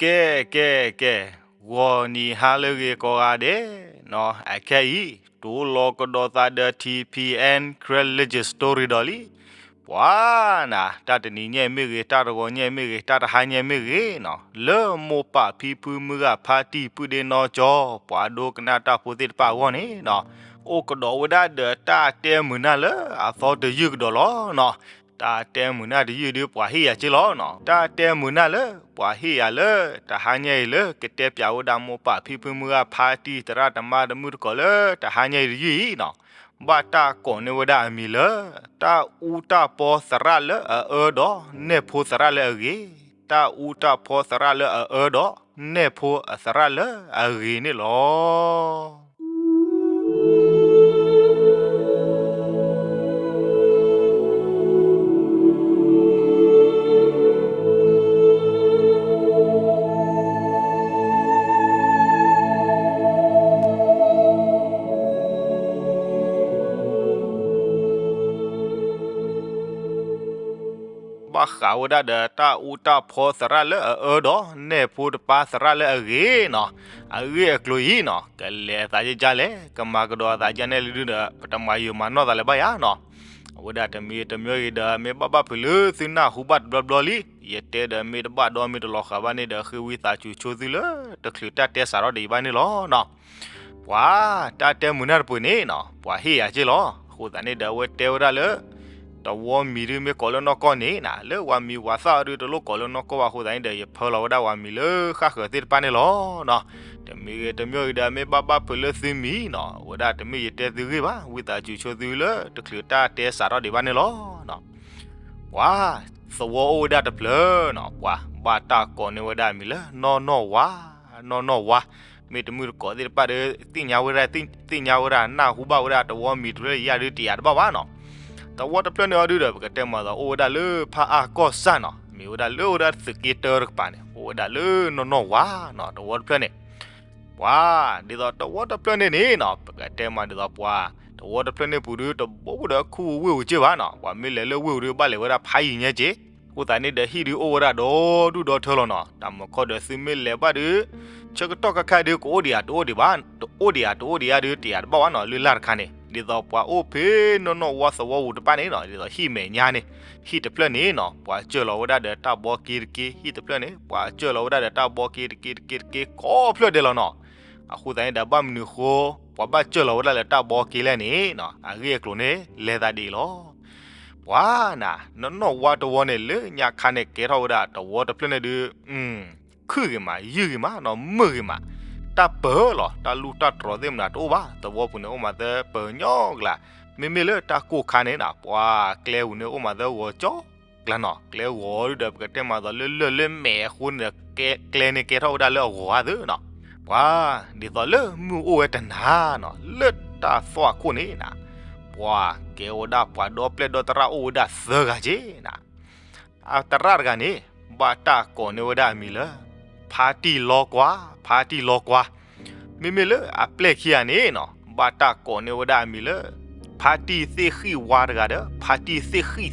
ကဲ ကဲ ကဲ, ဂီၤနံၤဟါလၢအဂ့ၤကိးဂၤဒဲးနီၤ, အခဲအံၤ တိၢ်လီၤကဒီးသးဒီး ထံၣ်ဖံၣ်အဲၣ် Karen Legend Story ဒီးလံ. ပှၤနၤ တၢ်တနံၤညါမ့ၢ်ဂ့ၤ, တၢ်တဂီၤညါမ့ၢ်ဂ့ၤ, တၢ်တဟါညါမ့ၢ်ဂ့ၤနီၤ, လၢမိၢ်ပၢ်ဖံဖုမုၢ်ဂၤဖါတံၢ်ပုၢ်ဒ့နီၢ်ကၠီ ပှၤဒိကနၣ်တၢ်ဖိသ့ၣ်တဖၣ်အဂီၢ်န့ၣ်နီၤ, အိၣ်ကဒီးဝဲဒၣ်ဒီးတၢ်တဲမုာ်နၢ်လၢအသီတယုၢ်ကဒီးလီၤနီၤ. တၢ်တဲမုာ်နၢ်တယုၢ်ဒုး ပှၤဟ့ၣ်ယၤက့လီၤနီၤ. တၢ်တဲမုာ်နၢ်လၢ ပှၤဟ့ၣ်ယၤလၢ တဟါညါအံၤလၢ ကတဲပၠးဝဲဒၣ်မိၢ်ပၢ်ဖံဖုမုၢ်ဂၤဖါတံၢ်သရၣ်သမါတမုၢ်တကိးလၢ တဟါညါအံၤတယုၢ်အံၤနီၤ, ဘၣ်တၢ်ကိးန့ၢ်ဝဲဒၣ်အမံၤလၢ တၢ်အူတၢ်ပီသရၣ်လၢအအၢဒီး နဲၣ်ဖိသရၣ်လၢအဂ့ၤ, တၢ်အူတၢ်ပီသရၣ်လၢအအၢဒီး နဲၣ်ဖိအသရၣ်လၢအဂ့ၤန့ၣ်လီၤ. ဘၣ်ဃးဝဲဒၣ်ဒီးတၢ်အူတၢ်ဖီသရၣ်လၢအအၢဒီး နဲၣ်ဖိတပၢ်သရၣ်လၢအဂ့ၤနီၤ, အဂ့ၢ်အကျိၤအံၤနီၤ, ကလဲၤအသးယကလဲၣ်, ကမၤကဒီးအသးယကလဲၣ်လၢဒုဒီး ပတမၤယိာ်မၤနီၢ်သးလၢၤဘၣ်ယၤနီၤ. အဝဲဒၣ်တမံၤတမံၤဂ့ၤဒီး မ့ၢ်ဘၣ်ဘၣ်ဖုးလၢသုနၢ်ဟူဘၣ်တဘျီဘျီလံ, ယတဲဒီးမ့ၢ်တဘၣ်ဒီးမ့ၢ်တလီၤဃာ်ဘၣ်န့ၣ်ဒီး ဃ့ဝံသးစူၤဆိသုလၢ တချုးတၢ်တဲစးထီၣ်ဒံးဘၣ်န့ၣ်လီၤနီၤ. ပှၤ တၢ်တဲမုာ်နၢ်တပူၤန့ၣ်နီၤ, ပှၤဟ့ၣ်ယၤက့လီၤ. အဃိသတးန့ၣ်ဒီး အဝဲတဲဝဲဒၣ်လၢ တဝီမံၤဒုးမ့ၢ်ကိးလၢနီၢ်ကီၢ်န့ၣ်နီၤ, လၢပှၤမံၤပှၤသၣ်အီၤဒုးတလိၣ်ကိးလၢနီၢ်ကီၢ်ဘၣ်အဃိသတးန့ၣ်ဒီး ယဖၢလီၤဝဲဒၣ်ပှၤမံၤလၢဃၣ်ဃၢၤသ့ၣ်တဖၣ်န့ၣ်လီၤနီၤ. တမံၤဂ့ၤတမံၤဂ့ၤဒီး မ့ၢ်ဘၣ်ဘၣ်ဖုးလၢသုမံၤနီၤ, အဝဲဒၣ်တမ့ၢ်ယတဲသုဂ့ၢ်ဘၣ်, ဝံသးစူၤဆိသုလၢ တချုးတၢ်တဲစးထီၣ်ဒံးဘၣ်န့ၣ်လီၤနီၤ. ပှၤ သဝီအိၣ်ဝဲဒၣ်တဖျၢၣ်နီၤ, ပှၤဘၣ်တၢ်ကိးန့ၢ်ဝဲဒၣ်အမံၤလၢ နီၢ်နီၢ်ဝါ, နီၢ်နီၢ်ဝါ, မ့ၢ်တမုၢ်တကိးသ့ၣ်တဖၣ်ဒီး သ့ၣ်ညါဝဲဒၣ်, သ့ၣ်ညါဝဲဒၣ် နၢ်ဟူဘၣ်ဝဲဒၣ် တဝီမံၤတဖျၢၣ်ယါဒုးတယာ်တဘၣ်ဘၣ်နီၤ. သဝီတဖျၢၣ်န့ၣ်အီၤဒုးဒီး ပကတဲမးသီး အိၣ်ဝဲဒၣ်လၢဖးအါကီၢ်စၢ်နီၤ, မ့ၢ်ဝဲဒၣ်လၢအိၣ်ဝဲဒၣ်သုးက့တၢတကပၤန့ၣ် အိၣ်ဝဲဒၣ်လၢနီၢ်နီၢ်ဝါနီၤ, တဝီတဖျၢၣ်န့ၣ် ပှၤ ဒ်သိးတဝီတဖျၢၣ်န့ၣ်န့ၣ်နီၤ, ပကတဲမးဒ်သိးပှၤ တဝီတဖျၢၣ်န့ၣ်ပူၤဒုး တဘိဘူးဒီးခူဝ့ၢ်ဧိၤက့ၢ်ဘၣ်နီၤ, ပှၤမ့ၢ်လဲၤလၢဝ့ၢ်ဧိၤဒုး ဘၣ်လဲၤဝဲဒၣ်ဖးယံၤညါက့ၢ်, အဃိသတးန့ၣ်ဒီး ဟံၣ်ဒုးအိၣ်ဝဲဒၣ်ဒီဒူၣ်ဒီထၢလီၤနီၤ, တၢ်မုၢ်ခီဒီးသုမ့ၢ်လဲၤဘၣ်ဒုး ဆၢကတီၢ်ခါခါဒုး ကအိၣ်ဒံးဧါတအိၣ်ဒံးဘၣ်, တအိၣ်ဒံးဧါတအိၣ်ဒံးဧါဒုး တယာ်တဘၣ်ဘၣ်နီၤ, လၢလၢ်တခါန့ၣ် ဒ်သိးပှၤအိၣ်ဖဲနီၢ်နီၢ်ဝါသဝီပူၤတဖၣ်န့ၣ်နီၤ, ဒ်သိးဟံၣ်မဲာ်ညါန့ၣ်, ဟံၣ်တဖျၢၣ်န့ၣ်နီၤ, ပှၤစၢၢ်လီၤဝဲဒၣ်ဒီးတၢ်ဘီက့တက့, ဟံၣ်တဖျၢၣ်န့ၣ် ပှၤစၢၢ်လီၤဝဲဒၣ်ဒီးတၢ်ဘီက့တက့တက့တက့ ကိးဖျၢၣ်ဒဲးလီၤနီၤ. အဃိသတးန့ၣ်ဒီး ဘၣ်မနုၤဃိ ပှၤဘၣ်စၢၢ်လီၤဝဲဒၣ်လၢတၢ်ဘီက့လဲၣ်န့ၣ်နီၤ, အဂ့ၢ်အကျိၤန့ၣ် လဲၤသးဒ်အံၤလီၤ. ပှၤနၤ နီၢ်နီၢ်ဝါတဝီန့ၣ် လၢညါခါန့ၣ် ကဲထီၣ်ဝဲဒၣ်တဝီတဖျၢၣ်န့ၣ်ဒုး ခုၣ်ဂ့ၤမး ယုၢ်ဂ့ၤမးနီၤ, မုာ်ဂ့ၤမး, တၢ်ပၢၤလီၤ, တၢ်လူၢ်တၢ်တြီၤသ့ၣ်မနုၤတအိၣ်ဘၣ်, သဝီပူၤန့ၣ် အိၣ်မးသၢပၢၤညီကလး, မ့မ့ၢ်လၢတၢ်ကိၢ်ခါန့ၣ်နီၤ, ပှၤကျဲပူၤန့ၣ် အိၣ်မးသၢဂီၤကၠီ ကျါနီၤ, ကျဲဂီၤဒုးဒီး ပကတဲမးသိးလၢလၢၢ်လၢမဲာ်အဃိန့ၣ်ဒီး ကျဲန့ၣ်ကဲထီၣ်ဝဲဒၣ်လၢအဂီၤဧါသ့နီၤ. ပှၤ ဒ်သိးလၢမုၢ်အိၣ်ဝဲတနၤနီၤ, လၢတၢ်သွၣ်ခိၣ်န့ၣ်နၤ, ပှၤကဲဝဲဒၣ်ပှၤဒီပျဲၢ်ဒီသရၣ်အိၣ်ဝဲဒၣ်သၢဂၤက့နၤ. အသရၣ်တဂၤန့ၣ် ဘၣ်တၢ်ကိးန့ၢ်ဝဲဒၣ်အမံၤလၢ ဖါတံၢ်လီကွၢ်, ဖါတံၢ်လီကွၢ်. မ့မ့ၢ်လၢအပျဲၢ်ခံဂၤန့ၣ်နီၤ, ဘၣ်တၢ်ကိးန့ၢ်ဝဲဒၣ်အမံၤလၢ ဖါတံၢ်သ့ၣ်ဃံၣ်ဝါတဂၤဒီး ဖါတံၢ်သ့ၣ်ဃံၣ်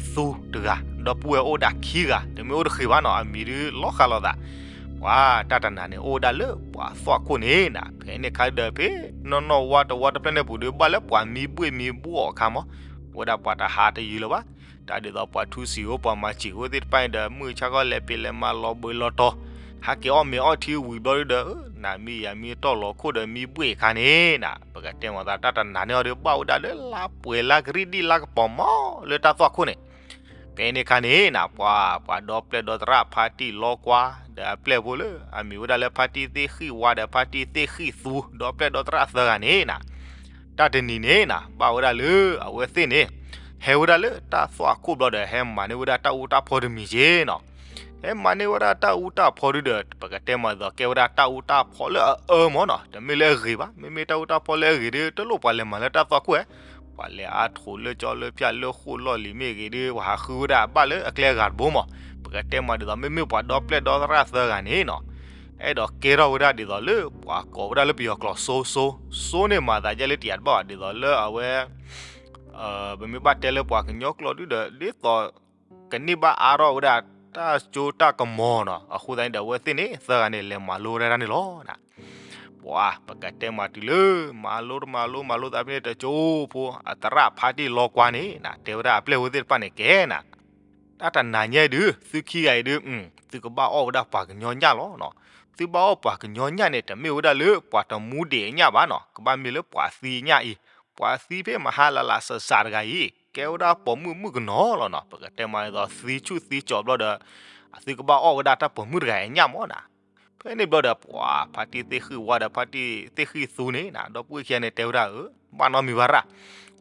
သူတဂၤ, ဒီပုၢ်ဝဲၢ်အိၣ်ဒၣ်ခံဂၤ, တမ့ၢ်အိၣ်တဃ့ဘၣ်နီၤ, အမံၤဒုးလီၤဃာ်လိာ်သး. ပှၤတၢ်တနၤန့ၣ် အိၣ်ဝဲဒၣ်လၢပှၤသွၣ်ခိၣ်န့ၣ်နၤ, ဖဲန့ၣ်ခါဒီး ဖဲနီၢ်နီၢ်ဝါတဝီတဖျၢၣ်န့ၣ်ပူၤဒုး ဘၣ်လၢပှၤမံဘှ့ၣ်မံဘှီၣ်အခါမး, အိၣ်ဝဲဒၣ်ပှၤတဟးတယုာ်လၢၤဘၣ်. တၢ်ဒ်သိးပှၤထူစံာ်ဧိၤ ပှၤမၤစံာ်ဧိၤသ့ၣ်တဖၣ်န့ၣ်ဒီး မုၢ်ဆါခီလဲၤပ့ၤလဲၤမၤလီၤဘှံးလီၤတီၤ, ဟးက့ၤအီၣ်မ့ၤအီထံဝံၤဘျီဒုးဒီး နၤမံယၤမံတီၢ်လီၤခိၣ်ဒီးမံဘှ့ၣ်အခါန့ၣ်နၤ, ပကတဲမးသးတၢ်တနၤန့ၣ်အီၤဒီး ဘၣ်ဝဲဒၣ်လၢလါပှဲၤလါကရံၣ်ဒံၣ်လါကပီၤမး လၢတၢ်သွၣ်ခိၣ်န့ၣ်. ဖဲန့ၣ်ခါန့ၣ်နၤ ပှၤ ပှၤဒီပျဲၢ်ဒီသရၣ်ဖါတံၢ်လီကွၢ် ဒီးအပျဲၢ်ဖိလၢအမံၤဝဲဒၣ်လၢဖါတံၢ်သ့ၣ်ဃံၣ်ဝါဒီးဖါတံၢ်သ့ၣ်ဃံၣ်သူ ဒီပျဲၢ်ဒီသရၣ်သၢဂၤန့ၣ်နၤ, တၢ်တနံၤန့ၣ်နၤ ဘၣ်ဝဲဒၣ်လၢအဝဲသ့ၣ်န့ၣ် ဟဲဝဲဒၣ်လၢတၢ်သွၣ်ခိၣ်ဘျီဒီး ဟဲမၤန့ၢ်ဝဲဒၣ်တၢ်အူတၢ်ဖီတမံၤက့နီၤ. ဟဲမၤန့ၢ်ဝဲဒၣ်တၢ်အူတၢ်ဖီဒုဒီး ပကတဲမးဒ်သိး ကဲဝဲဒၣ်တၢ်အူတၢ်ဖီလၢအအၢမးနီၤ, တမ့ၢ်လၢအဂ့ၤဘၣ်. မ့မ့ၢ်တၢ်အူတၢ်ဖီလၢအဂ့ၤဒီး တလိၣ်ပှၤလဲၤမၤလၢတၢ်သွၣ်ခိၣ်ဧါ. ပှၤလဲၤအါထီၣ်လၢကၠီလၢဖၠၣ်လၢဃိၣ်လီၢ်လံၤမ့ၢ်ဂ့ၤဒီး ပှၤဟးဃုဝဲဒၣ်ဘၣ်လၢအကျဲအဂၤတဘိမး. ပကတဲမးဒ်သိး မ့မ့ၢ်ပှၤဒီပျဲၢ်ဒီသရၣ်သၢဂၤန့ၣ်နီၤ အဲၣ်ဒိးကဲထီၣ်ဝဲဒၣ်ဒ်သိးလၢပှၤကိးဝဲဒၣ်လၢပယီၤကျိာ် စိစိ, စိန့ၣ်မၤသးဒ်လၢတယၤတဘၣ်ဘၣ် ဒ်သိးလၢအဝဲ ပမ့ၢ်ဘၣ်တဲလၢပှၤကညီကျိာ်ဒုဒီး ဒ်သိး ကန့ၢ်ဘၣ်အါထီၣ်ဝဲဒၣ် တၢ်စိတၢ်ကမီၤနီၤ. အဃိသတးန့ၣ်ဒီး အဝဲသ့ၣ်န့ၣ် သၢဂၤန့ၣ် လဲၤမၤလိဝဲဒၣ်န့ၣ်လီၤနၤ. ပှၤ ပကတဲမးတုၤလၢ မၤလိတမၤလိ မၤလိသးဖဲန့ၣ် တကၠိဖိ အသရၣ်ဖါတံၢ်လီကွါန့ၣ်နၤ တဲဝဲဒၣ်အပျဲၢ်ဝဲသ့ၣ်တဖၣ်န့ၣ် ကဲနၤ, တၢ်တနၤညါဒုး သုခံဂၤအံၤဒုး သုကဘၣ်အီၣ်ဝဲဒၣ်ပှၤကညီညၣ်လီၤနီၤ. သုဘၣ်အီၣ်ပှၤကညီညၣ်န့ၣ် တမ့ၢ်ဝဲဒၣ်လၢပှၤတမူဒံးအညၣ်ဘၣ်နီၤ, ကဘၣ်မ့ၢ်လၢပှၤသံအညၣ်အံၤ, ပှၤသံဖဲမဟါလၢ်လၢ်စၢ်စၢ်တဂၤအံၤ ကဲဝဲဒၣ်ပိာ်မုၣ်မုၣ်ကနီၤလီၤနီၤ. ပကတဲမးဒ်သိးသံဆူၣ်သံကၠီၤဘျီဒီး သုကဘၣ်အီၣ်ဝဲဒၣ်တၢ်ပိာ်မုၣ်တဂၤအညၣ်မးနၤ. ဖဲန့ၣ်ဘျီဒီး ပှၤဖါတံၢ်သ့ၣ်ဃံၣ်ဝါဒီး ဖါတံၢ်သ့ၣ်ဃံၣ်သူန့ၣ်နၤ ဒီပုၢ်ဝဲၢ်ခံဂၤန့ၣ် တဲဝဲဒၣ်ဧၢ, ဘၣ်နီတမံၤဘၣ်ရၣ်,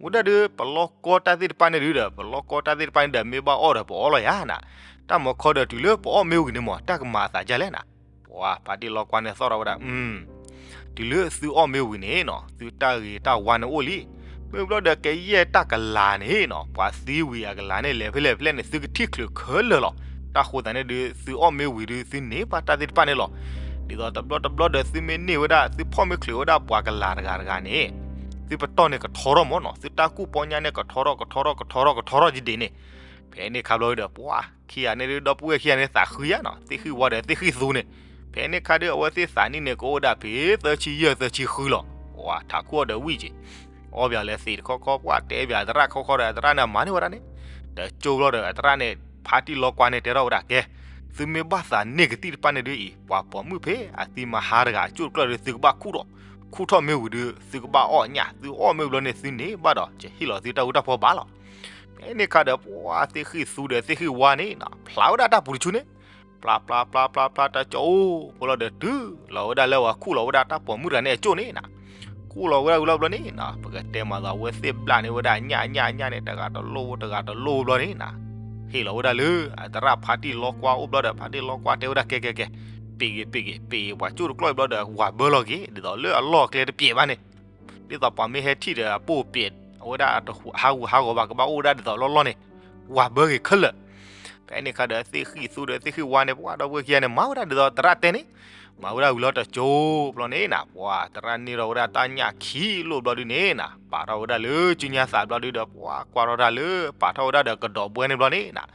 ဝဲဒၣ်ဒုး ပလီၢ်ကီတၢ်သ့ၣ်တဖၣ်န့ၣ်ဒုးဒီး ပလီၢ်ကီတၢ်သ့ၣ်တဖၣ်န့ၣ်ဒီး မ့ၢ်ဘၣ်အီၣ်ဒီးပအီၣ်လီၤယၤနၤ, တၢ်မၤခီဒီးတုၤလၢပအီၣ်မ့ၢ်ဝံၤန့ၣ်မး တၢ်ကမၤအသးဒ်လဲၣ်နၤ. ပှၤဖါတံၢ်လီကွါန့ၣ်သီၣ်ထီၣ်ဝဲဒၣ် တုၤလၢသုအီၣ်မ့ၢ်ဝံၤန့ၣ်နီၤ သုတၢ်ဂ့ၤတၢ်ဝါန့ၣ်အိၣ်လံ. မ့ၢ်ဘျီဒီးကယဲၢ်တၢ်ကလၤန့ၣ်နီၤ ပှၤသံဝံၤအကလၤန့ၣ် လဲၤဖဲလဲၣ်ဖဲလဲၣ်န့ၣ် သုကထံၣ်ချုးခဲလၢာ်လီၤ. တၢ်ဃိသတးန့ၣ်ဒုး သုအီၣ်မ့ၢ်ဝံၤဒုး သုန့ၢ်ဘၣ်တၢ်သ့ၣ်တဖၣ်န့ၣ်လီၤ. ဒ်သိးတဘျီတဘျီဒီး သုမ့ၢ်န့ၢ်ဝဲဒၣ် သုဖီၣ်မ့ၢ်ချုးဝဲဒၣ်ပှၤကလၤတဂၤတဂၤန့ၣ် သုပတီၢ်န့ၣ်ကထီထီၣ်မးနီၤ, သုတၢ်ကူၣ်ပီညါန့ၣ် ကထီထီၣ် ကထီထီၣ် ကထီထီၣ် ကထီထီၣ်ကဒ်န့ၣ်. ဖဲန့ၣ်ခါဘျီဒီး ပှၤခံဂၤန့ၣ်ဒုး ဒီပုၢ်ဝဲၢ်ခံဂၤန့ၣ် သးဃုယါနီၤ, သ့ၣ်ဃံၣ်ဝါဒီးသ့ၣ်ဃံၣ်သူန့ၣ်. ဖဲန့ၣ်ခါဒုး အဝဲသ့ၣ်သးနံၣ်န့ၣ် ကအိၣ်ဝဲဒၣ်ဖဲသၢဆံယဲၢ်သၢဆံဃုလီၤ. ပှၤထးခိၣ်အီၤဒီးဝံၣ်က့ၤ အီၣ်ပၠးလၢသံးတခီခီ ပှၤတဲပၠးသရၣ်ခီခီဒီး သရၣ်န့ၣ်မၤန့ၢ်ဝဲဒၣ်န့ၣ်. တကၠိဘျီဒီး သရၣ်န့ၣ် ဖါတံၢ်လီကွါန့ၣ် တဲထီၣ်ဝဲဒၣ်ကဲ, သုမ့ၢ်ဘၣ်သးန့ၢ်ကသံၣ်တဖၣ်န့ၣ်ဒုးအံၤ ပှၤပိာ်မုၣ်ဖဲအသံမဟါတဂၤအကၠိၣ်တကျၢၢ်ဒီး သုကဘၣ်ခူၣ်ထီၣ်, ခူၣ်ထီၣ်မ့ၢ်ဝံၤဒုး သုကဘၣ်အီၣ်ညၣ်, သုအီၣ်မ့ၢ်ဘျီန့ၣ် သုန့ၢ်ဘၣ်ဒီး ကဟ့ၣ်လီၤသုတၢ်အူတၢ်ဖီဘၣ်လီၤ. ဖဲန့ၣ်ခါဒီး ပှၤသ့ၣ်ဃံၣ်သူဒီးသ့ၣ်ဃံၣ်ဝါန့ၣ် ဖျါဝဲဒၣ်တၢ်ပူၤတဆူန့ၣ် ပျၢ်ပျၢ်ပျၢ်ပျၢ်ပျၢ် တကၠိဖိလီၤဒီး တုၤလီၤဝဲဒၣ်လၢအဝဲခူၣ်လီၤဝဲဒၣ်တၢ်ပိာ်မုၣ်တဂၤန့ၣ်အကၠိၣ်န့ၣ်နၤ. ခူၣ်လီၤဝဲဒၣ်ဝံၤလီၤဘျီန့ၣ်နၤ ပကတဲမးသး အဝဲသ့ၣ်ဘျးန့ၢ်ဝဲဒၣ်ညၣ်ညၣ်ညၣ်န့ၣ် တဂၤတလိၣ်တဂၤတလိၣ်ဘျီန့ၣ်နၤ ဟ့ၣ်လီၤဝဲဒၣ်လၢအသရၣ်ဖါတံၢ်လီကွါအိၣ်ဘျီဒီး ဖါတံၢ်လီကွါတဲဝဲဒၣ် ကဲကဲကဲ, ပ့ၤဂ့ၤပ့ၤဂ့ၤ ပ့ၤပှၤကၠိၣ်တကျီၢ်ဘျီဒီး ဝၤဘၢလီၤက့ၤ ဒ်သိးလၢအလီၢ်အကျဲတပျဲၤဘၣ်န့ၣ် ဒ်သိးပှၤမ့ၢ်ဟဲထံၣ်ဒီး အပိၢ်ပျဲး အဝဲဒၣ်ဟးဂူာ်ဟးဂီၤဘၣ် ကဘၣ်အိၣ်ဝဲဒၣ်ဒ်သိးလီၢ်လီၢ်န့ၣ် ဝၤဘၢဂ့ၤခဲလၢာ်. ဖဲန့ၣ်ခါဒီး သ့ၣ်ဃံၣ်သူဒီးသ့ၣ်ဃံၣ်ဝါန့ၣ် ပှၤဒီပုၢ်ဝဲၢ်ခံဂၤန့ၣ် မၤဝဲဒၣ်ဒ်သိးသရၣ်တဲန့ၣ်, မၤဝဲဒၣ်ဝံၤလီၤတကၠိဘျီန့ၣ်နၤ ပှၤသရၣ်န့ၢ်ထီၣ်ဝဲဒၣ်တၢ်ညၣ်ခံလိၣ်ဘျီဒုန့ၣ်နၤ ပာ်ထီၣ်ဝဲဒၣ်လၢစုညါသးဘျီဒုဒီး ပှၤကွၢ်ထီၣ်ဝဲဒၣ်လၢ ပာ်ထီၣ်ဝဲဒၣ်ဒီးကဒီးဘှဲန့ၣ်ဘျီန့ၣ်နၤ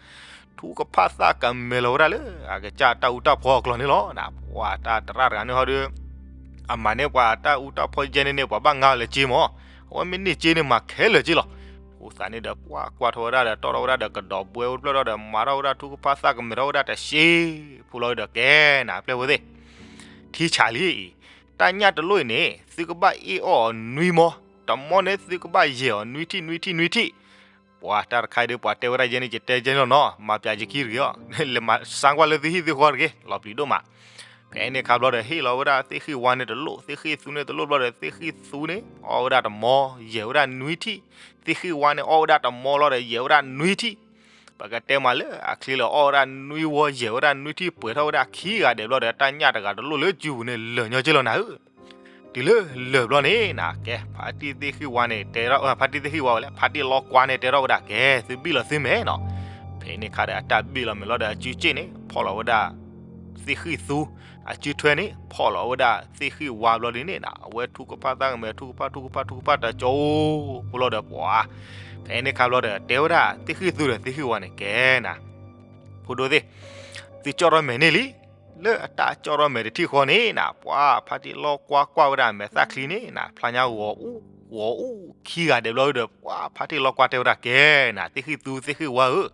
ထူကဖၣ်သၣ်ကမဲာ်လီၤဝဲဒၣ်လၢ အကစၢ်တၢ်အူတၢ်ဖီအကျိၤန့ၣ်လီၤ. ပှၤတၢ်သရၣ်တဂၤန့ၣ်ဟီဒီး အမၤန့ၢ်ပှၤတၢ်အူတၢ်ဖီယဲန့ၣ်န့ၣ် ပှၤဘၣ်ငါအီၤလၢက့မး, အဝဲမ့ၢ်န့ၢ်က့န့ၣ်မၤခဲလၢာ်က့လီၤ. အဃိသတးန့ၣ်ဒီး ပှၤကွၢ်ထီၣ်ဝဲဒၣ်ဒီး တီၣ်ထီၣ်ဝဲဒၣ်ဒီးကဒီးဘှဲဝဲတဖျၢၣ်ထီၣ်ဒီး မၤထီၣ်ဝဲဒၣ်ထူကဖၣ်သၣ်ကမဲာ်ထီၣ်ဝဲဒၣ်တစ့ဖိလီၤဒီး ကဲနၤ အပျဲၢ်ဝဲသ့ၣ် ထံဆးလံအံၤ, တၢ်ညၣ်တလိၣ်အံၤန့ၣ် သုကဘၣ်အ့ၣ်အီၣ်အီၤနွံမီ, တမီန့ၣ် သုကဘၣ်ယဲၢ်အီၤနွံထံၣ် နွံထံၣ် နွံထံၣ်. ပှၤတၢ်တခါအံၤဒုး ပှၤတဲဝဲဒၣ်ယဲန့ၣ် ယတဲကဲန့ၣ်လီၤနီၤ, မၤပၠးယခံတဂ့ၤအီၤ, လဲၤမၤစၢ်ကွၢ်လၢသုဟံၣ်သုဃီတဂ့ၤ, လီၤပျံၤဒိၣ်မး. ဖဲန့ၣ်ခါဘျီဒီး ဟ့ၣ်လီၤဝဲဒၣ်သ့ၣ်ဃံၣ်ဝါန့ၣ်တလိၣ်, သ့ၣ်ဃံၣ်သူန့ၣ်တလိၣ်ဘျီဒီး သ့ၣ်ဃံၣ်သူန့ၣ် အီၣ်ဝဲဒၣ်တမီ, ယဲၢ်ဝဲဒၣ်နွံထံၣ်, သ့ၣ်ဃံၣ်ဝါန့ၣ် အီၣ်ဝဲဒၣ်တမီလီၤဒီး ယဲၢ်ဝဲဒၣ်နွံထံၣ် ပကတဲမးလၢအချ့လၢအီၣ်ဝဲဒၣ်နွံဝီ ယဲၢ်ဝဲဒၣ်နွံထံၣ် ပှဲၤထီၣ်ဝဲဒၣ်ခံဂၤဒဲးဘျီဒီး တၢ်ညၣ်တဂၤတလိၣ်လၢစုပူၤန့ၣ် လၢာ်ညီက့လီၤနၤဧၢ. တုၤလၢလၢာ်ဘျီန့ၣ်နၤ ကဲ ဖါတံၢ်သ့ၣ်ဃံၣ်ဝါန့ၣ် တဲထီၣ် ဖါတံၢ်သ့ၣ်ဃံၣ်ဝါဝဲလဲၣ် ဖါတံၢ်လီကွါန့ၣ် တဲထီၣ်ဝဲဒၣ် ကဲ သုဘံၣ်လီၤသုမဲာ်နီၤ. ဖဲန့ၣ်ခါဒီး အတၢ်ဘံၣ်လီၤမဲာ်လီၤဒီး အစုစ့ၣ်န့ၣ် ဖီၣ်လီၤဝဲဒၣ် သ့ၣ်ဃံၣ်သူ, အစုထွဲန့ၣ် ဖီၣ်လီၤဝဲဒၣ်သ့ၣ်ဃံၣ်ဝါဘျီဒ်န့ၣ်နၤ အဝဲထူကဖၣ်သၣ်ကမဲာ် ထူကဖၣ် ထူကဖၣ် ထူကဖၣ်တကၠိဖိလီၤဒီး ပှၤ ဖဲန့ၣ်ခါဘျီဒီး တဲဝဲဒၣ်သ့ၣ်ဃံၣ်သူဒီးသ့ၣ်ဃံၣ်ဝါန့ၣ် ကဲနၤ ဖိဒိၣ်သ့ၣ်, သုကၠီၣ်ထီၣ်မဲာ်န့ၣ်လံ. လၢအတၢ်ကၠီၣ်ထီၣ်မဲာ်တထံၣ်ဃီန့ၣ်နၤ ပှၤဖါတံၢ်လီကွါကွၢ်ဝဲဒၣ်မဲာ်သၣ်ချံန့ၣ်နၤ ဖျါညါဂီၤအူ ဂီၤအူခံဂၤဒဲးဘျီဒီး ပှၤဖါတံၢ်လီကွါတဲဝဲဒၣ် ကဲနၤ သ့ၣ်ဃံၣ်သူသ့ၣ်ဃံၣ်ဝါဧၢ,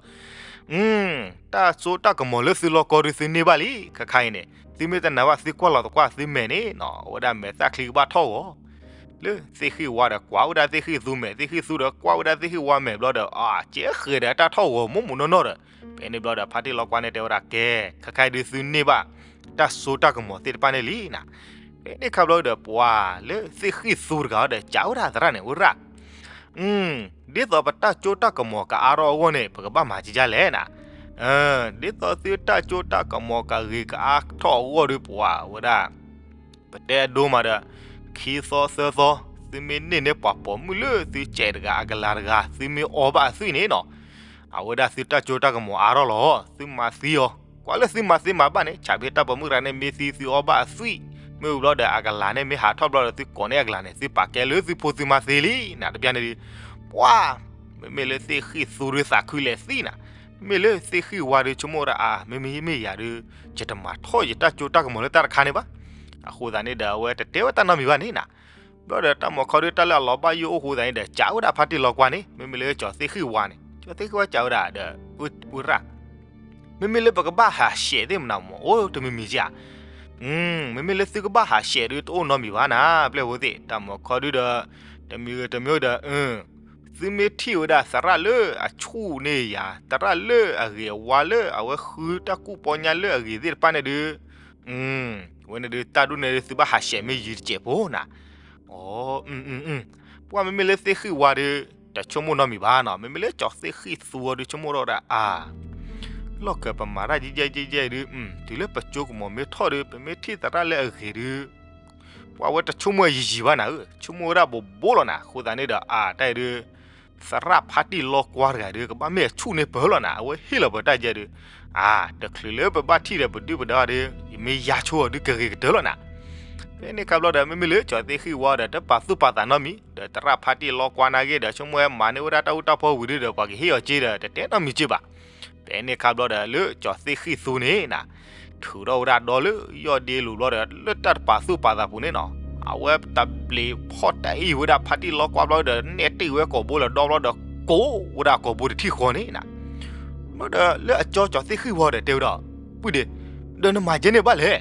တၢ်စိတၢ်ကမီၤလၢသုလီၢ်ကီဒုးသုန့ၢ်ဘၣ်လံ ခဲခါအံၤန့ၣ် သုမ့ၢ်တနာ်ဘၣ်သုကွၢ်လီၤသကွၢ်သုမဲာ်န့ၣ်နီၤ အဝဲဒၣ်မဲာ်သၣ်ချံကဘၣ်ထီၣ်ဂီၤ လၢသ့ၣ်ဃံၣ်ဝါဒီးကွၢ်ဝဲဒၣ်သ့ၣ်ဃံၣ်သူမဲာ် သ့ၣ်ဃံၣ်သူဒီးကွၢ်ဝဲဒၣ်သ့ၣ်ဃံၣ်ဝါမဲာ်ဘျီဒီး အကဲဃဲၤဒီးတၢ်ထီၣ်ဂီၤမိၢ်မုၢ်နီၢ်နီၢ်ဒီး ဖဲန့ၣ်ဘျီဒီးဖါတံၢ်လီကွါန့ၣ်တဲဝဲဒၣ် ကဲ ခဲခါအံၤဒုးသုန့ၢ်ဘၣ် တၢ်စိတၢ်ကမီၤသ့ၣ်တဖၣ်န့ၣ်လံနၤ. ဖဲန့ၣ်ခါဘျီဒီးပှၤလၢသ့ၣ်ဃံၣ်သူတဂၤဒီး ကးဝဲဒၣ်သရၣ်န့ၣ်ဝဲဒၣ် ဒ်သိးပတၢ်စိတၢ်ကမီၤကအါထီၣ်အဂီၢ်န့ၣ် ပကဘၣ်မၤကကလဲၣ်နၤ. ဒ်သိးသုတၢ်စိတၢ်ကမီၤကဂ့ၤကအါထီၣ်အဂီၢ်ဒီးပှၤဝဲဒၣ် ပတဲအဒိမးဒီး ခံသီသၢသီ သုမ့ၢ်န့ၢ်န့ၢ်ပှၤပိာ်မုၣ်လၢသုစဲးတဂၤအကလၤတဂၤ သုမ့ၢ်အီဘၣ်အသွံၣ်န့ၣ်နီၤ အဝဲဒၣ်သုတၢ်စိတၢ်ကမီၤအါထီၣ်လီၤ. သုမၤသံအီၤ ကွၢ်လၢသုမၤသ့မၤဘၣ်န့ၣ် ဆးဖဲတၢ်ပိာ်မုၣ်တဂၤန့ၣ် မ့ၢ်သံသုအီဘၣ်အသွံၣ် မ့ၢ်ဝံၤဘျီဒီးအကလၤန့ၣ်မ့ၢ်ဟးထီၣ်ဘျီဒီး သုကိးန့ၢ်အကလၤန့ၣ် သုပာ်ကဲလၢသုဖိသုမၤသ့လံနၤ တပျၢ်န့ၣ်ဒီး ပှၤ မ့မ့ၢ်လၢသ့ၣ်ဃံၣ်သူဒုးသးခုလဲၤသံနၤ မ့မ့ၢ်လၢသ့ၣ်ဃံၣ်ဝါဒီး ဆိကမိၣ်ဝဲဒၣ်အါ မ့မ့ၢ်မ့ၢ်ယၤဒီး ယတမၤထီၣ်ယတၢ်ကၠိတၢ်ကမီၤလၢတၢ်တခါန့ၣ်ဘၣ်. အဃိသတးန့ၣ်ဒီး အဝဲတတဲဝဲတၢ်နီတမံၤဘၣ်န့ၣ်နၤ. ဘျီဒီးတၢ်မၤခီဒုတၢ်လၢအလီၤဘၣ်ယိၣ်အိၣ်အဃိသတးန့ၣ်ဒီး စံးဝဲဒၣ်ဖါတံၢ်လီကွၢ်န့ၣ် မ့မ့ၢ်လၢကၠီၤသ့ၣ်ဃံၣ်ဝါန့ၣ် ကၠီၤသ့ၣ်ဃံၣ်ဝါစံးဝဲဒၣ်ဒီး ဝဲရၣ် မ့မ့ၢ်လၢပကဘၣ်ဟးဆှဲးသ့ၣ်မနုၤမး အိၣ်တမံၤမံၤဧါ. မ့မ့ၢ်လၢသုကဘၣ်ဟးဆှဲးဒုတအိၣ်နီတမံၤဘၣ်နၤ ပျဲၢ်ဖိသ့ၣ် တၢ်မၤခီဒုဒီး တမံၤဂ့ၤတမံၤဒီး သုမ့ၢ်ထံၣ်ဝဲဒၣ်သရၣ်လၢအဆူၣ်န့ၢ်ယၤ သရၣ်လၢအဂ့ၤအဝါလၢအဝဲဃုတၢ်ကူၣ်ပီညါလၢအဂ့ၤသ့ၣ်တဖၣ်န့ၣ်ဒု ဝဲန့ၣ်ဒုတၢ်ဒိၣ်န့ၣ်ဒု သုဘၣ်ဟးဆှဲးမ့ၢ်ယံၤတစဲးဖိနၤ. ပှၤမ့မ့ၢ်လၢသ့ၣ်ဃံၣ်ဝါဒီး တဆိကမိၣ်နီတမံၤဘၣ်နီၤ မ့မ့ၢ်လၢကၠီၤသ့ၣ်ဃံၣ်သူအီၤဒု ဆိကမိၣ်ထီၣ်ဝဲဒၣ်အါ လီၢ်ခၢၣ်ပမၤတၢ်ယဲၢ်ယဲၢ်ယဲၢ်ယဲၢ်ဒု တုၤလၢပကၠိကမီၤမ့ၢ်ထီၣ်ဒီး ပမ့ၢ်ထံၣ်သရၣ်လၢအဂ့ၤဒု ပှၤဝဲတဆိကမိၣ်ယံၤယံၤဘၣ်နၤဧၢ ဆိကမိၣ်ဝဲဒၣ်ဘိးဘိလီၤနၤ အဃိသတးန့ၣ်ဒီး အါတၢ်အံၤဒု သရၣ်ဖါတံၢ်လီကွၢ်တဂၤဒု ကဘၣ်မ့ၢ်အဆူၣ်န့ၢ်ပၢၢ်လီၤနၤ အဝဲဟ့ၣ်လီၤပတၢ်ယဲၢ်ဒု အါ တချုးလၢပဘၣ်ထံၣ်ဒီးပဒုၣ်ပဒါဒီး ယမ့ၢ်ယါဆိအီၤဒုကဂ့ၤကတၢၢ်လီၤနၤ. ဖဲန့ၣ်ခါဘျီဒီး မ့မ့ၢ်လၢကၠီၤသ့ၣ်ဃံၣ်ဝါဒီး တပာ်သူၣ်ပာ်သးနီတမံၤ ဒီးသရၣ်ဖါတံၢ်လီကွၢ်နာ်က့ဒီး ဆိကမိၣ်ဝဲမၤန့ၢ်ဝဲဒၣ်တၢ်အူတၢ်ဖီဝံၤဒုဒီး ပှၤကဟ့ၣ်အီၤစ့ဒီး တတဲနီတမံၤစ့ဘၣ်. ဖဲန့ၣ်ခါဘျီဒီး လၢကၠီၤသ့ၣ်ဃံၣ်သူန့ၣ်နၤ ထုးထီၣ်ဝဲဒၣ်ဒီလၢယီၢ်ဒ့လိၤဘျီဒီး လၢတၢ်တပာ်သူၣ်ပာ်သးပူၤန့ၣ်နီၤ အဝဲတဘျီဖီၣ်တၢ်အံၤဝဲဒၣ်ဖါတံၢ်လီကွၢ်ဘျီဒီး နဲၣ်တ့ၢ်ဝဲကိာ်ဘိလၢဒီဘျီဒီး ကိးဝဲဒၣ်ကိာ်ဘိတထံၣ်ဃီန့ၣ်နၤ ဘျီဒီးလၢအကၠီကၠီၤသ့ၣ်ဃံၣ်ဝါဒီးတဲဝဲဒၣ် ပုၢ်ဒ့ ဒီးနမၤကဲန့ၣ်ဘၣ်လဲၣ်.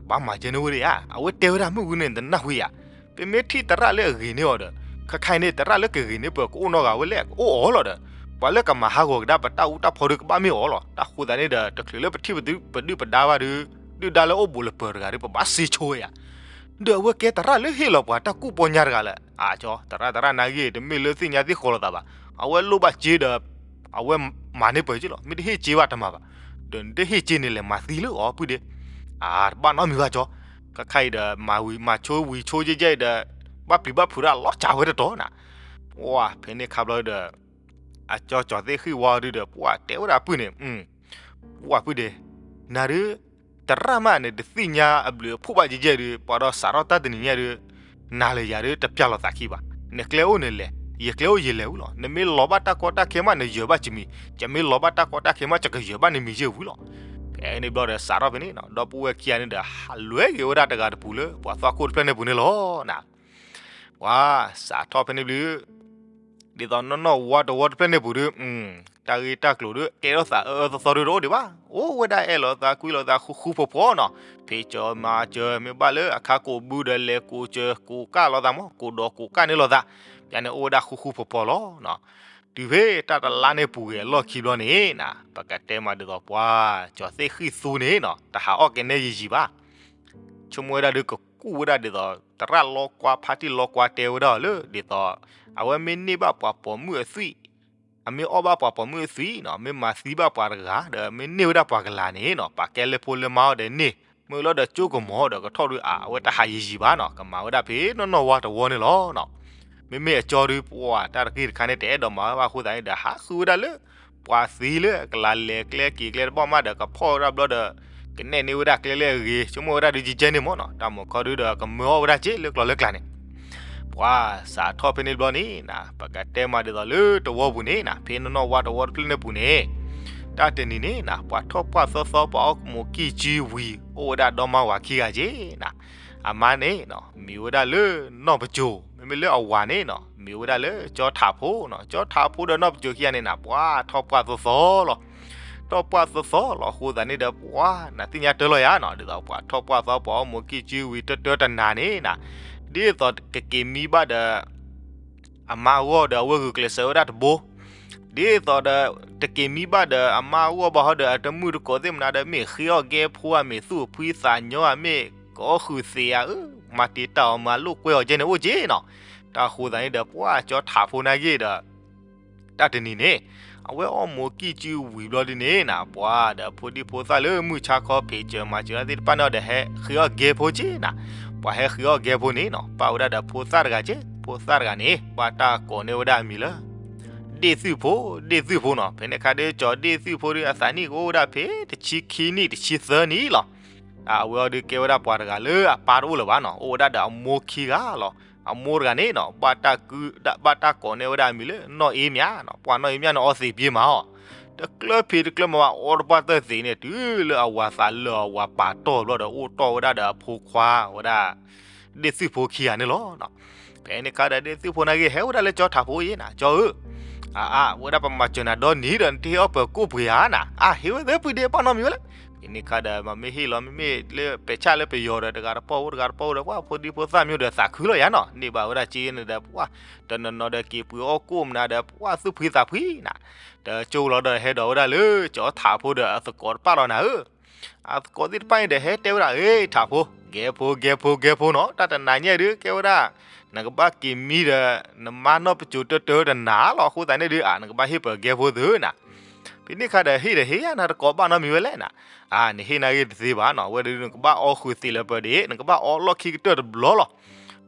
ဘၣ်မၤကဲန့ၣ်ဝဲဒၣ်ဧါ အဝဲတဲဝဲဒၣ်မုၢ်ဝံၤန့ၣ် တနၢ်ဟူဧါ. ပမ့ၢ်ထံၣ်သရၣ်လၢအဂ့ၤန့ၢ်အီၤဒီး ခဲခါအံၤန့ၣ် သရၣ်လၢကဂ့ၤန့ၢ်ပၢၤကအိၣ်နီတဂၤဝဲလဲၣ် ကအိၣ်အီၤလီၤဒီး ပှၤလၢကမၤဟးဂီၤကဒါပတၢ်အူတၢ်ဖီဒုကဘၣ်မ့ၢ်အီၤလီၤ. တၢ်ဃိသတးန့ၣ်ဒီး တချုးလၢပထံၣ်ပဒုၣ်ပဒါဘၣ်ဒု ဒုၣ်ဒါလၢအိၣ်ဘူးလၢပၢၤတဂၤဒီး ပဘၣ်စ့ဆိဝဲဧါ. ဒီးအဝဲကဲသရၣ်လၢဟ့ၣ်လီၤပှၤတၢ်ကူၣ်ပီညါတဂၤလၢ အကၠီ သရၣ်သရၣ်နာ်က့ တမ့ၢ်လၢသ့ၣ်ညါသ့ၣ်ဃီလိာ်သးဘၣ်. အဝဲလိၣ်ဘၣ်စ့ဒီး အဝဲမၤန့ၢ်ပၢၤက့လီၤ. မ့ၢ်တဟ့ၣ်စ့ဘၣ်တမၤဘၣ်. ဒီးနတဟ့ၣ်စ့န့ၣ်လဲၤမၤသံလၢအီၤပုၢ်ဒ့. အါ တဘၣ်နီတမံၤဘၣ်ကၠီ ခဲခါအံၤဒီး မၤဝံၤမၤဆိဝံၤဆိကဲကဲအံၤဒီး ဘၣ်ပျံၤဘၣ်ဖုးဒၣ်လီၤစှၤဝဲတတီၤနၤ. ပှၤဖဲန့ၣ်ခါဘျီဒီး အကၠီကၠီၤသ့ၣ်ဃံၣ်ဝါဒုဒီး ပှၤတဲဝဲဒၣ်ပုၢ်န့ၣ် ပှၤပုၢ်ဒ့ နၤဒု သရၣ်မးန့ၣ် တသ့ၣ်ညါအဘျုးအဖှိၣ်ဘၣ်ကဲကဲဒု ပှၤဒီးစးထီၣ်တၢ်တနံၤညါဒု နၤလၢယၤဒု တပျၢ်လိာ်သးခံဘၣ်. နကျဲအိၣ်နလဲၤ ယကျဲအိၣ်ယလဲၤဝံၤလီၤ. နမ့ၢ်လီၤဘၣ်တၢ်ကီတၢ်ခဲမး နယၢၤဘၣ်ကမံၤ ယမ့ၢ်လီၤဘၣ်တၢ်ကီတၢ်ခဲမး ယကယၢၤဘၣ်နမံၤယဲၢ်ဝံၤလီၤ. ဖဲန့ၣ်ဘျီဒီး စးထီၣ်ဖဲန့ၣ်နီၤ ဒီပုၢ်ဝဲၢ်ခံဂၤန့ၣ်ဒီး ဟးလွဲက့ၤဝဲဒၣ်တဂၤတပူၤလၢ ပှၤသွၣ်ခိၣ်တဖျၢၣ်န့ၣ်ပူၤန့ၣ်လီၤနၤ. ပှၤစးထီၣ်ဖဲန့ၣ်ဘျုး ဒ်သိးနီၢ်နီၢ်ဝါတဝီတဖျၢၣ်န့ၣ်ပူၤဒု တၢ်ဂ့ၢ်တၢ်ကျိၤဒု ကဲထီၣ်သးအၢအၢသီသီဒုတအိၣ်ဒံးဘၣ်. အိၣ်ဝဲဒၣ်အဲၣ်လီၤသးကွံလီၤသးဃူဃူဖိးဖိးနီၤ. ဖံးစၢၤမၤစၢၤ မ့ၢ်ဘၣ်လၢအခါကိးဘုဒီးလဲၤကိးစၢၤကိးကၢ်လိာ်သးမး ကိးဒီးကိးကၢ်န့ၢ်လိာ်သး. ပျဲန့ၣ်အိၣ်ဝဲဒၣ်ဃူဃူဖိးဖိးလီၤ. တုၤဖဲတၢ်တလါန့ၣ်ပူၤဂ့ၤအလီၢ်ခံဘျီန့ၣ်နၤ ပကတဲမးဒ်သိးပှၤ ကၠီၤသ့ၣ်ဃံၣ်သူန့ၣ်နီၤ တဟးအီၣ်ကနဲယံာ်ယံာ်ဘၣ်. ဆိကမိၣ်ဝဲဒၣ်ဒုးကကူၣ်ဝဲဒၣ်ဒ်သိး သရၣ်လီကွၢ် ဖါတံၢ်လီကွၢ်တဲဝဲဒၣ်လၢ ဒ်သိး အဝဲမ့ၢ်န့ၢ်ဘၣ်ပှၤပိာ်မုၣ်အသွံၣ်, အမ့ၢ်အီၣ်ဘၣ်ပှၤပိာ်မုၣ်အသွံၣ်နီၤ, မ့ၢ်မၤသံဘၣ်ပှၤတဂၤ ဒီးမ့ၢ်န့ၢ်ဝဲဒၣ်ပှၤကလၤန့ၣ်နီၤ, ပှၤကဲလၢဖိလၢမါအီၤဒီးန့ၢ်, မ့ၢ်လီၤဒီးကၠိကမီၤဒီးကထီၣ်ဒုးအါ အဝဲတဟးယံာ်ယံာ်ဘၣ်နီၤ, ကမၤဝဲဒၣ်ဖဲနီၢ်နီၢ်ဝါတဝီန့ၣ်လီၤနီၤ. မ့မ့ၢ်အကၠီဒုး ပှၤတၢ်တဂ့ၢ်တခါန့ၣ် တအဲၣ်ဒိးမၤဝဲဘၣ်အဃိသတးန့ၣ်ဒီး ဟးဃုဝဲဒၣ်လၢ ပှၤသံလၢအကလၤလဲၤကျဲက့ၤကျဲတဘီၣ်မးဒီး ကဖီၣ်ဝဲဒၣ်ဘျီဒီး ကနဲၣ်န့ၢ်ဝဲဒၣ်ကျဲလၢအဂ့ၤ, ဆိကမိၣ်ဝဲဒၣ်ဒုးကကဲန့ၣ်မ့ၢ်နီၤ, တၢ်မုာ်ခီဒုးဒီးကမၢအီၣ်ဝဲဒၣ်က့ၤလၢကျီလၢကျါန့ၣ်, ပှၤစးထီၣ်ဖဲန့ၣ်ဘျီန့ၣ်နၤ, ပကတဲမးဒ်သိးလၢတဝီပူၤန့ၣ်နၤ, ဖဲနီၢ်နီၢ်ဝါတဝီတဖျၢၣ်န့ၣ်ပူၤန့ၣ်, တၢ်တနံၤန့ၣ်နၤ ပှၤထီၣ်ပှၢ်သီသီ ပှၤအီၣ်မိၢ်ကံၢ်ကၠံဝံၤ အိၣ်ဝဲဒၣ်ဒီမါဝၤခံဂၤက့ၤနၤ, အမါန့ၣ်နီၤ မံၤဝဲဒၣ်လၢနီၢ်ပစိၤ, မ့မ့ၢ်လၢအဝၤန့ၣ်နီၤ မံၤဝဲဒၣ်လၢကၠီထးဖိနီၤ, ကၠီထးဖိဒီးနီၢ်ပစိၤခံဂၤန့ၣ်နၤ ပှၤထီၣ်ပှၢ်သီသီလီၤ. ထီၣ်ပှၢ်သီသီလီၤအဃိသတးန့ၣ်ဒီး ပှၤနၤသ့ၣ်ညါတၢ်လီၤယၤနီၤ, ဒ်သိးပှၤထီၣ်ပှၢ်သီ ပှၤအီၣ်မိၢ်ကံၢ်ကၠံဝံၤ တၢတၢတနၤန့ၣ်နၤ, ဒ်သိးကက့ၤမံဘၣ်ဒီး အမါအဂီၢ်ဒီး အဝဲဂုာ်ကျဲးစၢးဝဲဒၣ်တဘိ, ဒ်သိးဒီး တက့ၤမံဘၣ်ဒီး အမါအဂီၢ်ဘၣ်ဟီဒီး အတမုၣ်တကိးသ့ၣ်မနုၤဒီး မ့ၢ်ဃ့အီၣ်ကဲဖိဧါ မ့ၢ်သူၣ်အဖှံသးညီဧါ မ့ၢ်ကအီၣ်ဃုာ်သ့ဧါဧၢ, မၤတ့ၢ်တၢ်အီၣ်မၤလိာ်ကွဲအီၤကဲန့ၣ်အိၣ်က့နီၤ. တၢ်အဃိသတးန့ၣ်ဒီး ပှၤကၠီထးဖိနာ်က့ဒီး တၢ်တနံၤန့ၣ် အဝဲအီၣ်မိၢ်ကံၢ်ကၠံဝံၤဘျီဒ်န့ၣ်နၤ, ပှၤဒီးဖိဒံဖိသၣ်လၢမုၢ်ဆါခီ ဖံးစၢၤမၤစၢၤတၢ်သ့ၣ်တဖၣ်န့ၣ်ဒီး ဟဲဃ့အီၣ်ကဲဖိက့နၤ, ပှၤဟဲဃ့အီၣ်ကဲဖိန့ၣ်နီၤ, ပာ်ဝဲဒၣ်ဒီးဖိသၣ်တဂၤက့, ဖိသၣ်တဂၤန့ၣ် ဘၣ်တၢ်ကိးန့ၢ်ဝဲဒၣ်အမံၤလၢ ဒ့ၣ်သုၣ်ဖိ, ဒ့ၣ်သုၣ်ဖိနီၤ. ဖဲန့ၣ်အခါဒုး ကၠီၤဒ့ၣ်သုၣ်ဖိဒုး အသးနံၣ်ကအိၣ်ဝဲဒၣ်ဖဲတဆံခံနံၣ် တဆံသၢနံၣ်လီၤ. အဝဲအီၤဒုးကဲဝဲဒၣ်ပှၤတဂၤလၢအပၢ်တအိၣ်လၢၤဘၣ်နီၤ, အိၣ်ဝဲဒၣ်ဒီးအမိၢ်ခံဂၤလီၤ. အမိၢ်တဂၤန့ၣ်နီၤ ဘၣ်တၢ်ကိးန့ၢ်ဝဲဒၣ်အမံၤလၢနီၢ်အ့မၠးနီၤ, ပှၤနီၢ်အ့မၠးန့ၣ် အီသံးပျ့ၤမးအီၤ, တကျၢၢ်ဖံးတကျၢၢ်မၤဘၣ်အီတပှၢ်တၢၢ်သ့န့ၣ် တုၤလၢအဝၤသးလၢာ်အဝၤပာ်တီၢ်ဘျီဒီး အိၣ်တီၢ်ဝဲဒၣ်ဒီးအဖိခွါဝဲဒၣ် ဒ့ၣ်သုၣ်ဖိခံဂၤန့ၣ်လီၤ. ဖဲန့ၣ်ခါဒီးဒ့ၣ်သုၣ်ဖိန့ၣ်ဂ့ၤ ဟဲဝဲဒၣ်လၢကၠီထးဖိအံၤနၤ, ကၠီဧၢ, အါအါ ဝဲဒၣ်ပမၤစၢၤနၤဒီနံၤဒီး နတဟ့ၣ်အီၣ်ပၢၤကိၣ်ပှ့ၤဧါနၤ, အါ ဟ့ၣ်ဝဲသ့ၣ်ပှ့ၤဒ့ၣ်ပာ်နီတမံၤဝဲလဲၣ်. ဖဲန့ၣ်ခါဒီး မ့မ့ၢ်ဟ့ၣ်လီၤမ့မ့ၢ်လၢပဲာ်ဆၣ်လၢပယီၤဒီး တဂၤတပီၢ်ဖိတဂၤတပီၢ်ဖိဒီး ပှၤဖိဒံဖိသၣ်မ့ၢ်ဒီးသးခုလီၤယါနီၤ, န့ၢ်ဘၣ်ဝဲဒၣ်က့န့ၣ်ဒီး ပှၤတနီၤနီၤဒီးက့ၤပှ့ၤအီၣ်ကိၣ်မနုၤဒီး ပှၤသူၣ်ဖှံသးဖှံနၤ, တကၠိလီၤဒီးဟဲဒီးဝဲဒၣ်လၢကၠီထးဖိဒီးအသကိးတဖၣ်လီၤနၤဧၢ. အသကိးသ့ၣ်တဖၣ်အံၤဒီး ဟဲတဲဝဲဒၣ် အ့ ထးဖိ, ဂဲၤဖိ ဂဲၤဖိ ဂဲၤဖိနီၤ, တၢ်တနၤညါဒုး ကဲဝဲဒၣ် နကဘၣ်က့ၤမံဒီး နမါနီၢ်ပစိၤတၢတၢတနၤလီၤ, အဃိသတးန့ၣ်ဒုး အါ နကဘၣ်ဟ့ၣ်ပၢၤဂဲၤဖိသုနၤ. ဖဲန့ၣ်ခါဒီး ဟ့ၣ်ဒီးဟ့ၣ်ယါနၤ တကိးဘၣ်နီတမံၤဝဲလဲၣ်နၤ, အါ နဟ့ၣ်နၤဂ့ၤတသ့ဘၣ်နီၤ, ဝဲဒၣ်ဒုးနကဘၣ်အီဃုာ်သ့းလၢပၢၤဒံး, နကဘၣ်အီလီၢ်ခံကတၢၢ်တဘျီလီၤ.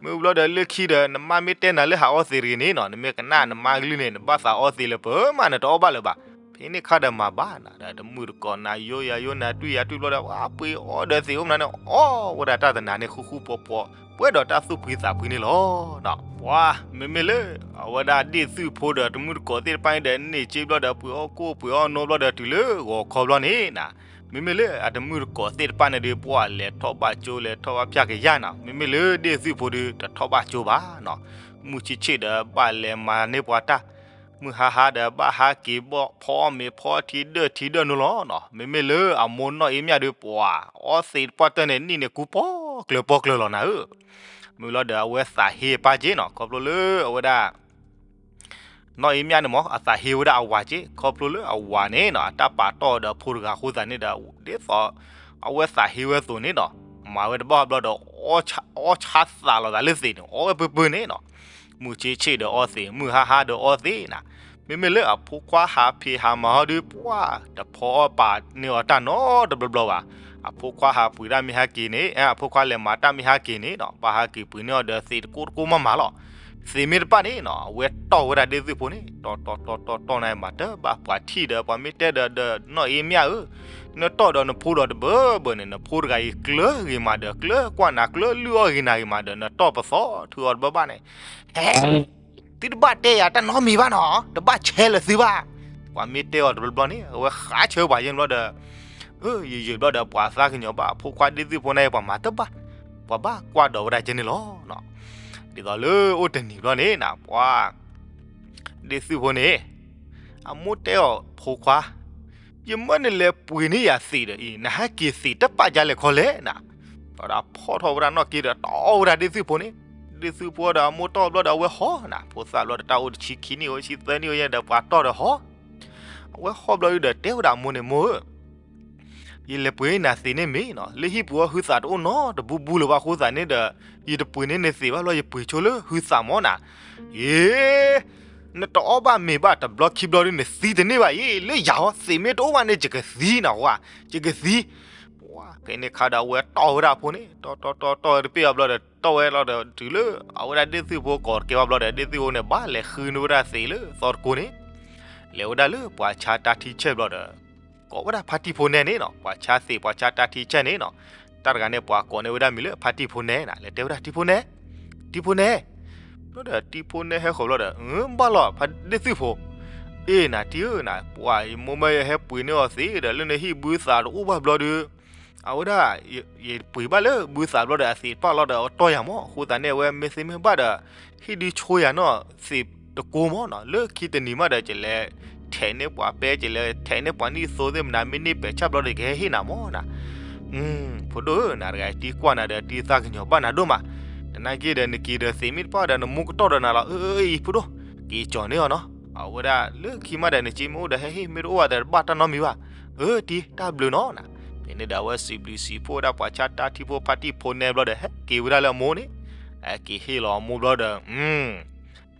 မ့ၢ်ဘျီဒီးလၢခံဒီး နမါမ့ၢ်တဲနၤလၢဟးအီသံးတဂ့ၤန့ၣ်နီၤ, နမ့ၢ်ကနၣ်နမါကလုၢ်န့ၣ် နဘၣ်သးအီသံးလၢပၢၤမး နတအီၣ်ဘၣ်လၢၤဘၣ်. ဖဲန့ၣ်ခါဒီးမၤဘၣ်နၤဒီး တမုၢ်တကိးနၤယိယၤယိ နၤတွံၢ်ယၤတွံၢ်ဘျီဒီး ပှၤပှ့ၤအီၣ်ဒီးသံးအိၣ်မနုၤန့ၣ် အီၣ်ဝဲဒၣ်တၢ်တနၤန့ၣ် ဃူဃူဖိးဖိး ပှဲၤဒီးတၢ်သူၣ်ဖှံသးဖှံန့ၣ်လီၤ. ပှၤမ့မ့ၢ်လၢ အဝဲဒၣ်ဒ့ၣ်သုၣ်ဖိဒီးတမုၢ်တကိးသ့ၣ်တဖၣ်န့ၣ်ဒီး န့ၢ်က့ဘျီဒီး ပှ့ၤအီၣ်ကိၣ်ပှ့ၤအီၣ်နိဘျီဒီး တုၤလၢဂီၤခီဘျီန့ၣ်နၤ, မ့မ့ၢ်လၢအတမုၢ်တကိးသ့ၣ်တဖၣ်န့ၣ်ဒီး ပှၤလဲၤထီၣ်ဘၣ်ကၠိ လဲၤထီၣ်ဘၣ်ဖၠၣ်ကယၢ်နၤ, မ့မ့ၢ်လၢဒ့ၣ်သုၣ်ဖိဒီး တထီၣ်ဘၣ်ကၠိဘၣ်နီၤ, မုၢ်ဆ့ၣ်ဆ့ၣ်ဒီးဘၣ်လဲၤမၤန့ၢ်ပှၤတၢ်, မုၢ်ဟါဟါဒီးဘၣ်ဟးက့ၤဘီၣ်ဖီအီၣ်မ့ၤဖီထံဒၢၣ်ထံဒၢၣ်နုာ်လီၤနီၤ, မ့မ့ၢ်လၢအမိၢ်နီၢ်အ့မၠၣ်ဒီး ပှၤအီသံးတပှၢ်တၢၢ်န့ၣ် နံၣ်န့ၣ်ကူပီၣ်ကျၢၤပီၣ်ကျၢၤလီၤနၤဧၢ. မ့ၢ်လီၤဒီးအဝဲသးဟ့အပၢ်က့နီၤ, ခီဖျိလၢအဝဲဒၣ် နီၢ်အ့မၠၣ်န့ၣ်မ့ၢ် အသးဟ့ဝဲဒၣ်အဝၤက့, ခီဖျိလၢအဝၤန့ၣ်နီၤ အတၢ်ပာ်တီၢ်ဒီးဖိတဂၤအဃိသတးန့ၣ်ဒီး ဒ်သိး အဝဲသးဟ့ဝဲအသိးန့ၣ်နီၤ, မၤဝဲတဘၣ်ဘျီဒီး အီၣ်ဆါသးလီၤသးလၢသံးန့ၣ် အီၣ်ဝဲပၢၢ်ပၢၢ်န့ၣ်နီၤ, မုၢ်ဆ့ၣ်ဆ့ၣ်ဒီးအီသံး မုၢ်ဟါဟါဒီးအီသံးနၤ, မ့မ့ၢ်လၢအဖိခွါဟးဖံးဟးမၤအီၤဒီး ပှၤတဖီအီၣ်ပာ်န့ၢ်အီၤတၢ်နီတဘျီဘျီဘၣ်, အဖိခွါဟးပှ့ၤတၢ်မ့ၢ်ဟဲက့ၤန့ၣ် အဖိခွါလဲၤမၤတၢ်မ့ၢ်ဟဲက့ၤန့ၣ်နီၤ ဘၣ်ဟးက့ၤပှ့ၤန့ၢ်အီၤဒီးသံးတကိၢ်တကိၢ်မးမးလီၤ. သံးမ့ၢ်တပၣ်န့ၣ်နီၤ အဝဲတီၢ်ဝဲဒၣ်ဒ့ၣ်သုၣ်ဖိန့ၣ် တီၢ်တီၢ်တီၢ်တီၢ်တီၢ်န့ၣ် မၤတဘၣ်ပှၤထံၣ်ဒီး ပှၤမ့ၢ်တဲဒီး ဒီးနီၢ်အ့မၠၣ်ဧၢ, နတီၢ်ဒီးနဖိဒီးတဘၢဘၢန့ၣ် နဖိတဂၤအံၤကျၢၤဂ့ၤမးဒီး ကျၢၤကွၢ်နၤ ကျၢၤလုၢ်အီၣ်ဂ့ၤနၤဂ့ၤမးဒီး နတီၢ်ပသီၣ်ထုးအီၤတဘၢဘၣ်န့ၣ် ဟဲ သုတဘၣ်တဲယၤတၢ်နီတမံၤဘၣ်နီၤ, တဘၣ်ဆဲးလၢၤသုဘၣ်. ပှၤမ့ၢ်တဲအီၤတဘျီဘျီန့ၣ် အဝဲဃးဆၢပှၤယဲၢ်ဘျီဒီး ယယဘျီဒီး ပှၤသးကညီၤဘၣ် အဖိခွါဒ့ၣ်သုၣ်ဖိန့ၣ် ပှၤမၤတဘၣ်, ပှၤဘၣ်ကွၢ်ဒီးဝဲဒၣ်ကဲန့ၣ်လီၤ. ဒ်သိးလၢအိၣ်တနံၤဘျီန့ၣ်နၤ ပှၤ ဒ့ၣ်သုၣ်ဖိန့ၣ် အမိၢ်တဲအီၤ ဖိခွါ ယမၢနလဲၤပှ့ၤန့ၢ်ယၤသံးဒီးအံၤ နဟဲက့ၤသံးတပာ်ယါလဲၤခီလဲၣ်နၤ. ဒီးဖီၣ်ထီၣ်ဝဲဒၣ်နီၣ်က့ဒီး တီၢ်ဝဲဒၣ်ဒ့ၣ်သုၣ်ဖိန့ၣ်, ဒ့ၣ်သုၣ်ဖိဒီးအမိၢ်တီၢ်ဘျီဒီးအဝဲဟီနၤ, ဖိသၣ်ဘျီဒီးတၢ်အိၣ်တဆံခံနံၣ်အိၣ် ဆံသၢနံၣ်အိၣ်ယဲဒီး ပှၤတီၢ်ဒီးဟီ, အဝဲဟီဘျီဒီးတဲဝဲဒၣ်အမိၢ်န့ၣ် မိၢ်ဧၢ ယလဲၤပှ့ၤနၤသံးန့ၣ်မ့ၢ်နီၤ, လၢဟံၣ်ပူၤအီၤဟုသးတအိၣ်နီတဘူဘူလၢၤဘၣ်အဃိသတးန့ၣ်ဒီး ယတပှ့ၤန့ၢ်နသံးဘၣ်ဘျီ ယပှ့ၤဆိလၢဟုသးမၢ်နၤ. အ့ နတအီၣ်ဘၣ်မ့ၤဘၣ်တဘျီခံဘျီဒီး နသံတန့ၢ်ဘၣ်အံၤ လၢယၤအီၤ သံးမ့ၢ်တအိၣ်ဘၣ်န့ၣ် ယကသံနၤဝဲ, ယကသံ. ဖဲန့ၣ်ခါဒီးအဝဲတီၢ်ဝဲဒၣ်အဖိန့ၣ် တီၢ်တီၢ်တီၢ်တီၢ်ဝဲတပ့ၢ်အီၤဘျီဒီး တီၢ်ဝဲလီၤဒီး တုၤလၢအဝဲဒၣ်ဒ့ၣ်သုၣ်ဖိကိးတကဲဘၣ်ဘျီဒီး ဒ့ၣ်သုၣ်ဖိန့ၣ် ဘၣ်လဲၤဃုန့ၢ်ဝဲဒၣ်သံးလၢသီတကိးန့ၣ် လဲၤဝဲဒၣ်လၢပှၤဆါတၢ်ထံဆဲးဘျီဒီး ကိးဝဲဒၣ်ဖါတံၢ်ဖိနဲန့ၣ်နီၤ, ပှၤဆါသံး ပှၤဆါတၢ်ထံဆဲးန့ၣ်နီၤ, တၢ်တဂၤန့ၣ် ပှၤကိးန့ၢ်ဝဲဒၣ်မံၤလၢဖါတံၢ်ဖိနဲနၤ, လဲၤတဲဝဲဒၣ် တံၢ်ဖိနဲ, တံၢ်ဖိနဲ, ဘျီဒီးတံၢ်ဖိနဲဟဲဃီၤဘျီဒီး ဘၣ်လီၤ ဖါဒ့ၣ်သုၣ်ဖိ, အ့ၣ်နၤတံၢ်ဧၢနၤ, ပှၤယမိၢ်မၢယဟဲပှ့ၤန့ၢ်အီၤသံးဒီး လၢနဟံၣ်ဘုသးတအိၣ်ဘၣ်ဘျီဒီး အဝဲဒၣ် ယပှ့ၤဘၣ်လၢဘုသးဘျီဒီး အသံးတပာ်လီၤဒီး အတီၢ်ယၤမး, အဃိသတးန့ၣ် အဝဲမ့ၢ်သ့မ့ၢ်ဘၣ်ဒီး ဟံၣ်ဒုးဆိယၤနီၢ်သံးတကိးမးနီၤ, လၢခံတနံၤမးဒီး ကလဲၤထဲးန့ၢ်ပှၤပဲ ကလဲၤထဲးန့ၢ်ပှၤနံၣ်သိသ့ၣ်မနၤ မ့ၢ်န့ၢ်ပဲာ်ဆၣ်ဘျီဒီး ကဟဲဟ့ၣ်နၤမးနၤ. ဖိဒိၣ်ဧၢ, နတဂၤတံၢ်ကွၢ်နၤဒီး တံၢ်သးကညီၤဘၣ်နၤဒိၣ်မး, သနာ်က့ဒီး နက့ၤဒီးသံးမ့ၢ်တပာ်ဒီး နမိၢ်ကတီၢ်ဒီးနၤလီၤ, အအံၤ ဖိဒိၣ်, က့ၤကၠီၤန့ၢ်အီၤနီၤ, အဝဲဒၣ်လၢခံမးဒီး နစ့မ့ၢ်အိၣ်ဒီး ဟဲဟ့ၣ်, မ့ၢ်တအိၣ်ဘၣ်ဒီး တဘၣ်တၢ်နီတမံၤဘၣ်, အၢ တံၢ် တၢ်ဘျုးနီၤနၤ. ဖဲန့ၣ်ဒီး အဝဲစံးဘျုးစံးဖှိၣ်ဝဲဒၣ်ပှၤဆါတၢ်ထံဖိဖါတံၢ်ဖိနဲဘျီဒီး ဟဲက့ၤဝဲဒၣ်လၢအမိၢ်န့ၣ်, ဟဲက့ၤဟ့ၣ်လီၤအမိၢ်ဘျီဒီး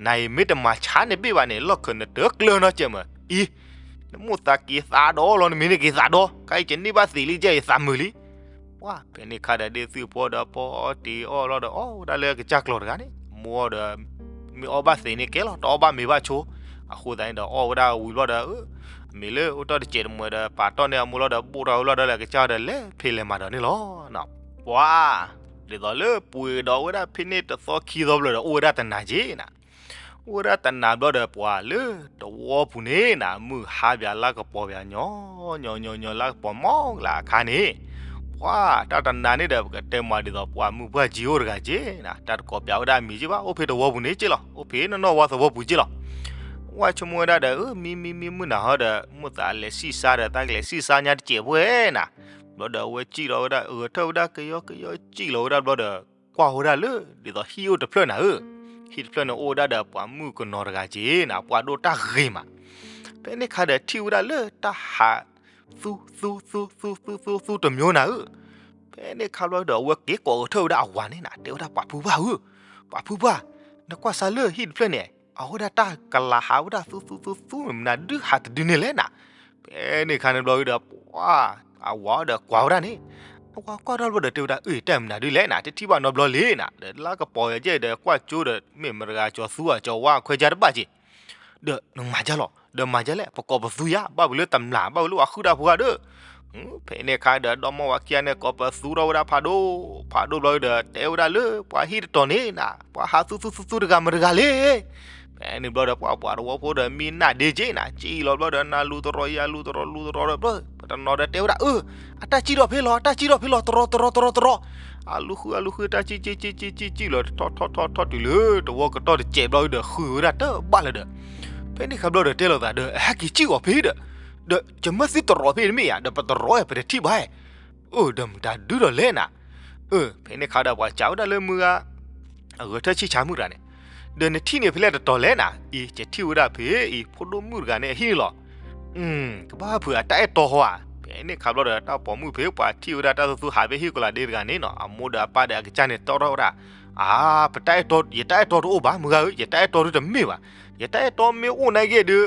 နၤအံၤမ့ၢ်တမၤဆါန့ၢ်ဘ့ၣ်ဘၣ်န့ၣ် လီၢ်ခၢးနတၢ်ကျၢၢ်နီတစဲးမး, အံၤ နမိၢ်သးက့ၤသးဒီးလီၤ, နမ့ၢ်န့ၢ်က့ၤသးဒီး, ခဲအံၤယန့ၢ်ဘၣ်သံးလံ ယဲယသးမုာ်လံ. ပှၤ ဖဲန့ၣ်ခါဒီး ဒ့ၣ်သုၣ်ဖိဒီး ပီအီၣ်တ့ၤအီၣ်လီၤဒီး အီၣ်ဝဲဒၣ်လၢကစၢ်ကျီၤတဂၤန့ၣ်, မိၢ်အီၤဒီး မ့ၢ်အီၣ်ဘၣ်သံးန့ၣ်ကဲလီၤ, တအီၣ်ဘၣ်မ့ၤဘၣ်ဆိ, အဃိသတးန့ၣ်ဒီး အီၣ်ဝဲဒၣ်ဝံၤဘျီဒီး မ့ၢ်လၢအိၣ်တ့ၢ်တစဲးတမှဲၤဒီး ပာ်တီၢ်န့ၢ်အမိၢ်လီၤဒီး ဘိၣ်ထီၣ်ဝဲလီၤဒီး လဲၤကစၢ်ဒီးလဲၤဖံးလဲၤမၤဒီးန့ၣ်လီၤ. ပှၤ ဒ်သိးလၢပှ့ၤဒီးဝဲဒၣ်ဖဲန့ၣ်တသီခံသီဘျီဒီး အိၣ်ဝဲဒၣ်တနၤက့နၤ, အိၣ်ဝဲဒၣ်တနၤဘျီဒီး ပှၤလၢတဝီပူၤန့ၣ်နၤ မုၢ်ဟါပၠးလါကပီၤပၠးညီ, ညီညီညီညီ လါကပီၤမီၢ်ကလးအခါန့ၣ်, ပှၤတၢ်တနၤန့ၣ်ဒီး ပကတဲမၤဒ်သိး ပှၤမုၢ်ပှၢ်ကၠံအိၣ်တဂၤက့နၤ, တၢ်တကိးပၠးဝဲဒၣ်အမံၤက့ဘၣ်, အိၣ်ဖဲတဝီပူၤန့ၣ်က့လီၤ, အိၣ်ဖဲနီၢ်နီၢ်ဝါသဝီပူၤက့လီၤ. ဝဲဆိကမိၣ်ဝဲဒၣ်ဒီး အၢ မံမံမံမုၢ်နၤဟီဒီး မိၢ်သးလဲၤဆံၣ်ဆါဒီး သးကလဲၤဆံၣ်ဆါညါတစဲးဖိဧဲနၤ, ဘျီဒီးအဝဲကၠံၣ်လီၤဝဲဒၣ် ဂဲၤထၢၣ်ဝဲဒၣ်ကယီကယီ ကၠံၣ်လီၤဝဲဒၣ်ဘျီဒီး ကွၢ်ဝဲဒၣ်လၢ ဒ်သိးဟံၣ်အိၣ်တဖျၢၣ်နၤဧၢ, ဟံၣ်တဖျၢၣ်န့ၣ်အိၣ်ဝဲဒၣ်ဒီးပှၤမုၣ်ကနီၤတဂၤက့နၤ, ပှၤဒိၣ်တၢ်ဂ့ၤမး, ဖဲန့ၣ်ခါဒီးထံၣ်ဝဲဒၣ်လၢတၢ်ဟး သူသူသူသူသူသူတမျိုးနၤဧၢ, ဖဲန့ၣ်ခါဘျီဒီး အဝဲက့ၤကိးဂဲၤထၢၣ်ဝဲဒၣ်အဝၤန့ၣ်နၤ, တဲဝဲဒၣ် ပှၤဖုဘၣ်ဧၢ, ပှၤဖုဘၣ်, နကွၢ်စၢ်လၢဟံၣ်တဖျၢၣ်န့ၣ် အဝဲဒၣ်တၢ်ကလးဟးဝဲဒၣ်သူသူသူသူ မနုၤဒုးဟးတဒုန့ၣ်လဲၣ်နၤ, ဖဲန့ၣ်ခါန့ၣ်ဘျီဒီး ပှၤ အဝၤဒီးကွၢ်ဝဲဒၣ်န့ၣ်, အဝၤကွၢ်တၢ်ဘျီဒီးတဲဝဲဒၣ် အၢ တၢ်မနုၤဒုးလဲၣ်နၤ, တထံၣ်ဘၣ်နီတဘျီလံနၤ, ဒီးလါကပီၤယဲဒီး ကွၢ်ကၠိဒီး မ့ၢ်မတဂၤကၠီၤသူအကၠီၤဝါခွဲးကၢတဘၣ်က့ၤ ဒီးနမၤကၢ်လီၤ, ဒီးမၤကၢ်လဲၣ်, ပကိးပသူယၤ, ဘၣ်ဝံၤလၢတမျၢ်, ဘၣ်ဝံၤလၢပှၤဃုတၢ်ဖိဂၤဒီး, ဖဲန့ၣ်ခါဒီး ဒီမါဝၤခံဂၤန့ၣ် ကိးပသူထီၣ်ဝဲဒၣ်ဖးဒိၣ်, ဖးဒိၣ်ဘျီဒီး တဲဝဲဒၣ်လၢ ပှၤဟံၣ်တတီၤန့ၣ်နၤ, ပှၤဟးသူသူသူသူတဂၤမတဂၤလဲၣ်. ဖဲန့ၣ်ဘျီဒီး ပှၤပှၤတဝီဖိဒီး မံနၢ်ဒ့က့နၤ, ကၠံၣ်လီၤဘျီဒီး နၢ်လူတရီယၤလူတရီလူတရီဒီးဘျီ, ပတနီၤဒီးတဲဝဲဒၣ် အၢ အတၢ်ကၠံၣ်ထီၣ်ဖဲလီၤ, အတၢ်ကၠံၣ်ထီၣ်ဖဲလီၤ, တရီတရီတရီတရီ, အလူဃုအလူဃု တၢ်ကၠံၣ်ကၠံၣ်ကၠံၣ်ကၠံၣ်ကၠံၣ်ကၠံၣ်လီၤ ထီၣ်ထီၣ်ထီၣ်ထီၣ်တုၤလၢ တဝီကတီၢ်တစဲးဘျီဒီး ဃုဝဲဒၣ်တဘၣ်လၢၤဒီး, ဖဲန့ၣ်ခါဘျီဒီးတဲလိာ်သးဒီး ဟဲက့ၤကၠံၣ်အီၤဖဲဒီး, ဒီးယမၢသုတရီဖဲတမ့ၢ်ဧါ, ဒီးပတရီပတထံၣ်ဘၣ်, အၢ ဒီးမတၤဒုးဒီးလဲၣ်နၤ, အၢ ဖဲန့ၣ်ခါဒီးပှၤစံးဝဲဒၣ်လၢမုၢ်ဂၤ အဂဲၤထၢၣ်ဆံၣ်ဆါမုၣ်တဂၤန့ၣ်, ဒီးနထံၣ်န့ၣ်ဖဲလဲၣ်တတီၤလဲၣ်နၤ, အံၤ ယထံၣ်ဝဲဒၣ်ဖဲအံၤ ဖိဒိၣ်မုၣ်တဂၤန့ၣ်အဟံၣ်န့ၣ်လီၤ. ကဘၣ်ဖုးအတၢ်အဲၣ်တီဟီဧါ, ဖဲန့ၣ်ခါဘျီဒီး တၢ်ပိာ်မုၣ်ဖဲပှၤထံၣ်ဝဲဒၣ်တၢ်သူသူဟးဖဲဟံၣ်ကီၤလၤဒ့တဂၤန့ၣ်နီၤ, အမိၢ်ဒီးအပၢ်ဒီးအကစၢ်န့ၣ် တီထီၣ်ဝဲဒၣ်, အါ ပတၢ်အဲၣ်တီ, ယတၢ်အဲၣ်တီတအိၣ်ဘၣ် မုၢ်ဂၤဧၢ, ယတၢ်အဲၣ်တီဒုတမ့ၢ်ဘၣ်, ယတၢ်အဲၣ်တီမ့ၢ်အိၣ်နာ်က့ဒီး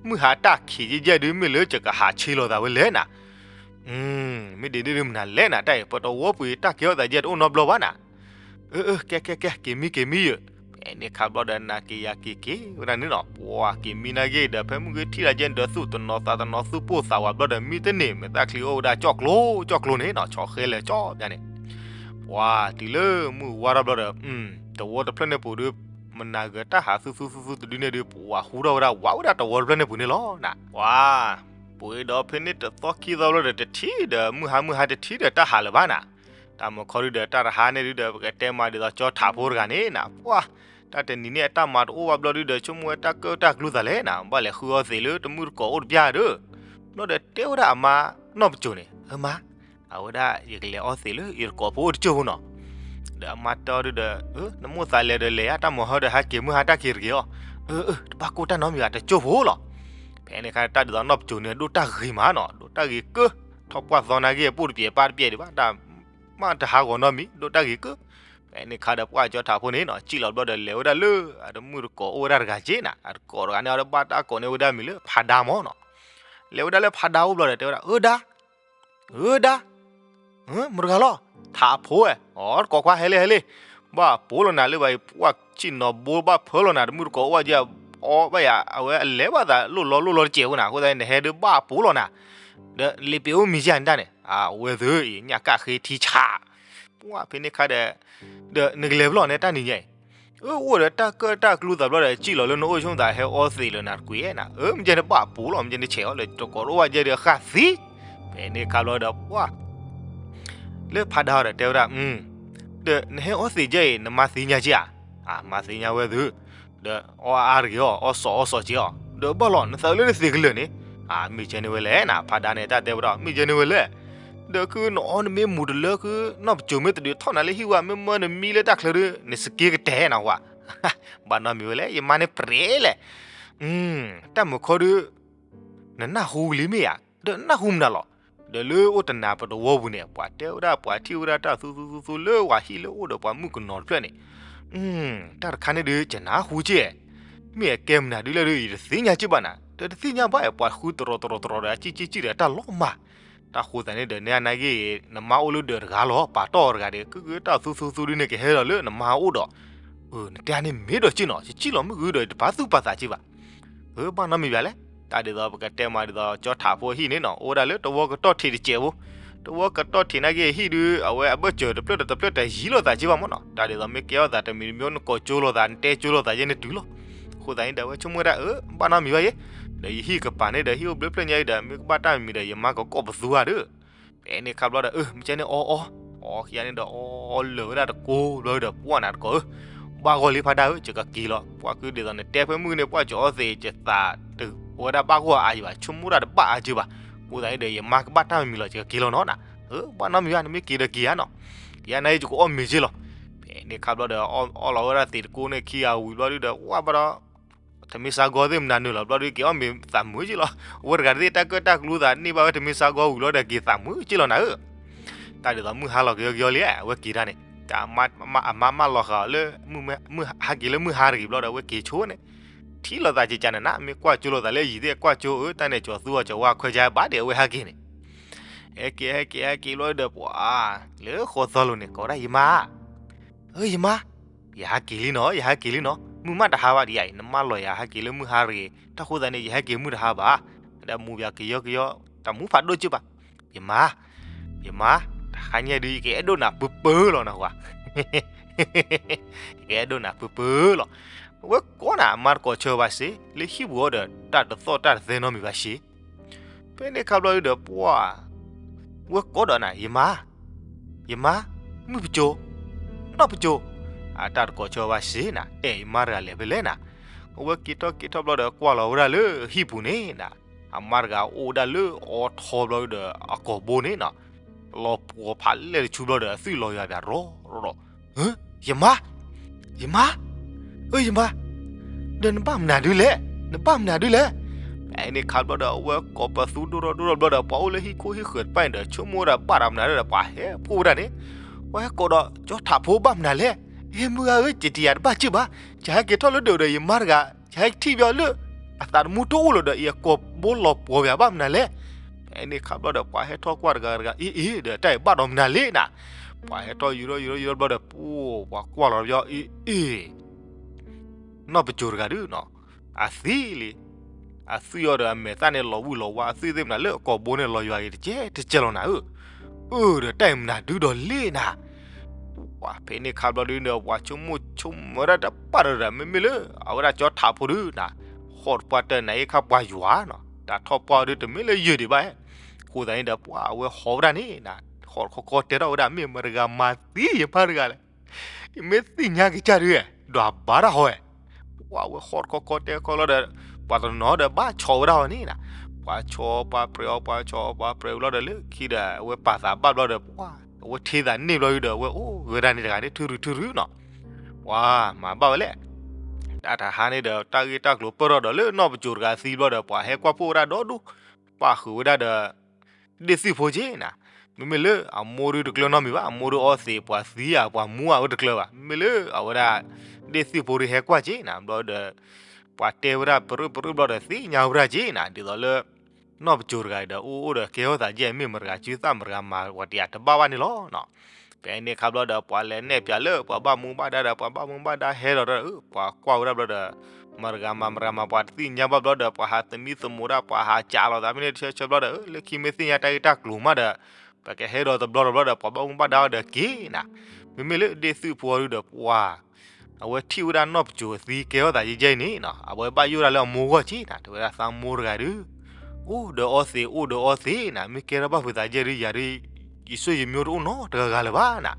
မုၢ်ဟါတၢ်ခံးယဲၢ်ယဲၢ်ဒု မ့ၢ်လၢယကဟးဆ့လိာ်သးဝဲလဲၣ်နၤ မ့ၢ်ဒ်န့ၣ်ဒုးမနုၤလဲၣ်နၤ, တၢ်အံၤ ပတဝီပူၤအံၤတၢ်ကဲထီၣ်သးယဲၢ်တအိၣ်နီတဘျီဘၣ်နၤ, အၢ အၢ ကဲ ကဲ ကဲ က့ၤမံ က့ၤမံယၤ, ဖဲန့ၣ်ခါဘျီဒီး နၤက့ၤယၤက့ၤက့ၤဝဲဒၣ်န့ၣ်နီၤ, ပှၤက့ၤမံနာ်က့ဒီး ဖဲမုၢ်ဂ့ၤထံၣ်တၢ်ယဲၢ်န့ၣ်ဒီး သူၣ်တနီၤသးတနီၤသူၣ်ပိၢ်သးဝးဘျီဒီး မံတန့ၢ် မ့ၢ်တၢ်ချံအိၣ်ဝဲဒၣ်ကၠီၣ်ကျိၤကၠီၣ်ကျိၤန့ၣ်နီၤ, ဆီၣ်ဃဲလၢာ်ကၠီၣ်ညါန့ၣ်, ပှၤတုၤလၢမုၢ်ဝါထီၣ်ဘျီဒီး တဝီတဖျၢၣ်န့ၣ်ပူၤဒီး မနၤဂၤတၢ်ဟးသူသူသူသူတဒုန့ၣ်ဒီး ပှၤဟူထီၣ်ဝဲဒၣ်ဝးဝဲဒၣ်တဝီတဖျၢၣ်န့ၣ်ပူၤန့ၣ်လီၤနၤ, ပှၤ ပှၤဒီးဖဲန့ၣ်တသီခံသီဘျီဒီး တထံၣ်ဒီး မုၢ်ဟါမုၢ်ဟါတထံၣ်ဒီးတၢ်ဟးလၢၤဘၣ်နၤ, တၢ်မုာ်ခီဒုဒီး တၢ်တဟါန့ၣ်ဒုဒီး ပကတဲမၤဒ်သိးကၠီထးဖိတဂၤန့ၣ်နၤ, ပှၤ တၢ်တနံၤန့ၣ်အတၢ်မၤတအိၣ်ဘၣ်ဘျီဒုဒီး ဆိကမိၣ်ဝဲတၢ်ကၢၣ်တၢ်ကျူသးလဲၣ်နၤ, ဘၣ်လဲၤဃုအီသံးလၢတမုၢ်တကိးအိၣ်တပျၢ်ဒီး, ဘျီဒီးတဲဝဲဒၣ်အမါနီၢ်ပစိၤန့ၣ်, အမါ, အဝဲဒၣ်ယကလဲၤအီသံးလၢယတကိးဖိအိၣ်တစိၢ်ဖိနီၤ, ဒီးအမါတဲအီၤဒုဒီး, နမိၢ်သးလဲၤဒီးလဲၤယါ တၢ်မၤဟီဒီး ဟဲက့ၤမုၢ်ဟါတၢ်က့ၤတဂ့ၤအီၤ, အၢ အၢ တဘၣ်ကိၢ်တၢ်နီတမံၤဘၣ် တစိၢ်ဖိလီၤ. ဖဲန့ၣ်ခါတၢ်ဒ်သိးနီၢ်ပစိၤန့ၣ် ဒိၣ်တၢ်ဂ့ၤမးနီၤ, ဒိၣ်တၢ်ဂ့ၤကၢ, ထီၣ်ပှၢ်သီနာ်က့ ပိၢ်တပျဲၤပၢ်တပျဲၤဒံးဘၣ်, တၢ်မ့ၢ်တဟးဂီၤနီတမံၤ ဒိၣ်တၢ်ဂ့ၤကၢ. ဖဲန့ၣ်ခါဒီးပှၢ်ကၠီထးဖိန့ၣ်နီၤ ကၠံၣ်လီၤဘျီဒီး လဲၤဝဲဒၣ်လၢအတမုၢ်တကိးအိၣ်ဝဲဒၣ်တဂၤက့နၤ, အတကိးတဂၤန့ၣ် အီၤဒီးဘၣ်တၢ်ကိးန့ၢ်ဝဲဒၣ်မံၤလၢဖးဒါမၢ်နီၤ, လဲၤဝဲဒၣ်လၢဖးဒါအိၣ်ဘျီဒီး တဲဝဲဒၣ် အၢဒါ အၢဒါ, မတဂၤလီၤ, ထးဖိဝဲ, အိ တကိးခွါ ဟဲလံ ဟဲလံ, ဘၣ်ပိာ်လီၤနၤလၢဘၣ်အံၤ ပှၢ်ဆံၣ်နီၤဘိ ဘၣ်ဖၢလီၤနၤ တမုၢ်တကိးအိၣ်ဝဲကဲ, အီဘၣ်ယၤ အဝဲအလဲၤဘၣ်သးလိၣ်လီၤလိၣ်လီၤတစဲးဖိနၤ အဃိသတးန့ၣ် နဟဲဒုးဘၣ်ပိာ်လီၤနၤ, ဒီးလံာ်ပ့ၤအိၣ်မံၤကဲနတၢ်န့ၣ် အဝဲသ့ၣ်အံၤ ညၣ်ကၣ်ဃ့ထံဆး, ပှၢ်ဖဲန့ၣ်ခါဒီး, ဒီးနကလဲၤဖဲလဲၣ်န့ၣ် တၢ်နံၤညါအံၤ အၢ အိၣ်ဒီးတၢ်ကၢၣ်တၢ်ကျူသးဘျီဒီး ကၠံၣ်လီၤလၢနအိၣ်ဆိသး ဟဲအီသံးလၢနၤတကွံာ်နၤ, အၢ မ့ၢ်ကဲန့ၣ်ဘၣ်ပိာ်လီၤ မ့ၢ်ကဲန့ၣ်ဆဲးအီၤလၢ တကိးတအိၣ်ဘၣ်ကဲဒီးဃၣ်သံ, ဖဲန့ၣ်ခါဘျီဒီးပှၢ် လၢဖးဒါအီၤဒီးတဲဝဲဒၣ်, ဒီးနဟဲအီသံးကဲအံၤ နမါသ့ၣ်ညါက့ဧါ, မါသ့ၣ်ညါဝဲသု, ဒီးအီအါတဂ့ၤအီၤ အီစီၤအီစီၤက့အီၤ ဒီးဘၣ်လီၤ နသးလၢနသ့ၣ်ကလၢာ်န့ၣ်, မ့ၢ်ကဲန့ၣ်ဝဲလဲၣ်နၤ ဖးဒါန့ၣ် တၢ်တဲဝဲဒၣ် မ့ၢ်ကဲန့ၣ်ဝဲလဲၣ်, ဒီးခုနအီနမ့ၢ်မူၤတလၢခု နီၢ်ပစိၤမ့ၢ်တဒုးထီၣ်နၤလၢဟံၣ်ဝဲ မ့ၢ်မၢနမံလၢတၢ်ချၢဒီး နစက့ကတဲာ်နၤဝဲ, ဘၣ်နီတမံၤဝဲလဲၣ် ယမါန့ၣ်ပြဲလဲၣ်, တၢ်မုာ်ခီဒုး နနၢ်ဟူလံမ့ၢ်ဧါ, ဒီးနၢ်ဟူမနုၤလီၤ, ဒီးလၢအိၣ်တနၤပတဝီပူၤန့ၣ် ပှၤတဲဝဲဒၣ် ပှၤထံၣ်ဝဲဒၣ်တၢ်သူသူသူသူလၢပှၤဟံၣ်လၢအိၣ်ဒီးပှၤမုၣ်ကနီၤတဖျၢၣ်န့ၣ်, တၢ်တခါန့ၣ်ဒုး ကနၢ်ဟူက့, မ့ၢ်အကဲမနုၤဒုးလဲၣ်ဒီး ယတသ့ၣ်ညါက့ဘၣ်နၤ, ဒီးတသ့ၣ်ညါဘၣ် ပှၤဃုတရီတရီတရီဒီး အကံၣ်ကံၣ်ကံၣ်ဒီးတၢ်လီၤမၢ်, တၢ်ဃိသးန့ၣ်ဒီး နဲနာ်က့ နမါအိၣ်လၢဒၢးတဂၤလီၤ ပာ်တီၢ်အီၤတဂၤဒီး ကဂ့ၤတၢ်သူသူသူဒုးန့ၣ် ကဟဲဒီးလၢနမါအိၣ်ဒီး, နတဲန့ၣ်မ့ၢ်ဒီးက့နီၤ ယကံၣ်လီၤမုၢ်ဂ့ၤဒီး ယတပာ်သူၣ်ပာ်သးက့ဘၣ် အၢ ဘၣ်နီတမံၤဘၣ်လဲၣ်, တၢ်ဒ်သိးပကတဲမးဒ်သိး ကၠီထးဖိဟံၣ်န့ၣ်နီၤ အိၣ်ဝဲဒၣ်လၢတဝီကတီၢ်ထံးတစဲးဖိ, တဝီကတီၢ်ထံးနာ်က့ဟံၣ်ဒုး အဝဲအဘၢၣ်စၢၤတဖျၢၣ်ဒီးတဖျၢၣ်တယံၤလိာ်သးက့ဘၣ်မ့ၢ်နီၤ, တၢ်ဒ်သိးမ့ၢ်ကဲထီၣ်သးတမံၤတမံၤ နကိးကၠိလိာ်သး နတဲကၠိလိာ်သးယဲၢ်န့ၣ်တုၤလီၤ, အဃိ အဃိသတးန့ၣ်ဒီး အဝဲဆိကမိၣ်ဝဲဒၣ် အၢ ဘၣ်နီတမံၤဘၣ်ယဲ, ဒီးယဟံၣ်ကပၤန့ၣ်ဒီး ဟံၣ်အိၣ်ဘျဲၣ်ဖျၢၣ်ညါအံၤဒီး မ့ၢ်ကဘၣ်တၢ်မံၤမံၤဒီး ယမါကကိးပသူဧါဒီး, ဖဲန့ၣ်ခါဘျီဒီး အၢ မ့ၢ်ကဲန့ၣ်အီအီ, အီခံဂၤန့ၣ်ဒီး အီလၢာ်ဝဲဒၣ်တကိးဘျီဒီး ပှၢ်နၤတကိးဧၢ, ဘၣ်ဂီၢ်လံဖးဒၣ်ဧၢ, ယကက့ၤလီၤ, ပှၢ်ခုဒ်သိးနတဲဖဲမုၢ်န့ၣ် ပှၢ်ကၠီအီသံး ယသးတဝဲဒၣ်ဘၣ်ဂီၢ်အါယံၤဘၣ်, ဆိကမိၣ်တၢ်တဘၣ်အါကၢဘၣ်, အဃိသတးန့ၣ်ဒီး ယမါကဘၣ်တၢ်မံၤမံၤလီၤ ယကက့ၤလီၤနီၤနၤ, အၢ ဘၣ်နီတမံၤဘၣ် နမ့ၢ်က့ၤဒီးက့ၤဧါနီၤ, က့ၤဧါနၤ ယကအီၣ်မ့ၤက့လီၤ, ဖဲန့ၣ်ခါဘျီဒီး အီၣ်လီၤဝဲဒၣ်သံးတကိးန့ၣ် ခံဂၤဝံၤဘျီဒီး ဝၣ်ဘၣ်ဒီး ထမ့ၢ်ဆါဂီၤသ့ၣ်မနုၤနုာ်လီၤဘျီဒီး က့ၤအီၣ်မ့ၤသးမုာ်က့လီၤ, အဝဲတဂၤတသ့ၣ်တၢ်ကၢၣ်တၢ်ကျူသးန့ၢ်ဘၣ်ဝဲ ထမ့ၢ်ဆါဂီၤဝံၤလီၤဒီး က့ၤသးမုာ်က့လီၤနၤဧၢ, တၢ်ဒ်သိးမုၢ်ဟါလီၤကယီကယီလံ အဝဲက့ၤတၢ်န့ၣ် တၢ်အမါမၢလီၤဃာ်အီၤလၢ ဟဲက့ၤလၢမုၢ်ဟါတဂ့ၤဘျီဒီး အဝဲက့ၤဆိန့ၣ်, ထံၣ်လိာ်သးကကနၤနၤ မ့ၢ်ကွၢ်ကၠိလိာ်သးလၢအယံၤသ့ၣ် ကွၢ်ကၠိဧၢ တၢ်န့ၣ် ကၠီၤသူအီၤ ကၠီၤဝါခွဲးကဘၣ်ဒီး အဝဲဟဲက့ၤန့ၣ်, ဟဲက့ၤ ဟဲက့ၤ ဟဲက့ၤဘျီဒီး ပှၤ လၢဃီသီလိၤန့ၣ် ကိးဝဲဒၣ် ယမါ အၢ ယမါ, ယဟဲက့ၤလံနီၤ ယဟဲက့ၤလံနီၤ မုၢ်မးတဟါဘၣ်ဒံးဧါ နမၢလီၤယၤဟဲက့ၤလၢမုၢ်ဟါတဂ့ၤ တၢ်ဃိသတးန့ၣ် ယဟဲက့ၤမုၢ်တဟါဘၣ်, ဒီးမူပၠးကယီကယီ တမူဖးဒိၣ်က့ဘၣ်, ယမါ, ယမါ, တဟါညါဒုး ယကအဲၣ်ဒိးနၤပၢပၢလီၤနဟါ, ယကအဲၣ်ဒိးနၤပၢပၢလီၤ, အဝဲကိးနၤ အမါတကိးဆၢဘၣ်စ့ၢ် လၢဟံၣ်ပူၤအီၤဒီး တၢ်တသီၣ်တၢ်တသဲနီတမံၤဘၣ်စ့ၢ် ဖဲန့ၣ်ခါဘျီဒီး ပှၢ် ဝဲကိးဒီးနၤ ယမါ, ယမါ, မုၢ်ပစိၤ, နီၢ်ပစိၤ, အတၢ်တကိးဆၢဘၣ်စ့ၢ်နၤ အဲၣ်ယမါတဂၤလဲၤဖဲလဲၣ်နၤ, အဝဲက့ၤထီၣ်က့ၤထီၣ်ဘျီဒီး ကွၢ်လီၤဝဲဒၣ်လၢဟံၣ်ပူၤန့ၣ်နၤ, အမါတဂၤအိၣ်ဝဲဒၣ်လၢအီထီဘျီဒီး အကိာ်ဘိန့ၣ်နၤ, လီၤပှီၤဖးလဲၢ်တဆူဘျီဒီး အသွံၣ်လီၤယွၤပၠးရီရီဒီး, ယမါ ယမါ, အၢ ယမါ, ဒီးနဘၣ်မနုၤဒုလဲၣ်, နဘၣ်မနုၤဒုလဲၣ်, ဖဲန့ၣ်ခါဘျီဒီး အဝဲကိးပသူဒိၣ်ထီၣ်ဒိၣ်ထီၣ်ဘျီဒီး ပှၤအိၣ်လၢဟံၣ်ခိၣ်ဟံၣ်ဃၢၤတဖၣ်န့ၣ်ဒီး ဆိကမိၣ်ဝဲဒၣ်ဘၣ်ဒီးမနုၤဒီး ပှၤဟဲဖှိၣ်ဝဲဒၣ်န့ၣ်, ပှၤဟဲကိးဒီး ကၠီထးဖိဘၣ်မနုၤလဲၣ်, ဟဲမုၢ်ဂၤဧၢ ကတံၤယၤတဘၣ်စ့ၢ်ဘၣ်, ယဟဲက့ၤထီၣ်လၢဒၢးဒီးယမါတဂၤ, ယဟဲထံၣ်ဘၣ်လၢ အသးတမူတအိၣ်လၢၤဒီး ယကိာ်ဘိလီၤပှီၤပၠးဘၣ်မနုၤလဲၣ်, ဖဲန့ၣ်ခါဘျီဒီး ပှၤဟဲထီၣ်ကွၢ်တဂၤတဂၤ အ့အ့ ဒီးတၢ်အံၤဘၣ်ဒီးမနုၤလဲၣ်နၤ, ပှၤဟဲထီၣ်ယူၤထီၣ်ယူၤထီၣ်ယူၤထီၣ်ဘျီဒီး ပှၤကွၢ်လီၤဘျီ အ့အ့ နီၢ်ပစိၤတဂၤဒုးနီၤ, အသံလံ, အသွံၣ်အီၤဒီးအမဲာ်သၣ်န့ၣ်လီၤဝံၣ်လီၤဝါ အသွံၣ်သ့ၣ်မနုၤလၢအကိာ်ဘိန့ၣ်လီၤယွၤဂ့ၤတကဲတကဲလီၤနၤဧၢ, အၢ ဒီးတၢ်အံၤမနုၤဒုဒီးလဲၣ်နၤ, ပှၤဖဲန့ၣ်ခါဘျီဒုးဒီး ပှၤဆိကမိၣ်ဆိကမးဝဲဒၣ်တဘၣ်ဒီး မ့မ့ၢ်လၢအဝဲဒၣ်ကၠီထးဖိဒုးနၤ, ဟီၣ်တပှၢ်တၢၢ်နၤအ့ၣ်ခါပှၤယွၤနီၤ တၢ်ထီၣ်ပှၢ်အီၤဒုးတမ့ၢ်လၢယၢၢ်ဒံးဘၣ်, အဃိသတးန့ၣ်ဒီး ပှၤအဝဲဟီၣ်ဝဲဒၣ်န့ၣ်နၤ, ဟီၣ်တခီခီတဲထီၣ်ဝဲဒၣ် မ့ၢ်မတဂၤမၤသံယဖါတဂၤလဲၣ် ယမ့ၢ်သ့ၣ်ညါကစၢ်ဒုး ဒွးဘၣ်တၢ်ဟီဝဲ, ပှၤဝဲဟီၣ်တခီခီတဲခီလီၤဒီး ပှၤတနီၤဒီးဘၣ်ဆီးဝဲဒၣ်အီၤန့ၣ်နၤ, ပှၤဆီးပှၤပြဲးအီၤ ပှၤဆီးပှၤပြဲးအီၤဘျီဒီး လၢခံဒီး အဝဲပာ်သးဘၣ်ဘျီဒီး ပှၤအဝဲထံသးန့ၣ်ဘျီဒီး အဝဲအိၣ်ဂဲၤဒၣ်န့ၣ်တဂၤန့ၣ် ထုရုထုရုနီၤ, ပှၤမၤဘၣ်ဝဲလဲၣ်, တၢ်တဟါန့ၣ်ဒီး တၢ်ဂ့ၢ်တၢ်ကျိၤပၢၢ်ထီၣ်ဒီးလၢနီၢ်ပစိၤတဂၤသံဘျီဒီး ပှၤဟဲကွၢ်ဖှိၣ်ဝဲဒၣ်ဒီဒူၣ်, ပာ်ဃုာ်ဝဲဒၣ်ဒီး ဒ့ၣ်သွံၣ်ဖိက့နၤ, မ့မ့ၢ်လၢအမိၢ်ဒုးတကျၢၤနီတမံၤဘၣ်, အမိၢ်ဒုးအီသံးပှၤသံဧါ ပှၤမူဧါ အဝဲတကျၢၤဘၣ်, မ့မ့ၢ်လၢအဝဲဒၣ် ဒ့ၣ်သွံၣ်ဖိဒုးဟဲကွၢ်က့နၤ, ဘျီဒီး ပှၤတဲဝဲဒၣ်ပရၢပရၢဘျီဒီး သ့ၣ်ညါဝဲဒၣ်က့နၤ, ဒ်သိးလၢ နီၢ်ပစိၤတဂၤအံၤဒီး အိၣ်အိၣ်ဒီးကဲထီၣ်သးယဲၢ် မ့ၢ်မတဂၤစုသၣ်မတဂၤမၤဝဲတယၤတဘၣ်ဘၣ်န့ၣ်လီၤ. ဖဲန့ၣ်ခါဘျီဒီး ပှၤလဲၤနဲၣ်ပၠးလၢ ပှၤဘၣ်မူဘၣ်ဒါဒီး ပှၤဘၣ်မူဘၣ်ဒါဟဲဒီး ပှၤကွၢ်ဝဲဒၣ်ဘျီဒီး မတဂၤမၤမတဂၤမၤ ပှၤတသ့ၣ်ညါဘၣ်ဘျီဒီး ပှၤဟးသမံသမိးဒၣ် ပှၤဟးကးလိာ်သးဖဲန့ၣ်တဆၢဆၢဘျီဒီး လၢခံမ့ၢ်သ့ၣ်ညါတၢ်ဂ့ၢ်တၢ်ကျိၤမးဒီး ပကဟဲဒီးတဘျီတဘျီဒီး ပှၤဘၣ်မူဘၣ်ဒါဒီးက့နၤ, မ့မ့ၢ်လၢဒ့ၣ်သွံၣ်ဖိအီၤဒုဒီး ပှၤ အဝဲထံၣ်ဝဲဒၣ်နီၢ်ပစိၤသံကဲထီၣ်သးယဲၢ်ယဲၢ်န့ၣ်နီၤ, အဝဲဘၣ်ယိၣ်ဒၣ်လၢအမိၢ်ဂီၢ်က့နၤ, တဲဝဲဒၣ်သးမိၢ်တဂၤဒုး အိၣ်ဒီးအီသံး အိၣ်ဒီးအီသံးနၤ, မ့ၢ်ကဲထီၣ်ဘၣ်ဖုးသးယဲၢ်ဒုး ယၤဒုး ယဆိၣ်ယမိၢ်တအိၣ်နီတဂၤဂၤလၢၤဘၣ်နၤ.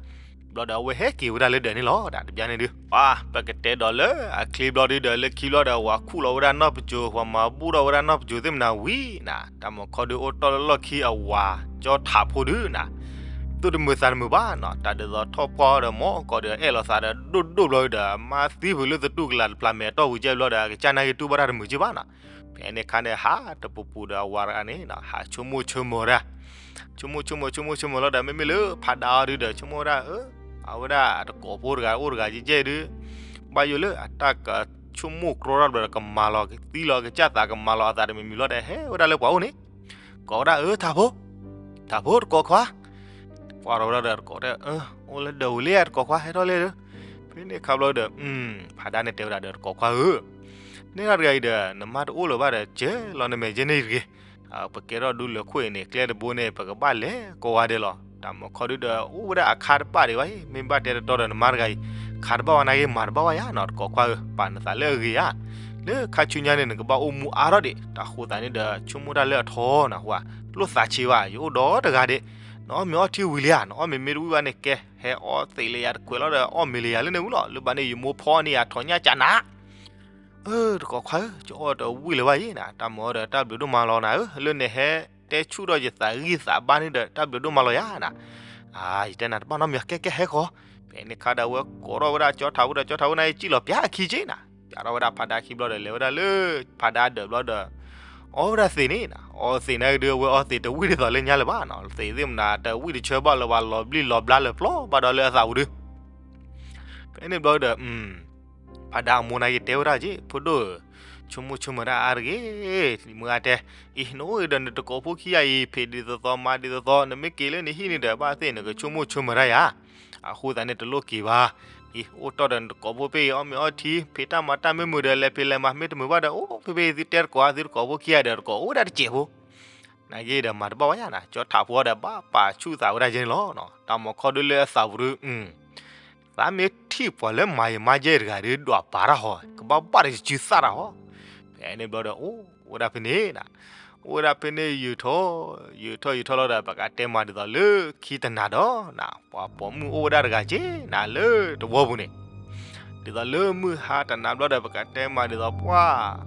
ဘျီဒီးအဝဲဟဲက့ၤဝဲဒၣ်လၢဒၢးန့ၣ်လီၤ. တဘျီန့ၣ်ဒုး ပှၤ ပကတဲဒီးလၢအချ့ဘျီဒုဒီး လၢခံဘျီဒီး ပှၤခူၣ်လီၤဝဲဒၣ်နီၢ်ပစိၤ ပှၤမၤဘူၣ်ထီၣ်ဝဲဒၣ်နီၢ်ပစိၤသ့ၣ်မနၤဝံၤနၤ, တၢ်မုၢ်ခီဒုးအိၣ်တီၢ်လၢလီၢ်ခံအဝၤ ကၠီထးဖိဒုးနၤ သူၣ်တမုာ်သးတမုာ်ဘၣ်နီၤ, တၢ်ဒ်သိးထီၣ်ပှၢ်အီၤဒီး မ်ကီးဒီးအဲၣ်လိာ်သးဒီးဒိၣ်ဒိၣ်ဘျီဒီး မၤသံဖုးလၢသတူၢ်ကလာ်တဖျးမဲာ်တီၢ်ဝံၤကဲဘျီဒီး အကစၢ်နာ်က့တူၢ်ဘၣ်တၢ်တမုာ်က့ဘၣ်နီၤ. ဖဲန့ၣ်ခါန့ၣ် ဟးတပူၤပူၤဒီးအဝၤတဂၤန့ၣ် ဟးဆိကမိၣ်ဆိကမိၣ်ဒၣ် ဆိကမိၣ်ဆိကမိၣ်ဆိကမိၣ်ဆိကမိၣ်လီၤဒီး မ့မ့ၢ်လၢဖးဒါအီၤဒုဒီး ဆိကမိၣ်ဝဲဒၣ် အဝဲဒၣ်တကိးဖိတဂၤအိၣ်တဂၤကဲကဲဒုး ဘၣ်ယိၣ်လၢအတၢ်ကဆိကမိၣ်ကြီတၢ်ဘျီဒီး ကမၤလီၤသံလီၤကစၢ်သး ကမၤလီၤအသးတမံၤမံၤလီၤဒီး ဟဲဝဲဒၣ်လၢပှၤအိၣ်န့ၣ် ကိးဝဲဒၣ် အၢ ထးဖိ ထးဖိတကိးခွါ, ကွၢ်ထီၣ်ဝဲဒၣ်ဒီးတကိးတဲ အိၣ်လၢဒၢးဝံၤလံ တကိးခွါ ဟဲထီၣ်လံဒီး ဖဲန့ၣ်ခါဘျီဒီး ဖးဒါန့ၣ်တဲဝဲဒၣ်ဒီးတကိးခွါဧၢ, န့ၢ်တၢ်တဂၤအံၤဒီး နမါတအိၣ်လၢၤဘၣ်ဒီး ကဲလီၤနမဲာ်ကဲန့ၣ်တဂ့ၤ, ပကဲထီၣ်ဒုလၢခိၣ်အံၤန့ၣ် ကျဲတဘိန့ၣ် ပကဘၣ်လဲၤကိးဂၤဒဲးလီၤ. တၢ်မုၢ်ခီဒုဒီး အိၣ်ဝဲဒၣ်အခါတဘၣ်ဒံးဘၣ်အံၤ မ့ၢ်ဘၣ်တဲတတီဒီးနမါတဂၤအံၤ ခါတဘၣ်ဝဲနာ်က့ မၤတဘၣ်ဝဲယါနီၤ တကိးခွါဧၢ, ပာ်နသးလၢအဂ့ၤဧါ, လၢ လၢခါဆူညါန့ၣ် နကဘၣ်အိၣ်မူအါထီၣ်ဒံး. တၢ်ဃိသးန့ၣ်ဒီး ဆိကမိၣ်တၢ်လၢအထီနၤဟူဧါ, လိၣ်သးဆံးဘၣ်, ယအိၣ်ဒီတဂၤဒံး, နအီၣ်မ့ၤအီထံဝံၤလံဧါ, နအီၣ်မ့ၤမ့ၢ်တဝံၣ်ဘၣ်န့ၣ် ကဲ ဟဲအီသံးလၢယၤတခွဲးလီၤဒီး အီၣ်မ့ၤလၢယၤလၢန့ၣ်ဝံၤလီၤ, လၢဘၣ်န့ၣ် ယမိၢ်ဖီန့ၢ်ယၤထိးညၣ်ကနၤ အၢ တကိးခွါဧၢ, ယအီၣ်တဝံၣ်လၢၤဘၣ်ယံၤနၤ, တၢ်မၤအီၤဒီးတၢ်ဘျုးဒိၣ်မးလီၤနၤဧၢ, လၢနဟဲတဲဆူၣ်ဒီးယသးဂံၢ်သးဘါန့ၣ်ဒီး တၢ်ဘျုးဒိၣ်မးလီၤယၤနၤ, အါ ယတဲနၤတဘၣ်နီတမံၤ ကဲကဲဟဲဃီ, ဖဲန့ၣ်ခါဒီးအဝဲကိးထီၣ်ဝဲဒၣ်ကၠီထးဖိဒီး ကၠီထးဖိန့ၣ် ယစံၣ်လီၤပၠးအခံက့နၤ, ပၠးထီၣ်ဝဲဒၣ်ဖးဒါခံဘျီဒီး လဲၤဝဲဒၣ်လၢဖးဒါဒၢးဘျီဒီး အီဝဲဒၣ်သံးန့ၣ်နၤ, အီသံးန့ၣ်ကဒုး အဝဲအီသံးတဝံၣ်ဒ်သိးလၢညါလၢၤဘၣ်နီၤ, သံးသ့ၣ်မနၤ တဝံၣ်တဆၢဘၣ်လၢၤဘၣ်, လီၤဘျံးလီၤဘျါလၢၤပျီဘၣ်ဒီးလၢအသးပူၤဒုး ဖဲန့ၣ်ဘျီဒီး ဖးဒါအမိၢ်န့ၣ်က့ၤတဲဝဲဒၣ်က့, ဖိဒိၣ်ဧၢ, ဆိကမိၣ်ဆိကမးတၢ်အါတဂ့ၤ, မုၢ်ဂၤတဲ, အံၤ နအိၣ်ဒီးနတကိးဖိခံဂၤအံၤ ဖံးဒ်သိးသိးမၤဒ်သိးသိး, နမ့ၢ်က့ၤလၢနဟံၣ်န့ၣ်ဒီး ဘၣ်သ့ၣ်နကဆိကမိၣ်ဆိကမးတၢ်ယၤ, အဃိသတးန့ၣ် တလိၣ်က့ၤဘၣ်, အံၤ အိၣ်တီၢ်ဒီးနတကိးဖိဖဲအံၤ အီၣ်မ့ၤအီထံ ဖံးတၢ်မၤတၢ်မ့ၢ်မုာ်ဒီး လဲၤဖံးလဲၤမၤ, မ့ၢ်တမုာ်ဘၣ်ဒီး အိၣ်ဖဲဖဲအံၤ သုတဲတကိးဧါ, သုတကိးဖိခံဂၤဒီးတကိး အိၣ်ဝဲဒၣ်တစဲးဖိ နာ်က့ဒီးမၤတဘၣ်ဘၣ်ယၤနၤ, ကၠီထးဖိဒီးဘၣ်ပာ်ဆူၣ်သးဝဲဒၣ်က့န့ၣ်လီၤ. တၢ်မၤခီဒုးလၢအသးပူၤဒုး သးမ့ၢ်ထံၣ်ပှၤလၢမၤယမါယဲၢ်တဂၤဒုး ဒွးပာ်တၢ်ဟီ, ကဘၣ်ဘၣ်ဒီးယစုသၣ်တၢ်ဟီ, ဖဲန့ၣ်ဘျီဒီး အိၣ်ဝဲဒၣ်ဖဲန့ၣ်နၤ, အိၣ်ဝဲဒၣ်ဖဲန့ၣ် ယုာ်ထီၣ် ယုာ်ထီၣ်ယုာ်ထီၣ်လီၤဒီး ပကတဲမၤဒ်သိးလၢခံတနၤဒီးနၤ, ပှၤပိာ်မုၣ်အိၣ်ဝဲဒၣ်တဂၤက့နၤလၢတဝီပူၤန့ၣ် ဒ်သိးလၢမုၢ်ဟါတနၤဘျီဒီး ပကတဲမၤဒ်သိးပှၤ,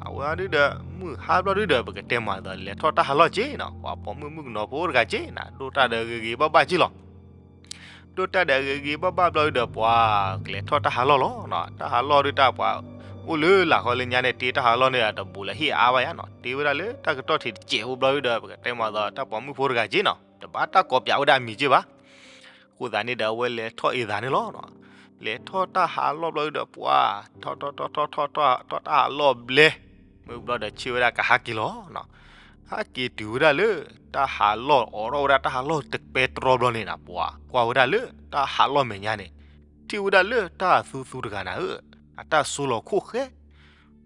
အဝဲဒုဒီး မုၢ်ဟါဘျီဒုဒီး ပကတဲမၤဒ်သိး လဲၤထီၣ်တၢ်ဟးလီၢ်က့နၤ, ပှၤပိာ်မုၣ်မုၣ်ကနီၤဖိတဂၤက့နၤ, ဒိၣ်တၢ်ဒီးဂ့ၤဂ့ၤဘၣ်ဘၣ်က့လီၤ. ဒိၣ်တၢ်ဒီးဂ့ၤဂ့ၤဘၣ်ဘၣ်ဘျီဒုဒီး ပှၤကလဲၤထီၣ်တၢ်ဟးလီၢ်လီၤ. တၢ်ဟးလီၢ်ဒုတၢ်ပှၤ အိၣ်လၢလာ်ဃီလၢညါန့ၣ် တ့တၢ်ဟးလီၢ်န့ၣ် တဘူးလၢဟ့ၣ်အါဘၣ်ယါနၤ, တ့ဝဲဒၣ်လၢတၢ်ကတီၢ်ထံးတစဲးဖိဘျီဒုဒီး ပကတဲမၤဒ်သိးတၢ်ပိာ်မုၣ်ဖိတဂၤက့နၤ, တဘၣ်တၢ်ကိးပၠးဝဲဒၣ်အမံၤက့ဘၣ်. အဃိသတးန့ၣ်ဒီး အဝဲလဲၤထီၣ်အ့ၣ်သးန့ၣ်လီၤ. လဲၤထီၣ်တၢ်ဟးလီၢ်ဘျီဒုဒီး ပှၤ ထီၣ်ထီၣ်ထီၣ်ထီၣ်ထီၣ်ထီၣ် ထီၣ်တၢ်ဟးလီၢ်ဘျဲ, မ့ၢ်ဘျီဒီး ဆ့ၣ်ဝဲဒၣ်ကဟးက့ၤလီၤ. ဟးက့ၤတုၤဝဲဒၣ်လၢ တၢ်ဟးလီၢ် အိးထီၣ်ဝဲဒၣ်တၢ်ဟးလီၢ်တပဲတြီဘျီန့ၣ်နၤ, ပှၤကွၢ်ဝဲဒၣ်လၢတၢ်ဟးလီၢ်မဲာ်ညါန့ၣ် ထံၣ်ဝဲဒၣ်လၢတၢ်သူသူတဂၤနၤဧၢ, အတၢ်ဆိလီၤခိၣ်ဃဲ,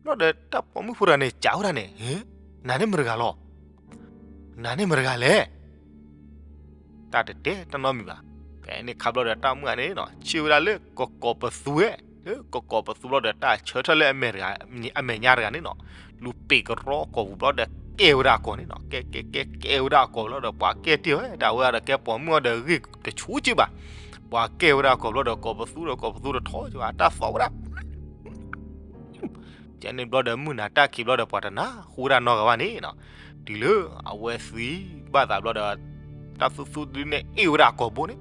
ဘျီဒီးတၢ်ပိာ်မုၣ်ဖိတဂၤန့ၣ် စံးဝဲဒၣ်န့ၣ်, နၤန့ၣ်မတၤတဂၤလီၤ. နၤန့ၣ်မတၤတဂၤလဲၣ်. တၢ်တတဲတၢ်နီတမံၤဘၣ်. ဖဲန့ၣ်ခါဘျီဒီး တၢ်မုၣ်ဂၤန့ၣ် ဆ့ၣ်ဝဲဒၣ်လၢကကိးပသူဝဲ, လၢကကိးပသူဘျီဒီး တၢ်ဆၢထၢၣ်လၢ အမဲာ်ညါတဂၤန့ၣ်နီၤ, လူၤပ့းကရီကိာ်ပူၤဘျီဒီး ကဲဝဲဒၣ်အကိာ်န့ၣ်နီၤ, ကဲကဲကဲကဲဝဲဒၣ်အကိာ်ဘျီဒီး ပှၤကဲတ့ၢ်ဝဲ တၢ်ဝဲဒၣ်ဒီး ကဲပိာ်မုၣ်အီၤဒီး ဂ့ၢ်တဆူက့ဘၣ်. ပှၤကဲဝဲဒၣ်အကိာ်ဘျီဒီး ကိးပသူဒီး ကိးပသူတထီက့ဘၣ် တၢ်သီၣ်ဝဲဒၣ် ကဲန့ၣ်ဘျီဒီး မုၢ်နၤတၢ်ခံးဘျီဒီး ပှၤတနၢ်ဟူဝဲဒၣ်နီတဂၤဘၣ်န့ၣ်နီၤ, တုၤလၢအဝဲသံဘၣ်သးဘျီဒီး တၢ်သူသူတဒုန့ၣ် အ့ၣ်ဝဲဒၣ်အကိာ်ဘိန့ၣ်,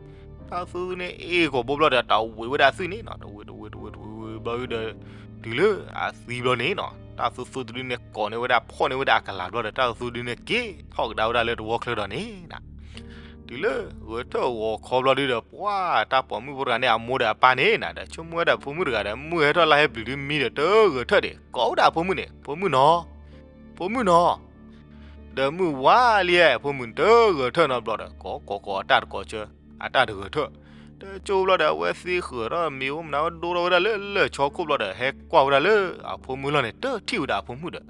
တၢ်သူသူန့ၣ် အ့ၣ်ကိာ်ဘိဘျီဒီး တၢ်ဝံၤဝဲဒၣ်အသွံၣ်န့ၣ်နီၤ, တဝံၤတဝံၤတဝံၤတဝံၤဘျီဒီး တုၤလၢအသံဘျီန့ၣ်နီၤ, တၢ်သူသူတဒုန့ၣ် ကိးန့ၢ်ဝဲဒၣ် ဖီၣ်န့ၢ်ဝဲဒၣ်အကလၤဘျီဒီး တၢ်သူသူတဒုန့ၣ် က့ၤထီၣ်ကဒါဝဲဒၣ်လၢတဝီချၢဒီးန့ၣ်နီၤ တုၤလၢဂဲၤထၢၣ်ဂီၤခီဘျီဒုဒီး ပှၤတၢ်ပိာ်မုၣ်ဖိတဂၤန့ၣ် အမိၢ်ဒီးအပၢ်န့ၣ်နီၤ ဒီးဆိကမိၣ်ဝဲဒၣ်ဖိမုၣ်တဂၤဒီး မုၢ်ဟဲထီၣ်လါဟဲပျုၤဒုမံဒီး တဂဲၤထၢၣ်ဒံး ကိးဝဲဒၣ်အဖိမုၣ်န့ၣ် ဖိမုၣ်နီၤ, ဖိမုၣ်နီၤ, ဒီးမုၢ်ဝါလံဧါ အဖိမုၣ်န့ၣ် တဂဲၤထၢၣ်နီတဘျီဒီး ကိးကိးကိးအတၢ်တကိးဆၢ, အတၢ်တဂဲၤထၢၣ်, တကၠိဘျီဒီး အဝဲသံဃုာ်ထီၣ်မ့ၤအိၣ်မနုၤဝဲဒိၣ်ထီၣ်ဝဲဒၣ်လၢလၢၢ်ဆီခိၣ်ဘျီဒီး ဟဲကွၢ်ဝဲဒၣ်လၢအဖိမုၣ်လီၢ်န့ၣ် တထံၣ်ဝဲဒၣ်အဖိမုၣ်ဒီး,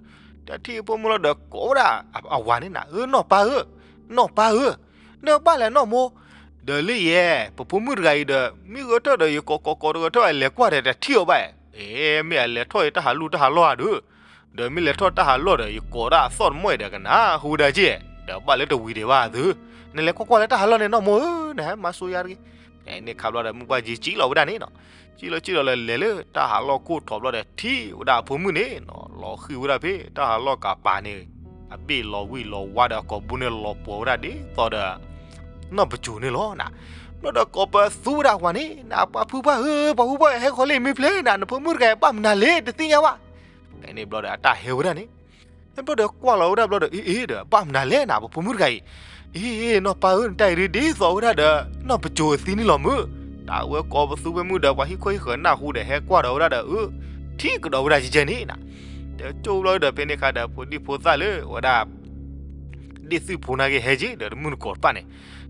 တထံၣ်အဖိမုၣ်လီၤဒီး ကိးဝဲဒၣ်အဝၤန့ၣ်နီၤ အၢ နီၢ်ပၢ်ဧၢ, နီၢ်ပၢ်ဧၢ, နဘၣ်လဲၣ်နီၢ်မိၢ်, ဒီးလၢယဲ ပဖိမုၣ်တဂၤအံၤဒီး မ့ၢ်ဂဲၤထၢၣ်ဒီး ယကိးကိးကိးတဂဲၤထၢၣ် အလဲၤကွၢ်ဒီးတထံၣ်အီၤဘၣ်, အ့ မ့ၢ်အလဲၤထီၣ်အံၤတၢ်ဟးလူၢ်တၢ်ဟးလီၢ်ဧါဒုး, ဒီးမ့ၢ်လဲၤထီၣ်တၢ်ဟးလီၢ်ဒီး ယကိးဒၣ်အသီၣ်တမီၢ်အံၤဒီး ကနၢ်ဟူဒၣ်က့ၢ်, ဒီးဘၣ်လၢတဝံၤဒံးဘၣ်သု, နလဲၤကွၢ်ကွၢ်လၢတၢ်ဟးလီၢ်န့ၣ်နီၢ်မိၢ်ဧၢ, နဟဲမၤစိၤယၤတဂ့ၤ, ဖဲန့ၣ်ခါဘျီဒီး မုၢ်ပှၢ်ကၠံစံၣ်လီၤဝဲဒၣ်န့ၣ်နီၤ, စံၣ်လီၤစံၣ်လီၤလၢလဲၤလၢတၢ်ဟးလီၢ်ခိၣ်ထီၣ်ဘျီဒီး ထံၣ်ဝဲဒၣ်အဖိမုၣ်န့ၣ်နီၤ လီၤဃံၤဝဲဒၣ်ဖဲတၢ်ဟးလီၢ်ကပၤန့ၣ်, အဘ့ၣ်လီၤဝံၣ်လီၤဝါဒီးအကိာ်ဘိန့ၣ်လီၤပှီၤဝဲဒၣ်ဒ်သိးဒီး နီၢ်ပစိၤန့ၣ်လီၤနီၤ, ဘျီဒီးကိးပသူဝဲဒၣ်ဝၤန့ၣ် နပှၤဖုပှၢ်ဧၢ, ပှၤဖုပှၢ်ဧၢ ဟဲဃီၤလၢအံၤမ့ၢ်ဖျဲနၤ, နဖိမုၣ်တဂၤအံၤဘၣ်မနုၤလဲၣ် တသ့ၣ်ညါဘၣ် ဖဲန့ၣ်ဘျီဒီးအတၢ်ဟဲဝဲဒၣ်န့ၣ်, ဖဲဘျီဒီးကွၢ်လီၤဝဲဒၣ်ဘျီဒီး အ့ အ့ ဒီးဘၣ်မနုၤလဲၣ်နၤ ပဖိမုၣ်တဂၤအံၤ, အ့ နီၢ်ပၢ်ဧၢ နတၢ်အံၤဒ်သိးဝဲဒၣ်ဒီး နီၢ်ပစိၤအသံန့ၣ်လီၤမုၢ်, တၢ်ဝဲကိးပသူဖဲမုၢ်ဒီး ပှၤဟံၣ်ခိၣ်ဟံၣ်ဃၢၤနၢ်ဟူဒီး ဟဲကွၢ်ဒီးဝဲဒၣ်ဒီး အၢ ထံၣ်ကဒီးဝဲဒၣ်ကဲကဲန့ၣ်နၤ, တကၠိဘျီဒီး ဖဲန့ၣ်ခါဒီး ဖိဒံဖိသၣ်လၢဝဲဒၣ် ဒ့ၣ်သုၣ်ဖိနာ်က့ဟဲက့ၤဒီး တမုၢ်တကိးတဖၣ်န့ၣ်,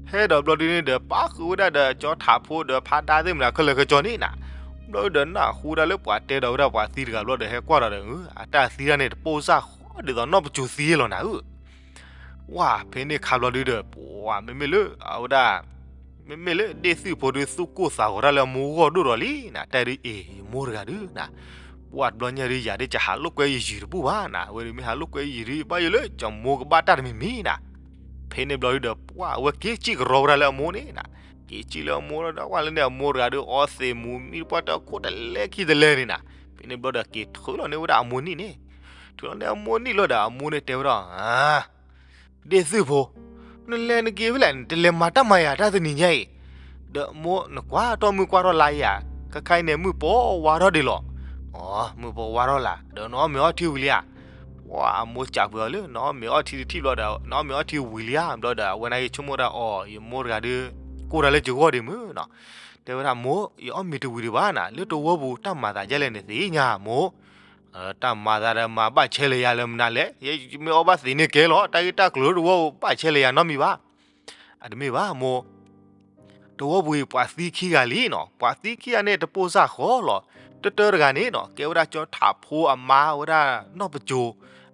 ဟဲဒီးဘျီဒုန့ၣ်ဒီး ပၣ်ဃုာ်ဝဲဒၣ်ဒီးကၠီထးဖိဒီးဖးဒါသ့ၣ်မနၤခဲလၢာ်ခဲဆ့န့ၣ်နၤ, ဘျီဒီးနၢ်ဟူဒၣ်လၢပှၤတဲဒီးဝဲဒၣ်ပှၤသံတဂၤဘျီဒီး ဟဲကွၢ်ဒီးဒီး အတၢ်သံတၢ်န့ၣ် တပိၢ်စၢ်ဃီဒ်သိးနီၢ်ပစိၤသံလီၤနၤဧၢ ဝဲ ဖဲန့ၣ်ခါဘျီဒုဒီး ပှၤမ့မ့ၢ်လၢအဝဲဒၣ် မ့မ့ၢ်လၢဒ့ၣ်သုၣ်ဖိဒု သူၣ်ကိၢ်သးဂီၤတၢ်လၢအမိၢ်ဂီၢ်ဒိၣ်ဒီးလံနၤ, တၢ်ဒုအ့ၣ် ယမိၢ်တဂၤဒုနၤ, ပှၢ်တဘျီညါဒုး ယၤဒုးကဟးလိာ်ကွဲယယုၢ်တဘူၣ်ဘၣ်နၤ, အဝဲဒုးမ့ၢ်ဟးလိာ်ကွဲယယုၢ်ဒုး ဘၣ်ယိၣ်လၢကၠီမိၢ်ကဘၣ်တၢ်တမံၤမံၤနၤ. ဖဲန့ၣ်ဘျီဒုးဒီး ပှၢ်အဝဲက့ၤစံၣ်ကရီဝဲဒၣ်လၢအမိၢ်န့ၣ်နၤ, က့ၤစံၣ်လၢအမိၢ်ဒီး ဝဲလၢန့ၣ်အမိၢ်တဂၤဒုး အီသံးမူၤမံတပှၢ်တၢ်ခိၣ်တလဲခံတလဲန့ၣ်နၤ. ဖဲန့ၣ်ဘျီဒီးက့ၤထုးလီၤန့ၢ်ဝဲဒၣ်အမိၢ်နံၣ်န့ၣ်, ထုးလီၤန့ၢ်အမိၢ်နံၣ်လီၤဒီး အမိၢ်န့ၣ်တဲဝဲဒၣ် ဒ့ၣ်သုၣ်ဖိ, နလဲၤနက့ၤဖဲလဲၣ်, နတလဲၤမၤတၢ်မၤယၤတၢ်တနံၤညါအံၤ, ဒီးမိၢ်နကွၢ်ထီၣ်မုၢ်ကွၢ်ထီၣ်လါယၤ, ခဲခါအံၤန့ၣ် မုၢ်ပိာ်ဝါထီၣ်ဒံးလီၤ. အိ, မုၢ်ပိာ်ဝါထီၣ်လါ, ဒီးနအီၣ်မ့ၤအီထံဝံၤလံဧါ. ပှၢ်အမိၢ်စံးပှဲၤအီၤလၢ နအီၣ်မ့ၤအီထံတထံၣ်ဘျီဒီး နအီၣ်မ့ၤအီထံဝံၤလံဧါ. ဘျီဒီးအဝဲန့ၣ်က့ၤဆိကမိၣ်ဒၣ်အီၤ, ယမိၢ်တဂၤဒုး ကိၢ်တၢ်လၢယဂီၢ်ဒံးမုၢ်နီၤ. တဲဝဲဒၣ်မိၢ်, ယအီၣ်မ့ၤတဝံၤဒံးဘၣ်နၤ, လၢတဝီပူၤတၢ်မၤသးဒ်လဲၣ်န့ၣ်သ့ၣ်ညါမိၢ်. တၢ်မၤသးဒီးမၤဘၣ်ဆဲးလၢယၤလၢမနုၤလဲၣ်, ယမ့ၢ်အီၣ်ဘၣ်သ့န့ၣ်ကဲလီၤ, တၢ်ဂ့ၢ်တၢ်ကျိၤလၢတဝီပူၤဘၣ်ဆဲးလၢယၤနီတမံၤဘၣ်. အတမ့ၢ်ဘၣ်မိၢ်, တဝီပူၤအံၤပှၤသံခံဂၤလံနီၤ, ပှၤသံခံဂၤန့ၣ်တပိၢ်စၢ်ဃီလီၤ. တတၢတဂၤန့ၣ်နီၤ ကဲဝဲဒၣ်ကၠီထးဖိအမါဝဲဒၣ်နီၢ်ပစိၤ,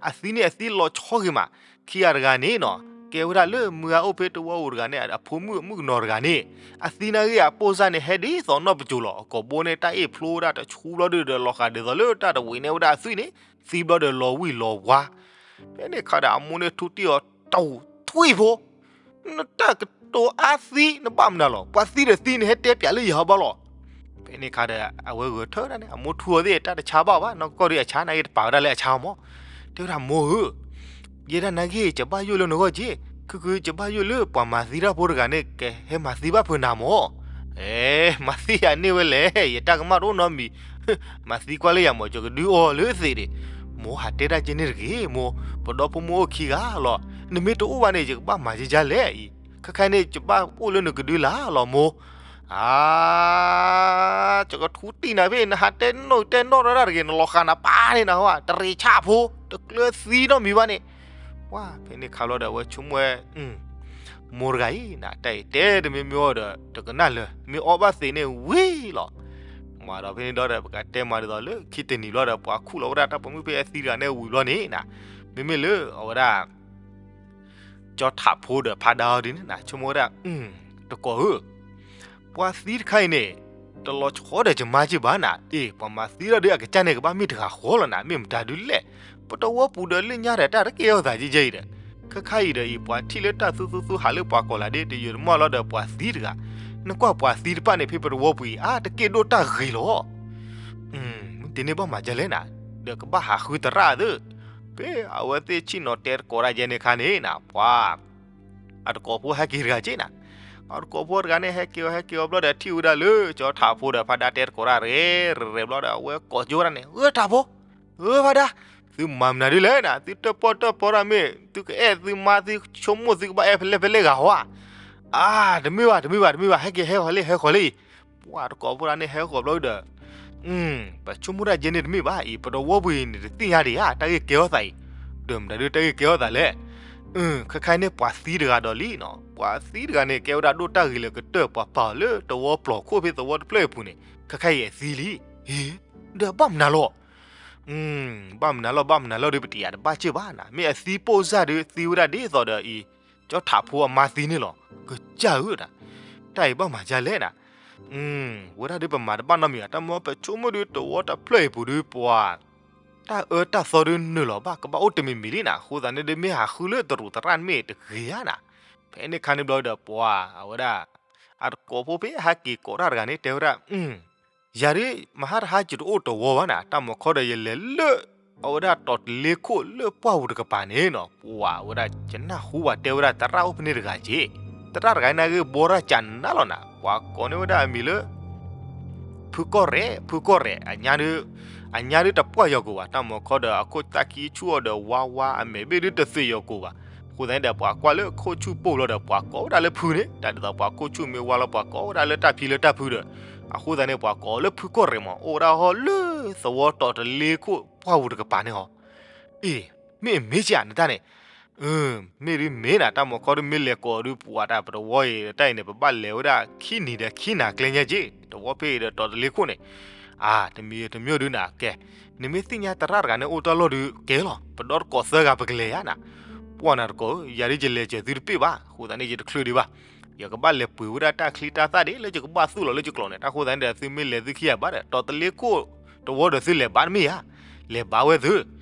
အသံန့ၣ်အသံလီၤဆီဂ့ၤမး. ခံဂၤတဂၤန့ၣ်နီၤ ကဲဝဲဒၣ်လၢမုၢ်ဂၤအိၣ်ဖဲတဝီပူၤတဂၤန့ၣ် အဖိမုၣ်အမုၣ်ကနီၤတဂၤန့ၣ်, အသံနာ်ဂ့ၢ်အပိၢ်စၢ်န့ၣ် ဟဲဒ်သိးနီၢ်ပစိၤလီၤ. အကိာ်ဘိန့ၣ် တၢ်အ့ၣ်ဖျိဝဲဒၣ်တဆူဘျီဒုးဒီး လီၤဃာ်ဒ်သိးလၢတၢ်တဝံၤန့ၢ်ဝဲဒၣ်အသွံၣ်န့ၣ်, သံဘျီဒီးလီၤဝံၣ်လီၤဝါ. ဖဲန့ၣ်ခါဒီးအမိၢ်န့ၣ်ထူတံၢ်အီၤ, တဝံၣ်ဖိ, နတၢ်ကတိၤအါသံ နဘၣ်မနုၤလီၤ, ပှၤသံဒီးသံ နဟဲတဲပၠးလၢယၤဘၣ်လီၤ. ဖဲန့ၣ်ခါဒီး အဝဲဂဲၤထၢၣ်ဒၣ်န့ၣ် အမိၢ်ထူအီၤသ့ၣ် တၢ်တဆါဘၣ်ဘၣ်, နီၢ်ကီၢ်ဒုးအဆါနာ်ဂ့ၢ် တပာ်ဝဲဒၣ်လၢအဆါမး. တဲဝဲဒၣ်မိၢ်ဧၢ, ယဲဒၣ်နာ်ဂ့ၢ် ယဘၣ်ယိၣ်လၢနဂီၢ်က့, ခုခုယဘၣ်ယိၣ်လၢပှၤမၤသံတၢ်ဖိတဂၤန့ၣ် ကဟဲမၤသံဘၣ်ဖုးနၤမး. အဲ, မၤသံယၤန့ၢ်ဝဲလဲၣ်, ယတၢ်ကမၣ်တအိၣ်နီတမံၤ, မၤသံကွၢ်လၢယၤမး ယကဒုးအီၤလၢသ့ၣ်ဒံး. မိၢ်ဟးတဲဒၣ်ကဲန့ၣ်တဂ့ၤမိၢ်, ပဒီဖိမိၢ်အိၣ်ခံဂၤလီၤ, နမ့ၢ်တအိၣ်ဘၣ်န့ၣ် ယကဘၣ်မၤကကလဲၣ်အံၤ, ခဲခါန့ၣ် ယဘၣ်အိၣ်လၢနကဒုလၢ်လီၤမိၢ်. အါ, ယကထူတံၢ်နၤဖဲ နဟးတဲနီၣ်တဲနီၣ်တၢ်တဂ့ၤ, နလီၤဃာ်နပၢ်န့ၣ်နဟါ, တရံးဆၣ်ဖိ, တကျၢၤသံနီတမံၤဘၣ်န့ၣ်. ပှၢ်ဖဲန့ၣ်ခါလီၤဒီး အဝဲဆိကမိၣ်ဝဲ, မိၢ်တဂၤအံၤနၤ တၢ်အံၤတဲတမံၤမ့ၢ်အီၤဒီး တကနၣ်လၢၤ, မ့ၢ်အီၣ်ဘၣ်သ့န့ၣ်ဝံၤလီၤ. မၤဒီးဖဲန့ၣ်ဒီး ပကတဲမၤဒ်သိးလၢခံတနံၤဘျီဒီး ပှၤခူၣ်လီၤဝဲဒၣ်တၢ်ပိာ်မုၣ်ဖဲအသံတဂၤန့ၣ်ဝံၤဘျီန့ၣ်နၤ, မ့မ့ၢ်လၢအဝဲဒၣ် ကၠီထးဖိဒီးဖးဒါအီၤဒ်န့ၣ်နၤ ဆိကမိၣ်ဝဲဒၣ်, တကိးဧၢ, ပှၤသံတခါအံၤန့ၣ် တလီၤဆီဒီးယမါက့ဘၣ်နၤ, အ့ၣ် ပှၤမၤသံတၢ်ဒုးအကစၢ်န့ၣ် ကဘၣ်မ့ၢ်တဂၤဃီလီၤနၤ, မ့ၢ်မတၤဒုးလဲၣ်. ပတဝီပူၤဒီးလၢညါဒီးတၢ်တကဲထီၣ်သးကဲကဲအံၤဒီး, ခဲခါအံၤဒီးအံၤ ပှၤထံၣ်လၢတၢ်သူသူသူဟးလၢပှၤကိးလးဒ့ တယုၢ်တမီၢ်လီၤဒီးပှၤသံတဂၤ, နကွၢ်ပှၤသံတဖၣ်န့ၣ် ဖဲပတဝီပူၤအံၤ အါတက့ၢ်ဒိၣ်တၢ်ဂ့ၤလီၤ. မ့ၢ်တန့ၢ်ဘၣ်မၤဒ်လဲၣ်နၤ, ဒီးကဘၣ်ဟးဃုသရၣ်သၢ. ဖဲအဝဲသ့ၣ်ဆ့ၣ်နီၤတဲသကိးတၢ်ယဲန့ၣ်အခါန့ၣ်နၤ ပှၤ အတကိးဖိဟဲက့ၤတဂၤက့နၤ, အတကိးဖိတဂၤန့ၣ် ဟဲက့ၤအီၤ ဟဲက့ၤအီၤဘျီဒီး ထံၣ်ဝဲဒၣ်လၢကၠီထးဖိဒီးဖးဒါတဲသကိးတၢ်ရဲၣ်ရဲၣ်ဘျီဒီး အဝဲကိးကၠိဝဲဒၣ်န့ၣ်, ဧၢ ထးဖိ, ဧၢ ဖးဒါ, သုမၤမနုၤဒ်လဲၣ်နၤ, သုတၢၣ်ပီၣ်တၢၣ်ပီတၢ်မ့ၢ် သုကအဲၣ်သုမါ သုဆိကမိၣ်သုကဘၣ်အဲၣ်ဖဲလဲၣ်ဖဲလဲၣ်ဂၤဟီဧါ. အါ, တမ့ၢ်ဘၣ် တမ့ၢ်ဘၣ် တမ့ၢ်ဘၣ်, ဟဲက့ၤဟဲဃီၤလံ ဟဲဃီၤလံအံၤ. ပှၤတကိးဖိတဂၤန့ၣ် ဟဲဃီၤဘျီဒီး ပဆိကမိၣ်တၢ်ယဲန့ၣ်တမ့ၢ်ဘၣ်အံၤ, ပတဝီပူၤအံၤန့ၣ် တသ့ၣ်ညါဒံးဧါ တၢ်ဂ့ၢ်ကဲထီၣ်သးအံၤ, ဒီးမတၤဒုးတၢ်ဂ့ၢ်ကဲထီၣ်သးလဲၣ်. ခဲခါအံၤန့ၣ် ပှၤသံတဂၤဒီးလံနီၤ, ပှၤသံတဂၤန့ၣ် ကဲဝဲဒၣ်ဒိၣ်တၢ်ဂ့ၤလၢကတၢၢ် ပှၤပာ်အီၤလၢတဝီပျီခိၣ်ဖဲသဝီတဖျၢၣ်အပူၤန့ၣ် ခဲခါအံၤအသံလံ. အ့, ဒီးဘၣ်မနုၤလီၤ ဘၣ်မနုၤလီၤ ဘၣ်မနုၤလီၤဒီး ပတယၤတဘၣ်စၢၢ်ဘၣ်နၤ, မ့ၢ်အသံပိၢ်စၢ်ဒီး သံဝဲဒၣ်ဒ်သိးဒီးအံၤ ကၠီထးဖိအမါသံန့ၣ်လီၤ. ကစၢ်ဧၢဒၣ်, တၢ်အံၤဘၣ်မၤဒ်လဲၣ်နၤ. ဝဲဒၣ်ဒုးပမၤတဘၣ်နီတမံၤဘၣ်, တၢ်မ့ၢ်ပဆိကမိၣ်ဒုး တဝီတဖျၢၣ်အံၤပူၤဒုး ပှၤ တၢ်အၢတၢ်သီဒုးနုာ်လီၤဘၣ် ကဘၣ်အိၣ်တမံၤမံၤလံနၤ, အဃိသတးန့ၣ်ဒုး မ့ၢ်ဟးဃုလၢတရူးသရၣ်မ့ၢ်တဂ့ၤဧါနၤ. ဖဲန့ၣ်ခါန့ၣ်ဘျီဒီး ပှၤအဝဲဒၣ် အတကိးဖိဖဲဟဲက့ၤကိးတၢ်တဂၤန့ၣ် တဲဝဲဒၣ် ယၤဒုး မဟါတဟါယတအိၣ်တဝီဘၣ်နၤ, တၢ်မၤခီဒီးယလဲၤလၢ အဝဲဒၣ်တီၤတလ့ခိၣ်လၢပှၢ်ပူၤတကပၤန့ၣ်နီၤ, ပှၤဝဲဒၣ် ယနၢ်ဟူဝဲတဲဝဲဒၣ် သရၣ်အိၣ်ဖဲန့ၣ်တဂၤက့, သရၣ်တဂၤန့ၣ်ဂ့ၢ်ဘီရၣ်ကနၣ်လီၤနၤ, ပှၤကိးန့ၢ်ဝဲဒၣ်အမံၤလၢ ဖုကီၢ်ရဲၣ်, ဖုကီၢ်ရဲၣ်, အညါဒုး အညါဒုးတပှၢ်ယီၤကိာ်ဘၣ်, တၢ်မၤခီဒီးအခိၣ်သၣ်ခံဆူၣ်အီၤဒီးဝါဝါ အမဲာ်ဘ့ၣ်ဒုးတသွဲၣ်ယီၤကိာ်ဘၣ်. အဃိသတးန့ၣ်ဒီး ပှၤကွၢ်လၢခိၣ်ဆူၣ်ပိၢ်ဘျီဒီး ပှၤကိးဝဲဒၣ်လၢဖုန့ၣ်, တၢ်ဒ်သိးပှၤခိၣ်ဆူၣ်မ့ၢ်ဝါလီၤ ပှၤကိးဝဲဒၣ်လၢတၢ်ဖံလၢတၢ်ဖုဒီး, အဃိသတးန့ၣ် ပှၤကိးလၢဖုကီၢ်ရဲၣ်မး အိၣ်ဝဲဒၣ်ဟီလၢသဝီတီၤတလ့ခိၣ်ပှၢ်ပူၤတကပၤန့ၣ်ဟီ. အ့ၣ်, မ့ၢ်အမ့ၢ်ကနတၢ်န့ၣ် မ့ၢ်ဒ်မ့ၢ်နၤ, တၢ်မၤခီဒုးမ့ၢ်လဲၤကိးဒုး ပှၤတၢ်ပတဝီအံၤ တၢ်အံၤန့ၣ် ပဘၣ်လဲၤဝဲဒၣ်ခံနံၤဒီးခံနၤကျဲညါက့, တဝီဖဲအံၤဒီးတီၤတလ့ခိၣ်န့ၣ်, အါ, တမံၤတမံၤဒုးနၤကဲ, နမ့ၢ်သ့ၣ်ညါသရၣ်တဂၤန့ၣ်အိၣ်တၢ်လီၢ်ဒုးကဲလီၤ, ပဒီတကိးသၢဂၤပကလဲၤဧါနၤ, ပှၢ်နၤတကိးဧၢ, ယၤဒ်ယလဲၤစၢၤသုတပ့ၢ်ဘၣ်, အဃိသတးန့ၣ် ယတချုးဒံးဘၣ်, ယကဘၣ်လဲၤပှ့ၤဝဲဒၣ်တၢ်ချံတၢ်သၣ်ဒ်လၢယကဘၣ်သူၣ်လီၤလၢယကျိာ်န့ၣ်, တၢ်အဃိသတးန့ၣ်ဒီး သုမ့ၢ်လဲၤသုခံဂၤဘၣ်ဒီး တီၤတလ့ခိၣ် တဝီဒီးသုလဲၤဘါတမ့ၢ်ဧါ, လဲၤဘါဝဲသု,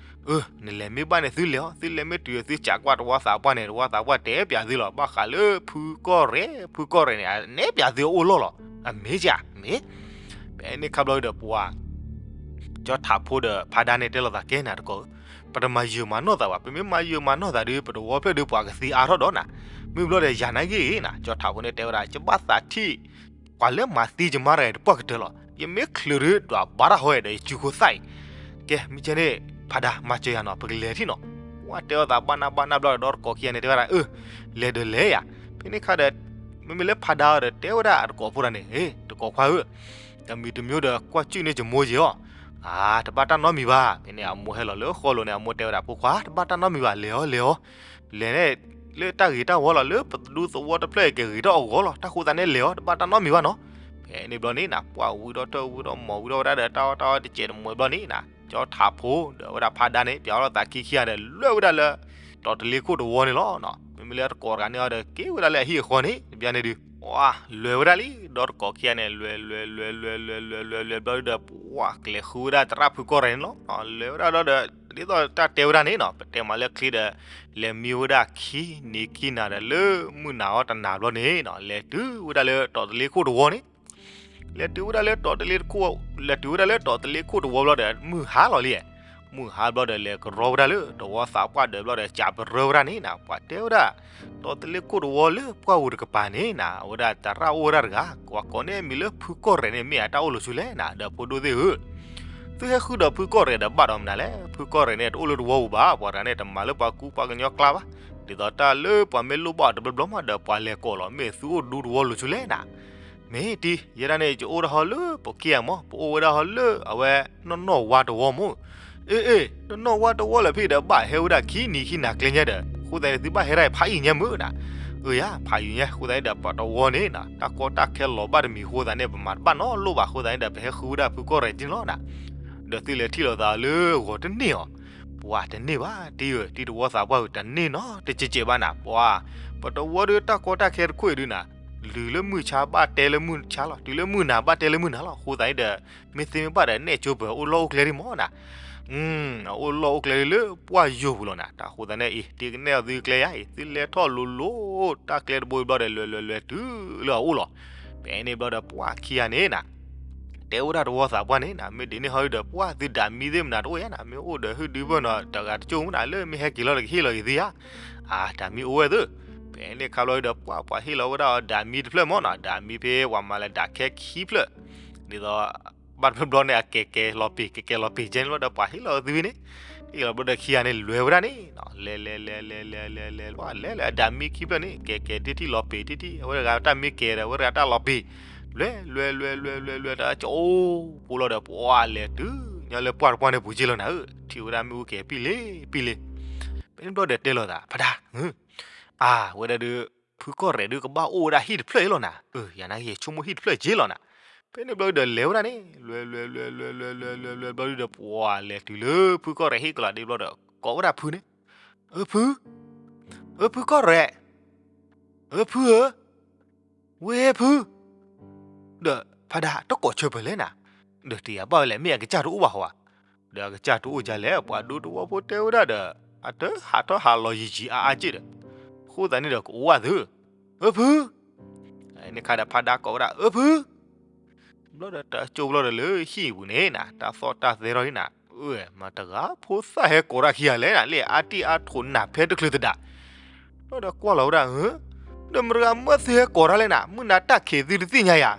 အၢ နလဲၤမ့ၢ်ဘၣ်န့ၣ်သုလဲၤအီၤ, သုလဲၤမ့ၢ်တုၤသုစးကွၢ်တဝီသးပှၢ်န့ၣ် တဝီသးပှၢ်တဲပၠးသုလီၤ, ဘၣ်ဃးလၢဖုကီၢ်ရဲၣ် ဖုကီၢ်ရဲၣ်န့ၣ် အနဲပၠးသုအအိၣ်လီၢ်လီၤ, အမ့ၢ်ဧါ, မ့ၢ် ဖဲန့ၣ်ခါဘျီဒီးပှၤ ကၠီထးဖိဒီးဖါဒါန့ၣ်တဲလိာ်သးကဲနၤတကိးဧၢ, ပတမၤယုာ်မၤနီၢ်သးဘၣ်, ပမ့ၢ်မၤယုာ်မၤနီၢ်သးဒီး ပတဝီဖျၢၣ်ဒီးပှၤကသံအါထီၣ်ဒီးနၤ, မ့ၢ်ဘျီဒီးယၤနာ်က့ၤနၤ, ကၠီထးဖိန့ၣ်တဲဝဲဒၣ် ယဘၣ်သးထံၣ် ပှၤလၢမၤသံယမါတဂၤအံၤတပှၢ်ကတၢၢ်လီၤ, ယမ့ၢ်ချုးဒုးဒွးဘါတၢ်ဟီဒီးယစုခိၣ်သၣ်အံၤ, ကဲ မ့ၢ်ကဲန့ၣ် ဖါဒါမၤစၢၤယၤနီၤ ပကလဲၤထံၣ်နီၤ, ပှၤတဲအီၤသးဘၣ်နၢ်ဘၣ်နၢ်ဘျီဒီးတကိးခံဂၤန့ၣ်တဲဝဲဒၣ် အၢ လဲၤဒီးလဲၤယၤ, ဖဲန့ၣ်ခါဒီး မ့မ့ၢ်လၢဖါဒါအီၤဒီးတဲဝဲဒၣ်အတကိးဖိတဂၤန့ၣ် ဟ့ တကိးခွါဧၢ, တမံၤတမံၤဒီးကွၢ်ကၠုၣ်န့ၢ်ယမိၢ်ယ့ၤအီၤ, အါ တဘၣ်တၢ်နီတမံၤဘၣ်, ဖဲန့ၣ်အမိၢ်ဟဲလီၤလၢဃီလိၤန့ၣ် အမိၢ်တဲဝဲဒၣ် ဖိခွါ တဘၣ်တၢ်နီတမံၤဘၣ် လဲၤအီၤလဲၤအီၤ, လဲၤန့ၣ် လၢတၢ်ဂ့ၤတၢ်ဝီလီၤ လၢပဒူသဝီတဖျၢၣ်အံၤကဂ့ၤထီၣ်အဂီၢ်လီၤ, တၢ်ဃိသတးန့ၣ်လဲၤအီၤ တဘၣ်တၢ်နီတမံၤဘၣ်နီၤ, ဖဲန့ၣ်ဘျီန့ၣ်နၤ ပှၤဝံထီၣ်ထၢၣ်ဝံထီၣ်မီၤဝံထီၣ်ဝဲဒၣ်ဒီး တၢ်အီၣ်တၢ်အီတစဲးတမှဲးဘျီန့ၣ်နၤ ကၠီထးဖိဒီးဝဲဒၣ်ဖါဒါန့ၣ် ပၠးအီၣ်လိာ်သးခံခံဂၤဒီး လဲၤဝဲဒၣ်လၢ တီၤတလ့ခိၣ်တဝီန့ၣ်လီၤ, မ့မ့ၢ်လၢတကိးတဂၤန့ၣ်အီၤဒီး က့ၤဝဲဒၣ်လၢအဟံၣ်အဃီန့ၣ် တဘျီန့ၣ်ဒုး လဲၤဝဲဒၣ်လံ ဒီးတကိးခံဂၤန့ၣ် လဲၤလဲၤလဲၤလဲၤလဲၤလဲၤလဲၤလဲၤဘျီဒီး ပှၤကျဲၤဃုဝဲဒၣ်သရၣ်ဖုကီၢ်ရဲၣ်န့ၣ်လီၤ, လဲၤဝဲဒၣ်ဒီး ဒ်သိးတၢ်တဲဝဲဒၣ်န့ၣ်နီၤ ပတဲမးလၢချ့ဒီး လဲၤမံဝဲဒၣ်ခံနံၤခံနၤဒီးလၢမုၢ်နၤအီၤတနၤဘျီန့ၣ်နီၤ လဲၤတုၤဝဲဒၣ်လၢတီၤတလ့ခိၣ်တဝီန့ၣ် လဲၤတုၤဝဲဒၣ်လၢတီၤတလ့ခိၣ် လဲၤတုၤဝဲဒၣ်လၢတီၤတလ့ခိၣ်တဝီဘျီဒီး မုၢ်ဟါလီၤလံ, မုၢ်ဟါဘျီဒီး လဲၤကရီဝဲဒၣ်လၢတဝီသးပှၢ်ဒီးဘျီဒီး ကးပရၢဝဲဒၣ်န့ၣ်နၤ ပှၤတဲဝဲဒၣ် တီၤတလ့ခိၣ်တဝီလၢပှၢ်ပူၤတကပၤန့ၣ်နၤ အဝဲဒၣ်သရၣ်အိၣ်ဝဲဒၣ်တဂၤ ပှၤကိးန့ၢ်အမံၤလၢဖုကီၢ်ရဲၣ်န့ၣ် မ့ၢ်အတၢ်အိၣ်လီၤဆူလဲၣ်နၤ ဒီးဖိဒိၣ်သ့ၣ်ဧၢ သုဟဲဃုဒီးဖုကီၢ်ရဲၣ်ဒီးဘၣ်ဒီးမနုၤလဲၣ်, ဖုကီၢ်ရဲၣ်န့ၣ် တအိၣ်လၢတဝီပူၤဘၣ်, ပှၤတဂၤန့ၣ် တမၤလၢပှၤကူပှၤကညီကျါဘၣ်, ဒ်သိးတၢ်လၢပှၤမ့ၢ်လိၣ်ဘၣ်အီၤတဘျီဘျီမးဒီး ပှၤလဲၤကိးလီၤ မ့ၢ်သုအိၣ်ဒူတဝီလီၤဆူလဲၣ်နၤ, မ့ၢ်တံၤ ယဲဒၣ်န့ၣ် ယအိၣ်ဒၣ်ဟီလၢပိာ်ခံဂၤမး, ပအိၣ်ဝဲဒၣ်ဟီလၢအဝဲ နီၢ်နီၢ်ဝါတဝီမး, အ့ အ့ နီၢ်နီၢ်ဝါတဝီလၢဖဲဒီး ဘၣ်ဟဲဝဲဒၣ်ခံနံၤခံနၤကျဲညါဒီး အဃိသတးန့ၣ် သုဘၣ်ဟဲဒၣ်ဖးယံာ်ညါမုၢ်နၤ, အၢယၤ ဖးယံာ်ညါ အဃိသတးန့ၣ်ဒီး ပှၤတဝီန့ၣ်နၤ တၢ်ကီတၢ်ခဲလီၤဘၣ်တမံၤအဃိသတးန့ၣ် ပမၤတဘၣ်နီတလိၣ်ဘၣ်အဃိသတးန့ၣ်ဒီး ပဟဲဃုဝဲဒၣ်ဖုကီၢ်ရဲၣ်တံၢ်လီၤနၤ, ဒီးသုလဲၤထံၣ်လိာ်သးလၢဂီၤတန့ၢ်အီၤ, ပှၤတန့ၢ်ဘၣ်တံၤဧၢ, တံၤတဝီသးပှၢ်ဧၢ တန့ၢ်နီတစဲးစဲးဘၣ်နၤ, ပှၤ ပတဝီဒီးတၢ်ကီတၢ်ခဲတခိၣ်အံၤဒုးနၤ, တုၤလၢမုၢ်ဆါဘၣ်တဲလၢမုၢ်ဆါလီၤ, တုၤလၢမုၢ်နၤဘၣ်တဲလၢမုၢ်နၤလီၤ, အဃိသတးန့ၣ်ဒီး မ့ၢ်သ့မ့ၢ်ဘၣ်ဒီး နဲၣ်ကၠိပၢၤအိၣ်လီၢ်အိၣ်ကျဲဒံးမးနၤ, အိၣ်လီၢ်အိၣ်ကျဲဒံးလၢပှၢ်ယိာ်ပူၤလီၤနၤ, တၢ်အဃိသတးန့ၣ်အံၤ တံၤကနဲၣ်အီၤသုကျဲယါအံၤ သုလဲၤထီၣ်လိၤလိၤ တၢ်ကျဲတဘိဘျီဒီး လဲၤလဲၤလဲၤတုၤလၢအအိၣ်လီၤ, ဖဲန့ၣ်ဘျီဒီး ပှၤခံဂၤန့ၣ်နၤ တဲဝဲဒၣ်တဝီသးပှၢ်န့ၣ်နၤ, မ့ၢ်ဒ်န့ၣ်ဟီဒီး ပှၤသုဒၣ်မံသ့ၣ်မနုၤတအိၣ်ယါနၤ, မ့ၢ်အိၣ်ဒီးဟုၣ်ဒုဘၢၣ်နီၤ တဂၤတကၠိၢ်မုၢ်နၤ လၢမ့ၢ်ဟဲက့ၤလီၤတကဟ့ၣ်လီၤက့ၤသုယါ, အါ ဒၣ်မံအိၣ်ဝဲသု, ဖဲန့ၣ်ခါဘျီဒီး ပှၤပှၤဟ့ၣ်လီၤဝဲဒၣ်အီၤဒၣ်မံတဖျၢၣ်မးနၤ, ဒၣ်မံဖဲပှၤမၤလၢဒၣ်ခဲခံဖျၢၣ်, ဒ်သိး ဘၣ်တဖျၢၣ်ဘျီန့ၣ် အကဲကဲလီၤပ့ၤ ကဲကဲလီၤပ့ၤကဲန့ၣ်ဘျီဒီး ပှၤဟ့ၣ်လီၤသုဝဲန့ၣ်, ဟ့ၣ်လီၤဘျီဒီးခံဂၤန့ၣ် လဲၤဝဲဒၣ်န့ၣ်, လဲၤလဲၤလဲၤလဲၤလဲၤလဲၤလဲၤလဲၤလဲၤလဲၤလဲၤလဲၤလဲၤလဲၤ အဒၣ်မံခံဖျၢၣ်န့ၣ် ကဲကဲတံၢ်တံၢ်လီၤပ့ၤတံၢ်တံၢ် အဝဲတဂၤတၢ်မံကဲဒီး အဝဲတဂၤတၢ်လီၤပ့ၤ, လဲၤလဲၤလဲၤလဲၤလဲၤလဲၤလဲၤ တၢ်ကၠိဖိလီၤဒီး ပှၤလဲၤတုၤညါလၢပှၢ်တပှၢ်န့ၣ်ပူၤက့လီၤနၤဧၢ, ထံၣ်ဝဲဒၣ်မ့ၣ်အူကဲၤပံၣ်လ့ပံၣ်လ့ ဖဲန့ၣ်ဘျီဒီးတဲလိာ်သး ဖါဒါ အါ ဝဲဒၣ်ဒီး ဖုကီၢ်ရဲၣ်ဒီးကဘၣ်အိၣ်ဝဲဒၣ်ဟံၣ်တဖျၢၣ်အံၤလီၤနၤ, အၢ ယၤနာ်က့ၤဆိကမိၣ်ဟံၣ်တဖျၢၣ်က့လီၤနၤ, ဖဲန့ၣ်ဘျီဒီးလဲၤဝဲဒၣ်န့ၣ် လဲၤလဲၤလဲၤလဲၤလဲၤလဲၤလဲၤဘျီဒီး ပှၤလဲၤတုၤလၢဖုကီၢ်ရဲၣ်ဟံၣ်ကလၤဒ့ဘျီဒီး ကိးဝဲဒၣ်ဖုန့ၣ်, အၢ ဖု, အၢ ဖုကီၢ်ရဲၣ်, အၢ ဖုဧၢ, ဝဲဖု ဒီးဖါဒါတကိးဆၢပၢၢ်လဲၣ်နၤ, ဒီးတယၤဘၣ်ဝဲလဲၣ် မ့ၢ်အကစၢ်တအိၣ်ဘၣ်ဟီဧါ, ဒီးအကစၢ်တအိၣ်ဒ်လဲၣ် ပှၤဒူတဝီဖိတဲဝဲဒၣ်ဒီး အတဟးထီၣ်ဟးလီၤယံာ်ယံာ်အါအါက့ဒီး, အဃိသတးန့ၣ်ဒီးကအိၣ်ဝဲသု, အၢ ဖု, န့ၣ်ခါဒီးဖါဒါကိးဝဲဒၣ် အၢ ဖု ဘျီဒီးတၢ်ကၠိဖိလီၤဒီးလၢဟံၣ်ပူၤန့ၣ်နၤ တၢ်သီၣ်တၢ်သဲထီၣ်လံနၤ, အၢ မတၤတဂၤဖိသၣ်ဟဲကိးတၢ်ခံဂၤလဲၣ်နၤ လၢအါတံၢ်အါထိးနၢ်ဖဲတချုးသဒၣ်, ဘျီဒီးကွၢ်လီၤဝဲဒၣ် ဒီးမတၤတဂၤမၢသုဟဲကိးတၢ်လဲၣ်နၤ မုၢ်နၤတၢ်ခံးသုတသ့ၣ်ညါယၤ,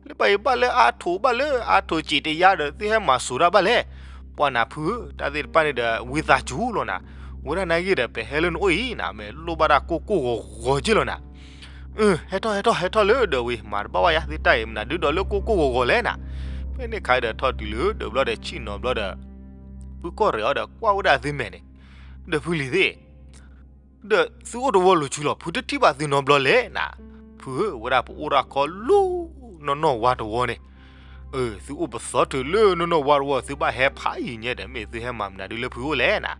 လၢဘၣ်အံၤဘၣ်လၢအါထိးဘၣ်လၢအါထိးစံးတယါဒီး သုဟဲမၤစိၤတၢ်ဘၣ်လဲၣ်, ပှၤနၢ်ဖုဧၢ တၢ်သ့ၣ်တဖၣ်န့ၣ်ဒီး ဝံသးစူၤလီၤနၤ, ဝဲဒၣ်နာ်က့ၤဒီး ပဟဲလၢနအိၣ်အံၤနၤ မ့ၢ်လိၣ်ဘၣ်တၢ်ကိၢ်ကိၢ်ဂီၤဂီၤက့လီၤနၤ အၢ ဟဲထီၣ်ဟဲထီၣ်ဟဲထီၣ်လၢဒီးဝံၤ မၤတဘၣ်ဝဲယၤ သုတၢ်အံၤမနုၤဒုးဒီးလၢကိၢ်ကိၢ်ဂီၤဂီၤလဲၣ်နၤ, ဖဲန့ၣ်ခါဒီးထီၣ်တုၤလၢဒီးဘျီဒီးဆ့ၣ်နီၤဘျီဒီး ဖုကီၢ်ရဲၣ်အီၤဒီးကွၢ်ဝဲဒၣ်သုမဲာ်န့ၣ်, ဒီးဖုလံၤသ့ၣ် ဒီးသုအိၣ်တဝီလိၤဆူလီၤ ဖုတထံၣ်ဘၣ်သုနီတဘျီလဲၣ်နၤ, ဖုဧၢ ဝဲဒၣ်ပအိၣ်တၢ်ခီလီၤ နီၢ်နီၢ်ဝါတဝီန့ၣ်, အၢ သုအိၣ်ပသီထုးလၢနီၢ်နီၢ်ဝါတဝီ သုဘၣ်ဟဲဖးယံာ်ညါဒီး မ့ၢ်သုဟဲမၤမနုၤဒုးလၢဖုအိၣ်လဲၣ်နၤ,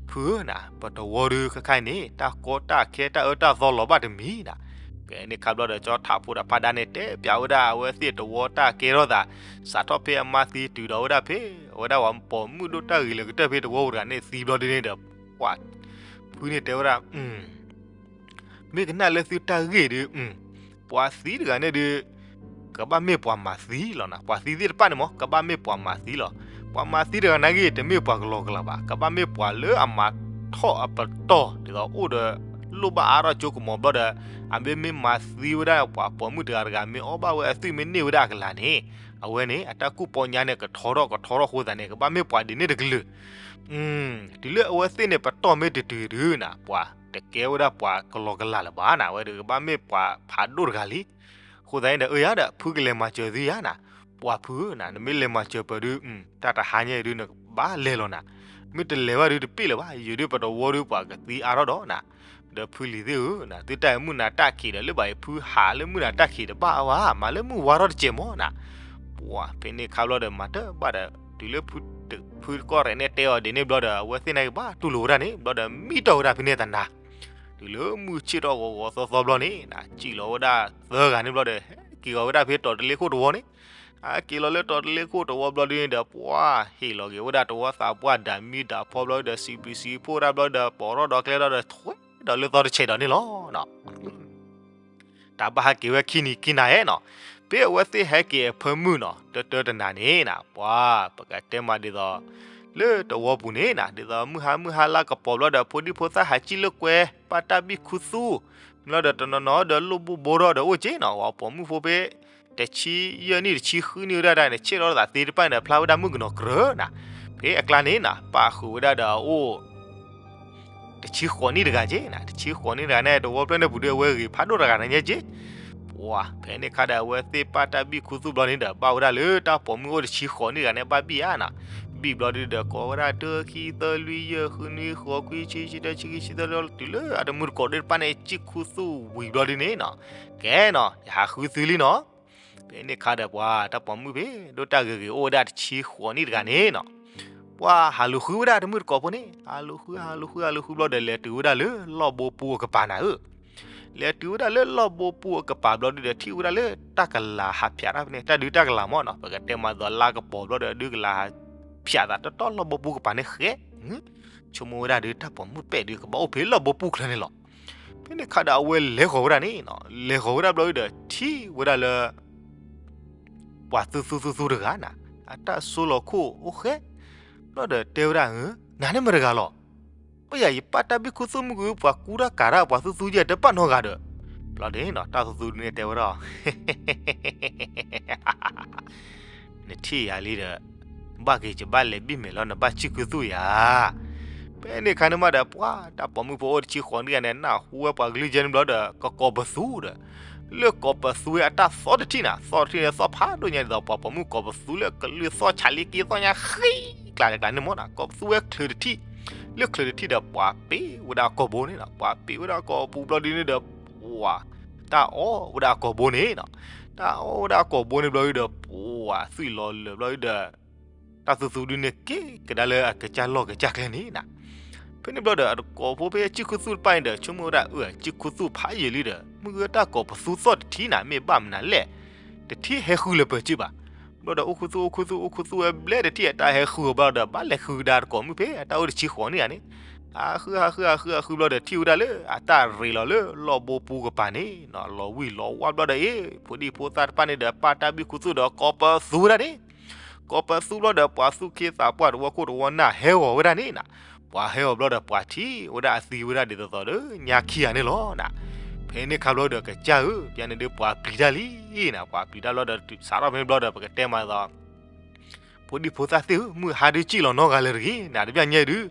ဖုဧၢနၤ ပတဝီဒုးခဲခါအံၤန့ၣ် တၢ်ကီတၢ်ခဲတၢ်အၢတၢ်သီလီၤဘၣ်တမံၤနၤ, ဖ ဖဲန့ၣ်ခါဘျီဒီး ကၠီထးဖိဒီးဖးဒါန့ၣ် တဲပၠးဝဲဒၣ်အဝဲသ့ၣ်တဝီတၢ်ကဲထီၣ်သး, စးထီၣ်ဖဲအမါသံတုၤဒီးဝဲဒၣ်ဖဲ အဝဲဒၣ်ပှၤပိာ်မုၣ်ဒိၣ်တၢ်ဂ့ၤလၢကတၢၢ်ဖဲတဝီပူၤတဂၤန့ၣ်သံဘျီဒ်န့ၣ်ဒီး ပှၤဖုန့ၣ်တဲဝဲဒၣ် မ့ၢ်ကနၣ်လၢသုတၢ်ဂ့ၢ်ဒီး ပှၤသံတဂၤန့ၣ်ဒီး ကဘၣ်မ့ၢ်ပှၤမၤသံလီၤနၤ. ပှၤသံသ့ၣ်တဖၣ်န့ၣ်မ့ၢ် ကဘၣ်မ့ၢ်ပှၤမၤသံလီၤ. ပှၤမၤသံတဂၤနာ်က့ တမ့ၢ်ပှၤကလီကလးဘၣ်, ကဘၣ်မ့ၢ်ပှၤလၢအမၤထီၣ်အပတီၢ် ဒ်သိးအိၣ်ဒီးလိၣ်ဘၣ်အါထီၣ်ကၠိကမီၤဘျီဒီး အမ့ၢ်မ့ၢ်မၤသံဝဲဒၣ်ပှၤပိာ်မုၣ်တဂၤတဂၤ မ့ၢ်အီၣ်ဘၣ်ဝဲအသွံၣ်မ့ၢ်န့ၢ်ဝဲဒၣ်အကလၤန့ၣ် အဝဲန့ၣ် အတၢ်ကူၣ်ပီညါန့ၣ် ကထီထီၣ်ကထီထီၣ်အဃိသတးန့ၣ် ကဘၣ်မ့ၢ်ပှၤဒ်န့ၣ်တကလုာ် တုၤလၢအဝဲသ့ၣ်န့ၣ် ပတီၢ်မ့ၢ်တတုၤဒုးနၤ ပှၤတကဲဝဲဒၣ်ပှၤကလီကလးလၢၤဘၣ်နၤ, အဝဲဒီးကဘၣ်မ့ၢ်ပှၤဖးဒိၣ်တဂၤလံ. အဃိသတးန့ၣ်ဒီး အၢယၤဒီး ဖုကလဲၤမၤစၢၤသုယၤနၤ, ပှၤဖုနၤ နမ့ၢ်လဲၤမၤစၢၤပၢၤဒုး တၢ်တဟါညါအံၤဒုး နကဘၣ်လဲၤလီၤနၤ, မ့ၢ်တလဲၤဘၣ်ဒုးတပ့ၢ်လၢၤဘၣ်, ယဒုးပတဝီဒုးပှၤကသံအါထီၣ်ဒီးနၤ, ဒီးဖုလံၤသ့ၣ်ဧၢနၤ သုတၢ်အံၤမုၢ်နၤတၢ်ခံးဒီး လၢဘၣ်အံၤဖုဟးလၢမုၢ်နၤတၢ်ခံးတဘၣ်အါဝဲ, မၤလၢမုၢ်ဝါထီၣ်တစဲးမီၢ်နၤ, ပှၤဖဲန့ၣ်ခါဘျီဒီး မၤတဘၣ်ဒီး တုၤလၢဖုကီၢ်ရဲၣ်န့ၣ်တဲအီၤဒ်န့ၣ်ဘျီဒီး အဝဲသ့ၣ်န့ၣ်ကဘၣ်တူၢ်လိာ်ဝဲဒၣ်န့ၣ် ဘျီဒီးမံတီၢ်ဝဲဒၣ်ဖဲန့ၣ်တနၤ, တုၤလၢမုၢ်ဆ့ၣ်ထီၣ်ဂီၤဂီၤသီသီဘျီန့ၣ် စံၣ်လီၤဝဲဒၣ်သၢဂၤန့ၣ်ဘျီဒီး ဟဲက့ၤလီၤဝဲဒၣ်ဖဲတီၤတလ့ခိၣ်တဝီန့ၣ်, အက့ၤလီၤလၢတီၤတလ့ခိၣ်တဝီဘျီဒ်န့ၣ်ဒီး ပှၤဟ့ၣ်လီၤက့ၤဝဲဒၣ်တဝီသးပှၢ်ဒၣ်မံဒၣ်ဖီဘျီဒီး စံးဘျုးစံးဖှိၣ်ဝဲဒၣ်ဘျီဒီး ပိာ်ထီၣ်ဒီးကျဲထီၣ်ဒီး ထွဲဒီးလၢသီတဆဲးဒီးန့ၣ်လီၤ. တၢ်ဘၣ်ဟဲက့ၤဝဲခံနံၤခံနၤဧဲနီၤ, ဖဲအဝဲသ့ၣ်ဟဲက့ၤအဖၢမုၢ်နီၤ တၢတၢတနၤန့ၣ်နၤ ပှၤ ပကတဲမးဒ်သိး လၢတဝီပူၤန့ၣ်နၤ ဒ်သိးမုၢ်ဟါမုၢ်ဟါလါကပီၤဘျီဒီး ဖိဒံဖိသၣ်ဟးစံၣ်လၢကွဲ ပာ်တၢ်ဘံၣ်ခူသူၣ် ဘျီဒီးတနီၤနီၤဒီးလိၣ်ဘိဘိထီၣ်ဒီးအိၣ်က့နီၤ, ပှၤပိာ်မုၣ်ဖိဖဲ တဆံယဲၢ်နံၣ်တဆံဃုနံၣ်ဝဲဒၣ်န့ၣ် ဆ့ၣ်ထီၣ်သးသ့တဖၣ်န့ၣ်ဒီး ဖျါဝဲဒၣ်မုၣ်ကနီၤကြၢးနၤ, ဖဲအကျါန့ၣ်နၤ ပာ်ဃုာ်ဝဲဒၣ်ဒီးအအိၣ် တဆံဃိးနံၣ်တဂၤက့နၤ, တဆံဃိးနံၣ်တဂၤန့ၣ် တဝီဖျၢၣ်န့ၣ်ပူၤဒီး အဝဲဂ့ၤဖးဒိၣ်တဂၤနၤညါက့, ပှၤ ဖဲန့ၣ်ခါဒီး အဝဲသ့ၣ်ပာ်တၢ်ဘံၣ်ခူသူၣ်ဘျီန့ၣ်ဒီး ဘၣ်ဝဲဒၣ်လၢတၢ်ပိာ်မုၣ်အိၣ်တဆံဃိးနံၣ်တဂၤန့ၣ် ဘၣ်ဘံၣ်ဧါနၤ, ဘံၣ်ဘျီဒုဒီး ကိးဝဲဒၣ်တၢခံသၢလွံၢ်ယဲၢ်ဃုနွံဃိးခွံဆံဆံတၢဆံခံဆံသၢလီၤ တုၤလၢအတမုၢ်တကိးသ့ၣ်တဖၣ်န့ၣ် စံၣ်ခူသူၣ်ဝံၤဘျီဒုန့ၣ်နီၤ, ကဲနီၤ ယဟးဃုသုလံနီၤ, ဖဲန့ၣ်ခါဒီးပှၤ တၢ်ပိာ်မုၣ်ဖဲ ဒိၣ်တၢ်ဂ့ၤဂ့ၤအိၣ်ဝဲဒၣ်တဆံဃိးနံၣ်တဂၤန့ၣ်နီၤ, ပှၤဟးလူၤဃုဝဲဒၣ်တမုၢ်တကိးဖိန့ၣ် ဟးလူၤဃု ဟးလူၤဃု ဟးလူၤဃုဘျီဒီး လဲၤတုၤဝဲဒၣ်လၢလီၢ်ဘိပူၤအကပၤနၤဧၢ, လဲၤတုၤဝဲဒၣ်လၢလီၢ်ဘိပူၤအကပၤဘျီဒုဒီး ထံၣ်ဝဲဒၣ်လၢတၢ်ကလၤဟးဖၠးတၢ်ဖဲန့ၣ် တၢ်ဒုးတၢ်ကလၤမ့ၢ်နီၤ, ပကတဲမးသိးလါကပီၤဘျီဒီး ဒုးကလၤဟးဖၠးသးတီတီလီၢ်ဘိပူၤကပၤန့ၣ်ဃဲ, ဆိကမိၣ်ဝဲဒၣ်ဒုး တၢ်ပိာ်မုၣ်ပဲာ်ဒုး ကဘၣ်အိၣ်ဖဲလီၢ်ဘိပူၤချၢန့ၣ်လီၤ. ဖဲန့ၣ်ခါဒီးအဝဲလဲၤဃီၤဝဲဒၣ်န့ၣ်နီၤ, လဲၤဃီၤဝဲဒၣ်ဘျီဒုဒီး ထံၣ်ဝဲဒၣ်လၢ ပှၤသူသူသူသူတဂၤနၤ, အတၢ်ဆိလီၤခိၣ်အိၣ်ဃဲ, ဘျီဒီးတဲဝဲဒၣ်ဧၢ, နၤန့ၣ်မတၤတဂၤလီၤ, ပယၤယပာ်တၢ်ဘံၣ်ခူသူၣ်မုၢ်ကွံာ် ပှၤကူတၢ်ကၤတၢ်ပှၤသူသူယဲၢ်တပာ်နီတဂၤဒီး, ဘျီဒုန့ၣ်နီၤ တၢ်သူသူဒုန့ၣ်တဲဝဲဒၣ် နထံၣ်ယၤလံဒီး ဘၣ်က့ၤယဘၣ်လဲၤဘံၣ်မဲာ်လီၤ နဘၣ်စံၣ်ခူသူၣ်ယၤ, ဖဲန့ၣ်ခါန့ၣ်မးဒီး ပှၤတၢ်ပိာ်မုၣ်ဖိအိၣ်တဆံဃိးနံၣ်ဂၤန့ၣ် နၢ်ဟူဝဲပှၤကလုၢ်ယဲၢ်န့ၣ်ဘျီဒီး ကကိးပသူဒီး လၢကိးပသူဝဲအတၢ်သီတထံၣ်နၤ, သီတထံၣ်န့ၣ် သီဖးဒိၣ်ညါဒ်သိး ပှၤပိာ်မုၣ်ကိးပသူလၢကလုၢ်သီၣ်ဆးလံက့သီၣ်ညါဃံကျးတကျးန့ၣ်မ့ၢ်နီၤ, ကိးပသူဝဲချုးတထံၣ်, လၢချုးတထံၣ်ဒီး ပှၤပ့ၤဝဲဒၣ်ကိာ်ဘိန့ၣ်နီၤ, ပှၤပ့ၤဝဲဒၣ်ကိာ်ပူၤဘျီဒုန့ၣ်ဒီး ပှၤ တၢ်အီၣ်ဝဲဒၣ်ကိာ်ဘိန့ၣ်နီၤ, တၢ်အီၣ်ဝဲဒၣ်ကိာ်ဘိန့ၣ်ဘျီဒုဒီး ပှၤသွံၣ်လီၤလၢာ်ဘျီဒုဒီး တၢ်သူသူဒုန့ၣ်က့ၤကဒါလၢအကစၢ်လီၢ်ကစၢ်ကျဲန့ၣ်နၤ, ဖဲန့ၣ်ဘျီဒီး အတကိးဖိဖဲစံၣ်ခူသူၣ်တပၣ်န့ၣ်ဒီး ဆိကမိၣ်ဝဲဒၣ် အၢ စံၣ်ခူသူၣ်ဖးယံာ်လံဒီး မုၢ်ဂ့ၤတၢ်ကိးပသူသီၣ်တထံၣ်နၤ မ့ၢ်ဘၣ်မနုၤလဲၣ်, တထံၣ်ဟဲဃုလၢၤပၢၤစ့ၢ်ဘၣ်, ဘျီဒီးအိၣ်ခူသူၣ်အိၣ်ခူသူၣ်အိၣ်ခူသူၣ်ဝဲဘျဲၣ်တထံၣ် အတၢ်ဟဲဃုအီၤဘျီဒီး ဘၣ်လဲၤဃုကဒါတကိးမုၣ်ဖဲအတၢ်အိၣ်တဆံဃိးနံၣ်ဧါန့ၣ်, ဟးဃုဟးဃုဟးဃုဟးဃုဘျီဒီး ထံၣ်ဝဲဒၣ်လၢအတၢ်ရ့းလီၤလၢလီၢ်ဘိပူၤကပၤန့ၣ်နီၤ, လီၤဝံၣ်လီၤဝါဘျီဒီး အ့ ဖိဒံဖိသၣ်တဖၣ်န့ၣ်ဒီး ပာ်တၢ်ဘံၣ်ခူသူၣ်ဒီး ကိးပသူဝဲဒၣ်န့ၣ် ကိးပသူဘျီဒီး ပှၤသူၣ်က့သးပှၢ်တဝီခိၣ်တဝီနၢ်ဟဲဂီၤဝဲဒၣ်န့ၣ်နၤ, ပှၤဟဲဂီၤဘျီဒီး ပှၤထံၣ်ဝဲဒၣ်အသံဝဲဒၣ်ဒ်သိးသိးဒီး ညါခံဂၤန့ၣ်လီၤနၤ, ဖဲန့ၣ်ခါဘျီဒီး ကစၢ်ဧၢ ပျဲန့ၣ်ဒုးပှၤပျံၤတၢ်လံနၤ, ပှၤပျံၤတၢ်ဘျီဒီး စးထီၣ်ဖဲန့ၣ်ဘျီဒီး ပကတဲမးသိး ဖိဒံဖိသၣ်သ့ၣ်ဧၢ မုၢ်ဟါဒုးစံၣ်လီၤနီတဂၤလၢၤတဂ့ၤနၤ, တဘၣ်ညါဒုး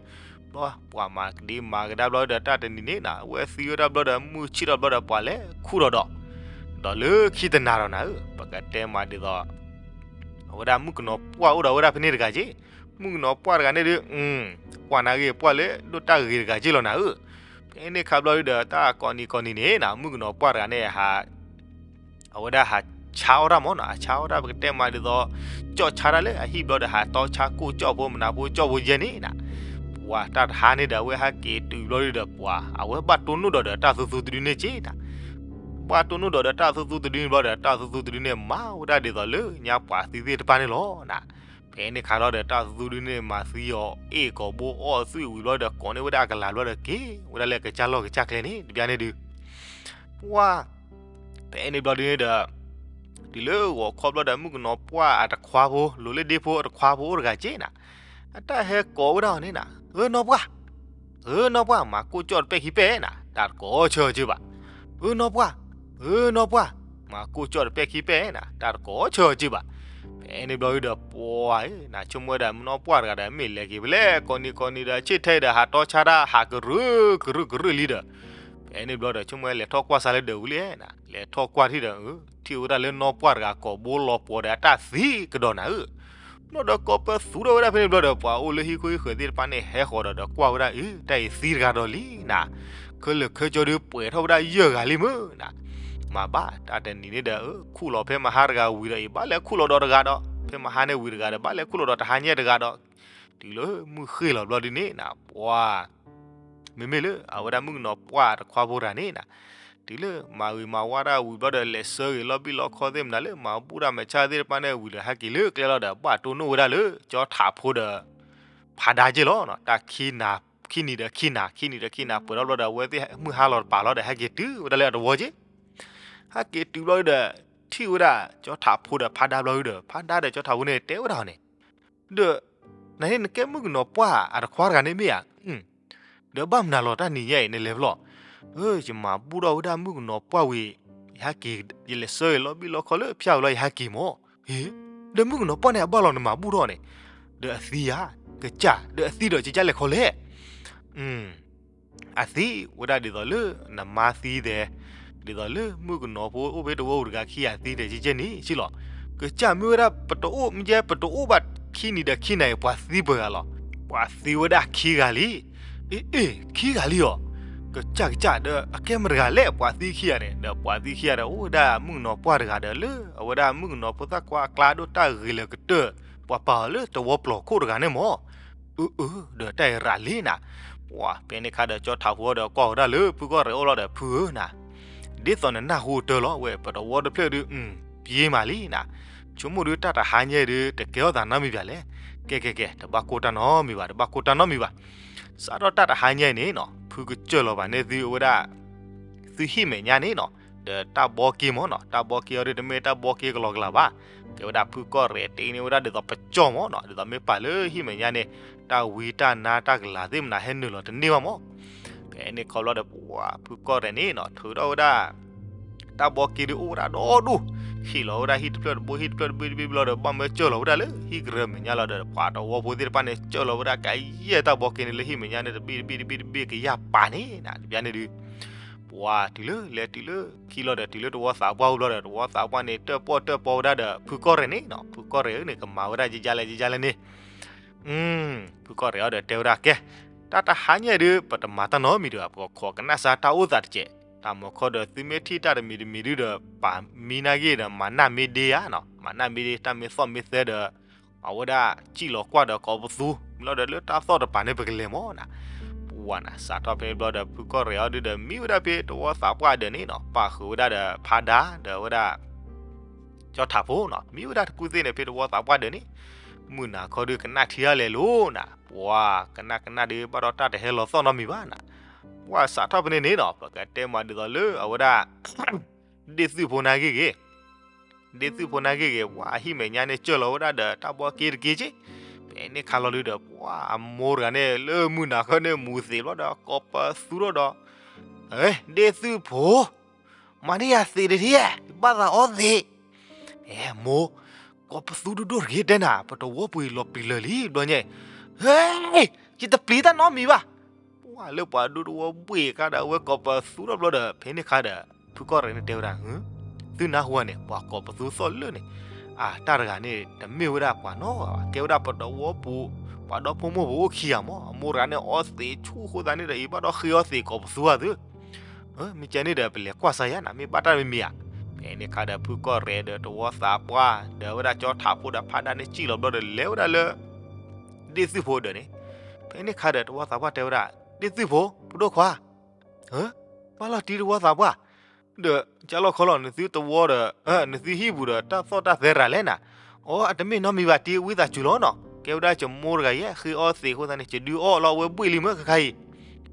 ဘျီ ပှၤမၤကဒံမၤကဒါဘျီဒီး တၢ်တနံၤန့ၣ်နၤ အဝဲသံဝဲဒၣ်ဘျီဒီး မုၢ်ဆ့ၣ်ထီၣ်ဘျီဒီး ပှၤလဲၤခူၣ်ဒီးဒီး ဒီးလၢခံတနၤဒီးနၤဧၢ ပကတဲမးဒ်သိး အဝဲဒၣ်မုၣ်ကနီၤပှၢ်အိၣ်ဒီးဝဲဒၣ်ဖဲန့ၣ်တဂၤက့, မုၣ်ကနီၤပှၢ်တဂၤန့ၣ်ဒုး ပှၤနာ်ဂ့ၤပှၢ်လၢဒိၣ်တၢ်ဂ့ၤတဂၤက့လီၤနၤဧၢ, ဖဲန့ၣ်ခါဘျီဒုးဒီး တၢ်ကိးနံၤကိးနံၤန့ၣ်နၤ မုၣ်ကနီၤပှၢ်တဂၤန့ၣ် အဝဲဒၣ်ဟးဆါအီၣ်တၢ်မ့ၢ်နီၤ, အဆါအီၣ်တၢ် ပကတဲမးဒ်သိး ကၠီၣ်ဆါတၢ်လၢအဟံၣ်ဘျီဒီး ဟးတီဆါကိၣ်ကၠီၣ်ဖိမနၤဖိကၠီၣ်ဖိယဲၢ်န့ၣ်နၤ, ပှၤတၢ်တဟါန့ၣ်ဒီး အဝဲဟဲက့ၤတုၤဘျီဒုးဒီး ပှၤအဝဲဘၣ်တိၢ်နီၣ်ဒီးဒီးတၢ်သူသူတဒုန့ၣ်က့နၤ, ဘၣ်တိၢ်နီၣ်ဒီးဒီးတၢ်သူသူတဒုန့ၣ်ဘျီဒီး တၢ်သူသူတဒုန့ၣ် မၤဝဲဒၣ်ဒ်သိးလၢညါပှၤသံသ့ၣ်တဖၣ်န့ၣ်လီၤနၤ. ဖဲန့ၣ်ခါလီၤဒီး တၢ်သူသူတဒုန့ၣ် မၤသံအီၤ အ့ၣ်ကိာ်ဘိအီၣ်သွံၣ်ဝံၤဘျီဒီး ကိးန့ၢ်ဝဲဒၣ်အကလၤဘျီဒီး က့ၤဝဲဒၣ်လၢကစၢ်လီၢ်ကစၢ်ကျဲန့ၣ် တဘျီန့ၣ်ဒုး ပှၢ် ဖဲန့ၣ်ဘျီဒုးန့ၣ်ဒီး တုၤလၢဂီၤခီဘျီဒီး မုၣ်ကနီၤပှၢ်အတခွါဖိ လိၤလၢဒ့ဖိအတခွါဖိအိၣ်တဂၤက့နၤ, အတၢ်ဟဲကိးဝဲဒၣ်အီၤန့ၣ်နၤ, ဧၢနီၢ်ပှၢ်, ဧၢနီၢ်ပှၢ် မၤကိၢ်ကၠီၣ်တပဲၣ်ခံပဲၣ်နၤ, တၢ်တကိးဆၢအီၤက့ဘၣ်. ဧၢနီၢ်ပှၢ်, ဧၢနီၢ်ပှၢ်, မၤကိၢ်ကၠီၣ်တပဲၣ်ခံပဲၣ်နၤ, တၢ်တကိးဆၢအီၤက့ဘၣ်. ဖဲန့ၣ်ဘျီဒုးဒီး ပှၢ်ဧၢနၤ, ဆိကမိၣ်ဝဲဒၣ်နီၢ်ပှၢ်တဂၤဒီး မ့ၢ်လဲၤက့ၤဖဲလဲၣ်, ကိးနံၤကိးနံၤဒီး ဆ့ၣ်ထဲအံၤဒီး ဟးတီဆါတၢ်ဟးကရၢကရၢကရၢလံဒီး ဖဲန့ၣ်ဘျီဒီး ဆိကမိၣ်ဝဲလဲၤထီၣ်ကွၢ်စးလၢဒၢးဝံၤလံနၤ, လဲၤထီၣ်ကွၢ်ထံၣ်ဒီး ထံၣ်ဝဲဒၣ်လၢနီၢ်ပှၢ်တဂၤကိာ်ဘိလီၤပှီၤဒီး အတၢ်သံကဒီးနၤဧၢ. ဘျီဒီးကိးပသူထီၣ်ဝဲဒၣ်ဖဲန့ၣ်ဘျီဒီး ပှၤအိၣ်လၢဟံၣ်ခိၣ်ဟံၣ်ဃၢၤသ့ၣ်တဖၣ်န့ၣ် ဟဲဃီၤဒီး ဒီးကွၢ်ဝဲဒၣ်အံၤ တၢ်အံၤသံတဂၤဒီးလံနၤ, ခဲလၢာ်ခဲဆ့ဒုးပှဲၤထီၣ်ဝဲဒၣ်ယဲၢ်ဂၤလံမ့ၢ်နၤ. မၤဘၣ်တၢ်တနံၤန့ၣ်ဒီး ခူၣ်လီၤဖဲမဟါတဂၤဝံၤဒီးအံၤ ဘၣ်လဲၤခူၣ်လီၤဒီးတဂၤဒီး ဖဲမဟါန့ၣ်ဝံၤတဂၤဒီး ဘၣ်လဲၤခူၣ်လီၤဒီးတဟါညါတဂၤဒီး တုၤလၢမုၢ်ဃ့ၢ်လီၤဘျီဒုးန့ၣ်နၤ, ပှၤ မ့မ့ၢ်လၢအဝဲဒၣ်မုၣ်ကနီၤပှၢ်တခွါဖိတဂၤန့ၣ်နၤ, တုၤလၢမၤဂ့ၤမၤဝါတၢ်ဝံၤဘျီဒီး လဲၤဆှၢဂ့ၤလီၢ်ဘံၣ်လီခီသ့ၣ်မနုၤလၢ မၤဘူၣ်တၢ်မဲာ်ဆှးသ့ၣ်တဖၣ်န့ၣ်ဝံၤဒီး ဟဲက့ၤလၢကျဲလီၤဒီး ဘၣ်တိၢ်နီၣ်ဝဲဒၣ်လၢ ကၠီထးဖိဒီး ဖးဒါက့လီၤ. တၢ်ခံနၤ ခံနံၤဒီးခံနၤ ခံနံၤဒီးခံနၤ ပှဲၤထီၣ်ဘျီဒီး အဝဲသ့ၣ်မုၢ်ဟါလီၤတပၤလီၤဒီး ဟဲက့ၤတုၤဝဲဒၣ်လၢအတဝီက့ ဟဲက့ၤတုၤဘျီဒီး ထံၣ်ဝဲဒၣ်ကၠီထးဖိဒီးဖးဒါဘျီဒီး ဖးဒါဒီးကၠီထးဖိန့ၣ်တဲဝဲဒၣ်အီၤန့ၣ်, ဒီး နန့ၣ်နကဲမုၣ်ကနီၤပှၢ်အတခွါတဂၤန့ၣ်မ့ၢ်ဧါ. ဒီးဘၣ်မနုၤလီၤတၢ်နံၤညါအံၤနလဲၤဖဲလဲၣ်. ယမၤဘူၣ်ထီၣ်ဝဲဒၣ်မုၣ်ကနီၤပှၢ်ဝံၤ ယဟဲက့ၤ ယလဲၤဆှၢဂ့ၤလီၢ်ဘံၣ်လီခီလၢဖၠၣ်ဝံၤလီၤ ယဟဲက့ၤမး. ဟ့ ဒီးမုၣ်ကနီၤပှၢ်န့ၣ်အဘၣ်လီၤနမၤဘူၣ်ထီၣ်န့ၣ်, ဒီးအသံဧါ, ကစၢ် ဒီးအသံဒီးကကၢ်လဲၤခီလဲၣ်. အသံဝဲဒၣ်ဒ်သိးလၢနမါသံဒဲး, ဒ်သိးလၢမုၣ်ကနီၤဖိအိၣ်ဖဲတဝီပူၤတဂၤခံဂၤသံဒဲးကကၢ်န့ၣ် ဆံလီၤ. ကစၢ်မ့ၢ်ဝဲဒၣ်ပတအိၣ် မ့ၢ်ကဲပတအိၣ်ဘၣ်ခံနံၤဒီးခံနၤအံၤ ပှၤသံပှဲၤဂၤလီၤ. ပှၤသံဝဲဒၣ်ခံဂၤလံ. အ့ အ့ ခံဂၤလံအီၤ. ကစၢ် ကစၢ် ဒီးအကဲမတၤတဂၤလဲၣ် ပှၤသံခံဂၤန့ၣ်, ဒီးပှၤသံခံဂၤဒီး အိၣ်ဝဲဒၣ်မုၣ်ကနီၤပှၢ်တဂၤဒီးလၢ အဝဲဒၣ်မုၣ်ကနီၤဖိသၣ်ခွါအကျါဒိၣ်တၢ်ဂ့ၤလၢကတၢၢ် ပှၤပာ်အီၤလၢတဝီပျီၤခိၣ်တဂၤန့ၣ်မး. အၢ အၢ ဒီးတၢ်အံၤရၤလံနၤ. ပှၤဖဲန့ၣ်ခါဒီးကၠီထးဖိဒီးကွၢ်ဝဲဒၣ်လၢဖုကီၢ်ရဲၣ်အိၣ်လီၤဒီး ဖုဧၢနၤ, ဒ်သိးနနၢ်ဟူအတၢ်လီၤဝဲ ပတဝီတဖျၢၣ်ဒုး ပျ့ၤမးလံနၤ. ဆိကမိၣ်ဒုးတၢ်တဟါညါအံၤဒုး တကဲထီၣ်သးနီတမံၤဘၣ်လဲၣ်. ကဲ ကဲ ကဲ တဘၣ်ကိၢ်တၢ်နီတမံၤဘၣ် တဘၣ်ကိၢ်တၢ်နီတမံၤဘၣ်. စးထီၣ်တၢ်တဟါညါအံၤန့ၣ်နီၤ ဖုကစၢၢ်လီၤဘၣ်န့ၢ်သုဝဲဒၣ် သုဟံၣ်မဲာ်ညါန့ၣ်နီၤ ဒီးတၢ်ဘီက့မးနီၤ, တၢ်ဘီက့အီၤဒုးတမ့ၢ်တၢ်ဘီက့ကလီကလီဘၣ်. ကဲဝဲဒၣ်ဖုကီၢ်ရဲၣ်တ့န့ၢ်ဝဲဒၣ်ဒ်သိးပကၠီၣ်မးနီၤ, ဒ်သိးမ့ၢ်ပာ်လၢဟံၣ်မဲာ်ညါန့ၣ် တၢ်ဝံတၢ်နါတၢ်ကလၤသ့ၣ်မနၤဟဲနုာ်လီၤတန့ၢ်ဘၣ်မး. ဖဲန့ၣ်ခီဘျီဒီး ပှၤဖုကီၢ်ရဲၣ်န့ၣ်နီၤ ထုးထီၣ်ဝဲဒၣ် တၢ်ဘီက့ဒုးအိၣ်ဝဲဒၣ်ဒီဒူၣ်, ဟ့ၣ်လီၤဝဲဒၣ်ဟံၣ်တဖျၢၣ်တဘိ ဟံၣ်တဖျၢၣ်တဘ့ၣ်တဘ့ၣ်ဘျီဒီး ဘၣ်မၢစၢၢ်လီၤဝဲဒၣ်လၢဟံၣ်ကရၢမဲာ်ညါလီၤဒီး ပှၤတဝီဖိသ့ၣ်တဖၣ်န့ၣ် စၢၢ်လီၤဝဲဒၣ်ကယဲၢ်တၢ်ဘီက့န့ၣ်လၢဟံၣ်မဲာ်ညါန့ၣ် တဘ့ၣ်တဘ့ၣ်တဘ့ၣ်တဘ့ၣ်ကယၢ်ပာ်န့ၣ်နၤ တဘျီန့ၣ်ဒုး ပှၤတုၤလၢလဲၤတုၤလၢခံလီၤဒီး တုၤလၢတဝီသးပှၢ်အိၣ်ဘျီဒီး တဝီသးပှၢ်န့ၣ် တၢၣ်ပီၣ်တၢၣ်ပီဝဲဒၣ်ဒီး ဖုကီၢ်ရဲၣ်န့ၣ်နီၤ, ဖုကီၢ်ရဲၣ်န့ၣ် ကမၤဝဲဒၣ်ယဲလဲၣ်ယဲလဲၣ်န့ၣ် ဖုကီၢ်ရဲၣ်အီၤဒီးတဲဝဲဒၣ် ကဲ, တၢ်တဟါညါအံၤဒုး ပတမၤတၢ်နီတမံၤဒီး ပကခိးကနၣ်စၢ်တၢ်အိၣ်သးတစဲး, တၢ်မၤခီဒီးသုမ့ၢ်ထံၣ်တၢ်တမံၤတမံၤဒုးဒီး ပာ်မံနၢ်ဂ့ၢ်ဒီး မၤနၢ်မ့ၢ်ဒ့ဧါနီၤ, မၤနၢ်မ့ၢ်ဒ့ တၢ်မ့ၢ်သီၣ်မ့ၢ်သဲဒီး အဝဲဒၣ်စံၣ်လီၤကွၢ်ဒီးကိးပသူ, မ့ၢ်လီၤဒီးလၢတၢ်သီၣ်တပၤန့ၣ် ပကလဲၤမးနၤ. ပှၤနၤ စးထီၣ်ဖဲန့ၣ်ဘျီဒီး ဖုကီၢ်ရဲၣ်အီၤဒုးဒီး မံဝဲဒၣ်ဖဲတဝီသးပှၢ်ဒၢးန့ၣ်နီၤ, ပာ်ဃုာ်ဝဲဒၣ်ဒီးဖးဒါ ဒီးဝဲဒၣ် ကၠီထးဖိနီၤ, မံဝဲဒၣ်တကူၣ်သ့ၣ်န့ၣ် ဖဲတဝီသးပှၢ်ဒၢးန့ၣ်, မုၢ်နၤခီဒုးကနၣ်ထံအါလဲၤလိၤနၤ, ပှၤကနၣ်ကနၣ်ဒုး ဘၣ်ဒီးတၢ်တဟဲလီၤသီၣ်နီတမံၤဘၣ်နၤ. ပှၤစးထီၣ်ဖဲန့ၣ်န့ၣ်နီၤ ပကတဲမးဒ်သိးလၢအဝဲဒၣ် ဒ့ၣ်သုၣ်ဖိနၢ်ဂ့ၢ်ဂ့ၤ, ဒ့ၣ်သုၣ်ဖိနၢ်ဂ့ၢ်ဂ့ၤ ပှၤဟံၣ်မဲာ်ညါန့ၣ် စၢၢ်လီၤဝဲဒၣ်ဒီးတၢ်ဘီက့တက့ၢ်က့ၢ်, ဖဲန့ၣ်ခါလီၤဒုးဒီး ပှၤအမိၢ်တဂၤန့ၣ် လၢမုၢ်နၤခီန့ၣ် မူၤသံးဘျီဒီး ကိးပသူထီၣ်ဒီး ဒ့ၣ်သုၣ်ဖိ မၤန့ၢ်ယၤသံးတထံၣ်, ဘၣ်သးအီသံး. အဲ မိၢ်, ကိးပသူဒိၣ်ဒိၣ်တဂ့ၤတဲနၤ, ပတဝီပူၤအံၤလီၤပျံၤလၢာ်လံဘျီညါ, ဟဲ, ယတပျံၤတၢ်နီတမံၤဘၣ်. ပှၤလၢပှၤဒူတဝီဘှ့ၣ်ခါဒီး အဝဲကိးပသူထီၣ်ဘျီဒီး ဖဲန့ၣ်ခါဒီး ဖုကီၢ်ရဲၣ်န့ၣ်တဲဝဲဒၣ်, သုနၢ်ဟူဧါန့ၣ် ပှၤကိးပသူသီၣ်လၢာ်န့ၣ်, အတၢ်တဂၤန့ၣ် တမ့ၢ်ဝဲဒၣ်ပှၤနီတဂၤဘၣ်, ကဲဝဲဒၣ်ပတဝီပူၤ ပှၤဒီဖိမိၢ်ဖိအိၣ်ခံဂၤမး, အမိၢ်တဂၤန့ၣ် အီသံးဆူၣ်အဃိသတးန့ၣ်ဒီး အံၤဘၣ်ဒီးဃ့အီသံးကိးပသူဧါသု မ့ၢ်ကဲန့ၣ်ဒီး ပလဲၤကွၢ်စၢ်ယါနၤ မ့ၢ်ဘၣ်တၢ်မံၤမံၤဧါ. ဖဲန့ၣ်ခါဒီး ဖုကီၢ်ရဲၣ်ဒီးတဝီသးပှၢ် ဒီးဝဲဒၣ်ကၠီထးဖိဒီးဖးဒါန့ၣ် စံၣ်လီၤဘျီဒီး လဲၤဝဲဒၣ်လၢ ဒ့ၣ်သုၣ်ဖိဒၢးန့ၣ်. ဖဲန့ၣ်ခါဒီး တဝီသးပှၢ်တဲဝဲဒၣ်, ဒ့ၣ်သုၣ်ဖိ ဖိဒိၣ်ခွါ, ဘၣ်လီၤတံၢ်တဝီသးပှၢ်, ဒီးကၢ်လီၢ်ခီလီၤ နသုတဝီဒီး နသုဟံၣ်ပူၤဒီးတၢ်သီၣ်တၢ်သဲရၤလဲၣ်နၤ. အိ အတမ့ၢ်နီတမံၤဘၣ် တ့ဝံသးစူၤလီၤနီၤ. ကဲဝဲဒၣ်ယမိၢ်တဂၤယဲ ဃ့အီသံးအဃိသတးန့ၣ် ယဒုးအီၣ်လီၤဝဲဘှ့ၣ်လံမ့ၢ်ခဲခါအံၤ.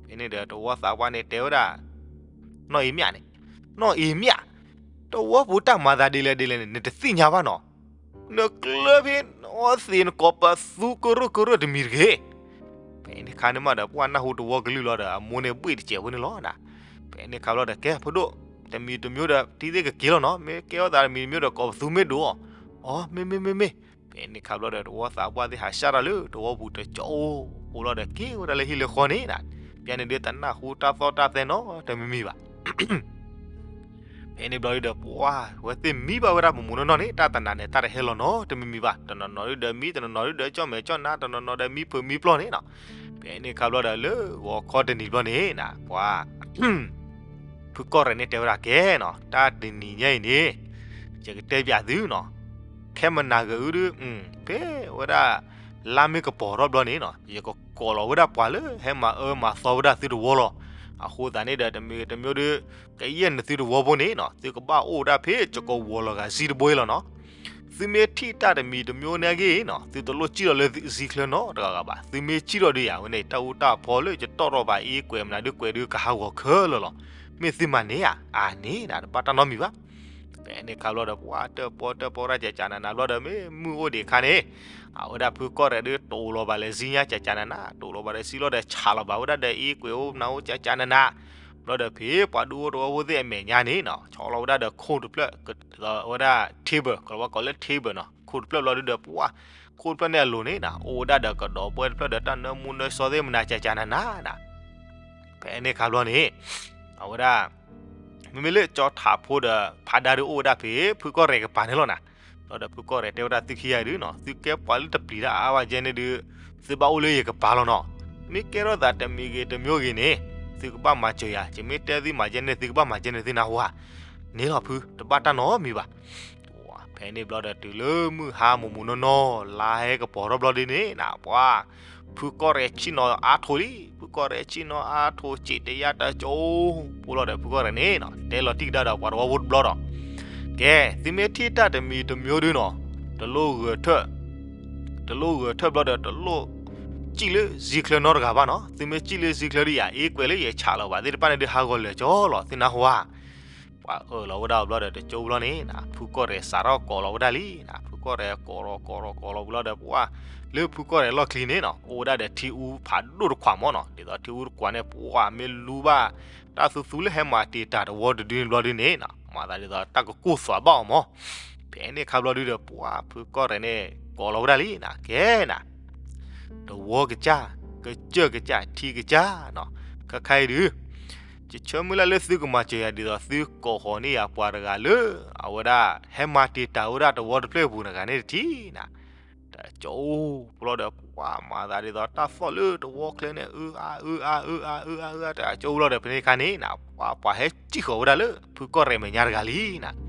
ဖဲန့ၣ်ဒီးတဝီသးပှၢ်န့ၣ်တဲဝဲဒၣ်, နီၢ်အ့မၠးန့ၣ်, နီၢ်အ့မၠး, တဝီပူၤတၢ်မၤသးဒ်လဲၣ်ဒ်လဲၣ်န့ၣ် နတသ့ၣ်ညါဘၣ်နီၤ. နကျၢၢ်ဖဲနအီသံးနကိးပသူကရၢၢ်ကရၢၢ်တမံၤတဂ့ၤ. ဖဲန့ၣ်ခါန့ၣ်မးဒီး ပှၢ်နၢ်ဟူတဝီကလုၢ်လီၤဒီး အမိၢ်န့ၣ်ဘှ့ၣ်တစဲးဖိန့ၣ်လီၤနၤ. ဖဲန့ၣ်ခါဘျီဒီး ကဲဖိဒိၣ်, တမံၤတမံၤဒီး ထံသ့ၣ်ကက့ၤလီၤနီၤ, မ့ၢ်ကဲထီၣ်သးတမံၤတမံၤဒီး ကိးပသူမ့ၢ်ဒိးအီၤ. အိ မ့ၢ်မ့ၢ်မ့ၢ်မ့ၢ်. ဖဲန့ၣ်ခါဘျီဒီး တဝီသးပှၢ်သ့ၣ်ဟးဆှၢတၢ်လၢ တဝီပူၤတကၠိ, အိၣ်လီၤဒီးက့ၤဝဲဒၣ်လၢဟံၣ်လၢဃီန့ၣ်နၤ. ပျဲန့ၣ်ဒုးတနၢ်ဟူတၢ်သီၣ်တၢ်သဲနီတမံၤမံၤဘၣ်. ဖဲန့ၣ်ဘျီဒုးဒီး ပှၢ်ဝဲသ့ၣ်မံဘၣ်ဝဲဒၣ်မုၢ်မုၢ်နီၢ်နီၢ်န့ၣ် တၢ်တနၤန့ၣ်တၢ်တဟဲလီၤနီတမံၤမံၤဘၣ်. တနီၤနီၤဒုးဒီးမံ, တနီၤနီၤဒုးဒီးကၠီၣ်မဲာ်ကၠီၣ်နါ, တနီၤနီၤဒီးမံဖုးမံပျီၢ်န့ၣ်နီၤ. ဖဲန့ၣ်ခါဘျီဒီးလၢဂီၤခီတနံၤဘျီန့ၣ်နၤ ပှၢ် ဖုကီၢ်ရဲၣ်န့ၣ်တဲဝဲဒၣ်ကဲနီၤ, တၢ်တနံၤညါအံၤန့ၣ် ယကတဲပၠးသုနီၤ, ခဲမနၤဂ့ၤအုဒုး ဖဲဝဲဒၣ် လါမ့ၢ်ကပီၤထီၣ်ဘျီန့ၣ်နီၤ ယကကိးလီၤဝဲဒၣ်ပှၤလၢဟဲမၤအၢမၤသီဝဲဒၣ်သုတဝီလီၤ. အဃိသတးန့ၣ်ဒီး တမံၤတမံၤဒုး ကယဲၢ်နသုတဝီဖိန့ၣ်နီၤ သုကဘၣ်အိၣ်ဝဲဒၣ်ဖဲကကိးဝီၤလီၤဂာ်စံတဘိအံၤလီၤနီၤ. သုမ့ၢ်ထံၣ်တၢ်တမံၤတမံၤန့ၣ်အဂ့ၢ်နီၤ သုတလိၣ်စံၣ်ထီၣ်လၢစံချၢနီတဂၤဂၤဘၣ်. သုမ့ၢ်စံၣ်ထီၣ်ဒုးယၤဝဲန့ၣ် တၢ်အူတၢ်ဖီလၢယတီၣ်ထီၣ်ဘၣ်အ့ကွဲးမနုၤဒုးကွဲးဒုးကဟးဂီၤခဲလၢာ်လီၤ. မ့ၢ်သုမၤန့ၢ်ဧါ, အန့ၣ်နၤတဘၣ်တၢ်နီတမံၤဘၣ်. ဖဲန့ၣ်ခါဘျီဒီး ပှၢ်တၢၣ်ပီၣ်တၢၣ်ပီၣ်တၢ်ကကနးနးဘျီဒီး မ့ၢ်မုၢ်အိၣ်ဒံးအခါန့ၣ် အဝဲဒၣ်ဖုကီၢ်ရဲၣ်ဒုးတိၢ်လီၤဘၣ်လၢစံညါကကနးနး တိၢ်လီၤဘၣ်ဒီးစံလီၤဒီး ဆးလီၤဘၣ်ဝဲဒၣ်ဒီးအ့ကွဲးအိၣ်မနုၤအိၣ်ကကနးနး ဘျီဒီးဖဲပှၤဒူဖိတဝီဖိသ့ၣ်အမဲာ်ညါန့ၣ်နီၤ ဆီလီၤဝဲဒၣ်ဒီးခိၣ်တဖျၢၣ် အဝဲဒၣ် table ကလီၤဝဲကိးလၢ table နီၤ ခိၣ်တဖျၢၣ်ဘျီဒုးဒီး ပှၢ် ခိၣ်တဖျၢၣ်န့ၣ်အလိၤန့ၣ်နၤ အိၣ်ဝဲဒၣ်ဒီးကဒီးဘှဲတဖျၢၣ်ဒီးတၢ်နၢမူနၢစီသ့ၣ်မနၤကကနးနးနၤ. ဖဲန့ၣ်ခါဘျီန့ၣ် အဝဲဒၣ် မ့မ့ၢ်လၢကၠီထးဖိဒီးဖးဒါဒုးအိၣ်ဝဲဒၣ်ဖဲ ဖုကီၢ်ရဲၣ်ကပၤန့ၣ်လီၤနၤ. ဘျီဒီးဖုကီၢ်ရဲၣ်တဲဝဲဒၣ် သုခံဂၤအံၤဒုးနီၤ သုကဲပှၤလၢတပျံၤတၢ်အါဘၣ်ကဲန့ၣ်ဒုး သုဘၣ်အိၣ်လၢယကပၤလီၤနီၤ. မ့ၢ်ကဲထီၣ်သးတမံၤဂ့ၤတမံၤဂ့ၤန့ၣ် သုကဘၣ်မၤစၢၤယၤ ယမ့ၢ်တဲသုမၤကဲန့ၣ် သုကဘၣ်မၤကဲန့ၣ် သုနၢ်ဟူဧါ. န့ၣ်လီၤဖု တဘၣ်တၢ်နီတမံၤဘၣ်. ဖဲန့ၣ်ဘျီဒီးတုၤလၢမုၢ်ဟါမုၢ်မုၢ်နီၢ်နီၢ် လါဟဲကပီၤထီၣ်ဘျီဒုးန့ၣ်နၤ ပှၢ် ဖုကီၢ်ရဲၣ်ဆ့ၣ်နီၤအါထိၣ်လံ. ဖုကီၢ်ရဲၣ်ဆ့ၣ်နီၤအါထိၣ် စံးတယါတၢ်ကၠိ ဖိလီၤဒီးဖုကီၢ်ရဲၣ်န့ၣ်နီၤ တဲလီၤတံၢ်ကဒါဒီးပှၤတဝီဖိတဘျီဒီး ကဲ သုမ့ၢ်ထံၣ်တၢ်တမံၤတမံၤဒုးနီၤ တလိၣ်ဂဲၤထၢၣ် တလိၣ်ဂဲၤထၢၣ်ဘျီဒီး တလိၣ်စံၣ်လၢစံချၢနီတဂၤဘၣ်နီၤ. သုမ့ၢ်စံၣ်လၢစံချၢဒုးယၤ အ့ကွဲးလၢယဆးလီၤဘၣ်သ့ၣ်တဖၣ်န့ၣ်ဒုး ဟးဂီၤလၢာ်ကၠီလီၤ သုနၢ်ဟူဧါ. ပှၤအၢၣ်လီၤဝဲဒၣ်ဘျီဒီးတကၠိဘျီန့ၣ်နၤ ဖုကီၢ်ရဲၣ်စးထီၣ်ကိးလီၤဝဲဒၣ်လံနၤ ဖုကီၢ်ရဲၣ်ကိးလီၤကိးလီၤကိးလီၤဝဲလီၤဒီး ပှၢ် လၢဖုကီၢ်ရဲၣ်လီၢ်ချံန့ၣ်နီၤ အိၣ်ဝဲဒၣ်ဒီးထံအူဖးဒိၣ်တခွးမးနီၤ ဒ်သိးထံအူတခွးန့ၣ် ပှၢ်မ့ၢ်လူဘၣ် တၢ်သူသူလၢဟဲမၤတံာ်တာ်တဝီတဒုန့ၣ်ဘျီဒုန့ၣ်နီၤ မၤသးဒ်သိးတၢ်ကကိၢ်သွးဘၣ်အီၤမး. ဖဲန့ၣ်ခါဘျီဒုဒီး ပှၢ်ဖုကီၢ်ရဲၣ်န့ၣ် ကိးလီၤဝဲဒၣ်လံနၤ ကဲနၤ တဝီကစၢ် ကစၢၢ်ကစၢ် ထံကစၢ်နီၤ ခဲခါအံၤဒုး ယဆၢမုၢ်လၢ်လၢသုကမၤစၢၤယၤဒ်သိးသုကိးဃီၤန့ၢ်ယၤပှၤတဂၤလၢ အဝဲဒၣ် ဟဲမၤတံာ်တာ်ဝဲဒၣ်တဝီတဖျၢၣ်အပူၤတဂၤန့ၣ်တထံၣ်နၤ တကၠိဖိလီၤဒီး ပှၢ်မၤသးဒ်သိးတၢ်သီၣ်လၢတဝီချၢန့ၣ် အၢအါအၢအါအၢအါအၢအါတကၠိဖိလီၤဒီး ဖဲန့ၣ်ခါန့ၣ်နၤ ပှၢ်ပှၤဟဲစံၣ်ဃီၤဝဲဒၣ်လၢ ဖုကီၢ်ရဲၣ်မဲာ်ညါတဂၤလံနၤ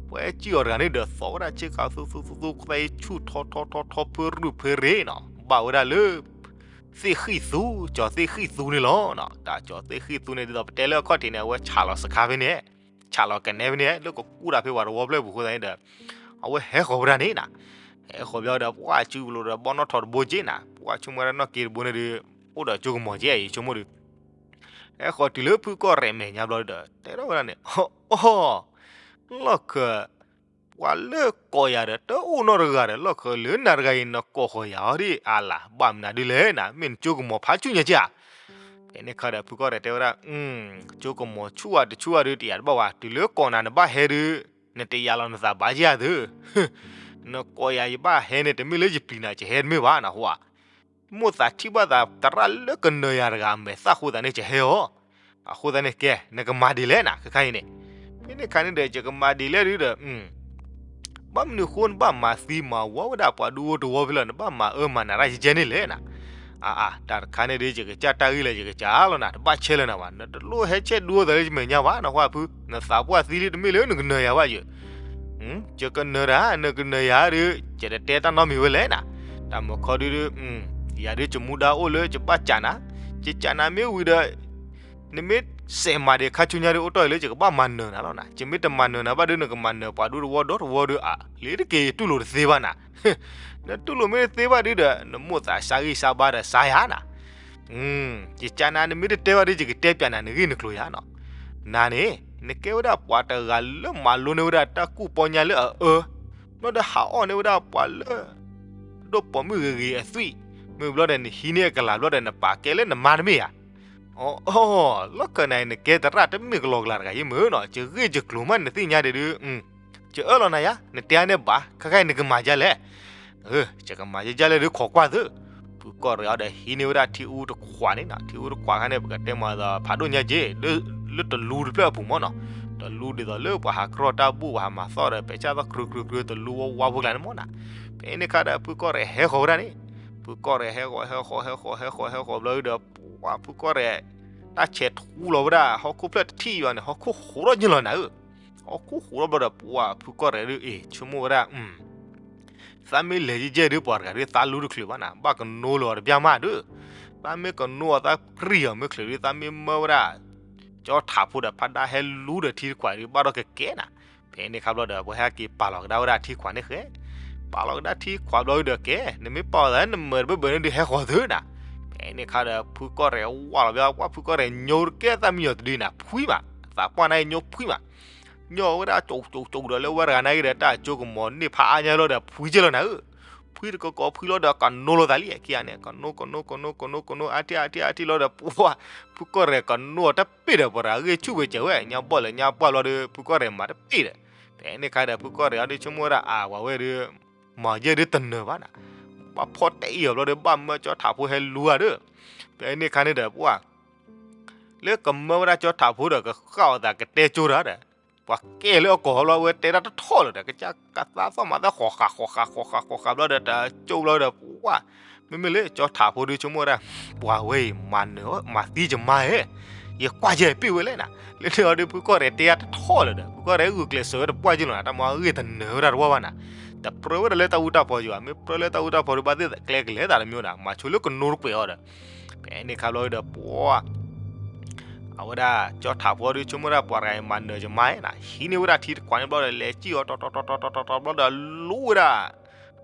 ပှၤဟဲစံၣ်ဃီၤတဂၤန့ၣ်ဒီး သီၣ်ဝဲဒၣ်ဆ့ကၤသူသူသူသူ သဲဆူၣ်ထီထီထီထီ ဖုရူၢ်ဖဲရ့နီၤ ဘၣ်ဝဲဒၣ်လၢ သ့ၣ်ဃံၣ်သူ ကၠီၤသ့ၣ်ဃံၣ်သူန့ၣ်လီၤ. တၢ်ကၠီၤသ့ၣ်ဃံၣ်သူန့ၣ် ဒ်သိးပတဲလၢအခီၣ်ထံးန့ၣ် အဝဲဆးလီၤစခါဖဲန့ၣ် ဆးလီၤကနဲဖဲန့ၣ် လၢကကူၣ်တၢ်ဖဲပှၤတဝီဖျၢၣ်ပူၤအဃိသတးန့ၣ်ဒီး အဝဲဟဲဃီၤဝဲဒၣ်န့ၣ်နၤ ဟဲဃီၤဘျီဒီး ပှၢ်စုပလိာ်ဒီး ဘီနီၣ်ထိးတဘိက့နၤ ပှၢ်ဆိကမိၣ်ဝဲဒၣ်နီၣ်က့တဘိန့ၣ်ဒီး အိၣ်ဒီးကၠိကမီၤက့အံၤဆိကမိၣ်ဒီး ဟဲဃီၤတုၤလၢဖုကီၢ်ရဲၣ်မဲာ်ညါဘျီဒီး တဲထီၣ်ဝဲဒၣ်န့ၣ် အိၣ် လီၢ်ခၢၣ် ပှၤလၢကိးယၤဒီး တအိၣ်နီတဂၤဒီး လီၢ်ခၢၣ်လၢနၤတဂၤအံၤ နကိးဃီၤယၤအီၤဒ်အါလၢ် ဘၣ်မနုၤဒ်လဲၣ်နၤ မ့ၢ်နကၠိကမီၤဖးဆူၣ်ညါက့ဧါ. ဖဲန့ၣ်ခါဒီး ဖုကီၢ်ရဲၣ်တဲဝဲဒၣ် ကၠိကမီၤဆူၣ်ဧါတဆူၣ်ဧါဒုး တယာ်တဘၣ်ဝဲ တုၤလၢကိးနၤနဘၣ်ဟဲဒုး နတယာ်လီၤနသးဘၣ်က့ဧါသု နကိးယၤယဘၣ်ဟဲန့ၣ် တမ့ၢ်လၢယပျံၤနၤ ယဟဲတမ့ၢ်ဘၣ်နဟူဧါ မိၣ်သးထံၣ်ဘၣ်သးသရၣ်လၢကနၢၤယၤတဂၤအမဲာ်သၣ်အဃိသတးန့ၣ် ယဟဲအီၤ. အဃိသတးန့ၣ် ကဲ နကမၤဒ်လဲၣ်နၤ ခဲခါအံၤန့ၣ်. ဖဲန့ၣ်ခါန့ၣ်ဒီး ယကမၤဒ်လဲၣ်ဒုးဒီး ဘၣ်မနုၤဃိနဘၣ်မၤသံမၤဝီဝဲဒၣ်ပှၤဒူဖိတဝီဖဲလဲၣ် နဘၣ်မၤအၢမၤနးတၢ်ယကဲန့ၣ်လဲၣ်နၤ. အါအါ တၢ်တခါန့ၣ်ဒုး ယကစၢ်တၢ်ဂ့ၢ်လၢယကစၢ်လီၤနၤ တဘၣ်ဆဲးလၢနၤဘၣ် နတလိၣ်ဟဲဆဲးဒူသးလၢယမဲာ်ညါဘၣ် နဟူဧါဖု နသးပှၢ်သံလံ တမ့ၢ်လၢနကနၢၤယၤဘၣ်ယ ယကနၢၤတၢ် နကနၢၤယၤဒီး ယတတဲတၢ်နီတမံၤဝဲလဲၣ်နၤ. တၢ်မုၢ်ခီဒုးဒုး ယၤဒုး ယမူဒါအိၣ်လၢယဘၣ်စံးနၤ, ယစံးနၤမ့ၢ်ဝံၤဒီး နမ့ၢ် စဲးမၤဒံးခါဆူညါဒုး အိၣ်တ့ၢ်အံၤလၢယကဘၣ်မၤနၢၤနၤလီၤနၤ. ယမ့ၢ်တမၤနၢၤနၤဘၣ်ဒုး နကမၤနၢၤပှၤဒူသဝီဒီသဝီဒုးအါ, လံတက့ၤယတူၢ်လိာ်တသ့ဘၣ်နၤ. နတူၢ်လိာ်မ့ၢ်တသ့ဘၣ်ဒုးဒီး နမိၣ်သးစါဂံၢ်စါဘါဒီးစါယၤနၤ. ယကနၤ နမ့ၢ်တတဲဘၣ်ဒုး ယကတဲပၠးနၤ နဂ့ၢ်နကျိၤယၤနီၤ. နၤန့ၣ် နကဲဝဲဒၣ်ပှၤတဂၤလၢမၤလိန့ၢ်ဝဲဒၣ်တၢ်ကူၣ်ပီညါလၢအအၢ, ဘျီဒီးဟးအီၣ်န့ၢ်ဝဲဒၣ်ပှၤလၢ ဒိၣ်ပိာ်မုၣ်ဂ့ၤဂ့ၤအသွံၣ်, မ့ၢ်ဘျီဒီးနဟံးန့ၢ်အကလၤဘျီဒီး နပာ်ကဲလၢနမါတမ့ၢ်ဧါ. အိ လီၢ်ခၢၣ်နၤ နကဲသရၣ်တမ့ၢ်ကလီကလၤတဂၤယမ့ၢ်နီၤ, ယဂ့ၢ်ယကျိၤမးနသ့ၣ်ညါဒံးဒုး, ယအၢၣ်လီၤနၤယၤ, နတဲအါန့ၢ်ဘၣ်, ခဲခါအံၤနကမၤဒ်လဲၣ်. ယကမၤယဲဒ်လဲၣ်ဒုး ခိးကွၢ်သု. ဖုကီၢ်ရဲၣ်အံၤဒီးဟံးန့ၢ်ဝဲဒၣ်ထံအူတခွးန့ၣ်နီၤ, ထံအူတခွးခါန့ၣ် ပကတဲမၤသးဖးဒိၣ်ညါက့, လၢတလူတဖျၢၣ်အပူၤမ့ၢ်နီၤ, တလူဒ်သိးလၢပှၤဟးကြီတၢ်ဘူၣ် ပှၤဟးမၤသီၣ်ဒီး ပဲာ်ဆၣ်သီၣ်ကြၢးကြၢး တလူဝါဝါဖိကျါန့ၣ်မ့ၢ်နီၤ. ဖဲန့ၣ်ခါဒီး ဖုကီၢ်ရဲၣ်ဟဲဃီၤဝဲဒၣ်န့ၣ်, ဖုကီၢ်ရဲၣ်ဟဲဃီၤ ဟဲဃီၤ ဟဲဃီၤ ဟဲဃီၤ ဟဲဃီၤဘျီဒုးဒီး ပှၤဖုကီၢ်ရဲၣ် တၢ်ဆဲးထူလီၤဝဲဒၣ် ဟီၣ်ခိၣ်ဖျၢၣ်တထံၣ်အံၤဘၣ်န့ၣ် ဟီၣ်ခိၣ်ဟူးထီၣ်က့ၤလီၤနၤဧၢ. ဟီၣ်ခိၣ်ဟူးထီၣ်ဘျီဒီး ပှၤဖုကီၢ်ရဲၣ်ဒုး အ့ၣ် ဆိကမိၣ်ဝဲဒၣ် သးမ့ၢ်လဲၤယဲၢ်ယဲၢ်ဒုး ပှၤတဂၤဒုး သးလူတချုးဘၣ်နၤ, ဘၣ်ကနိလီၤအီၤတဘျီမးဒုး, သးမ့ၢ်ကနိအီၤ သးပြံၢ်အီၤမ့ၢ်ချုးဒုး သးမ့ၢ်မၢဝဲဒၣ် ကၠီထးဖိဒီး ဖးဒါဟဲလူဒီးထံတခွးဒုး ဘၣ်ဒီးကကဲနၤ. ဖဲန့ၣ်ခါဘျီဒီး ပှၤဟဲက့ၤပာ်လီၤကဒါဝဲဒၣ်ထံခွးန့ၣ်ဃဲ, ပာ်လီၤကဒါထံခွးဘျီဒုးဒီးကဲ, နမ့ၢ်ပာ်အီၤသး နမၤတဘၢဘၢန့ၣ်ဒုး ဟဲဃီၤသုနၤ. ဖဲန့ၣ်ခါဒီး ဖုကီၢ်ရဲၣ်ဝၢ်လီၤဘျီ ပှၤဖုကီၢ်ရဲၣ်ညိတကဲသးမံယီၤတဒုနၤ ဖှံမး, သးပှၢ်န့ၣ်ညိဖှံမး ညီဝဲဒၣ်ကၠိကၠိကၠိဒီး လၢဝဲတဂၤန့ၣ်က့ဒီး တၢ်ကၠိကမီၤန့ၢ်ဖးအါညါလီၤဒီး ဖှံက့လီၤနၤဧၢ. ဖှံတကီကီဖှံလီၤဒီး ကနိလီၤသးလံ ခံဂၤန့ၣ် ကနိ ကနိ ကနိ ကနိ ကနိ အါထံၣ် အါထံၣ် အါထံၣ်လီၤဒီး ပှၤ ဖုကီၢ်ရဲၣ်ကနိအီၤတပ့ၢ်ဒီး ပှၤတဂၤဂ့ၢ်ဆူၣ်ဝဲစၢၤဝဲ ညါဘီၣ်လဲၤညါပှၢ်ဘျီဒီး ဖုကီၢ်ရဲၣ်မၤတပ့ၢ်ဒီး ဖဲန့ၣ်ခါဒီး ဖုကီၢ်ရဲၣ်အံၤဒုး ဆိကမိၣ်ဝဲဒၣ် အါ ပှၤဝဲဒုး မၤယဲၢ်ဒုးတနၢၤဘၣ်နၤ, ဘၣ်ဖီၣ်တဲအီၤဘျီဒီး ဘၣ်မၢကၠီထးဖိဟဲလူဧါဒီး ဖဲန့ၣ်ခါန့ၣ်ဒီး ပှၤ လၢကမၢဝဲဒၣ်ကၠီထးဖိဒီး ကဃၣ်အီၤသးကတဲကၠိတၢ်ဒီး ပှၤကဲလၢအကိာ်ဘျီဝဲတဲတၢ်တထီၣ်လၢၤဒီး ကစၢ်ကသးသီၣ်မၤသးဃီၤဃာ်ဃီၤဃာ်ဃီၤဃာ်ဃီၤဃာ်ဘျီဒီး တၢ်ကၠိဘျီဒီး ပှၤ မ့မ့ၢ်လၢကၠီထးဖိဒုး ဆိကမိၣ်ဝဲဒၣ် ပှၤဝဲအံၤ မၤနၢၤ မၤသံယမါဧၢ, ယကွၢ်ယဲၢ်ပ့ၢ်ဝဲလဲၣ်နၤ, လၢန့ၣ်အီၤဒုး ဖုကီၢ်ရဲၣ်တဲတၢ်တထီၣ်လၢၤဒီး ဖုကီၢ်ရဲၣ်ဂုာ်ကျဲးစၢးဝဲတပှၢ်က့လီၤနၤ, တၢ်မၤဂ့ၢ်တနၢၤဝဲဒၣ်တဝီဘၣ်နၤ, တပြၢဝဲဒၣ်လၢတၢ်အူတၢ်ပီယဘၣ်, မ့ၢ်ပြၢလၢတၢ်အူတၢ်ပီဒုး ဘၣ်သ့ၣ်ကျဲကလဲၤသးတမံၤနၤ, မၤဆိလၢကနိတကွဲးအီၤဒီး ဖဲန့ၣ်ခါဘျီဒီး ပှၤ အဝဲဒၣ်ကၠီထးဖိဒုး ဆိကမိၣ်ဝဲဒၣ် ပှၤတဂၤအံၤမၤနၢၤယမါဧါနၤ, ဟံးန့ၢ်ဝဲဒၣ်ထံတခွးန့ၣ်ဘျီဒီး လဲၤစံၣ်အီၤတီတီတီတီတီတီဘျီဒီး လူဝဲဒၣ်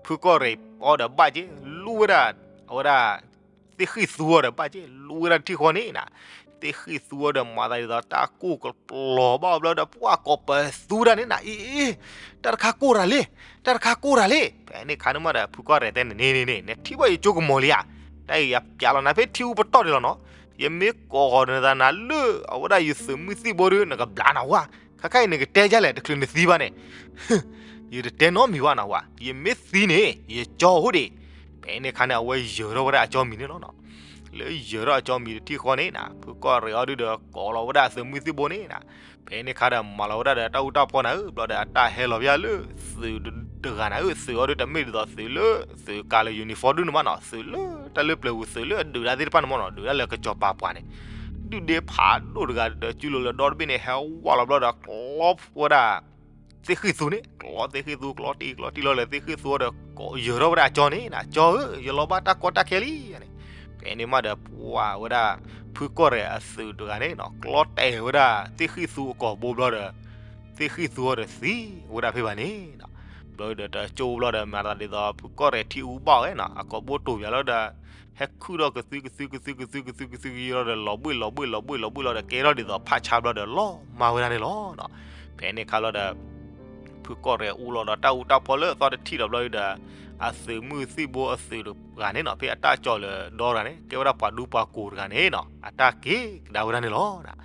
ဖုကီၢ်ရဲၣ်အီၤဒီးဘၣ်က့, လူဝဲဒၣ် အဝဲဒၣ် သ့ၣ်ဃံၣ်သူအီၤဒီးဘၣ်က့, လူဝဲဒၣ်ထံဃီန့ၣ်နၤ, သ့ၣ်ဃံၣ်သူအီၤဒီး မၤသးဒ်သိးတၢ်ကိၢ်ကပျီၤဘၣ်အီၤဘျီဒီး ပှၤကိးပသူတၢ်န့ၣ်နၤ, အ့ အ့ တၢ်တခါကိၢ်တၢ်လံ, တၢ်တခါကိၢ်တၢ်လံ. ဖဲန့ၣ်ခါန့ၣ်မးဒီး ဖုကီၢ်ရဲၣ်တဲန့ၣ် န့ၣ် န့ၣ် နထံၣ်ဘၣ်ယကၠိကမီၤလံဧါ, တၢ်အံၤယပျးလီၤနၤဖဲထံအူပတီၢ်ဒံးလီၤနီၤ, ယမ့ၢ်ကိးဃီၤနသးနၤလၢ အဝဲဒၣ်ယသုးမုၢ်သံၣ်ဘိဒုး နကဘျါနၤဝါ, ခဲခါအံၤနကတဲဒ်လဲၣ် တချုးနသံဘၣ်န့ၣ် ယတတဲနီတမံၤဘၣ်နၤဝါ, ယမ့ၢ်သံန့ၣ် ယကၠီအိၣ်ဒံး. ဖဲန့ၣ်ခါန့ၣ် အဝဲယၢၤထီၣ်ဝဲဒၣ်အကၠီမံၤန့ၣ်လီၤနီၤ. လၢယၢၤထီၣ်အကၠီမံၤတထံၣ်ဃီန့ၣ်နၤ, ဖုကီၢ်ရဲၣ်အီၤဒုးဒီး ကိးလီၤဝဲဒၣ်အသုးမုၢ်သံၣ်ဘိန့ၣ်နၤ, ဖဲန့ၣ်ခါဒီး မၤလီၤဝဲဒၣ်ဒီးတၢ်အူတၢ်ပီနၤဧၢ, ဘျီဒီးအတၢ်ဟဲလီၤဝဲဒၣ်လၢသုးတဂၤနၤဧၢ, သုးအီၤဒုးတမ့ၢ်ဒ်သိးသုးလၢ သုးကးလၢ uniform ဒုးန့ၣ်ဘၣ်နီၤ, သုးလၢတၢ်လၢပျၢၤပူၤ သုးလၢအဒုးဒၣ်သ့ၣ်တဖၣ်န့ၣ်မ့ၢ်နီၤ, ဒုးဒၣ်လၢကစီၤပၤပှၤန့ၣ် ဒုၣ်ဒ့ဖးဒိၣ်တဂၤဒီး စုလိာ်လၢဒီတဘ့ၣ်န့ၣ် ဟဲဝးလီၤဘျီဒီး ကျီဝဲဒၣ် သ့ၣ်ဃံၣ်သူန့ၣ်, ကျီသ့ၣ်ဃံၣ်သူ ကျီတံၢ်ကျီတံၢ်လီၤဒီး သ့ၣ်ဃံၣ်သူအီၤဒီး ယၢၤထီၣ်ဝဲဒၣ်အကၠီန့ၣ်နၤ, ကၠီဧၢ, ယလီၤဘၣ်တၢ်ကီတၢ်ခဲလံန့ၣ်. ဖဲန့ၣ်မးဒီး ပှၤဝဲဒၣ် ဖုကီၢ်ရဲၣ်အသုးတဂၤန့ၣ်နီၤ, ကျီတဲာ်ဝဲဒၣ်သ့ၣ်ဃံၣ်သူအကိာ်ဘိဘျီဒီး သ့ၣ်ဃံၣ်သူအီၤဒီးသံဝဲဒၣ်ဖဲဘၣ်န့ၣ်နီၤ. ဘျီဒီးတၠိဘျီဒီး မၤသးဒ်သိး ဖုကီၢ်ရဲၣ်ထံအူဘၣ်ဝဲနီၤ, အကိာ်ဘိတိၢ်ပၠးလီၤဒီး ဟဲခုၣ်ထီၣ်ကသုကသုကသုကသုကသုကသုကသုကယီၤဒီး လီၤဘှ့ၣ်လီၤဘှ့ၣ်လီၤဘှ့ၣ်လီၤဘှ့ၣ်လီၤဒီး ကဲထီၣ်ဒ်သိးဖးဆါဘျီဒီး လီၤမၢ်ဝဲဒၣ်န့ၣ်လီၤနီၤ. ဖဲန့ၣ်ခါလီၤဒီး ဖုကီၢ်ရဲၣ်အူလီၤဒီးတၢ်အူတၢ်ပီလၢအသီတထံၣ်ဒီးဘျီဒီး အသုးမုၢ်သံၣ်ဘိအသုးတဂၤန့ၣ်နီၤ, ဖဲအတၢ်ကၠီလၢဒီတဂၤန့ၣ် ကဲဝဲဒၣ်ပှၤဒူပှၤကိၢ်တဂၤန့ၣ်နီၤ, အတၢ်က့ၤကဒါဝဲဒၣ်န့ၣ်လီၤ.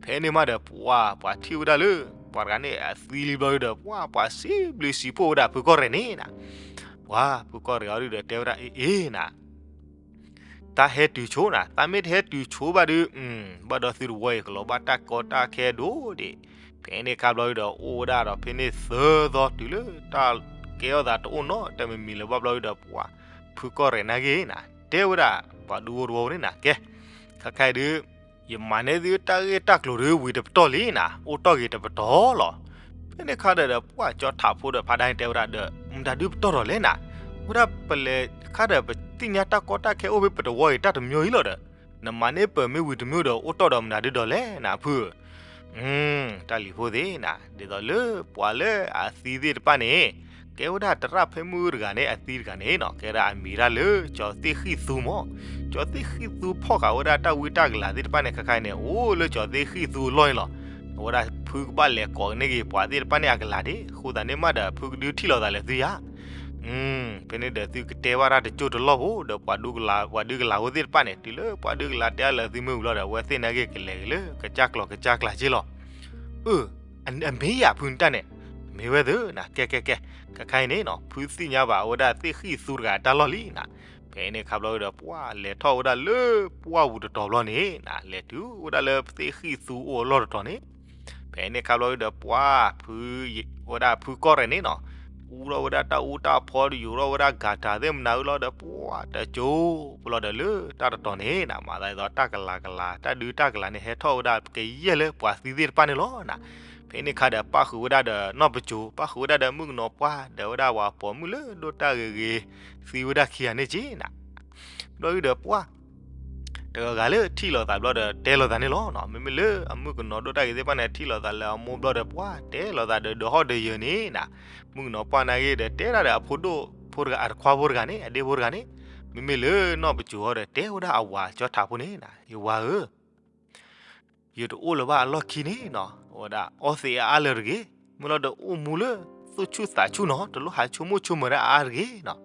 ဖဲန့ၣ်မးဒီး ပှၤ ပှၤထံၣ်ဝဲဒၣ်လၢ ပှၤတဂၤန့ၣ် အသံလံဘျီဒီး ပှၤ ပှၤစံးဘျုးစံးဖှိၣ်ဝဲဒၣ်ဖုကီၢ်ရဲၣ်န့ၣ်နၤ. ပှၤ ဖုကီၢ်ရဲၣ်အီၤဒုးဒီးတဲဝဲဒၣ် အ့ အ့ နၤ တၢ်ဟဲတုၤဆိနၤ, တၢ်မ့ၢ်တဟဲတုၤဆိဘၣ်ဒုး ဘၣ်ဒီးသုတဝီအံၤ ကလီၤဘၣ်တၢ်ကီတၢ်ခဲဒိၣ်ဒံး. ဖဲန့ၣ်ခါဘျီဒုးဒီး အိၣ်ဝဲဒၣ်ဒီးဖဲန့ၣ်သၢသီတုၤလၢတၢ်ကဲထီၣ်သးတအိၣ်နီတမံၤမံၤလၢၤဘၣ်ဘျီဒုးဒီး ပှၤ ဖုကီၢ်ရဲၣ်နာ်က့နၤ တဲဝဲဒၣ် ပှၤဒူဖိတဝီန့ၣ်နၤ ကဲ ခဲခါအံၤဒုး ယမၤန့ၢ်သုတၢ်ဂ့ၢ်တၢ်ကျိၤဒုး ဝံၤတပတီၢ်လံနၤ, အိၣ်တ့ၢ်ဂ့ၤတပတီၢ်လီၤ. ဖဲန့ၣ်ခါဒီး ပှၤကၠီထးဖိဒီးဖးဒါန့ၣ်တဲဝဲဒၣ်ဒီး မတၤဒုးပတီၢ်ထီၣ်လဲၣ်နၤ, ဝဲဒၣ်ပလဲၤခါဒီး ပသ့ၣ်ညါတၢ်ကီတၢ်ခဲအိၣ်ဖဲပတဝီအံၤ တၢ်တမံၤအံၤလီၤဒီး နမၤန့ၢ်ပၢၤမ့ၢ်ဝံၤတမံၤဒီး အိၣ်တီၢ်ဒီးမနုၤဒုဒီးလဲၣ်နၤဖုဧၢ. တၢ်လံၤဖိသ့ၣ်နၤ, ဒ်သိးလၢပှၤလၢအသံသ့ၣ်တဖၣ်န့ၣ် ကဲဝဲဒၣ်သရၣ်ဖဲမုၢ်တဂၤန့ၣ် အသံတဂၤန့ၣ်နီၤ, ကဲဒၣ်အမံၤဒၣ်လၢကၠီၤသ့ၣ်ဃံၣ်သူမၢ်. ကၠီၤသ့ၣ်ဃံၣ်သူဖီၣ်ဃာ်ဝဲဒၣ်တၢ်ဝံတၢ်ကလၤသ့ၣ်တဖၣ်န့ၣ် ခဲခါအံၤန့ၣ် အိၣ်လၢကၠီၤသ့ၣ်ဃံၣ်သူအလီၢ်န့ၣ်လီၤ. အဝဲဒၣ်ဖုကဘၣ်လဲၤကိးန့ၢ်က့ၤပှၤသ့ၣ်တဖၣ်န့ၣ်အကလၤဒၣ်, အဃိသတးန့ၣ်မးဒီး ဖုကဒုးထံၣ်လိာ်သးလၢသုယၤ ဖဲန့ၣ်ဒီးသုကတဲဘၣ်တၢ်တကၠိၢ်တလီၢ်ဖိဒီး ပှၤဒုးကလၤဖိသ့ၣ်တဖၣ်န့ၣ်, တုၤလၢပှၤဒုးကလၤတဲအါလၢာ်သုမ့ၢ်ဝံၤလီၤဒီး အဝဲသ့ၣ်နာ်က့ၤကလဲၤက့ၤလၢကစၢ်ကျိၤကစၢ်ကျါက့လီၤ. အၢ, အမ့ၢ်ယၤဖုန့ၣ်တၢ်န့ၣ်, မ့ၢ်ဝဲသ့ၣ်နၤ, ကဲကဲကဲ, ခဲခါအံၤန့ၣ်နီၤ ဖုသ့ၣ်ညါဘၣ်အဝဲဒၣ်သ့ၣ်ဃံၣ်သူတဂၤအတၢ်လီၢ်လံနၤ. ဖဲန့ၣ်ခါဘျီဒီး ပှၤလဲၤထီၣ်ဝဲဒၣ်လၢပှၢ်ပူၤတတီၤဘျီန့ၣ်နၤ, လဲၤတုၤဝဲဒၣ်လၢသ့ၣ်ဃံၣ်သူအိၣ်အလီၢ်တတီၤန့ၣ် ဖဲန့ၣ်ခါဘျီဒီး ပှၤဖု, ဝဲဒၣ်ဖုကီၢ်ရဲၣ်န့ၣ်နီၤ, အူထီၣ်ဝဲဒၣ်တၢ်အူတၢ်ဖီဒီး ယူၤထီၣ်ဝဲဒၣ်ဂၤတၤသ့ၣ်မနုၤအလီၤဒီး ပှၤတကၠိဖိလီၤဒီးလၢတၢ်တတီၤန့ၣ်နၤ, မၤသးဒ်သိးတၢ်ကလၤကလၤ တၢ်ဒုးတၢ်ကလၤန့ၣ် ဟဲထီၣ်ဝဲဒၣ်ကယဲၢ်လၢပှၤသံသ့ၣ်တဖၣ်န့ၣ်လီၤနၤ. ဖဲန့ၣ်ခါဒီး ပၣ်ဃုာ်ဝဲဒၣ်ဒီးနီၢ်ပစိၤ, ပၣ်ဃုာ်ဝဲဒၣ်ဒီးမုၣ်ကနီၤပှၢ် ဒီးဝဲဒၣ်ပှၤပိာ်မုၣ်လၢဒိၣ်တၢ်ဂ့ၤဂ့ၤ သံဝဲဒၣ်ခံဂၤန့ၣ်က့နၤ. ဘျီဒုဒီးပှၤ တဂၤဂၤလၢထံၣ်လိာ်သးဘျီဒီး တဲလိာ်သးန့ၣ်လီၤ. မ့မ့ၢ်လၢအမုၣ်ကနီၤဒိၣ်တၢ်ဂ့ၤသ့ၣ်တဖၣ်န့ၣ် ထံၣ်လိာ်သးလၢအမိၢ်ဘျီဒီး ပှၤတဲလိာ်သးဒီး ဒီးဟီၣ်ဒီးယၢၤန့ၣ်နၤ, မုၣ်ကနီၤပှၢ်နာ်က့ဒီး တဲဒၣ်ဒီးအဖိဒိၣ်ဖိတဂၤ အတခွါဖိတဂၤန့ၣ် အဒ့ဖိတဂၤန့ၣ်, မ့မ့ၢ်လၢနီၢ်ပစိၤဟီဒီး တဲဝဲဒၣ်အဝၤကၠီထးဖိန့ၣ်နၤ, ယဝၤဧၢ ယတအိၣ်လၢၤဘၣ်အလီၢ်ခံန့ၣ်နီၤ, ဝဲဒၣ်အီသံးအါလၢၤတဂ့ၤ, မ့ၢ်လီၤဒီးအိၣ်မူလၢ သူၣ်ဆူၣ်သးဆူၣ်နီၤ, တလိၣ်ဟးဆိကမိၣ်ဆိကမးဒၣ်အါတဂ့ၤနီၤ.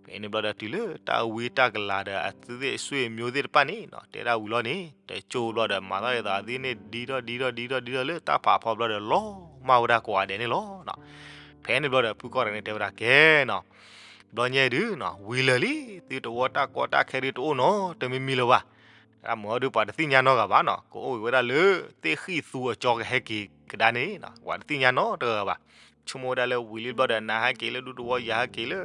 ဖဲန့ၣ်ဘျီဒီးတုၤလၢတၢ်ဝံတၢ်ကလၤဒီး အသ့ၣ်ဆွေမျိုးသ့ၣ်တဖၣ်န့ၣ်နီၤ, တဲဒၣ်ဝံၤလီၤန့ၣ် တကၠိဘျီဒီး မၤသးဒ်သိးအသ့ၣ်န့ၣ် ဒ်ထီၣ်ဒ်ထီၣ်ဒ်ထီၣ်ဒ်ထီၣ်လၢတၢ်ဖးဖီဘျီဒီး လီၤမၢ်ဝဲဒၣ်ကိးဂၤဒဲးန့ၣ်လီၤ. ဖဲန့ၣ်ဘျီဒီး ဖုကီၢ်ရဲၣ်န့ၣ်တဲဝဲဒၣ်ကဲနီၤ, ဘျီညါဒုနီၤ ဝံၤလၢာ်လံ, သုတဝီတၢ်ကီတၢ်ခဲဒုတအိၣ်နီတမံၤမံၤလၢၤဘၣ်. တၢ်မၤအီၤဒုပှၤတသ့ၣ်ညါနီတဂၤဘၣ်နီၤ, ကအိၣ်ဝဲဒၣ်လၢ သ့ၣ်ဃံၣ်သူအကၠီကဟဲက့ၤကဒါန့ၣ် ပှၤတသ့ၣ်ညါနီတဂၤဘၣ်. ဆိကမိၣ်ဝဲဒၣ်လၢဝံၤလံဘျီဒီး နဟဲက့ၤလၢဒူသဝီ ယဟဲက့ၤလၢ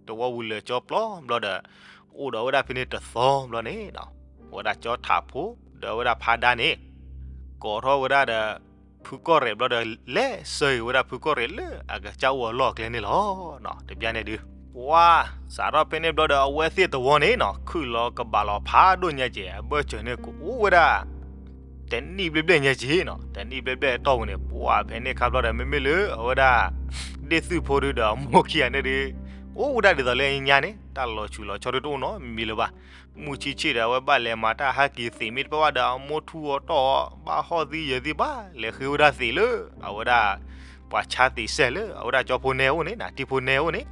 သဝီဝံၤလၢာ်ကၠီပျီဘျီဒီး အိၣ်ဒီးဝဲဒၣ်ဖဲန့ၣ်တသီဘျီန့ၣ် ဝဲဒၣ်ကၠီထးဖိ ဒီးဝဲဒၣ်ဖးဒါန့ၣ် ကိးထီၣ်ဝဲဒၣ်ဒီး ဖုကီၢ်ရဲၣ်ဘျီဒီး လဲၤဆှၢက့ၤဝဲဒၣ်ဖုကီၢ်ရဲၣ်လၢအကစၢ်အိၣ်အလီၢ်အကျဲန့ၣ်လီၤ. တဘျီန့ၣ်ဒု ပှၤ စးထီၣ်ဖဲန့ၣ်ဘျီဒီး အဝဲသ့ၣ်တဝီန့ၣ်နီၤ ခုၣ်လီၤကဘၣ်လီၤဖးဒိၣ်ညါက့ၤ အဘၢၣ်စၢၤန့ၣ် ကအိၣ်ဝဲဒၣ် တနံၣ်ဘျဲၣ်ဘျဲၣ်ညါက့ၤနီၤ, တနံၣ်ဘျဲၣ်ဘျဲၣ်အတီၢ်ပူၤန့ၣ် ပှၤဖဲန့ၣ်ခါဘျီဒီး မ့မ့ၢ်လၢအဝဲဒၣ် ဒ့ၣ်သုၣ်ဖိဒုဒီးအမိၢ်ခံဂၤန့ၣ်ဒု အိၣ်ဝဲဒၣ်ဒ်သိးလၢညါန့ၣ် တၢ်လီၤဆူးလီၤဆီဒုတအိၣ်နီတမံၤလၢၤဘၣ်. မုၢ်ဆ့ၣ်ဆ့ၣ်ဒီး အဝဲဘၣ်လဲၤမၤတၢ်ဟဲက့ၤသ့ၣ်မ့ၢ်တဖၣ်ဘၣ်ဒီး အမိၢ်ထူအီၤတီၢ်အီၤ ဘၣ်ဟီၣ်သံယၢၤသံဘၣ် လဲၤဃ့ဝဲဒၣ်သ့ၣ်လၢ အဝဲဒၣ် ပှၤဆါသ့ၣ်စဲၣ်လၢ အဝဲဒၣ်ကၠီဖိနဲအိၣ်န့ၣ်နၤ တံၤဖိနဲအိၣ်န့ၣ်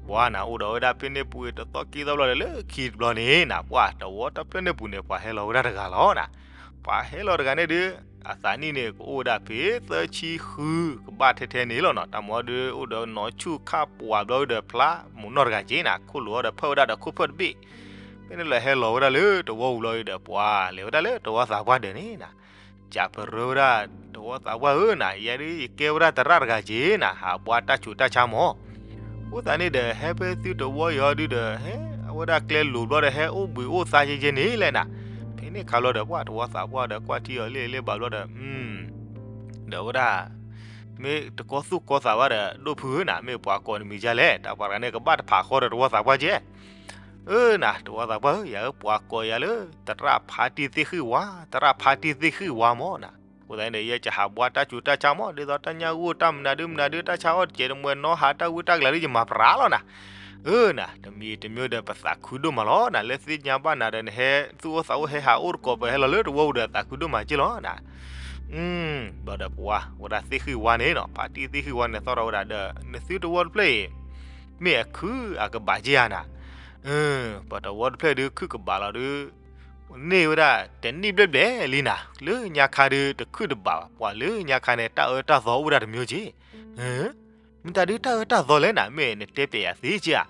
ပှၤနၤ အိၣ်ဒီးဝဲဒၣ်ဖဲန့ၣ်ပူၤတသီခံသီဘျီဒီး လၢခံတဘျီန့ၣ်နၤ ပှၤတဝီတဖျၢၣ်န့ၣ်ပူၤန့ၣ် ပှၤဟဲလီၤဝဲဒၣ်တဂၤလီၤနၤ. ပှၤဟဲလီၤတဂၤန့ၣ်ဒု အသးနံၣ်န့ၣ် ကအိၣ်ဝဲဒၣ်ဖဲသၢဆံဃုကဘၣ်ထဲထဲန့ၣ်လီၤနီၤ. တၢ်မၤအီၤဒု အိၣ်ဒီးနီၢ်ဆူၣ်ခါပှၢ်ဘျီဒီးဖျါမိၢ်နီၢ်တဂၤက့ၤနၤ ခိၣ်လိာ်အီၤဒီးဖၢၣ်ဝဲဒၣ်ဒီးခိၣ်ဖၢၣ်တဘ့ၣ် ဖဲန့ၣ်လီၤဟဲလီၤဝဲဒၣ်လၢတဝီပူၤဘျီဒီး ပှၤလဲၤဝဲဒၣ်လၢတဝီသးပှၢ်ဒၢးန့ၣ်နၤ ကးပရၢဝဲဒၣ် တဝီသးပှၢ်ဧၢနၤ ယဲဒု ယကဲဝဲဒၣ်သရၣ်တဂၤက့ၤနၤ ဟးဘှါတၢ်ဆူးတၢ်ဆါမၢ်. အဃိသတးန့ၣ်ဒီး ဟဲဖဲသုတဝီအံၤဒုဒီး ဟဲအဝဲဒၣ်ကျဲလိၤဘျီဒီး ဟဲအိၣ်ဘှံးအိၣ်သါယဲယဲန့ၣ်လဲၣ်နၤ. ဖဲန့ၣ်ခါဘျီဒီး ပှၤတဝီသးပှၢ်ဒီး ကွၢ်ထံအီၤလံလံဘၣ်ဘျီဒီး ဒီးဝဲဒၣ် မ့ၢ်တကီသူၣ်ကီသးဘၣ်ဒီး ဒိၣ်ဖုဧၢနၤ မ့ၢ်ပှၤကိးနမံၤဒ်လဲၣ် တၢ်ပှၤတဂၤန့ၣ် ကဘၣ်တဖးဃီဒီးတဝီသးပှၢ်ကဲ အၢနၤ တဝီသးပှၢ်ဧၢ ယၤဧၢ ပှၤကိးယၤလၢ သရၣ်ဖါတံၢ်သ့ၣ်ဃံၣ်ဝါ သရၣ်ဖါတံၢ်သ့ၣ်ဃံၣ်ဝါမၢ်နၤ. အဃိသတးန့ၣ်ဒီး ယဲယဟးဘှါတၢ်ဆူးတၢ်ဆါမၢ် ဒ်သိးတၢ်ညၣ်ဂိၢ်တၢ်မနုၤဒုမနုၤဒု တၢ်ဆါအီၣ်တစဲးတမှဲၤနီၢ်ဟးတၢ်ဝံတၢ်ကလၤဒု ယမၤပြးလီၤနၤ. အၢနၤ တမံၤတမံၤဒီး ပသးခုဒိၣ်မးလီၤနၤ လၢသ့ၣ်ညါဘၣ်နၤဒီး နဟဲသူၣ်အိၣ်သးအိၣ်ဟဲဟးအိၣ်တကိးပှၤဟဲလီၤလၢတဝီပူၤဒီး သးခုဒိၣ်မးက့လီၤနၤ. ဘျီဒီးပှၤ ဝဲဒၣ်သ့ၣ်ဃံၣ်ဝါန့ၣ်နီၤ ဖါတံၢ်သ့ၣ်ဃံၣ်ဝါန့ၣ် သီၣ်ထီၣ်ဝဲဒၣ်ဒီး နသုတဝီတဖျၢၣ်အံၤ မ့ၢ်အခုၣ်အကဘၣ်က့ဧါနၤ. ပတဝီတဖျၢၣ်ဒု ခုၣ်ကဘၣ်လီၤဒု န့ၢ်ဝဲဒၣ်တနံၣ်ဘျဲၣ်ဘျဲၣ်လံနၤ လၢညါခါဒု တခုၣ်တဘၣ်ဘၣ် ပှၤလၢညါခါန့ၣ် တၢ်အၢတၢ်သီအိၣ်ဝဲဒၣ်တမျိုးက့ မ့ၢ်တၢ်ဒုတၢ်အၢတၢ်သီလဲၣ်နၤ မ့ၢ်နတဲပျဲယၤသ့က့ဧါ.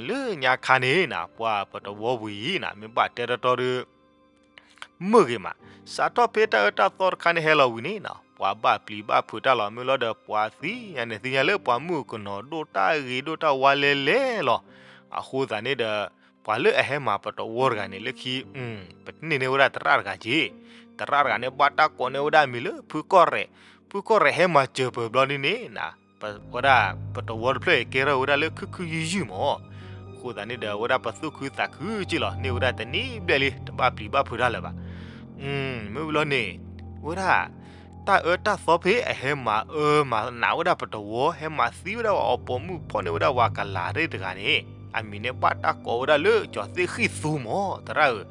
လၢညါခါန့ၣ်နၤ ပှၤပတဝီပူၤအံၤနၤ မ့ၢ်ဘၣ်တဲတီတီဒု မုာ်ဂ့ၤမး, စးထီၣ်ဖဲတၢ်အၢတၢ်သီတခါန့ၣ်ဟဲလီၤဝံၤန့ၣ်နၤ ပှၤဘၣ်ပျံၤဘၣ်ဖုးတၢ်လီၤ မ့ၢ်လီၤဒီးပှၤသံညါန့ၣ် သ့ၣ်ညါလၢပှၤမုၣ်ကနီၤဒိၣ်တၢ်ဂ့ၤဒိၣ်တၢ်ဝါလဲလဲလီၤ. အဃိသတးန့ၣ်ဒီး ပှၤလၢအဟဲမၤပတဝီတဂၤန့ၣ် လၢခံ ပန့ၢ်န့ၢ်ဝဲဒၣ်သရၣ်တဂၤက့, သရၣ်တဂၤန့ၣ် ဘၣ်တၢ်ကိးန့ၢ်ဝဲဒၣ်အမံၤလၢ ဖုကီၢ်ရဲၣ်, ဖုကီၢ်ရဲၣ်ဟဲမၤစၢၤပၢၤဘျီဒ်န့ၣ်နၤ ဝဲဒၣ်ပတဝီတဖျၢၣ်အံၤ ကဲထီၣ်ဝဲဒၣ်လၢခုၣ်ခုၣ်ယုၢ်ယုၢ်မၢ်. အဃိသတးန့ၣ်ဒီး အဝဲဒၣ်ပသူၣ်ခုသးခုက့လီၤ, န့ၢ်ဝဲဒၣ်တနံၤဘျဲၣ်လံ တဘၣ်ပျံၤဘၣ်ဖုးတၢ်လၢၤဘၣ်. မ့ၢ်ဝံၤလီၤန့ၣ် ဝဲဒၣ် တၢ်အၢတၢ်သီဖဲအဟဲမၤအၢမၤနးဝဲဒၣ်ပတဝီ, ဟဲမၤသံဝဲဒၣ်ပှၤအပိာ်မုၣ် ဖီၣ်န့ၢ်ဝဲဒၣ်ပှၤကလၤသ့ၣ်တဂၤန့ၣ် အမံၤန့ၣ်ဘၣ်တၢ်ကိးဝဲဒၣ်လၢ ကၠီၤသ့ၣ်ဃံၣ်သူမၢ် သရၣ်ဧၢ.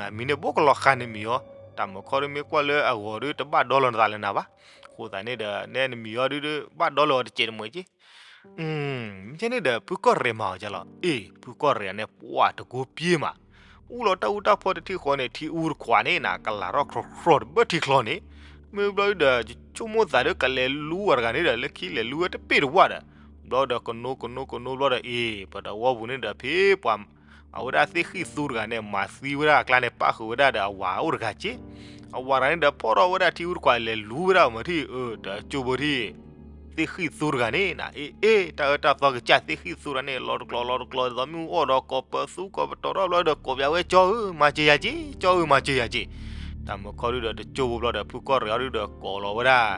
အမံၤန့ၣ်ဘၣ်ကလီၤဃာ်နမံၤအီၤ, တၢ်မုၢ်ခီဒုးမ့ၢ်ကွၢ်လၢအဂီၤဒုး တဘၣ်ဒီလီၤနသးလၢၤနၤဘၣ်. အဃိသတးန့ၣ်ဒီး နဲနမံၤအီၤဒုး ဘၣ်ဒီလီၤအီၤတစဲးတမှဲးက့ မ့ၢ်န့ၣ်ဒီး ဖုကီၢ်ရဲၣ်မၤအီၤကလီၤ. အ့ၣ် ဖုကီၢ်ရဲၣ်န့ၣ် ပှၤတကိးပှ့ၤမး, အူလီၤတၢ်အူတၢ်ဖီတထံၣ်ဃီန့ၣ် ထံအူတခွးန့ၣ်နၤ ကလၤထီၣ်ခြီခြီတဘၢထံချီန့ၣ်, မ့ၢ်ဘျီဒုဒီး ဆိကမိၣ်သးဒီး ကလဲၤလူဝဲတဂၤန့ၣ်ဒီး လၢခံလဲၤလူဝဲတပ့ၢ်တဝၢ်ဒီး, ဘျီဒီးကနိကနိကနိဘျီဒီး အ့ၣ် ပတဝီပူၤန့ၣ်ဒီး ဖဲပှၤ အဝဲဒၣ်သ့ၣ်ဃံၣ်သူတဂၤန့ၣ် မၤသံဝဲဒၣ်အကျါန့ၣ် ပၣ်ဃုာ်ဝဲဒၣ်ဒီးအဝၤအိၣ်တဂၤက့, အဝၤတဂၤန့ၣ်ဒီး ဖီၣ်ထီၣ်ဝဲဒၣ်ထံအူတခွးလဲၤလူဝဲဒၣ်မ့ၢ်ထံၣ် အၢ တကၠိဖိထံၣ် သ့ၣ်ဃံၣ်သူတဂၤန့ၣ်နၤ, အ့ၣ် အ့ၣ် တၢ်အၢတၢ်သီကစၢ် သ့ၣ်ဃံၣ်သူတဂၤန့ၣ် လီၤတကျိၤလီၤတကျိၤဒ်သိးမ့ၣ်အူအီၣ်ဒီး ကိးပသူကိးပတီၤထီၣ်ဘျီဒီး ကိးပၠးဝဲ ကၠီဧၢ မၤစၢၤယၤက့, ကၠီဧၢ မၤစၢၤယၤက့. တၢ်မုၢ်ခီဒုဒီး တကၠိဖိဘျီဒီး ဖုကီၢ်ရဲၣ်အီၤဒုဒီး ကိးလီၤဝဲဒၣ်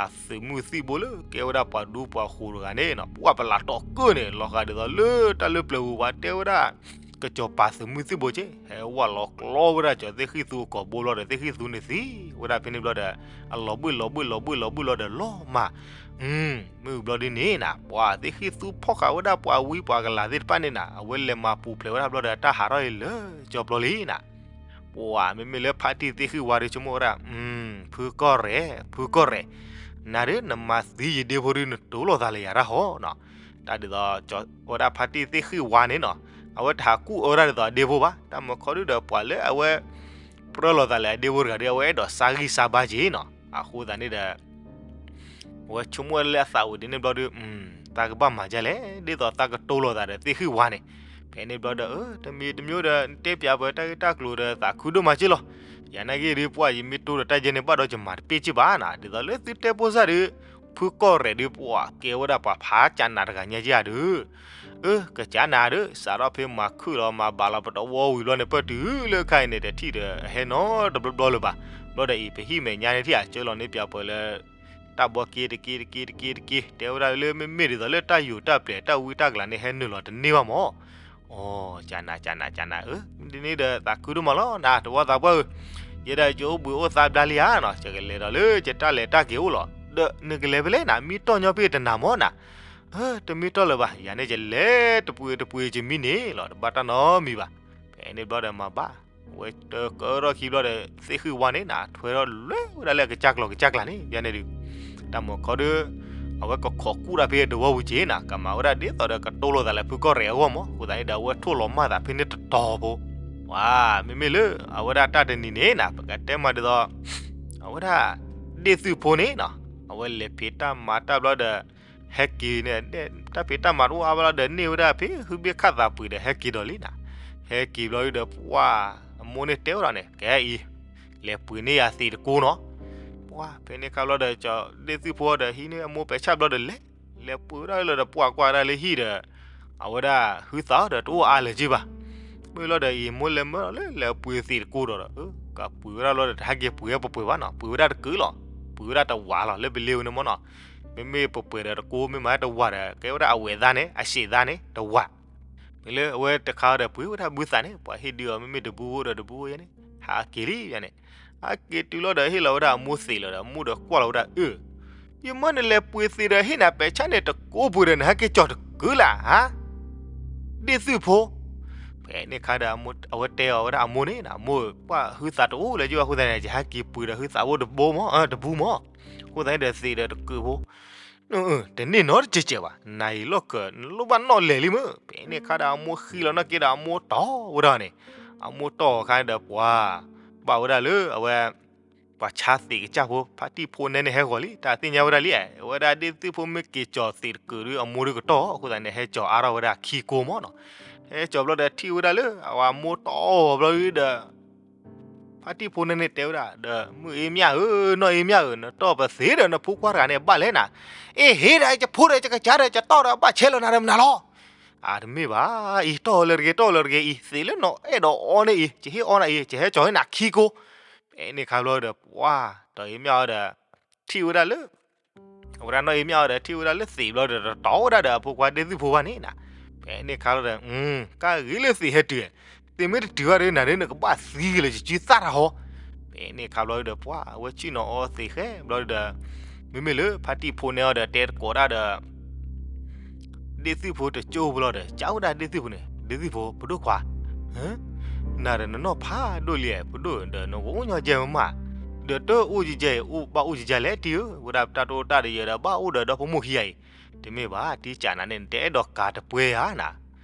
အသုးမုၢ်သံၣ်ဘိလၢကဲဝဲဒၣ်ပှၤဒူပှၤဃိၤတဂၤန့ၣ်နၤ, ပှၤပလးတီးကၢၢ်န့ၣ် လီၤဃာ်ဒ်သိးလၢတၢ်လၢပျၢၤပူၤ ပှၤတဲဝဲဒၣ် ကစီၤပၤသုးမုၢ်သံၣ်ဘိက့, ဟဲဝဲလီၤကျီဝဲဒၣ်ကၠီၤသ့ၣ်ဃံၣ်သူအကိာ်ဘိဘျီဒီး သ့ၣ်ဃံၣ်သူန့ၣ်သံဝဲဒၣ်ဖဲန့ၣ်ဘျီဒီး အလီၤဘှံၣ်လီၤဘှံၣ်လီၤဘှံၣ်လီၤဘှံၣ်လီၤဒီးလီၤမၢ် မ့ၢ်ဝံၤဘျီဒ်န့ၣ်နၤ ပှၤသ့ၣ်ဃံၣ်သူဖီၣ်ဃာ်ဝဲဒၣ်ပှၤဝံပှၤကလၤသ့ၣ်တဖၣ်န့ၣ်နၤ အဝဲလဲၤမၤပူၤဖျဲးဝဲဒၣ်ဘျီဒီး တၢ်ဟးထီၣ်အံၤလၢကၠီပျီလံနၤ. ပှၤမ့မ့ၢ်လၢဖါတံၢ်သ့ၣ်ဃံၣ်ဝါဒီး ဆိကမိၣ်ဝဲဒၣ် ဖုကီၢ်ရဲၣ် ဖုကီၢ်ရဲၣ်, နၤဒုးနမၤသံယဒ့ဖိဒုး နတိၢ်လိာ်သးလၢယၤတၢ်ဟီနီၤ. တၢ်ဒ်သိး ဝဲဒၣ်ဖါတံၢ်သ့ၣ်ဃံၣ်ဝါန့ၣ်နီၤ အဝဲတဟးကူၣ်အၢဒၣ်ဒ်သိးအဒ့ဖိဘၣ်. တၢ်မုၢ်ခီဒုဒီး ပှၤလၢအဝဲ ပြၢလိာ်သးလၢအဒ့ဖိတဂၤဒီး အဝဲအဲၣ်ဒိးစါဂံၢ်စါဘါက့နီၤ. အဃိသတးန့ၣ်ဒီး အဝဲဆိကမိၣ်လၢအသးဝံၤဒ်န့ၣ်ဘျီဒုး သးကဘၣ်မၤဒ်လဲၣ်, ဒ်သိးသးကတိၢ်လိာ်သးဒီးသ့ၣ်ဃံၣ်ဝါန့ၣ်. ဖဲန့ၣ်ဘျီဒီး တမံၤတမံၤဒီး နတဲပၠးပတၢ်ဂ့ၢ်တၢ်ကျိၤဒီး သးခုဒိၣ်မးက့လီၤ. ယၤနာ်က့ဒုး ပှၤယမ့ၢ်တိၢ်ဒီးတၢ်ယဲန့ၣ် ဘၣ်ဒီးယမၤတပ့ၢ်က့ဘၣ်နၤ. ဒ်သိးလၢသုတဲဖိစၢ်ဒုး ဖုကီၢ်ရဲၣ်ဒုး ပှၤကဲဝဲဒၣ်ပှၤဖးကၠးနးတဂၤညါက့ဧါဒုး အၢ ကကၠးနးဒုး စးထီၣ်ဖဲမၤခုၣ်လီၤ မၤဘၣ်လီၤပတဝီဝံၤဘျီန့ၣ် ပၢၢ်တုၤလၢခါအံၤန့ၣ် တထံၣ်ဒီးအဟဲနီတဘျီဘျီလၢၤဘၣ်. ဘျီဒီးအံၤ ပဟံၣ်မဲာ်ညါန့ၣ်ထံၣ် အစၢလီၤန့ၢ်ပၠးပှၤလၢ တၢ်ဘီက့တက့တက့တက့တက့ တဲဝဲဒၣ်လၢမ့မ့ၢ်ဒ်သိးလၢတၢ်ယိာ်တၢ်ပျဲၤ တၢ်ဝံတၢ်ကလၤန့ၣ်ဟဲနုာ်လီၤတန့ၢ်ဘၣ်မၢ်. အိ ကၠးနး ကၠးနး ကၠးနးဧၢ, ဒ်န့ၣ်ဒီးသးခုဒိၣ်မးလီၤနၤ တဝီသးပှၢ်ဧၢ, ယဲဒၣ်ယအိၣ်ဘှံးအိၣ်သါဘျါလံဧါနီၤ, ယကလဲၤဒီးလၢယတၢ်လဲၤတၢ်က့ၤအိၣ်လီၤ. ဒီးနကလဲၤဖဲလဲၣ်နၤ မံတီၢ်ညီဖဲတနၤမၢ်နၤ. တမံတီၢ်လၢၤဘၣ်, ယၤန့ၣ်ယလဲၤတပှ့ၤတပှ့ၤယမံန့ၣ်လီၤ တဘၣ်တၢ်နီတမံၤဘၣ်. ဖဲန့ၣ်ဘျီဒီးမၤဘၣ်, အဝဲတကၢထီၣ်ခံဘျီဒီး သ့ၣ်ဃံၣ်ဝါန့ၣ်နၤ ထွဲထီၣ်လွဲဝဲဒၣ်လၢအကစၢ်ကျီၤကစၢ်ကျါန့ၣ် ယၤန့ၣ်ဒုး တၢ်မုၢ်ခီဒုး အဝဲကခိးကူၣ်တၢ်ဖဲတဝီပူၤက့ၤနၤ ကမၤဝဲဒၣ်ဒ်သိးဒီးကတိၢ်လိာ်သးလၢဖုကီၢ်ရဲၣ်အဂီၢ်မၢ်. အဃိသတးန့ၣ်ဒီး အဝဲထိၣ်လီၤမၢ်သးဖဲန့ၣ်တတီၤဖိ ပှၤ မ့မ့ၢ်လၢ အဝဲဒၣ်တၢ်တနံၤန့ၣ်နၤ ပကတဲမးဒ်သိး အဝဲဒၣ် ဒ့ၣ်သုၣ်ဖိန့ၣ်နၤ အဝဲလဲၤဖံးတၢ်မၤတၢ်ဘျီဒီး ဟဲက့ၤန့ၣ် တၢ်ဖံးတၢ်မၤတအိၣ်အါဘၣ်လီၤဒီး န့ၢ်ဝဲဒၣ်ဖဲဟုဘ့ၣ်ခၣ်သးပှ့ၤဒီး ဟဲက့ၤဒီးလံနၤ. ဟဲက့ၤဘျီဒုးဒီး ပှၤ အမိၢ်န့ၣ်တဲဝဲဒၣ်န့ၣ် ကဲအံၤ လဲၤပှ့ၤန့ၢ်ယၤသ့းတကိနီၤ. ပှၤ ဖဲန့ၣ်ခါဘျီဒီး ကၠီၤဒ့ၣ်သုၣ်ဖိဒီး ဟံးန့ၢ်အမိၢ်ပဲာ်ဆၣ်ဘျီဒီးလဲၤ လဲၤပှ့ၤဝဲဒၣ်လၢဒီး ပှၤကွၢ်ဝဲဒၣ်လၢဟံၣ်ဒီး အဝဲဒၣ်ဟုသးဒီး တအိၣ်အါလၢၤက့ဘၣ်. မ့ၢ်လီၤဒီး အံၤမိၢ်လဲၤမၢလီၤလၢ လဲၤပှ့ၤသ့းတကိဒီး ကပှ့ၤဝဲဒၣ်လီၤဒီး တဟဲက့ၤပှ့ၤပှ့ၤဘၣ်နီၤ, ပှ့ၤဝဲဒၣ်တကုာ်လီၤ. ပှ့ၤဝဲဒၣ်တဝးလီၤ လၢပလ့ဝဲန့ၣ်မၢ်နီၤ. မ့မ့ၢ်ပှ့ၤပှ့ၤဒီးတကိ မ့ၢ်မၤတဝးဒီး ကဲဝဲဒၣ်အဝဲၢ်သးန့ၣ် အစ့းသးန့ၣ် တဝး မ့ၢ်လၢအဝဲတခါဒီး ပှ့ၤဝဲဒၣ်ဘုသးန့ၣ် ပှၤဟ့ၣ်ဒုးအီၤ မ့မ့ၢ်တဘုအိၣ်ဒီးတဘုအိၣ်ယဲန့ၣ် ဟးက့ၤလံယဲန့ၣ်. ဟးက့ၤတုၤလီၤဒီး ဟ့ၣ်လီၤဝဲဒၣ်အမိၢ်သ့းလီၤဒီး အမိၢ်ဒီးကွၢ်လီၤဝဲဒၣ် အၢ ယမၢနလဲၤပှ့ၤသ့းဒီး ဟ့ၣ်နၤပဲာ်ဆၣ်န့ၣ် တကိပှ့ၤဒီး နဟဲက့ၤကၠီၤတကုာ်လၢ်ဧါ ဒ့ၣ်သုၣ်ဖိ. ဖဲန့ၣ်ခါဒီး အဝဲတဲအီၤဝဲဒၣ်အမိၢ်န့ၣ် အမိၢ် ပှၤဟုသးတအိၣ်လၢၤက့ဘၣ် အဃိသတးန့ၣ် ယဟဲက့ၤပှ့ၤဒီးဟုသးအိၣ်တဘိမၢ် တဘုမၢ်. အဃိသတးန့ၣ်ဒီး သ့းဒီးတကုာ်ဖိ တန့ၢ်နီတစဲးစဲးဘၣ်, နၤအံၤလီၢ်ကၢး နလိၣ်ဘၣ်နီၣ်လဲၤလံမၢ်. ဖဲန့ၣ်ခါဒီး အမိၢ်ဃံလီၤနီၢ်က့ဒီး အမိၢ်တီၢ်ဝဲဒၣ်န့ၣ်, အမိၢ်တီၢ်အခါန့ၣ်ဒီး ပှၤ ဘၣ်ဝဲဒၣ်လၢအဝဲ ပှၤဆါသ့းကစၢ်ဖိ ဖါတံၢ်ဖိနဲန့ၣ်ဟဲဂီၤလံ တၢ်သ့ၣ်ညါဝဲဒၣ်လံ, အဝဲဒၣ်ဒ့ၣ်သုၣ်ဖိမ့ၢ်က့ၤကၠီၤသ့းတကုာ်ဒီး အမိၢ်ဒုးကတီၢ်, အဃိသတးန့ၣ် ဟဲကၠီၤအါထီၣ်ဝဲဒၣ်ခံကိမၢ်နီၤ. ဟဲကၠီၤဘျီဒီး ထံၣ်ဝဲဒၣ်လၢ အဝဲအမိၢ်တီၢ်ဘျီဒီး ဖါတံၢ်ဖိနဲန့ၣ်တဲဝဲဒၣ်ဒီး မုၢ်အ့မၠၣ်ဧၢ, နီၢ်အ့မၠၣ်ဧၢ, နတီၢ်ပသ့းဒီး နဖိခွါတဂၤန့ၣ် ဘၣ်လဲၣ်နၤ. အ့ ဟ့ၣ်ဒီး ယဖိဒီး ယကစၢ်ဒီး ယတီၢ်ဒီး ဘၣ်ဆဲးလီၤနၤဒီးမနုၤလီၤ. အတမ့ၢ်ဘၣ်အံၤ, တီၢ်လၢတဂ့ၤ, တီၢ်လၢတဂ့ၤအံၤ, သ့းလၢနအဲၣ်ဒိးအီန့ၣ်အံၤ, ယဟ့ၣ်အီနၤအံၤ, ယဟဲကၠီၤဟ့ၣ်နၤခံကိ. ဖဲန့ၣ်ခါဘျီဒီး ပှၤ တီၢ်အ့မၠၣ်အီၤဒီး ထံၣ်ဝဲဒၣ်လၢ အဝဲဒၣ်နီၢ်အ့မၠၣ်အီၤဒီး ထံၣ်ဝဲဒၣ်လၢသ့းဘျီဒီး တတီၤဝဲဒၣ်ဒီး အဖိခွါဒ့ၣ်သုၣ်ဖိဘၣ်န့ၣ်နၤ. ဖဲန့ၣ်ခါလီၤဒီး ကဂ့ၤလၢသ့ၣ်ဟဲတုၤ, သ့ၣ်မ့ၢ်တတုၤဘၣ်ဒီး နၤဒ်နကဘၣ်သံက့ၤလၢယစုသၣ်တၢ်ဟီ. ဖဲန့ၣ်ခါဘျီဒီး ပှၤအဝဲဆ့ၣ်နီၤအီသ့ၣ်ဃဲဘျီဒီး မ့မ့ၢ်လၢဖါတံၢ်ဖိနဲအီၤဒီး တဲတကိးတၢ်ဒီး ဒ့ၣ်သုၣ်ဖိတကၠိဘျီဒီး ကးဝဲဒၣ်ဒ့ၣ်သုၣ်ဖိန့ၣ်, ဒ့ၣ်သုၣ်ဖိ ပဒိၣ်ခွါ, နၤဒီးနနီၢ်ဖးဒိၣ်လံဧါ, ပဒိၣ်ဒီးနကအိၣ်ညီကဲမး, ဒီးတအိၣ်ကဲအံၤ အိၣ်ဘၣ်အိၣ်ကဲလဲၣ်တံၢ်ဧၢ, ဝဲဒၣ်တၢ်တအိၣ်တၢ်တယၢၤဒီး ဘၣ်အိၣ်ဒီးဒီဖိမိၢ်ခံဂၤအံၤ, တမ့ၢ်ဘၣ် တံၢ်ကးနၤန့ၣ် နတအဲၣ်ဒိးကၤတပှဲၤဧါနၤ,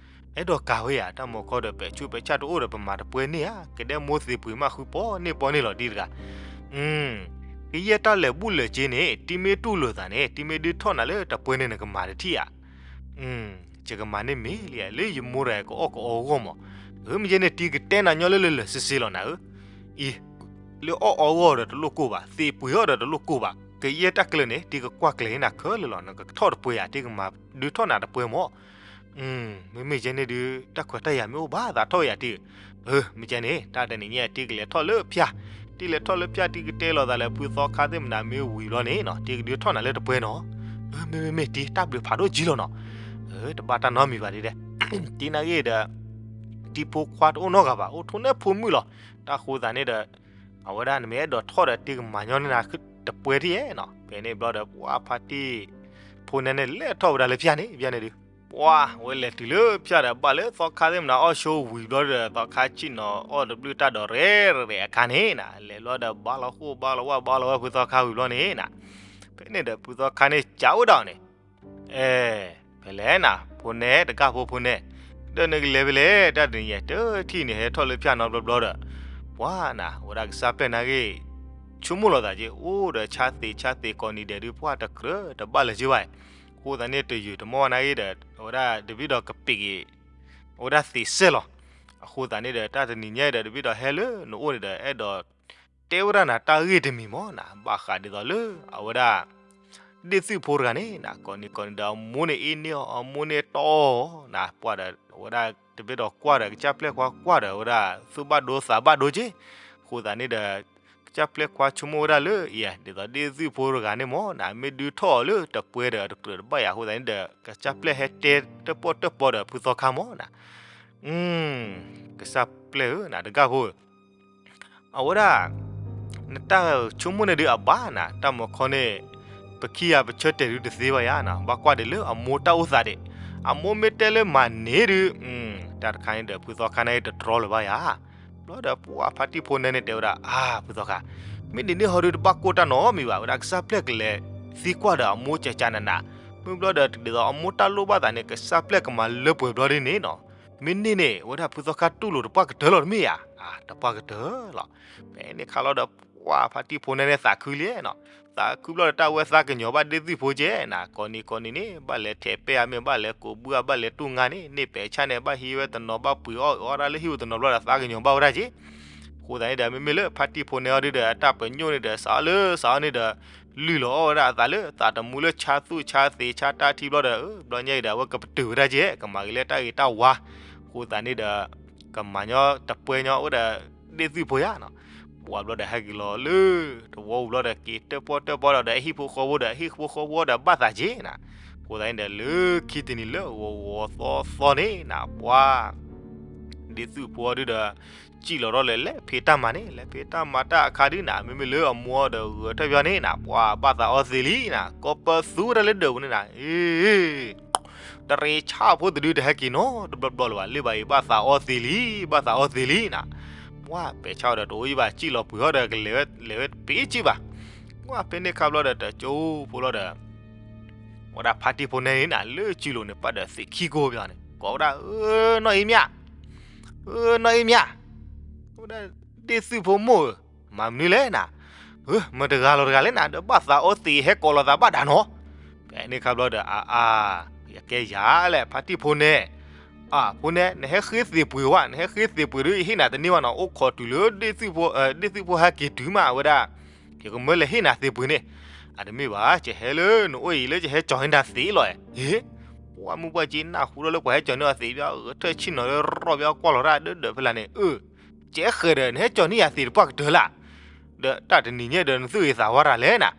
အဲၣ်ဒိးကၤဝဲဧါ, တၢ်မၤခီဒီး ပဲာ်ဆူးပဲာ်ဆၣ်တအိၣ်ဒီး ပမၤတပှဲၤန့ၣ်ဧါ, ကဒဲမိၢ်သ့ၣ်ပှ့ၤမးဃုပီၣ်န့ၢ်ပီၣ်န့ၣ်လီၤတံၢ်တဂၤ ကယဲၢ်တၢ်လဲၤဘူၣ်လဲၤက့န့ၣ် တံၢ်မ့ၢ်တူၢ်လိာ်သးန့ၣ် တံၢ်မ့ၢ်ဒုးထီၣ်နၤလၢတပှဲၤန့ၣ် နကမၤတထံၣ်ဧါ. ယကမၤန့ၢ်မ့ၢ်လံဧါ, လၢယမိၢ်တဂၤကအီၣ်ကအီအဂီၢ်မး. မ့ၢ်ကဲန့ၣ် တံၢ်ကတဲနၤညီလၢလၢာ်လၢာ်ဆ့ဆ့လီၤနၤဧၢ. အံၤ, လၢအီၣ်အီအဂီၢ်ဒီးတလိၣ်ကိၢ်ဘၣ်, သ့ၣ်ပှ့ၤအီၣ်ဒီးတလိၣ်ကိၢ်ဘၣ်, ကယဲၢ်တၢ်ကျၢၤန့ၣ် တံၢ်ကကွၢ်ကျဲၤနၤခဲလၢာ်လီၤ, နကထီၣ်တပှဲၤဧါ, တံၢ်ကမၤဒုးထီၣ်နၤတပှဲၤမး. မ့မ့ၢ်ကဲန့ၣ်ဒုး တၢ်ခွဲးတၢ်ယာ်မ့ၢ်အိၣ်ဘၣ်သးထီၣ်ဝဲယၤတံၢ်ဧၢ. မ့ၢ်ကဲန့ၣ် တၢ်တနံၤညါ တံၢ်ကလဲၤထီၣ်လၢဖၠၣ်, တံၢ်လဲၤထီၣ်လၢဖၠၣ် တံၢ်ကတဲလိာ်သးလၢဖုသီခါသ့ၣ်မနုၤမ့ၢ်ဝံၤဘျီန့ၣ်နီၤ တံၢ်ကဒုးထီၣ်နၤလၢတပှဲၤနီၤ. မ့မ့ၢ်မ့ၢ်တံၢ် တၢ်ဘျုးဖးဒိၣ်ကံလီၤနီၤ. တဘၣ်တၢ်နီတမံၤဘၣ်ဒ်လဲၣ်, တံၢ်နာ်ဂ့ၤဒီး တံၢ်ဖိခွါတအိၣ်နီတဂၤဘၣ်, အိၣ်ထိၣ်န့ၢ်ဖိမုၣ်လီၤ. တၢ်ဃိသးန့ၣ်ဒီး အဝဲဒၣ်နမ့ၢ်အဲၣ်ဒိးထီၣ်ဒီး တံၢ်ကမၤညီန့ၢ်နၤတပှဲၤထံၣ်ဧါနီၤ. ဖဲန့ၣ်ဘျီဒီး ပှၤဖါတံၢ်ဖိနဲန့ၣ် လဲၤထီၣ်ဝဲဒၣ်လၢဖၠၣ်န့ၣ် ဖဲန့ၣ်ဒုး ပှၤဝဲလဲၤတုၤလၢဖၠၣ်ဒီး ဘၣ်လၢသီခါသ့ၣ်မနုၤအီၣ်ဆိဝံၤဘျီဒီး သီခါဆ့ၣ်နီၤအီၣ်တဘျုးတၢ်ဒီး ရဲရဲအခါန့ၣ်နၤ လဲၤဘျီဒီး ဘါလီၤဃိၣ်ဘါလီၤဝၣ်ဘါလီၤဝဲဖုသီခါဝံၤဘျီန့ၣ်နၤ. ဖဲန့ၣ်ဒီး ဖုသီခါန့ၣ် ကးဝဲဒၣ်အီၤန့ၣ် အဲ ဖဲလဲၣ်နၤ ဖိနဲ တဂၤဖိဖိနဲ, ဒီးနကလဲၤဖဲလဲၣ် တၢ်တနံၤညါ တထံၣ်န့ၣ် ဟဲထီၣ်လၢဖၠၣ်နီတဘျီဘျီဒီး ပှၤနၤ အဝဲဒၣ်ကစၢ်ပျဲၢ်နာ်ဂ့ၤ ဆိကမိၣ်လီၤသးက့ အိၣ်ဒီးဆါသ့ၣ်ဆါသ့ၣ်ကိးနံၤဒဲးဒုး ပှၤတကြၢးတဘၣ်လၢၤက့ဘၣ်. အဃိသတးန့ၣ် တယုာ်တမီၢ်နာ်ဂ့ၤဒီး အဝဲဒၣ်တဘ့ၣ်ဒီးကပ့ၤက့ၤ အဝဲဒၣ်သ့ၣ်စဲၢ်လီၤ. အဃိသတးန့ၣ်ဒီး တၢ်တနံၤညါဒီး တဘ့ၣ်ဒီးဟဲလၢနအိၣ်န့ၣ်ဒီး အဲၣ်ဒိး တဲဝဲဒၣ်နၤတၢ်ဂ့ၢ်တမံၤမးနၤ ဘၣ်ဃးဒ်သိးလၢ အဝဲဒၣ် ဒ့ၣ်သုၣ်ဖိတဂၤန့ၣ်နၤ ကိးနံၤကိးနံၤဒီး အမိၢ်န့ၣ်အ့န့ၢ်အီၤ အမိၢ်န့ၣ်တီအီၤနၤ ပှၤဒီး အဝဲဒၣ်တဘ့ၣ်ဒီးကွၢ်ဒီး ကစၢ်ပျဲၢ်ခွါကွၢ်ဒီး အဝဲဒၣ်သူၣ်ဘၣ်ဒိသးဘၣ်ဒိက့. အဃိသတးန့ၣ်ဒီး ကစၢ်ပျဲၢ်ခွါဆိကမိၣ်ဝဲဒၣ်လၢအံၤ ဒ်သိးဒ့ၣ်သုၣ်ဖိတဂၤန့ၣ်မးနၤ မ့ၢ်ဒုးထီၣ်အီၤလၢတပှဲၤဒီး တကြၢးတဘၣ်ယၤ အဃိသတးန့ၣ်ဒီး ကစၢ်ပျဲၢ်ဟဲတဲတၢၣ်ပီၣ်တၢၣ်ပီဒီးဖုသီခါမးနၤ ကစၢ်ပျဲၢ်ဧၢနၤ တဂၤဖိဧၢ, အဝဲဒၣ် နတၢ်ဆိကမိၣ်န့ၣ်ဒုးအဘၣ်နၤ တၢ်မၤခီန့ၣ် ပခံဂၤပဆၢတဲာ်ဒုးတသ့ဘၣ်ယၤနၤ ဘၣ်ကွၢ်ဒံးလၢအမိၢ်တၢ်အိၣ်သးဒံး, အမိၢ်မ့ၢ်တဲလၢမၤန့ၢ်ဒုး တၢ်တခါန့ၣ်ဒီး ဖုသီခါန့ၣ်တတြီလၢၤဘၣ်ယၤ. ဘျီဒီးပှၤဖါတံၢ်ဖိနဲန့ၣ်တဲဝဲဒၣ် အါ ဖုသီခါ, မ့ၢ်ဒ်န့ၣ်ဟီဒုးတဘၣ်ကိၢ်တၢ်နီတမံၤဘၣ် ဝဲဒၣ်ကစၢ်ပျဲၢ်ကလဲၤသံကွၢ်ဒီးအမိၢ်ကကနးနး, မ့ၢ်ဘျီဒီးဒ်သိးအမိၢ်တၢ်လိၣ်ဘၣ်သးန့ၣ် ကစၢ်ပျဲၢ်ကမၤလၢပှဲၤဘျီဒ်န့ၣ်နီၤ, မ့ၢ်န့ၢ်န့ၣ် အဝဲဒၣ်ဖုသီခါတူၢ်လိာ်တပှၢ်ကတၢၢ်လီၤတမ့ၢ်ဧါ, တပှၢ်ကတၢၢ်လီၤ. ဖဲန့ၣ်ခါလီၤဒီး ပှၤဖါတံၢ်ဖိနဲန့ၣ်သးခုလံနီၤ, သးခုဘျီဒီးတၢ်ဝဲသးကညီၤဘၣ်ဒ့ၣ်သုၣ်ဖိကဲနၤ, ကိးနံၤကိးနံၤန့ၣ် ဘၣ်လဲၤထဲးပဲအမ့ၢ် ဘၣ်လဲၤကိးဘုအဘၣ်လဲၤတူၢ်ငါန့ၣ် န့ၢ်ပဲာ်ဆၣ်န့ၣ် ဘၣ်ဟံးဝဲတနီၤ ဘၣ်ပှ့ၤအီၣ်အီတၢ်လၢဟံၣ်ဝဲတနီၤဘျီဒီးသးကညီၤဘၣ်ဝဲဒၣ်က့ အဃိသတးန့ၣ်ဒီး မ့မ့ၢ်လၢဖါတံၢ်ဖိနဲအီၤဒုဒီး အတၢ်ပညိၣ်န့ၣ်ဒီး စးအီၤလၢစးအီၤန့ၣ်ဒီး လုၢ်လီၤအီၣ်ဝဲဒၣ်အသးလၢသးတမူလၢဆါသူၣ်ဆါသ့ၣ်ဆါတၢ်ထံဘျီဒီး ဘျီညါအံၤဒီး အဝဲကပတုာ်ဝဲဒၣ်က့ ကမၤက့ၤလၢတၢ်ဂ့ၤတၢ်ဝါ, အဃိသတးန့ၣ်ဒီး ကမၤညီတပှဲၤညီဝဲဒီး ဒ့ၣ်သုၣ်ဖိယါနီၤ, ပှၤဘျီဒီးဟဲက့ၤလီၤလၢ တဝီပူၤဘျီဒီး က့ၤတၢၣ်ပီၣ်တၢၣ်ပီဒီး ဒီးဟံၣ်ဖိဃီဖိဒီး ဟံၣ်ဖိဃီဖိဒီးဘၣ်သးက့နၤ, အဃိသတးန့ၣ်ဒီး လၢခံတနံၤလၢဂီၤဂီၤသီသီန့ၣ်နၤ ပှၤ ဒ့ၣ်သုၣ်ဖိအီၤဒုဒီး စံၣ်လီၤထီၣ်လဲၤလဲၤဖံးတၢ်မၤန့ၣ် လဲၤဖံးတၢ်မၤတၢ်အခါဒုနၤ မ့မ့ၢ်လၢအမိၢ်အီၤဒီးဂဲၤထၢၣ်ပၠီန့ၣ်နၤ ပှၤဘၣ်သးအီသံးလံနၤ ကိးပသူဝဲဒၣ်လၢဒၢးပူၤန့ၣ်နၤ အ့ တရံးဆၣ်ဖိတဒုတဟဲက့ၤနီတဘျီဘျီလၢၤဘၣ် လၢဘၣ်အံၤဘၣ်သးအီသံးလံ ဘၣ်သးအီသံးလံနၤ, ပှၤပဲာ်ဆၣ်အီၤဒီးတအိၣ်ယံၣ်ဘၣ် စံၣ်လီၤပှ့ၤအီၤဒီးကလဲၤဝဲ လဲၤဝဲတပ့ၤစံၣ်ဘၣ်, ပှၤဖဲန့ၣ်ခါဘျီဒီးတကၠိဖိလီၤဒီး ဝဲဒၣ်ဖါတံၢ်ဖိနဲန့ၣ်နၤ လၢစုလိၤန့ၣ် ပၣ်ဒီးသ့ၣ်ခံကိၢ်ပၠီန့ၣ် ကိးဝဲဒၣ် အၢ နီၢ်အ့မၠၣ်, အၢ နီၢ်အ့မၠၣ်, ဝဲဒၣ်ဒ့ၣ်သုၣ်ဖိမိၢ်ဧၢ, မၤမနုၤလဲၣ်နၤ, အၢ မတဂၤလီၤတဂၤလဲၣ်နၤ ဒီးဘၣ်သးအီသံးဟဲကိးလီၤသးဘၣ်ဒၣ်နီၤ, ဖဲန့ၣ်ခါဘျီဒီး အါအါ ယကဲယၤလဲၣ်ဖါတံၢ်ဖိနဲ အၢ ဖိနဲ နဟဲဃ့သ့ၣ်ပှ့ၤဝဲ နဟဲဃ့သ့ၣ်ပှ့ၤဒီး ယဟ့ၣ်နၤတန့ၢ်ဘၣ်နီၤ အိၣ်ခိးတုၤလၢ ဒ့ၣ်သုၣ်ဖိဟဲက့ၤတုၤမး အဝဲဒၣ် ယကမၢလဲၤဟ့ၣ်နၤသ့ၣ်ပှ့ၤန့ၣ်, အတမ့ၢ်ဘၣ် ယဟဲလၢနအိၣ်အံၤလၢယဟဲကၠီၤန့ၢ်နၤသ့ၣ်လီၤ, ဟ့ၣ်, ပှၤမုၢ်ပှၢ်က့နၢ်ဟူထီၣ်လၢပှၤဟဲကၠီၤန့ၢ်အီၤသ့ၣ် ဘၣ်ဂဲၤထၢၣ်ဆံၣ်နီၤလၢရီၣ်ဘၣ်ကွၢ်လီၤတၢ်ဒၢဒၢးဖဲလၢ်န့ၣ် အၢ ကဲဃဲၤဒီး နဟဲကၠီၤန့ၢ်ယၤသ့ၣ်တပှၢ်ကတၢၢ်လၢ်, ဒီးတၢ်တနံၤညါဒီးနသူၣ်ဂ့ၤသးဝါတၢ်လဲၣ်နၤ,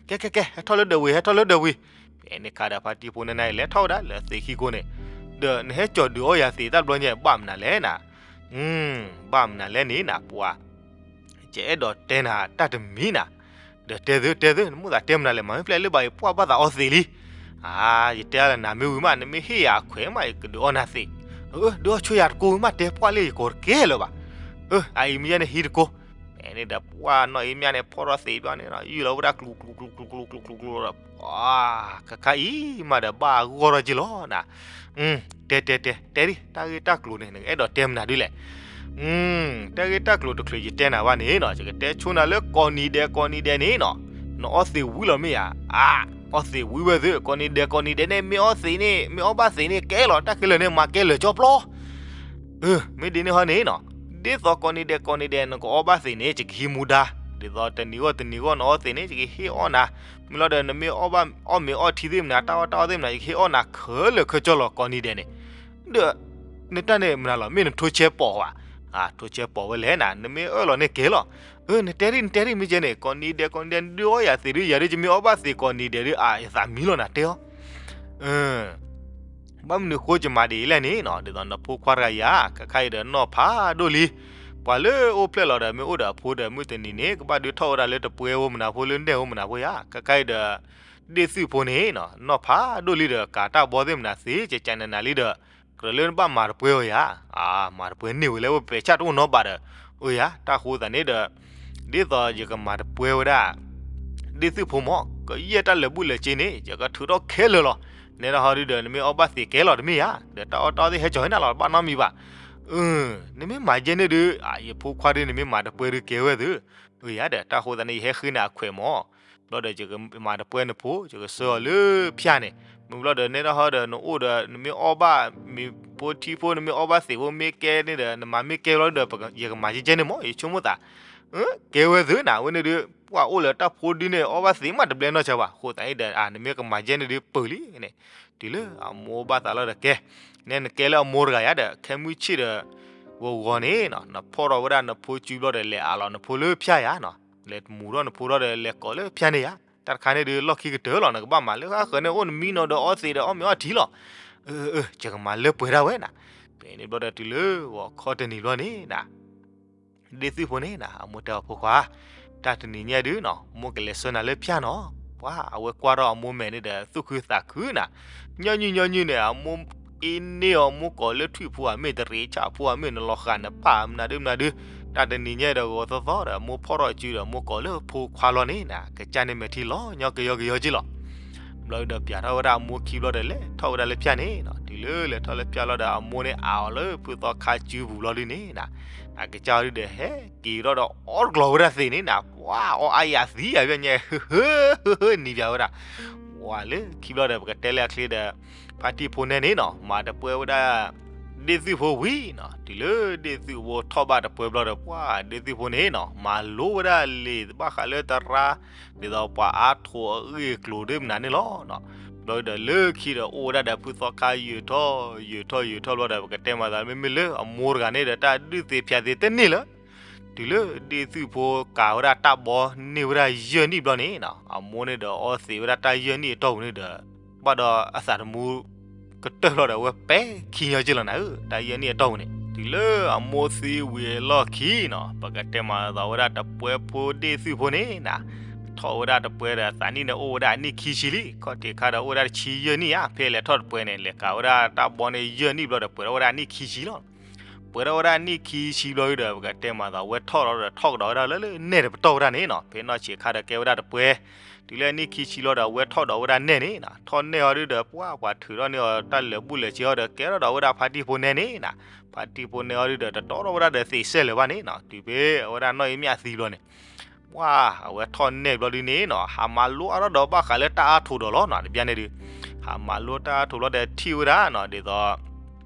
ကဲကဲကဲ ဟဲထီၣ်လၢဒၢးဝံၤ ဟဲထီၣ်လၢဒၢးဝံၤ, ဖဲန့ၣ်ခါဒီးဖါတံၢ်ဖိနဲန့ၣ် လဲၤထီၣ်ဝဲဒၣ်လၢသ့ၣ်ခံကိၢ်န့ၣ်, ဒီးနဟဲကၠီၣ်ဒုးအီယၤသ့ၣ်တၢ်တဘျီညါ ဘၣ်မနုၤလဲၣ်နၤ, ဘၣ်မနုၤလဲၣ်န့ၣ်နၤ ပှၤ ယအဲၣ်ဒိးတဲနၤတၢ်တမံၤနၤ, ဒီးတဲသုတဲသု နမိၣ်သးတဲမနုၤလဲၣ် မၤမ့ၢ်ဖျဲၣ်လၢဘၣ်အံၤ ပှၢ်ဘၣ်သးအီသံးလံ, အါ ယတဲလၢနၤမ့ၢ်ဝံၤမး နမ့ၢ်ဟ့ၣ်ယၤအခွဲးမး ယကဒုးအီနၤသ့း, ဒုးအီဆိယၤတကိးဝံၤမး တဲပှၢ်လၢယကိးတကဲလၢၤဘၣ်, အအံၤမ့ၢ်ယဲန့ၣ်ဟံးတကိး, ဖဲန့ၣ်ဒီးပှၢ်နီၢ်အံၤမးန့ၣ် ဖီၣ်ထီၣ်သ့းဘျီန့ၣ် ယူၢ်လီၤဝဲဒၣ်ကျူၤကျူၤကျူၤကျူၤကျူၤကျူၤကျူၤဒီး ပှၤ ခါခါအံၤမးဒီးဘၣ်အဂီၢ်ထီၣ်က့ၤလီၤနၤ တဲတဲတဲ တဲဒ် တၢ်ဂ့ၢ်တၢ်ကျိၤန့ၣ် နကအဲၣ်ဒိးတဲမနုၤဒ်လဲၣ်, တၢ်ဂ့ၢ်တၢ်ကျိၤတချုးယတဲနၤဘၣ်န့ၣ်နီၤ ယကတဲဆိနၤလၢကိးနံၤဒဲး ကိးနံၤဒဲးန့ၣ်နီၤ, နအီသံးဝံၤလီၤမ့ၢ်ဧါ, အါ အီသံးဝံၤဝဲသု ကိးနံၤဒဲး ကိးနံၤဒဲးန့ၣ် မ့ၢ်အီသံးန့ၣ် မ့ၢ်အီဘၣ်သံးန့ၣ် ကဲလီၤ တၢ်ခဲလၢာ်န့ၣ် မၤကဲလၢာ်ကၠီပျီ မ့ၢ်ဒ်န့ၣ်ဟီန့ၣ်နီၤ, ဒ်သိးကိးနံၤဒဲး ကိးနံၤဒဲး နကအီဘၣ်သံးန့ၣ် ယကဟံးမူဒါ, ဒ်သိးတနံၤဂီၢ်တနံၤဂီၢ်နအီသံးန့ၣ် ယကဟ့ၣ်အီၣ်နၤ, မ့ၢ်လီၤဒီး နမ့ၢ်အီဘၣ်အီၣ်မ့ၤအီထံသ့ၣ်မနၤ တၢ်အီၣ်တၢ်အီသ့ၣ်မနၤ ယကဟ့ၣ်အီၣ်နၤခဲလၢာ်ခဲဆ့လီၤ ကိးနံၤဒဲးန့ၣ်, ဒီး နတၢ်န့ၣ်မနုၤလီၤ မ့ၢ်နထိဆဲးပိာ်ဝဲ, ထိဆဲးပိာ်ဝဲလဲၣ်နၤ နမ့ၢ်အၢၣ်လီၤန့ၣ်ကဲလီၤ, နတဲဒ်နတဲဒ်မ့ၢ်ကဲန့ၣ် ကိးနံၤဒဲး ကိးနံၤဒဲး ဒုးအီယၤသ့းဒုး ယၤဒုး ယမ့ၢ်အီဘၣ်သံးကိးနံၤဒဲးဒုး အါ ယသးမံလီၤနၤတဲအီၤ ဘၣ်မနုၤဃိယမၤဒ်အံၤလဲၣ်န့ၣ်နီၤ ဒ်သိးနဖိခွါတဂၤယၤ ခဲခါအံၤဒီးနီၢ်ဖးဒိၣ်လံ, ပှၤလၢအိၣ်ဖျဲၣ်လီၤဒီး မ့ၢ်အိၣ်ဒီးအဖိဒီး မုၢ်တနံၤန့ၣ် ကဘၣ်ဒုးထီၣ်ဝဲဒၣ်လၢတပွဲဧိၤမနၤဖိ လၢနဲၣ်ဧိၤမနၤဖိယၤ ခဲခါအံၤဒီး ဒ့ၣ်သုၣ်ဖိန့ၣ်နီၤ နီၢ်ဖးဒိၣ်လံဒီး ကၤတၢ်ဘီသ့ၣ်မနၤသ့ ကကနနၤလံဒီး ကြၢးလၢနဘၣ်မၤတပွဲဧိၤယၤ, မၤတပွဲန့ၢ်ဝဲလၢ ဝဲပဲာ်ဆၣ်တအိၣ်နီတဘ့ၣ်ဒီး, အိၣ်ယၤ တၢ်ဃိသးန့ၣ်ဒီး ဒ်သိးယကမၤတပွဲဝဲဒၣ် ဒ့ၣ်သုၣ်ဖိမး ကယဲၢ်တၢ်လၢာ်ဘူၣ်လၢာ်စ့န့ၣ် ယကထုးထီၣ်ခဲလၢာ်လီၤ, နဲဒၣ်ဟီဒုဒီး နမ့ၢ်အီဘၣ်သံးကဲလီၤတမ့ၢ်ယၤ, ဒီးတၢ်အီၣ်တၢ်အီသ့ၣ်ဟဲကၠီၤဟဲနၤလီၤ တဘၣ်နီတမံၤဘၣ်, နမ့ၢ်မၤယဲန့ၣ်ဒုး ယဖိခွါဒုး နမ့ၢ်မၤတပွဲဒုးကဲဝဲသု, အိၣ်ယၤဒီး တၢ်ဃိသးန့ၣ် ယဟဲဃ့နၤအခွဲးမး ဘျီဒီးယကမၤတပွဲနဖိ ယကဆှၢအီၤလၢဖၠၣ်န့ၣ်, မ့ၢ်ဘျီဒီးနဲဒၣ်ဟီဒီး နအိၣ်ဒီး နမ့ၢ်အီဘၣ်မ့ၤဖိထံဖိ နမ့ၢ်အီဘၣ်သံးဖိမ့ၢ်ကဲန့ၣ်ဒီး နမၤမ့ၢ်ကဲဘျီဒီး ယကမၤကဲကဲန့ၣ်မး ယဆိကမိၣ်သး, ကဲဝဲသုနၤ ဝဲန့ၣ်ဒုး ပှၤအိၣ်လၢတၢ်ဖိဒုန့ၣ် အီဘၣ်သံးမးတဘျဲနီၢ်ဆၢဘၣ် ဃိသးန့ၣ်ဒီး နမ့ၢ်ကမၤယဲန့ၣ်ဒုးပၢၢ်လံန့ၣ်, တုၤလၢအမိၢ်ဘၣ်သးလီၤဒီးကဲ, နဲနကဲလၢအမိၢ်တဂၤယၤဒီး ခဲမုၢ်ဆ့ၣ်ဒီး ဂီၤဂီၤန့ၣ် နဖီၣ်ထီၣ်ဝဲဒၣ်နဖိစုဘျီဒီး လဲၤအးလီၤနဖိလၢဖၠၣ်ယၤနီၤ, လဲၤမူၤထီၣ်နဖိထီၣ်ဒီး လဲၤကိးလၢဖၠၣ်န့ၣ်ယၤ, တၢ်တခါန့ၣ်ဒုး လီၢ်ခံကတၢၢ်လီၤ နကဘၣ်မၤလၢဃၣ်ဃၢၤန့ၣ် အိၣ်နမံနီၤဒီးအီသံးဒီးအီၣ်မ့ၤအီထံလီၤ, ယကမၤလၢပှဲၤဒၣ်ဝဲနၤ, ဖဲန့ၣ်ဘျီဒီးတုၤလၢဂီၤခီတနံၤဘျီန့ၣ်နၤ ဒ့ၣ်သုၣ်ဖိန့ၣ်နၤ အမိၢ်တဲအီၤဖိခွါ, တၢ်တနံၤညါဒုးနီၤ မိၢ်ကလဲၤဆှၢနၤလၢဖၠၣ်နီၤ, ပှၤအဝဲကွၢ်ထီၣ်အမိၢ်မဲာ်န့ၣ်ဒီး သူၣ်ခုသးခုနၤ, ညီနုၢ်ညီနုၢ်န့ၣ် အမိၢ်အ့န့ၢ်အီၤ မိၢ်ကိးလၢထွံၣ်ဖိအမ့ၢ် တရံးဆၣ်ဖိအမ့ၢ် နလီၤဃာ်နပၢ်မနုၤဒုမနုၤဒုး, တၢ်တနံၤညါဒီးဂီၤသီသီဒီး မိၢ်ဖီၣ်ထီၣ်စုဒီး မိၢ်ကိးလၢဖိခွါလီၤန့ၣ်နၤ ကစၢ်န့ၣ်မဲာ်ထံလီၤညီကယီကယီက့လီၤ ဘျီဒီးပၠးထီၣ်ဝဲဒၣ်အမိၢ်ခံဘျီဒီး လဲၤထီၣ်ဝဲဒၣ်လၢဖၠၣ်န့ၣ်နီၤ, တုၤလၢလဲၤထီၣ်လၢဖၠၣ်လီၤဒီး အမိၢ်န့ၣ်အးအီၤလၢဖုသီခါစုပူၤဘျီဒုန့ၣ်နၤ, အကစၢ်ဒုဒီး ဟဲက့ၤထီၣ်ဒီးအီၣ်တကျီၤဝဲဒၣ်သ့ၣ်န့ၣ်နၤ, ပှၤအီၣ်အါယၤသံယၤဖဲညါ ဟၢဟၢဟၢဟၢနံၤပၠးဝဲဒၣ်, ပှၤလၢခံဘျီဒီး ပကတဲလၢအချ့ဒီး ဖါတံၢ်ဖိနဲန့ၣ်နီၤ မၤတပွဲဝဲဒၣ် ဒ့ၣ်သုၣ်ဖိဝံၤနီၤ, တုၤလၢဒ့ၣ်သုၣ်ဖိထီၣ်ဘၣ်တပွဲဘျီဒီး ပှၤဒ့ၣ်သုၣ်ဖိန့ၣ်နီၤ မၤလိဝဲဒၣ်လံာ်ဘၣ်ဃးလၢသရၣ် ဒ်သိးပှၤအါထိးအဂ့ၢ်အကျိၤဒုမနုၤန့ၣ်လီၤ. ဘျီဒီးလၢခံဒီးအိၣ်ဝဲဒၣ်ဒီးဖုသီခါ ယုာ်ထီၣ်ယုာ်ထီၣ်ယုာ်ထီၣ်ဘျီဒီး ပကတဲမၤသး မ့မ့ၢ်လၢအမိၢ်တဂၤန့ၣ်ဒီး တၢ်ဒုးသ့ဖၠးသ့တန့ၢ်လၢၤ, တုၤလၢဒ့ၣ်သုၣ်ဖိကၤဝဲဒၣ်တၢ်ဘီန့ၢ်ဝဲဒၣ်ယဲၢ်နံၣ်ဘျီန့ၣ်နီၤ, အမိၢ်န့ၣ်ဒီးအီသံးဝဲဒၣ်တၢ်ယဲၢ်နံၣ်အတီၢ်ပူၤန့ၣ်ဒီး ဘၣ်ဒီးအသးတမူ ကတၢၢ်ဘျီဒီး အဝဲပဲာ်ခံညီက့လီၤနၤဧၢ, တၢ်ယဲၢ်နံၣ်အတီၢ်ပူၤန့ၣ် တုၤလၢအမိၢ်သံဝံၤအလီၢ်ခံနီၤ ပကတဲမၤသးဝဲဒၣ်တပွဲဖိဒ့ၣ်သုၣ်ဖိန့ၣ်နၤ, ထီၣ်ဝဲဒၣ်တပွဲဒီး သးနံၣ်န့ၣ်အိၣ်ဝဲဒၣ်အနံၣ်ခံဆံလံ, ခီၣ်ထံးခါဒီးအိၣ်ဝဲဒၣ်တဆံယဲၢ်နံၣ်ဧါ, ဖဲလဲၤထီၣ်တပွဲန့ၣ် လဲၤကၤဝဲဒၣ်တၢ်ဘီန့ၣ်ယဲၢ်နံၣ်ဘျီဒီး ပှဲၤထီၣ်ဝဲဒၣ်အနံၣ်ခံဆံလီၤ. ပှဲၤထီၣ်ဝဲဒၣ်အနံၣ်ခံဆံဘျီဒီး ပကတဲမၤသး ဝဲထီၣ်လီၤဒီး ထီၣ်ကဒီးဝဲဒၣ်လၢလၢနဲၣ်တပတီၢ်ဝဲဒၣ်န့ၣ်နီၤ, ဖဲနီၢ်ဆံးခါဒီးကဲဝဲဒၣ်တပွဲ တုၤလၢအနံၣ်ခံဆံလီၤဒီး ဝဲထီၣ်ဒီးဝဲဒၣ်နဲၣ်န့ၣ်နီၤ, ထီၣ်နဲၣ်အီၤဒုဒီး ပှၤပှၤထုးထီၣ်န့ၢ်အီၤတၢ်လၢာ်ဘူၣ်လၢာ်စ့အီၤဒီး ကဲထီၣ်ဒီးဝဲဒၣ်ဖါတံၢ်ဖိနဲန့ၣ်နီၤ, ဖါတံၢ်ဖိနဲအီၤဒုဒီး တတီထီၣ်ဝဲဒၣ်ဒီးသံးစဲလဲၣ်ဘၣ်န့ၣ်နီၤ, တုၤဖဲအဝဲဒၣ်နီၢ်အံၤမ့ၢ်အသံဘျီန့ၣ် ပှၤအဝဲထီၣ်နဲၣ်ဘျီဒုန့ၣ်နီၤ, ဟးမၤလိအါထီၣ်ဒီးဘၣ်ဃးလၢတၢ်အါထိးဒီးလီၤနီၤ, တဘျီန့ၣ်ဒု ဟးမၤလိတၢ်အါထိးဘျီဒီးထံၣ်ဝဲဒၣ်နီၤ, ဒ်သိး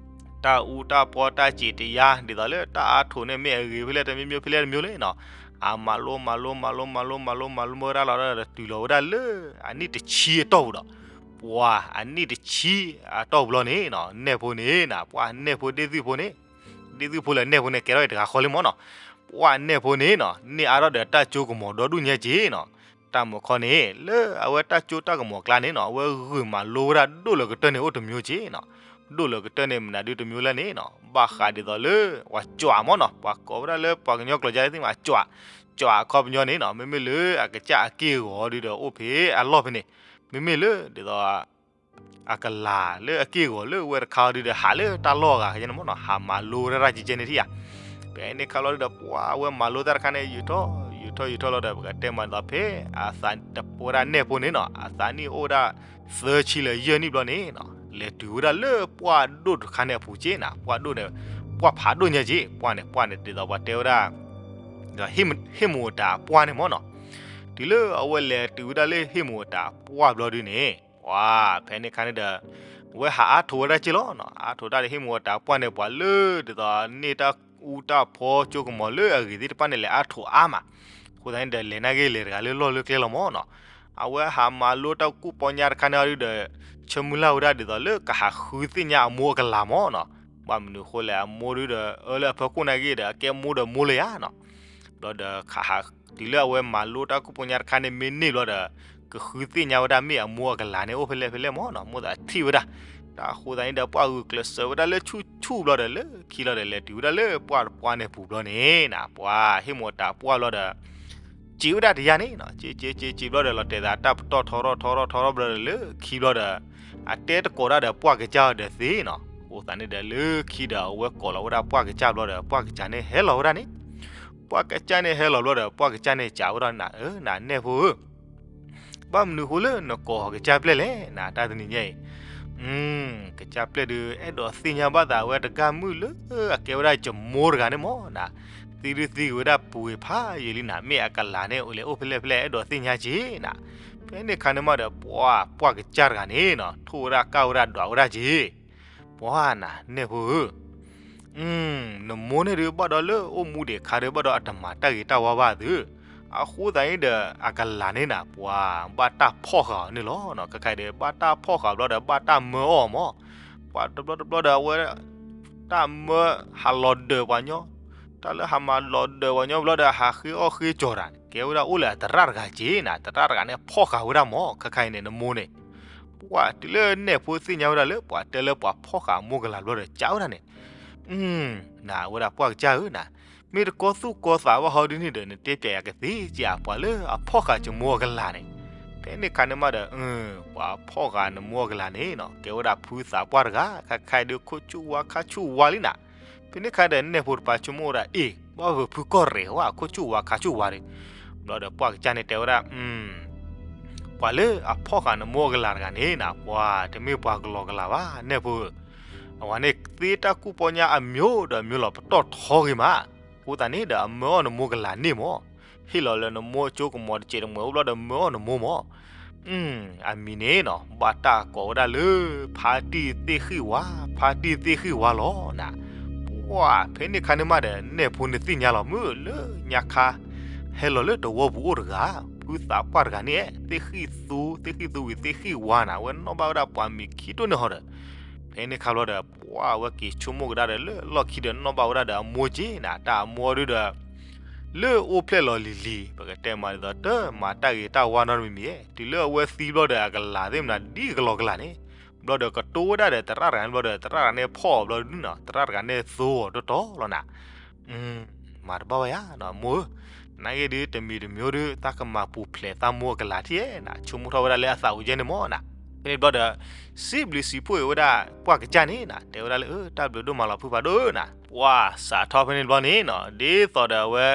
တၢ်အူတၢ်ပီတၢ်စံးတယါ ဒ်သိးလၢတၢ်အါထိးန့ၣ် မ့ၢ်အဂ့ၤဖဲလဲၣ်တမံၤမံၤဖဲလဲၣ်တမံၤလဲၣ်နီၤ, အမၤလိမၤလိမၤလိမၤလိမၤလိမၤလိမၤလိဝဲဒၣ်လီၤဒီး တုၤလီၤဝဲဒၣ်လၢအနံၣ်တဆံအတီၢ်ပူၤဒီး ပှၤအနံၣ်တဆံအတီၢ်ပူၤလီၤန့ၣ်နီၤ, နဲၣ်ဖိန့ၣ်နီၤ, ပှၤနဲၣ်ဖိဒ့ၣ်သုၣ်ဖိန့ၣ်, ဒ့ၣ်သုၣ်ဖိလၢနဲၣ်ဖိန့ၣ် ကဲထီၣ်အံၤတဂၤဃီလံမၢ်နီၤ, ပှၤနဲၣ်ဖိန့ၣ်နီၤ န့ၢ်အါထီၣ်ဒီးတၢ်ကၠိကမီၤဒီဒူၣ်ညါက့ၤနီၤ, တၢ်မုၢ်ခီန့ၣ် လၢအဝဲတၢ်ကၠိတၢ်ကမီၤကျါန့ၣ်နီၤ အဝဲဂုာ်မၤလိဝဲဒၣ်ဒိၣ်လၢကတၢၢ်န့ၣ်အိၣ်တမျိုးက့ၤနီၤ, ဒိၣ်လၢကတၢၢ်န့ၣ် မနုၤဒုတမံၤလဲၣ်န့ၣ်နီၤ, ဘၣ်ဃးဒ်သိးလၢ ပှၤကွးမၢ်နီၤ, ပှၤကိးဝဲဒၣ်လၢပှၤကညီကျိာ်ကါသ့ၣ်မး ကွး, ကွးအခီပညီန့ၣ်နီၤ, မ့မ့ၢ်လၢအကစၢ်အက့ၢ်အဂီၤဒုဒီးအိၣ်ဖဲအလီၢ်ဖဲန့ၣ်, မ့မ့ၢ်လၢဒ်သိး အကလၤလၢအက့ၢ်အဂီၤလၢဝဲတခါအီၤဒုဒီး ဟးလၢတၢ်လီၢ်အဂၤကဲန့ၣ်မၢ်နီၤ, ဟးမၤလိဝဲဒၣ်ကဲကဲန့ၣ်ထံၣ်ဧါ. ဖဲန့ၣ်ခါလီၤဒုဒီး ပှၤအဝဲမၤလိတၢ်တခါန့ၣ် ယူာ်ထီၣ်ယူာ်ထီၣ်ယူာ်ထီၣ်လီၤဒီး ပကတဲမးဒ်သိးဖဲ အသးတပဝဲဒၣ်နဲၣ်ဖိန့ၣ်နီၤ, အသးနံၣ်အိၣ်ဝဲဒၣ် သၢဆံလၢယဲၢ်နံၣ်ဘျီန့ၣ်နီၤ, လဲၤတုၤဝဲဒၣ်လၢပှၢ်ဒိၣ်တခါန့ၣ်အပူၤက့နီၤ, ပှၢ်ဒိၣ်န့ၣ် ပှၢ်ဖးဒိၣ်ညါက့, ပှၢ်န့ၣ် ပှၢ်န့ၣ်ဒ်သိးပှၤတဲဝဲဒၣ် ဒီးဟ့ၣ်မတၤအပှၢ်န့ၣ်မၢ်နီၤ. တုၤလၢအဝဲလဲၤတုၤဝဲဒၣ်လၢဟ့ၣ်မတၤအပှၢ်ဘျီဒုန့ၣ် ပှၤဖဲန့ၣ်ခါန့ၣ်ဒီး အဝဲဟးအါထိးဝဲဒၣ်က့လီၤနီၤ, အါထိးတၢ်ဒီးဟ့ၣ်မတၤအပှၢ်န့ၣ် ပှၤလၢဒ်သိးန့ၢ်တၢ်အူတၢ်ဖီကၠိကမီၤလၢအဂ့ၤသ့ၣ်တဖၣ်န့ၣ် လဲၤအါထိးအါမး, အဃိသတးန့ၣ်ဒီး လဲၤနာ်က့လဲၤတဂၤလၢလီၢ်လၢကျဲလီၤမၢ်နီၤ. အဝဲဟးမၤလိတၢ်ကူၣ်ပီညါတခါန့ၣ်အီၤဒုဒီး ဆၢမုၢ်လၢ်ဝဲဒၣ်ဒ်သိးလၢကဟးဃုသ့ၣ်ညါအမိၢ်အကလၤမၢ်နီၤ. ဘၣ်မနုၤအဃိလဲၣ်, အမိၢ်ဒုဒီး အၢလၢအဖီခိၣ်နာ်က့ဒီး အကဲမိၢ်ဒီးမိၢ်လၢယါနီၤ. ဘျီဒီးခးဟး တုၤလၢအဝဲမၤလိတၢ်ကူၣ်ပီညါတခါန့ၣ် မ့ၢ်န့ၢ်ဘျီဒီး ကဃုသ့ၣ်ညါဝဲဒၣ်မ့ၢ်အမိၢ်အကလၤန့ၣ် အိၣ်ဖဲလဲၣ်ဖဲလဲၣ်မၢ်နီၤ, မိၣ်သးထံၣ်ဝဲဒၣ်. တၢ်အဃိသတးန့ၣ်ဒီး ပှၢ်ဂုာ်ကျဲးစၢးဝဲဒၣ်လၢဆူၣ်ဆူၣ်ဘျီဒီး လၢခံလီၤဒီး လဲၤတုၤဝဲဒၣ်လၢပှၢ်တပှၢ်န့ၣ်ပူၤဘျီန့ၣ်နီၤ, ပှၤဟ့ၣ်မတၤအပှၢ်ဘျီဒီး စံးဝဲဒၣ်တယါန့ၣ်နီၤ, စံးစံးစံးစံးဘျီဒီး လီၤတဲာ်သးတၢ်ပတီၢ်ထီထီၣ်ထီထီၣ်ထီထီၣ်ဘျီဒီး လၢခံဘျီဒီး အတဲတကိးတၢ်ဒီးပှၢ်ကစၢ်အီၤ ဒီးသ့နီၤ. အဃိသတးန့ၣ်ဒီး လၢခံဒီး အဝဲကိးလီၤဝဲဒၣ်ပှၢ်ကစၢ်ဘျီဒီး ပှၢ်ကစၢ်န့ၣ်ဟဲလီၤဝဲဒၣ်န့ၣ်, ပှၢ်ကစၢ်န့ၣ်ဟဲလီၤဘျီဒီး ပှၢ်ကစၢ်န့ၣ်စံးဝဲဒၣ် နၤဧၢ နၤနဲၣ်ဖိဧၢ, ဘၣ်မနုၤအဃိလၢနကိးကစၢ်ပျဲၢ်လဲၣ် နၤတၢ်တနံၤညါအံၤ. ကစၢ်ပျဲၢ်ဒုး အဲၣ်ဒိးသ့ၣ်ညါဘၣ်သးဝဲတဂၤမုၣ်လၢအကဲဝဲဒၣ်ယမိၢ်တဂၤန့ၣ်မၢ်နီၤ, သံဒုသံကွံာ်ဝဲဒၣ်ပှ့ၤဖးယံာ်လံနၤ, မ့ၢ်အကလၤန့ၣ် အိၣ်လဲၤအိၣ်ဖဲလဲၣ်ဖဲလဲၣ် အဲၣ်ဒိးသ့ၣ်ညါက့နၤ. ဖဲန့ၣ်ခါန့ၣ်မးဒီး ပှၢ်ပှၢ်ကစၢ်တဂၤန့ၣ်နီၤ ထိၣ်ဝဲဒၣ်ကၢ်ဝဲဒၣ်ဒွးဝဲဒၣ်က့ ပှၤနၤနဲၣ်ဖိဧၢ, နမိၢ်န့ၣ်ဒုး ဘၣ်ဒီးလၢအိၣ်မူဒံးခါဒုး ဘၣ်ဒီးအတမၤတၢ်ဂ့ၤတၢ်ဝါဘၣ်သု, အဃိသတးန့ၣ်ဒီး အကလၤန့ၣ်နၤ ပှၤဘၣ်တၢ်ဖီၣ်ဃာ်အီၤန့ၣ်လီၤ. ခဲခါအံၤဒီး ဘၣ်တၢ်ဖီၣ်ဃာ်ဘျီဒီး ဘၣ်တၢ်မၢအီၣ်မၢ်, ပှၤတဘျီတဘျီဒီး အဝဲ တၢ်မၢဟးလီၤဒၢးပှၤညီ, တၢ်လၢဟးမၤလီၤဒၢးပှၤညီဘျီဒီး ဟးဃ့အီၣ်ဃ့ကၠီၤတၢ်န့ၣ် ကဲဝဲဒၣ်အိၣ်လၢအသရၣ်တဂၤက့နၤ, သရၣ်တဂၤန့ၣ် ဖီၣ်ဃာ်ဝဲဒၣ်မၢ်. ခဲခါအံၤန့ၣ် နမိၢ်န့ၣ် ပှၤတုၤလၢနဲၣ်ဖိသ့ၣ်ညါဝဲဒၣ်လၢ ပှၤတဲလၢပှၤဖီၣ်ဃာ်အမိၢ်ကလၤဘျီဒီး ကးဝဲဒၣ်န့ၣ်, နၤဝဲဒၣ်ပှၢ်ကစၢ်ဧၢနၤ, မ့ၢ်တကီသူၣ်ကီသးဘၣ်ဟီဒုန့ၣ်ဒီး နတဲပျဲယၤကသ့က့ဧါ ပှၤလၢအဖီၣ်ဃာ်ယမိၢ်အကလၤန့ၣ်. ဖဲန့ၣ်ခါန့ၣ်မးဒီး ပှၤဖီၣ်ဃာ်နမိၢ်အကလၤန့ၣ်နီၤ ကဲဝဲဒၣ်ဖုသးပှၢ်တဂၤ ခဲခါအံၤဒုး ခိၣ်ဆူၣ်ဝါခါဆူၣ်ဝါလံနၤ. ဖဲန့ၣ်ခါဒီး နဲၣ်ဖိတပၤဆိကမိၣ်ဝဲဒၣ် အ့ၣ် ဘၣ်ဝဲဖုကီၢ်ရဲၣ်ဝဲ ခိၣ်ဆူၣ်ဝါခါဆူၣ်ဝါဒီး, ဘျီဒီးပှၢ်ကစၢ်န့ၣ်တဲဝဲဒၣ် ပှၤလၢအဖီၣ်ဃာ်နမိၢ်အကလၤတဂၤန့ၣ်နၤ ပှၤတမ့ၢ်ပှၤကလီကလၤဘၣ် နဲၣ်ဖိဧၢ. အဝဲန့ၣ်သ့တၢ်ကူၣ်ပီညါအမျိုးဒီးမျိုးလီၤ ပတီၢ်ထီဂ့ၤမး. အဃိသတးန့ၣ်ဒီး အမၢအီၣ်နမိၢ်ကလၤန့ၣ်မၢ်. ဟ့ၣ်လီၤလၢနမိၢ်အစိကမီၤတစဲးတမှဲးအိၣ်ဘျီဒီး မၢအီၣ်နမိၢ်မၢ်. အမံၤန့ၣ်နီၤ ဘၣ်တၢ်ကိးဝဲဒၣ်လၢ ဖါတံၢ်သ့ၣ်ဃံၣ်ဝါ, ဖါတံၢ်သ့ၣ်ဃံၣ်ဝါလီၤနၤ. ပှၤဖဲန့ၣ်ခါန့ၣ်မးဒီး နဲၣ်ဖိန့ၣ်သ့ၣ်ညါလီၤ မုၢ်လၢညါခါ ဟဲလီၤလၢတဝီပူၤအိၣ်တဂၤ ဖုသးပှၢ်တဂၤန့ၣ် သ့ၣ်ဃံၣ်သူ သ့ၣ်ဃံၣ်သူဝံၤသ့ၣ်ဃံၣ်ဝါနၤ အဝဲနီၣ်ဘၣ်ဝဲဒၣ်ပှၤမံၤခံဒိၣ်န့ၣ်ဟီဒီး ဖဲန့ၣ်ခါဘျီဒီး ပှၤအဝဲက့ၤဆိကမိၣ်ကဒါဒီးလၢလီၢ်ခံဒီးနီၣ်ဘၣ်ဝဲဒၣ်ဒီးအမိၢ်က့နၤ တၢ်အမိၢ်ဒုဒီး လၢအိၣ်ဖျဲၣ်လီၤလံၤလံၤ ပကတဲမးဒ်သိး တမၤတၢ်ဂ့ၤတၢ်ဝါနီတမံၤမံၤ တုၤလၢအဝဲသံဘျီဒီး အကလၤသ့ၣ်မနၤဒ်ကလီကလၤန့ၣ် ဘျီဒီးကတိၤဝဲဒၣ်ဒီးသရၣ်တဂၤန့ၣ်ဘျီဒီး သရၣ်တဂၤန့ၣ်ဖီၣ်အီၤဘျီဒုနီၤ သရၣ်တဂၤန့ၣ်သိအီၤတီတီလီၤနၤ. မၤတဘၣ်ဘၣ်ယၤ မိၢ်ဧၢ, နာ်က့ဒုး တမံၤတမံၤဒုး သးကမၤပူၤဖျဲးသးမိၢ်အကလၤထံၣ်ဧါနၤ ဆိကမိၣ်ထီၣ်ဝဲဒၣ်လၢအသးအိၣ်ယဲန့ၣ်မၢ်နၤ. ဖဲန့ၣ်ဘျီဒီး စံးဘျုးစံးဖှိၣ်အံၤဝဲဒၣ် ပှၢ်ကစၢ်န့ၣ်နၤ တဲဝဲဒၣ်လၢ အၢ တၢ်ဘျုးဒိၣ်မးလီၤဖုဖးဒိၣ်နၤ. ပှၤစးထီၣ်ဖဲန့ၣ်ဘျီန့ၣ်နီၤ ဒ်သိးဒီးအဝဲ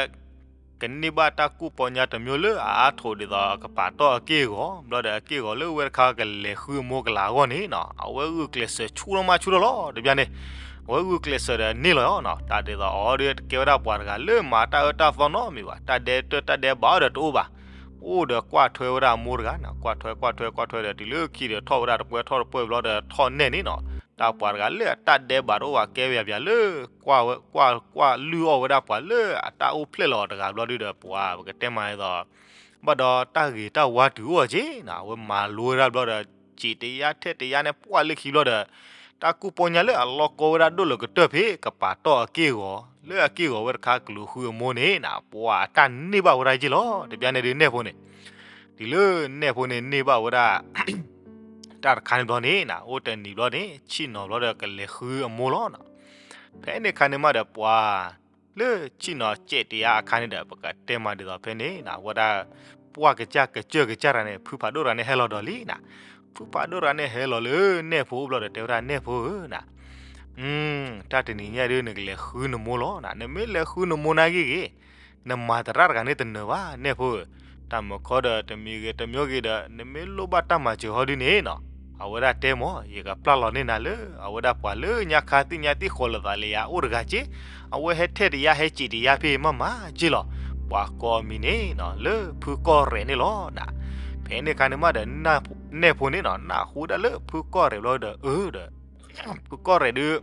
ကန့ၢ်ဘၣ်တၢ်ကူၣ်ပီညါတမျိုးလၢအအါထိးဒ်သိး ကပာ်တီၢ်အက့ၢ်အဂီၤ ဘျီဒီးအက့ၢ်အဂီၤလၢဝဲတခါကလဲၤဃုအမိၢ်ကလၤအဂီၢ်န့ၣ်နီၤ အဝဲဂုာ်ကျဲးစၢးဆူၣ်ထီၣ်မးဆူၣ်ထီၣ်လီၤ တဘျီန့ၣ် အဝဲဂုာ်ကျဲးစၢးဒီးန့ၢ်လီၤနီၤ တၢ်ဒ်သိးအီၤဒုး တကဲဝဲဒၣ်ပှၤတဂၤလၢမၤတၢ်အၢတၢ်သီနီတမံၤဘၣ် တၢ်ဒဲးတၢ်ဒဲးဘးအီၤဒီးတအိၣ်ဘၣ် အိၣ်ဒီးကွၢ်ထွဲဝဲဒၣ်အမိၢ်တဂၤနီၤ ကွၢ်ထွဲကွၢ်ထွဲကွၢ်ထွဲဒီး တုၤလၢခံဒီးထီၣ်ဝဲဒၣ်တပှဲထီၣ်တပှဲဘျီဒီးထီၣ်နဲၣ်န့ၣ်နီၤ တၢ်ပှၤတဂၤလၢအတၢ်ဒဲးဘးတအိၣ်ဘၣ်ကဲပယၤပယၤလၢ ကွၢ်ဝဲ ကွၢ် ကွၢ်လုၢ်အီၣ်ဝဲဒၣ်ပှၤလၢအတၢ်အိၣ်ဖျဲၣ်လီၤအီၤတဂၤဘျီဒုဒီး ပှၤပကတဲမးဒ်သိး ဘၣ်ဒီးတၢ်ဂ့ၤတၢ်ဝါတုၤအိၣ်အီၤက့နီၤ အဝဲမၤလိဝဲဒၣ်ဘျီဒီး စံးတယါထဲတယါန့ၣ် ပှၢ်လၢခံဘျီဒီး တၢ်ကူၣ်ပီညါလၢအလီၢ်ကီဝဲဒၣ်ဒိၣ်လၢကတၢၢ်ဖဲ ကပာ်တီၢ်အက့ၢ်အဂီၤ လၢအက့ၢ်အဂီၤဝဲတခါကလူၤဃုအမိၢ်န့ၣ်နီၤ ပှၤအတၢ်န့ၢ်ဘၣ်ဝဲဒၣ်က့လီၤ တဘျီန့ၣ်ဒုးနဲၣ်ဖိန့ၣ် တုၤလၢနဲၣ်ဖိန့ၣ်န့ၢ်ဘၣ်ဝဲဒၣ် တၢ်တခါန့ၣ်ဘျီန့ၣ်နၤ အိၣ်တနံၤဘျီန့ၣ် ဆ့ၣ်နီၤဘျီဒီးကလဲၤဃုအမိၢ်လီၤနၤ. ဖဲန့ၣ်အခါန့ၣ်မးဒီးပှၤ လၢဆ့ၣ်နီၤစဲးတယါအခါန့ၣ်ဒီး ပကတဲမးဒ်သိးဖဲန့ၣ်နၤ အဝဲဒၣ် ပှၢ်ကစၢ်ကစၢၢ်ကစၢ်တဂၤန့ၣ် ဖုဖးဒိၣ်တဂၤန့ၣ်ဟဲလီၤဒီးလံနၤ. ဖုဖးဒိၣ်တဂၤန့ၣ်ဟဲလီၤလၢနဲၣ်ဖိအိၣ်ဘျီဒီးတဲဝဲဒၣ်နဲၣ်ဖိဧၢနၤ တၢ်တနံၤညါဒုး နကလဲၤဃုနမိၢ်လီၤနၤ, နမ့ၢ်လဲၤဃုနမိၢ်နာ်က့ဂ့ၤ, နမၤသရၣ်တဂၤန့ၣ်တနၢၤဘၣ် နဲၣ်ဖိဧၢ. တၢ်မုာ်ခီဒီး တမံၤဂ့ၤတမံၤဂ့ၤဒီး နမ့ၢ်လိၣ်ဘၣ်တၢ်မၤစၢၤဟီဒုန့ၣ်နီၤ, အဝဲဒၣ်တဲမၢ် ယကပျၢ်လီၤန့ၢ်နၤလၢ အဝဲဒၣ်ပှၤလၢညါခါသ့ၣ်ညါသ့ၣ်ဃီၤလိာ်သးလၢယၤအိၣ်တဂၤက့, အဝဲဟဲထဲတယါဟဲစံးတယါဖဲမးမးက့လီၤ. ပှၤကိးအမံၤန့ၣ်နီၤ လၢဖုကီၢ်ရဲၣ်န့ၣ်လီၤနၤ. ဖဲန့ၣ်အခါန့ၣ်မးဒီး နဲၣ်ဖိန့ၣ်နီၤ နၢ်ဟူဒၣ်လၢဖုကီၢ်ရဲၣ်ဘျီဒီး အၢဒီး ဖုကီၢ်ရဲၣ်ဒုး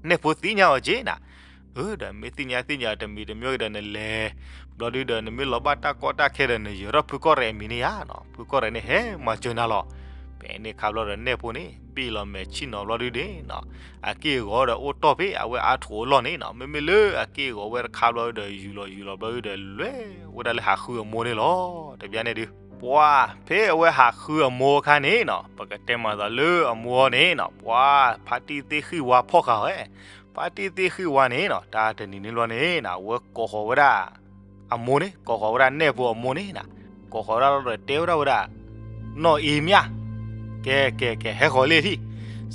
နဲၣ်ဖိသ့ၣ်ညါအီၤက့နၤ, အၢဒီး မ့ၢ်သ့ၣ်ညါသ့ၣ်ညါတမံၤတမံၤဒီးနလဲၤ ဘျီဒုဒီး နမ့ၢ်လီၤဘၣ်တၢ်ကီတၢ်ခဲဒီး နယၢၤထီၣ်ဖုကီၢ်ရဲၣ်အမံၤန့ၣ်ဧါနီၤ, ဖုကီၢ်ရဲၣ်န့ၣ်ဟဲမၤစၢၤနၤလီၤ. ဖဲန့ၣ်ခါဘျီဒီး နဲၣ်ဖိန့ၣ် ဘ့ၣ်လီၤမဲာ်ဆ့ၣ်နီၤဘျီဒုန့ၣ်နီၤ, အက့ၢ်အဂီၤဒီးအိၣ်တီၢ်ဖဲအဝဲအါထီၣ်အလီၢ်န့ၣ်နီၤ, မ့မ့ၢ်လၢအက့ၢ်အဂီၤဝဲတခါဘျီဒီး ယူၤလီၤယူၤလီၤဘျီဒုဒီး လဲၤဝဲဒၣ်လၢဟးဃုအမိၢ်န့ၣ်လီၤ. တဘျီန့ၣ်ဒုး ပှၤဖဲအဝဲဟးဃုအမိၢ်အခါန့ၣ်နီၤ, ပကတဲမးသိးလၢအမိၢ်န့ၣ်နီၤ ပှၤဖါတံၢ်သ့ၣ်ဃံၣ်ဝါဖီၣ်ဃာ်ဝဲ, ဖါတံၢ်သ့ၣ်ဃံၣ်ဝါန့ၣ်နီၤ တၢ်တနံၤန့ၣ်ဘျီန့ၣ်နီၤ အဝဲကိးဃီၤဝဲဒၣ် အမိၢ်န့ၣ် ကိးဃီၤဝဲဒၣ်နဲၣ်ဖိအမိၢ်န့ၣ်နီၤ, ကိးဃီၤဝဲဒၣ်လီၤဒီးတဲဝဲဒၣ်ဝဲဒၣ် နီၢ်အ့မၠၣ်, ကဲကဲကဲ ဟဲဃီၤလၢထံၣ်,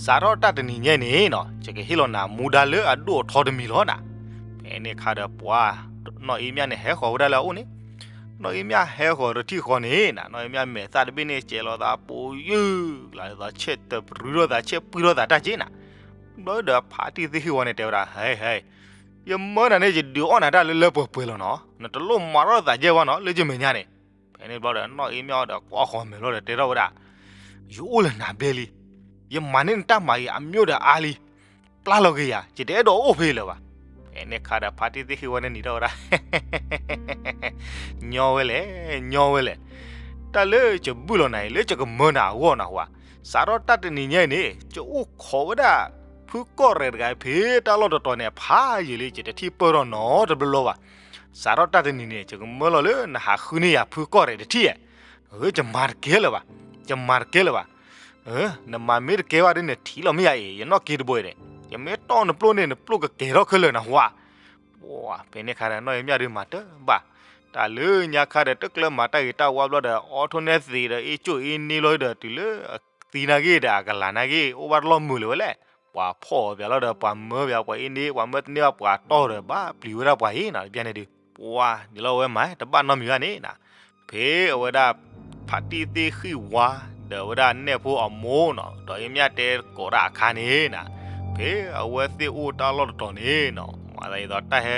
စးထီၣ်တၢ်တနံၤညါန့ၣ်နီၤ ယကဟ့ၣ်လီၤနၤမူဒါလၢအဒိၣ်အထီတမံၤလီၤနၤ. ဖဲန့ၣ်အခါဒီးပှၤ နီၢ်အ့မၠၣ်န့ၣ် ဟဲဃီၤဝဲဒၣ်လၢအအိၣ်န့ၣ်, နီၢ်အ့မၠၣ်ဟဲဃီၤတထံၣ်ဃီန့ၣ်နၤ နီၢ်အ့မၠၣ်မဲာ်သၣ်တဘ့ၣ်န့ၣ် စဲးလီၤသးပိာ်ယုၢ် ကလးဒ်သိးဆဲးတပရူထီၣ်သး ဆဲးပှံထီၣ်သးတၢ်က့နၤ. ဘျီဒီးဖါတံၢ်သ့ၣ်ဃံၣ်ဝါန့ၣ်တဲဝဲဒၣ် ဟဲဟဲ ယမၢနၤန့ၣ် ယဒုးအီၣ်နၤတၢ်လၢလၢပှဲၤပှဲၤလီၤနီၤ, နတလိၣ်မၤထီၣ်သးယဲၢ်ဘၣ်နီၤ လၢယမဲာ်ညါန့ၣ်. ဖဲန့ၣ်ဘျီဒီး နီၢ်အ့မၠၣ်ဒီးကွၢ်ဃီၤမဲာ်ဘျီဒီးတဲထီၣ်ဝဲဒၣ် ယအိၣ်လၢနၤဘျဲလံ, ယမၤန့ၢ်နတၢ်မၤအံၤအမျိုးဒီးအါလံ, ပျၢ်လီၤက့ၤယၤ ယတအဲၣ်ဒိးအိၣ်ဖဲလၢၤဘၣ်. ဖဲန့ၣ်အခါဒီး ဖါတံၢ်သ့ၣ်ဃံၣ်ဝါန့ၣ်နံၤထီၣ်ဝဲဒၣ် ညီဝဲလဲၣ်, ညီဝဲလဲၣ်, တၢ်လၢယဘုၣ်လီၤနၤအံၤ လၢယကမၢနၤအဂီၢ်နၢ်ဟူဧါ, စးထီၣ်တၢ်တနံၤညါအံၤန့ၣ် ယအိၣ်ခိးဝဲဒၣ် ဖုကီၢ်ရဲၣ်တဂၤဖဲတၢ်လီၢ်တတီၤန့ၣ် ဖးယံာ်လံ ယတထံၣ်ပၢၢ်ထီၣ်နီတဘျီဘၣ်. စးထီၣ်တၢ်တနံၤန့ၣ် ယကမၢလီၤလၢနဟးဃုန့ၢ်ယၤဖုကီၢ်ရဲၣ်တထံၣ်ဧါ. အၢ ယမၤတကဲလၢၤဘၣ်, ယမၤတကဲလၢၤဘၣ်. နမၤမ့ၢ်တကဲဘၣ်ဒီး နထံၣ်လီၤမ့ၢ်ယၤအံၤ ယနီၢ်က့တဘိအံၤန့ၣ် ယမ့ၢ်တီၢ်နပျိၢ်န့ၣ် နပျိၢ်ကကဲၤထီၣ်ခဲလၢာ်နၢ်ဟူဧါ. ဖဲန့ၣ်အခါဒီး နီၢ်အ့မၠၣ်ဒုးမၤတဘၣ်, တၢ်လၢညါခါဒီး တကျၢၤမၤတၢ်ဂ့ၤတၢ်ဝါဘျီဒီး အီထီၣ်နဲသံးဒီး အ့ၣ်ကၠိၣ်အ့ၣ်န့ၢ်လီၤဒီး တုၤလၢအသံနာ်က့ဒီး အကလၤနာ်က့ အိၣ်ဘၣ်တလီၢ်မုာ်လၢၤဝဲလဲၣ်. ပှၤဖီၣ်အီၤပၠးလီၤဒီး ပှၤမၢပၠးပှၤအ့ၣ်န့ၢ် ပှၤမၢတန့ၢ်ဘၣ်ပှၤတီၢ်ဒီး ဘၣ်ပျံၤဝဲဒၣ်ပှၤအံၤနီၤ တဘျီန့ၣ်ဒုး ပှၤဒ်လီၤဝဲမၤတဘၣ်နီတမံၤဘၣ်န့ၣ်နၤ. ဖဲအဝဲဒၣ် ဖါတံၢ်သ့ၣ်ဃံၣ်ဝါ ဒီးဝဲဒၣ်နဲၣ်ဖိအမိၢ်နီၤ ဒီးအ့ၣ်မၠၣ်တဲကိးတၢ်အခါန့ၣ်နၤ, ဖဲအဝဲသ့ၣ်အိၣ်တၢ်လီၢ်တတီၤန့ၣ်နီၤ မၤသးဒ်သိးတၢ်ဟဲ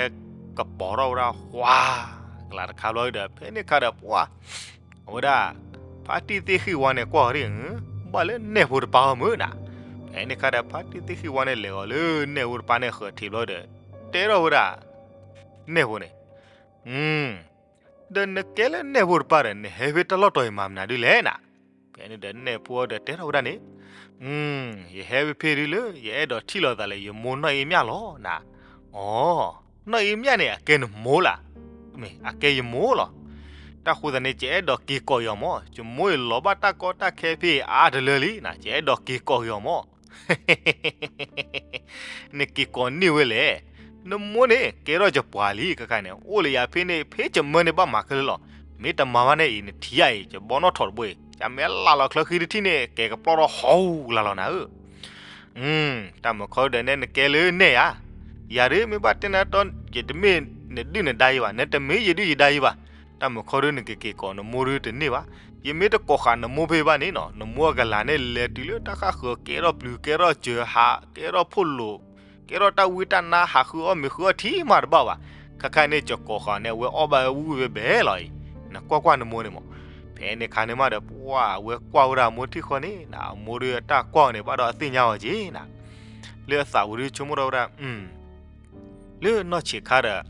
ကပီၤထီၣ်ဝဲဒၣ် ဃွါကလၤတခါဘျီဒီး ဖဲန့ၣ်ခါဒီးပှၤ အဝဲဒၣ် ဖါတံၢ်သ့ၣ်ဃံၣ်ဝါန့ၣ်ကွၢ်အီၤဒ် ဘၣ်လၢနဲၣ်ဖိတပၢ်အီၤမုၢ်နၤ. ဖဲန့ၣ်ခါဒီး ဖါတံၢ်သ့ၣ်ဃံၣ်ဝါန့ၣ် လဲၤအီၤလၢနဲၣ်ဖိတပၢ်န့ၣ်ဃၢၤထံးဘျီဒီး တဲထီၣ်ဝဲဒၣ် နဲၣ်ဖိန့ၣ် ဒီးနကဲလၢနဲၣ်ဖိတပၢ်ဒီး နဟဲဖဲတၢ်လီၢ်တတီၤအံၤမၤမနုၤဒ်လဲၣ်နၤ. ဖဲန့ၣ်ဒီးနဲၣ်ဖိဒီးတဲထီၣ်ဝဲဒၣ်န့ၣ်, ယဟဲဖဲဖဲဒ်လၢ ယအဲၣ်ဒိးထံၣ်လိာ်သးလၢယမိၢ်နီၢ်အ့မၠၣ်လီၤနၤ. အီ, နီၢ်အ့မၠၣ်န့ၣ် အကဲနမိၢ်လၢ်, မ့ၢ်အကဲယမိၢ်လီၤ. တၢ်ဃိသတးန့ၣ် ယအဲၣ်ဒိးက့ၤကိးက့ၤအီၤမၢ်, ယမိၢ်အံၤလီၤဘၣ်တၢ်ကီတၢ်ခဲဖဲအါတလၢလံနၤ, ယအဲၣ်ဒိးက့ၤကိးက့ၤအီၤမၢ်. နက့ၤကိးန့ၢ်ဝဲလဲၣ်. နမိၢ်န့ၣ် ကဲထီၣ်ယပှၤလံ ခဲခါန့ၣ် အိၣ်လၢယၤဖဲန့ၣ် ဖဲယမၢန့ၣ်ဘၣ်မၤခဲလၢာ်လီၤ. မ့ၢ်တမၤဘၣ်န့ၣ်အံၤ နထံၣ်ယၤအံၤ ယဘီနီၣ်ထိးတဘိအံၤ ယမ့ၢ်လၢ်လီၤချၢဃံတထံၣ်န့ၣ် ကဲကပျီထီၣ်ဟီၣ်ကလၤလီၤနၤဧၢ. တၢ်မုာ်ခီဒီးနဲ နကဲလၢနဲၣ်ဧါ. ယၤဒ်မ့ၢ်ဘၣ်တဲနၤတီ ယတမ့ၢ်နဒုၣ်နဒါယံၤဘၣ်, နတမ့ၢ်ယဒုၣ်ယဒါယံၤဘၣ်. တၢ်မုာ်ခီဒ်နကက့ၤကိးနမိၢ်ဒ်တန့ၢ်ဘၣ်. ယမ့ၢ်တကိးဃာ်နမိၢ်ဖဲဘၣ်န့ၣ်နီၤ နမိၢ်အကလၤန့ၣ် လဲၤတုၤလၢတၢ်ဃၣ်ဃၢၤ ကဲထီၣ်ပျုၤ ကဲထီၣ်စၢၤဟး ကဲထီၣ်ဖိလိာ် ကဲထီၣ်တၢ်ဝံတၢ်နါ ဟးဃုအီၣ်မ့ၤဃုအီၣ်ထံမးတဘၣ်ဘၣ်. ခဲခါန့ၣ် ယကိးဃာ်န့ၣ် အဝဲအီၣ်ဘၣ်ဝဲဝံၣ်ဝဲဘဲလီၤအံၤ. နကွၢ်ကွၢ်နမိၢ်န့ၣ်မး. ဖဲန့ၣ်ခါန့ၣ်မးဒီး ပှၤအဝဲကွၢ်ဝဲဒၣ်အမိၢ်ထံၣ်ဃီန့ၣ်နၤ အမိၢ်ဒ်အတၢ်ကွၢ်အီၤန့ၣ် ဘၣ်ဒီးအသ့ၣ်ညါအီၤက့ၤနၤ. လၢအသးပူၤဒ်ဆိကမိၣ်ထီၣ်ဝဲဒၣ် လၢနီၢ်ဆံးခါဒီး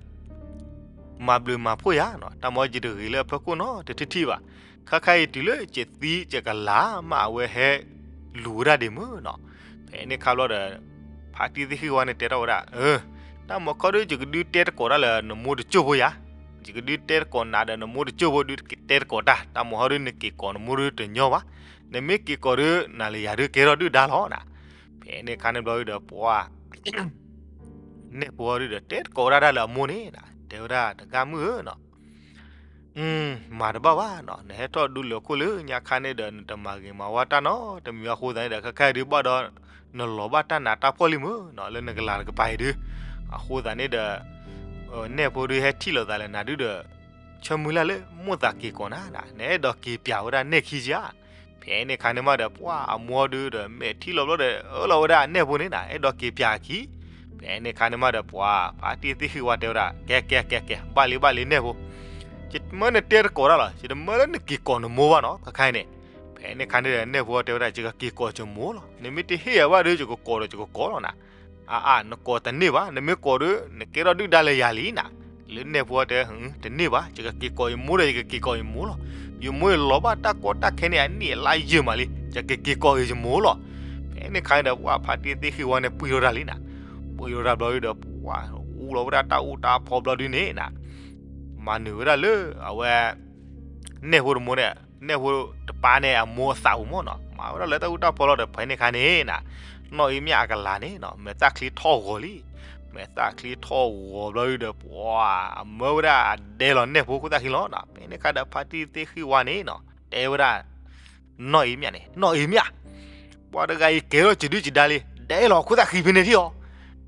မၤဘျုးမၤဖှိၣ်ယၤနီၤ တၢ်မၤယတဂ့ၤလၢအဖီခိၣ်နီတထံၣ်ထံၣ်ဘၣ်. ခါခါအံၤတုၤလၢယသံယကလၤမး အဝဲဟဲလူၤဝဲဒၣ်ဒံးမုၢ်နီၤ. ဖဲန့ၣ်ခါဘျီဒီး ဖါတံၢ်သ့ၣ်ဃံၣ်ဝါန့ၣ်တဲထီၣ်ဝဲဒၣ် အၢ တၢ်မၤခီဒ်ယကဒုးတဲသကိးတၢ်လၢနမိၢ်တစိၢ်ဖိယၤ, ယကဒုးတဲသကိးနၤဒီးနမိၢ်တစိၢ်ဖိ ဒုးတဲသကိးတၢ် တၢ်မၤဟီဒ်နက့ၤကိးနမိၢ်ဒ်တညီဘၣ်. နမ့ၢ်က့ၤကိးဒုး နၤလၢယၤဒုးကဲထီၣ်ဒုၣ်ဒါလီၤနၤ. ဖဲန့ၣ်ခါန့ၣ်ဘျီဒုးဒီး ပှၤ နဲၣ်ဖိအီၤဒုးဒီး တဲတကိးဝဲဒၣ်တၢ်လၢအမိၢ်န့ၣ်နၤ, တဲဝဲဒၣ်တဂၤမုၣ်ဧၢနၤ, မၤတဘၣ်ဘၣ်နၤ, နဟဲထီၣ်ဒူလၢာ်ခိၣ်လၢညါခါန့ၣ်ဒီး နတမၤဂ့ၤမၤဝါတၢ်နီတမံၤအဃိသတးန့ၣ်ဒီး ခဲခါဒုးဘၣ်ဒီး နလီၤဘၣ်တၢ်နးတၢ်ဖှီၣ်လံမုၢ်နၤ, လၢနကလၤတကပၤအံၤဒုး, အဃိသတးန့ၣ်ဒီး နဲၣ်ဖိဒုးဟဲထံၣ်လိာ်သးလၢနၤဒုးဒီး ဆၢမုၢ်လၢ်လၢမိၣ်သးက့ၤကိးနၤနၤ, နအဲၣ်ဒိးက့ၤပျးဝဲဒၣ်နဲၣ်ခံကဧါ. ဖဲန့ၣ်ခါန့ၣ်မးဒီး ပှၤအမိၢ်ဒုးဒီး မဲာ်ထံလီၤဘျီဒီး အၢၣ်လီၤဝဲဒၣ်အနဲၣ်ဖိန့ၣ်နၤ, အဲၣ်ဒိးက့ၤပျးအခံ. ဖဲန့ၣ်ခါန့ၣ်မးဒီး ပှၤဖါတံၢ်သ့ၣ်ဃံၣ်ဝါတဲဝဲဒၣ် ကဲ ကဲ ကဲ ကဲ ဘၣ်လံ ဘၣ်လံနဲၣ်ဖိ, ယမၢနတဲတကိးတၢ်လီၤ, ယတမၢလၢနက့ၤကိးနမိၢ်ဘၣ်နီၤ ခဲခါအံၤန့ၣ်. ဖဲန့ၣ်ခါန့ၣ်ဒီး နဲၣ်ဖိတဲဝဲဒၣ် ယကက့ၤကိးယမိၢ်လီၤ, နမ့ၢ်တဟ့ၣ်ယၤဘၣ်ဒီး ယကကိးဒီးယကကိးလီၤနၤ. အါအါ နကိးတန့ၢ်ဘၣ်, နမ့ၢ်ကိးဒီး နကဲထီၣ်ဒုၣ်ဒါလၢယၤလံနၤ. လၢနဲၣ်ဖိတဲ တန့ၢ်ဘၣ်, ယကက့ၤကိးယမိၢ်ဒီး ယကက့ၤကိးယမိၢ်လီၤ. ယမိၢ်အံၤလီၤဘၣ်တၢ်ကီတၢ်ခဲန့ၣ် အနံၣ်အလါယဲၢ်မးလံ, ယကက့ၤကိးဂ့ၤယမိၢ်လီၤ. ဖဲန့ၣ်ခါန့ၣ်ဒီး ပှၤဖါတံၢ်သ့ၣ်ဃံၣ်ဝါန့ၣ် ပှံၢ်ထီၣ်တၢ်လံနၤ, ပှံၢ်ထီၣ်တၢ်ဘျီဒုးဒီး ပှၤအူလီၤဝဲဒၣ်တၢ်အူတၢ်ဖီဘျီဒုးန့ၣ်နၤ, မၤနုာ်ဝဲဒၣ်လၢအဝဲ နဲၣ်ဖိတမိၢ်န့ၣ်, နဲၣ်ဖိတပၢ်န့ၣ်အမိၢ်အသးပူၤမးနီၤ, မၤဝဲဒၣ်လၢတၢ်အူတၢ်ဖီလီၤဒီး ဖဲန့ၣ်ခါန့ၣ်နၤ, နီၢ်အ့မၠၣ်အကလၤန့ၣ်နီၤ မဲာ်သၣ်ချံထီၣ်ဂီၤလံ, မဲာ်သၣ်ချံထီၣ်ဂီၤဘျီဒုးဒီး ပှၤအမၢဝဲဒၣ်အဒဲလီၤနဲၣ်ဖိခိၣ်သၣ်ဃံလီၤနၤ. ဖဲန့ၣ်ခါဒီး ဖါတံၢ်သ့ၣ်ဃံၣ်ဝါန့ၣ်နီၤ တဲဝဲဒၣ် နီၢ်အ့မၠၣ်န့ၣ်, နီၢ်အ့မၠၣ်, ပှၤတဂၤအံၤကဲထီၣ်စဒုၣ်စဒါလံ, ဒဲလီၤခိၣ်သၣ်ဃံဖဲန့ၣ်ထံၣ်အီၤ.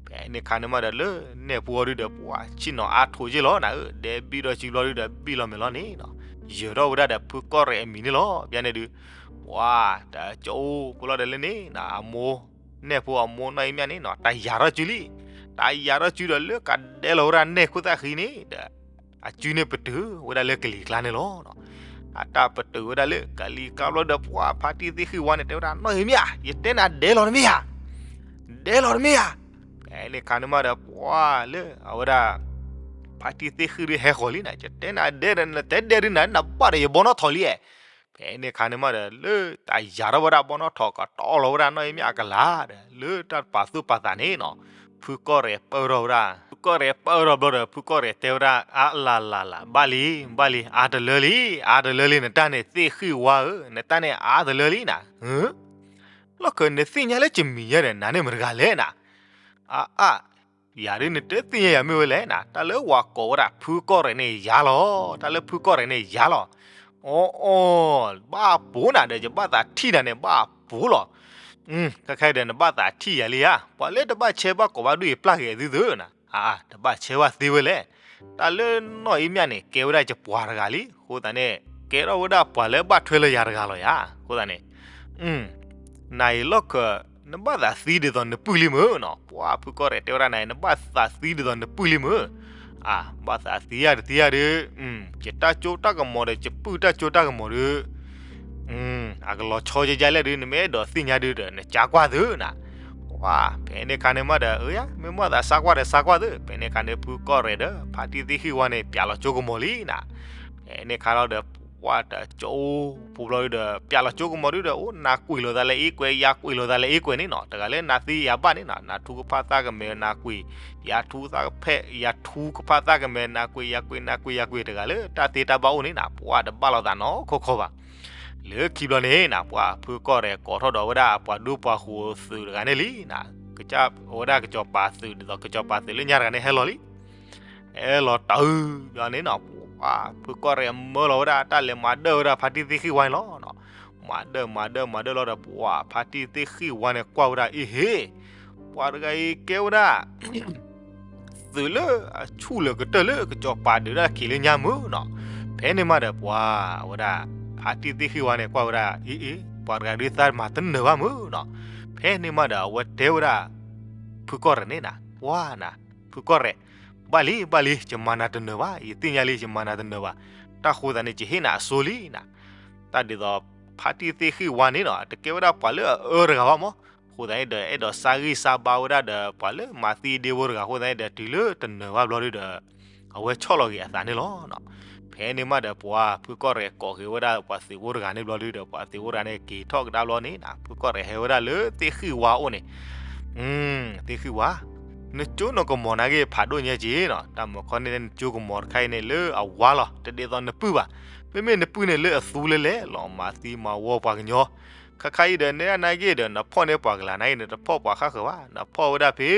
ဖဲန့ၣ်ခါန့ၣ်မးဒီး လၢနဲၣ်ဖိအီၤဒုးဒီး ပှၤဆ့ၣ်နီၤအါထိးက့ၢ်လီၤနၤဧၢ, ဒဲဘံၣ်ဒီးစုဘျီဒုးဒီး ဘံၣ်လီၤမဲာ်လီၤန့ၣ်နီၤ, ယၢၤထီၣ်ဝဲဒၣ်ဒီးဖုကီၢ်ရဲၣ်အမံၤန့ၣ်လီၤ. ဖဲန့ၣ်ဒုး ပှၤတကၠိဖိလီၤဒီးလၢန့ၣ်နၤ အမိၢ်, နဲၣ်ဖိအမိၢ်နီၢ်အ့မၠၣ်န့ၣ်နီၤ တၢ်ယၤထီၣ်စုလံ, တၢ်ယၤထီၣ်စုဒီးလၢကဒဲလီၤဝဲဒၣ်နဲၣ်ခိၣ်သၣ်ဃံန့ၣ်ဒီး အစုန့ၣ်ပတုာ်ဝဲဒၣ်လၢကလံၤကျါန့ၣ်လီၤ. အတၢ်ပတုာ်ဝဲဒၣ်လၢကလံၤကျါဘျီဒီး ပှၤဖါတံၢ်သ့ၣ်ဃံၣ်ဝါန့ၣ် တဲဝဲဒၣ် နီၢ်အ့မၠၣ်, ယတဲနၤဒဲလီၤတမ့ၢ်ဧါ, ဒဲလီၤတမ့ၢ်ဧါ. ဖဲန့ၣ်ခါန့ၣ်မးဒီး ပှၤလၢအဝဲဒၣ် ဖါတံၢ်သ့ၣ်ဃံၣ်ဒုးဟဲဃီၤလံနၤ, ယတဲနၤဒဲဒီး နတဲဒဲဒုးနၤ နဘၣ်ဒီးယဘီနီၣ်ထိးလံဧါ. ဖဲန့ၣ်ခါန့ၣ်မးဒီး လၢတၢ်ယၤထီၣ်ဝဲဒၣ်ဘီနီၣ်ထိးကတီၢ်လီၤဝဲဒၣ်နီၢ်အ့မၠၣ်အကလၤဒီး လၢတၢ်တပာ်သူၣ်ပာ်သးန့ၣ်နီၤ ဖုကီၢ်ရဲၣ်ပၢၢ်ထီၣ်ဝဲဒၣ်, ဖုကီၢ်ရဲၣ်ပၢၢ်ထီၣ်ဘျီဒီး ဖုကီၢ်ရဲၣ်တဲဝဲဒၣ် အါလၢ်လၢ်လၢ် ဘၣ်လံ, ဘၣ်လံ, အါတလၢလံ, အါတလၢလံ နတၢ်န့ၣ်သ့ၣ်ဃံၣ်ဝါဧၢ, နတၢ်န့ၣ်အါတလၢလံနၤ. လီၢ်ခၢၣ် နသ့ၣ်ညါလၢယမံၤညါဒီး နၤန့ၣ်မတဂၤလဲၣ်နၤ. အါအါ ယၤဒုးနတသ့ၣ်ညါယၤမ့ၢ်ဝဲလဲၣ်နၤ, တၢ်လၢဝၤကိးဝဲဒၣ်ဖုကီၢ်ရဲၣ်န့ၣ်ယၤလီၤ, တၢ်လၢဖုကီၢ်ရဲၣ်န့ၣ်ယၤလီၤ. အီအီ, ဘၣ်ပိာ်နၤဒီး ယဘၣ်သးထံၣ်နၤန့ၣ် ဘၣ်ပိာ်လီၤ. ခဲခဲဒီး နဘၣ်သးထံၣ်ယၤလံဧါ, ပှၤလၢတဘၣ်ဆဲဘၣ်ကိးဘၣ်ဒုးယပျၢ်က့ၤအသုသုနၤ. အါအါ, တဘၣ်ဆဲဘၣ်သ့ဝဲလဲၣ်. တၢ်လၢနီၢ်အ့မၠၣ်န့ၣ် ကဲဝဲဒၣ်ယပှၤတဂၤလံ, အဃိသတးန့ၣ် ကဲထီၣ်ဝဲဒၣ်ပှၤလၢဘၣ်ထွဲလၢယၤတဂၤလီၤယၤ, အဃိသတးန့ၣ် နၤအံၤလီၢ်ခၢၣ် နဘၣ်သးသံဒ်သိးနပုၢ်လံမုၢ်နီၤ, ပှၤဖုကီၢ်ရဲၣ်တဲဝဲဒၣ်နၤအံၤ နဘၣ်သးသံဒ်သိးနပုၢ်လံမုၢ်. အါ, ဘၣ်သးသံယၤတသံယၤဒုး, ယတၢ်စိတၢ်ကမီၤဒီး ယပုၢ်တၢ်စိတၢ်ကမီၤဒုး အကလီၤဆီယဲယဲလဲၣ်ဒုး နမ့ၢ်အဲၣ်ဒိးသ့ၣ်ညါဒုးဒီး နကၢ်ကွၢ်သုနၤ. ပှၤ ဖဲန့ၣ်ခါန့ၣ်မးဒီး အၢယၤ မ့ၢ်မ့ၢ်သးစၢ်ကွၢ်ဒီးစၢ်ကွၢ်သု, ဖဲန့ၣ်ခါန့ၣ် ဖုကီၢ်ရဲၣ်ဒီး ဖါတံၢ်သ့ၣ်ဃံၣ်ဝါန့ၣ် ပျးလီၤစိကမီၤလံနၤ. ဖဲန့ၣ်ခါလီၤဒီး ပှၤတကၠိဖိဘျီဒုးဒီး ပျးလီၤစိကမီၤဒုးဒီး အိၣ်နၤကွံာ်လိာ်သးလၢအ့ကွဲး ယၤကွံာ်လိာ်သးလၢအ့ကွဲးန့ၣ်နီၤ, တဂၤလၢနၤသံယၤဘၣ်န့ၣ်နီၤ, နၤထူကဖၣ်သၣ်ကမဲာ်နၤကွံာ်, ယၤထူကဖၣ်သၣ်ကမဲာ်နၤကွံာ်, ယၤကွံာ် နၤကွံာ် ယၤကွံာ်, တဂၤလၢတၢ်သ့တၢ်ဘၣ်အိၣ်န့ၣ်နၤ, ပှၤတဘၣ်လိာ်သးနီၢ်ခီခီဘၣ်. လၢခံဘျီန့ၣ်နၤ ပှၤဖုကီၢ်ရဲၣ်ကိးထီၣ်ဒီးဝဲဒၣ် ပှၤဒူပှၤဃိၤသုးတဂၤန့ၣ်လံနၤ, ကစၢ်ဝဲဒၣ်ကစီၤပၤသုး ဒ်သိးကစီၤပၤသုးလၢညါတဂၤန့ၣ် ဟဲလီၤလံ. ဟဲလီၤတုၤဘျီန့ၣ်နီၤ ပှၤဖုကီၢ်ရဲၣ်မၢလီၤဝဲဒၣ်တၢ်လဲၤမၤဒၢၣ်ဝဲဒၣ်ဖါတံၢ်သ့ၣ်ဃံၣ်ဝါန့ၣ်လီၤ. မၤဒၢၣ်မၤဒၢၣ်မၤဒၢၣ်လီၤဒီး ပှၤဖါတံၢ်သ့ၣ်ဃံၣ်ဝါန့ၣ်ကွၢ်ဝဲဒၣ် အ့ဟ့, ပှၤတဂၤအံၤကဲဝဲဒၣ် သုးလၢအဆူၣ်လၢကတၢၢ်လၢ ကစီၤပၤဒုးတၢ်ခံးလၢညါမုၢ်နီၤ. ဖဲန့ၣ်မးဒီး ပှၤဝဲဒၣ် ဖါတံၢ်သ့ၣ်ဃံၣ်ဝါန့ၣ်ကွၢ်ဝဲဒၣ် အ့အ့, ပှၤတဂၤဒုးသးမၤတနၢၤဘၣ်မုၢ်နီၤ. ဖဲန့ၣ်မးဒီး အဝဲတဲဝဲဒၣ် ဖုကီၢ်ရဲၣ်န့ၣ်နၤ, ပှၤနၤ ဖုကီၢ်ရဲၣ်, ဘၣ်လံ ဘၣ်လံ, ယမၤနၤတနၢၤဘၣ်, ယသ့ၣ်ညါလံ ယမၤနၤတနၢၤဘၣ်. တၢ်ဃိသးန့ၣ် ယဟ့ၣ်နၤအစိလံနၤ. တၢ်ဒ်သိး ဖါတံၢ်သ့ၣ်ဃံၣ်ဝါန့ၣ်နီၤ တကဲဝဲဒၣ်ပှၤလၢအအၢတဂၤဘၣ်မး. အဃိသတးန့ၣ်ဒီး အဲၣ်ဒိးစါဂံၢ်စါဘါဝဲဒၣ်ဒီး ပှၤလၢမၤသံဒ့ဖိတဂၤအဃိသတးန့ၣ်ဒီး တုၤလၢတနၢၤဘၣ်ဘျီဒုးဒီး အဝဲဆီၣ်လီၤက့ၤအသးန့ၣ်လီၤ. ဖဲန့ၣ်မးဒီး ပှၤဖုကီၢ်ရဲၣ်ကိးက့ၤဝဲဒၣ်ပှၤသုးဖိတဂၤန့ၣ်ဘျီဒုးဒီး ပှၤသုးဖိတဂၤန့ၣ်က့ၤထီၣ်ကဒါဘျီန့ၣ်နၤ ဖုကီၢ်ရဲၣ်ဟဲဝဲဒၣ်လၢသ့ၣ်ဃံၣ်ဝါအိၣ်န့ၣ်, သ့ၣ်ဃံၣ်ဝါ, နကၠိနကမီၤနာ်က့ဖးဒိၣ်ညါက့နီၤ, တၢ်မၤခီန့ၣ် နကၠိကမီၤတခါအံၤန့ၣ် လၢအဝါလီၤ တဒ်သိးနပုၢ်ဘၣ်. မ့မ့ၢ်နပုၢ်န့ၣ်လၢအသူလဲၣ်လဲၣ်လီၤ မၤသံမၤဝီပှၤကညီ, ခဲခါအံၤဒီး နဲဒၣ်နာ်က့ဒီး နဖီၣ်န့ၢ်ပှၤကလၤနာ်က့န့ၣ် တဖီၣ်ပှၤဃၣ်ဃၢၤဘၣ်, နဖီၣ်ဝဲဒၣ်ဖဲ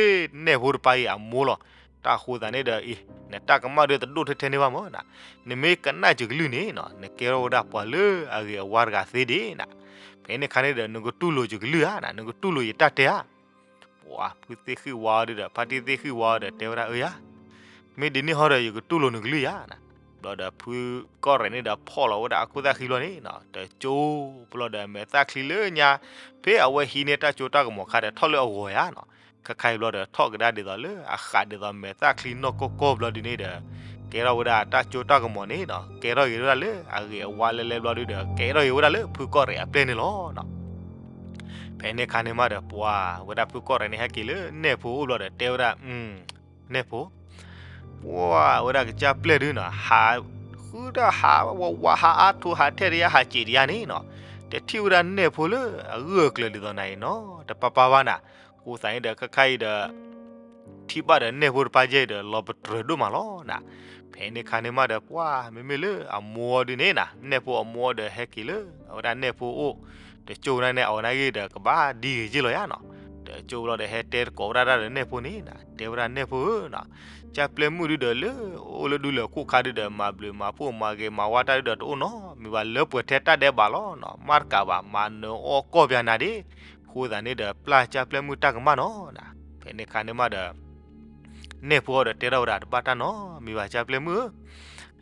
နဲၣ်ဖိတပၤအံၤအမိၢ်လီၤ. တၢ်ဃိသးန့ၣ်ဒီးအံၤ နတၢ်ကမၣ်ဒီးတဒိၣ်ထဲထဲန့ၣ်ဘၣ်မၢ်နၤ, နမ့ၢ်ကနၣ်ယကလုၢ်န့ၣ်နီၤ နကဲထီၣ်ဝဲဒၣ်ပှၤလၢအဂ့ၤအဝါတဂၤသ့ဒံးနၤ, ဖဲန့ၣ်ခါန့ၣ်ဒီး နကတူၢ်လိာ်ယကလုၢ်ဧါနၤ, နကတူၢ်လိာ်ယတၢ်တဲဧါ. ပှၤဖုသ့ၣ်ဃံၣ်ဝါအီၤဒီး ဖါတံၢ်သ့ၣ်ဃံၣ်ဝါအီၤဒီး တဲဝဲဒၣ်အၢယၤ, မ့ၢ်ဒ်န့ၣ်ဟီဒီး ယကတူၢ်လိာ်နကလုၢ်ယၤနၤ. ဘျီဒီးဖုကီၢ်ရဲၣ်န့ၣ်ဒီးဖီၣ်လီၤဝဲဒၣ်အခိၣ်သၣ်ဃံဘျီန့ၣ်နီၤ တကၠိဘျီဒီးမဲာ်သၣ်ချံလၢညါ, ဖဲအဝဲဟံးန့ၢ်တၢ်ကၠိတၢ်ကမီၤခါဒီးထီၣ်လၢအဂီၤယၤနီၤ, ခဲခါအံၤဘျီဒီး ထီၣ်ကဒါဒ်သိးလၢအဃးဒ်သိးမဲာ်သၣ်ချံနီၢ်ကီၢ်ကီၢ်ဘျီဒုန့ၣ်ဒီး ကဲထီၣ်ဝဲဒၣ်တၢ်ကၠိတၢ်ကမီၤန့ၣ်နီၤ ကဲထီၣ်က့ၤဝဲဒၣ်လၢအဂ့ၤအဝါလဲလဲဘျီဒုဒီး ကဲထီၣ်က့ၤဝဲဒၣ်လၢဖုကီၢ်ရဲၣ်အပျဲၢ်န့ၣ်လီၤ. ဖဲန့ၣ်ခါန့ၣ်မးဒီး ပှၤဝဲဒၣ်ဖုကီၢ်ရဲၣ်န့ၣ် ဟဲက့ၤလၢနဲၣ်ဖိအိၣ်ဘျီဒီး တဲဝဲဒၣ်, နဲၣ်ဖိ, ပှၤဝဲဒၣ်ကစၢ်ပျဲၢ်ဒုနီၤ ဟးဃုတၢ်ဟးဝးဝး ဟးအါထိး ဟးထဲတယါ ဟးစံးတယါန့ၣ်နီၤ, တထံၣ်ဝဲဒၣ်နဲၣ်ဖိလၢအဂၢၢ်အကျၢၤဒ်သိးနၤအံၤနီၤ တပၢ်ပၢ်ဘၣ်နၤ, ဃိသးန့ၣ်ဒီး ခဲခါအံၤဒီး ထံၣ်ဘၣ်ဒီးနဲၣ်ဖိတပၢ်ယဲအံၤဒီး လီၤပတြၢၤဒိၣ်မးလီၤနၤ. ဖဲန့ၣ်ခါန့ၣ်မးဒီး ပှၤမ့မ့ၢ်လၢအမိၢ်အီၤဒုန့ၣ်နၤ နဲၣ်ဖိအမိၢ်အီၤဒီး ဟဲက့ၤလၢအဝဲဒၣ်နဲၣ်ဖိအိၣ်, တကၠိန့ၣ် အဝဲနာ်က့ဒီး ကဘၣ်ဒ်ဂ့ၤက့လီၤယၤနီၤ, တကၠိဘျီဒီး ဟဲတဲတကိးဝဲဒၣ်တၢ်ဒီးနဲၣ်ဖိန့ၣ်နၤ တဲဝဲဒၣ်နဲၣ်ဖိဧၢနီၤ, ကၢ်ပျဲၢ်မုၣ်ဒုဒီး လၢအိၣ်လၢဒူလၢၢ်ခိၣ်ခါဒုဒီး မၤဘျုးမၤဖှိၣ်မၤဂ့ၤမၤဝါတၢ်ဒုဒီး တအိၣ်နီတမံၤဘၣ် လၢပှဲၤထဲတၢ်ဒဲးဘးလီၤနီၤ, မ့ၢ်တကးဘၣ် မၤနၢၤအီၣ်ကီၢ်ပှၤနၤဒၣ်, ဃိသးန့ၣ်ဒီး ပျၢ်ကၢ်ပျဲၢ်မုၣ်တၢ်ကမၣ်နီၤနၤ. ဖဲန့ၣ်ခါန့ၣ်မးဒီး နဲၣ်ဖိအီၤဒီး တဲထီၣ်ဝဲဒၣ် တဘၣ်တၢ်နီတမံၤဘၣ် ကၢ်ပျဲၢ်မုၣ်ဧၢ,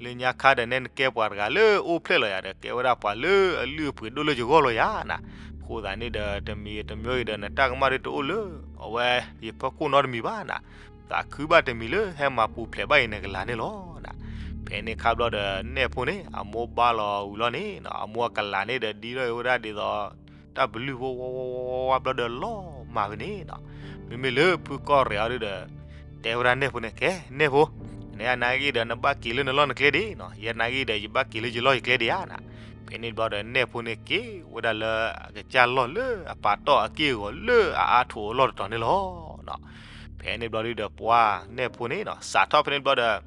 လၢညါခါဒီး နဲနကဲပှၤတဂၤလၢအိၣ်ဖျဲၣ်လီၤယၤဒီး ကဲဝဲဒၣ်ပှၤလၢအလုၢ်အပှ့ၤဒိၣ်လၢယဂီၢ်လီၤယၤနၤ, ဃိသးန့ၣ်ဒီး တမံၤတမံၤအံၤဒီး နတၢ်ကမၣ်ဒုတအိၣ်လၢ အဝဲယဖီခိၣ်နီတမံၤဘၣ်နၤ, သးခုဘၣ်တမံၤလၢဟဲမၤပူၤဖျဲးဘၣ်အံၤနကလၤန့ၣ်လီၤနၤ. ဖဲန့ၣ်ခါဘျီဒီး နဲၣ်ဖိန့ၣ် အမိၢ်ဘါလီၤဝံၤလီၤန့ၣ်နီၤ အမိၢ်အကလၤန့ၣ်ဒီး ဒ်ထီၣ်ဝဲဒၣ်ဒ်သိး တၢ်ဘျုးဖိဝါဝါဝါဝါဘျီဒီး လီၤမၢ်ဝဲန့ၣ်နီၤ. မ့မ့ၢ်လၢဖုကီၢ်ရဲၣ်အီၤဒုဒီး တဲဝဲဒၣ်နဲၣ်ဖိန့ၣ် ကဲနဲၣ်ဖိ, နယနာ်ဂ့ၤဒီး နဘၣ်က့ၤလၢနလီၢ်နကျဲဒၣ်နီၤ, ယနာ်ဂ့ၤဒီး ယဘၣ်က့ၤလၢယလီၢ်ယကျဲဒၣ်ဧါနၤ. ဖဲန့ၣ်ဘျီဒီး နဲၣ်ဖိန့ၣ်က့ၤဝဲဒၣ်လၢ အကစၢ်လီၢ်လၢအပာ်တီၢ်အက့ၢ်အဂီၤလၢအအါထီၣ်အလီၢ်တတီၤန့ၣ်လီၤ. ဖဲန့ၣ်ဘျီဒုဒီး ပှၤနဲၣ်ဖိန့ၣ်နီၤ စးထီၣ်ဖဲန့ၣ်ဘျီဒီး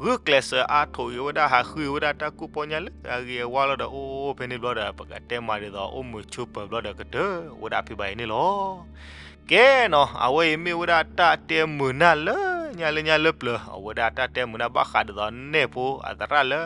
ဂုာ်ကျဲးစၢးအါထီၣ်ဂ့ၤဝဲဒၣ် ဟးဃုဝဲဒၣ်တၢ်ကူၣ်ပီညါလၢအဂ့ၤအဝါလီၤဒီး အိၣ်ဖဲန့ၣ်ဘျီဒီး ပကတဲမးဒ်သိး အိၣ်မုာ်ဆိးပၢၤဘျီဒီး ကတၢၢ်ဝဲဒၣ်ဖံးဘၣ်အံၤန့ၣ်လီၤ. ကဲနီၤ အဝဲအံၤမ့ၢ်ဝဲဒၣ်တၢ်တဲမုာ်နၢ်လၢညါလၢညါလၢပျၢၤ အဝဲဒၣ်တၢ်တဲမုာ်နၢ်ဘၣ်ဃးဒ်သိး နဲၣ်ဖိအသရၣ်လၢ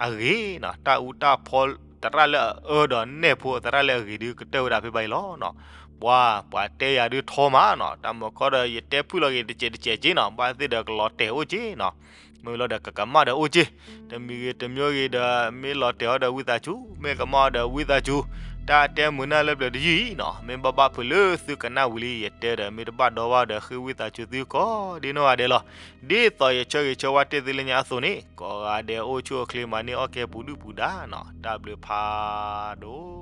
အဂ့ၤနီၤ, တၢ်အူတၢ်ဖီသရၣ်လၢအအၢဒီး နဲၣ်ဖိအသရၣ်လၢအဂ့ၤဒု ကတၢၢ်ဝဲဒၣ်ဖံးဘၣ်အံၤလီၤနီၤ. ပှၤ ပှၤတဲယၤဒုထီမးနီၤ, တၢ်မၤခီဒီး ယတဲဖုၣ်လီၤက့ၤတစဲးတစဲးက့နီၤ, ဘၣ်သ့ၣ်ဒီးကလီၤတဲာ်အိၣ်က့နီၤ, မ့ၢ်လီၤဒီးကကမၣ်ဒီးအိၣ်က့, တမံၤဂ့ၤတမံၤဂ့ၤဒီး မ့ၢ်လီၤတဲာ်အီၤဒီးဝံသးစူၤ, မ့ၢ်ကမၣ်အီၤဒီးဝံသးစူၤ, တၢ်တဲမုာ်နၢ်လၢပျၢၤတယုၢ်အံၤနီၤ, မ့ၢ်ဘၣ်ဘၣ်ဖုးလၢသုကနၣ်ဝံၤလံ ယတဲဒီး မ့ၢ်တဘၣ်ဒီဘၣ်ဒီး ဃ့ဝံသးစူၤသုကိးဒ်နီၢ်ဂၤဒဲးလီၤ. ဒ်သိးယဆၢဂ့ၤဆၢဝါတ့ၢ်သုလၢညါအသိးန့ၣ် ကိးဂၤဒဲးအိၣ်ဆူၣ်အိၣ်ချ့မၤန့ၢ်အီၣ်ကဲပူၤဒုၣ်ပူၤဒါနီၤ, တၢ်ဘျုးဖးဒိၣ်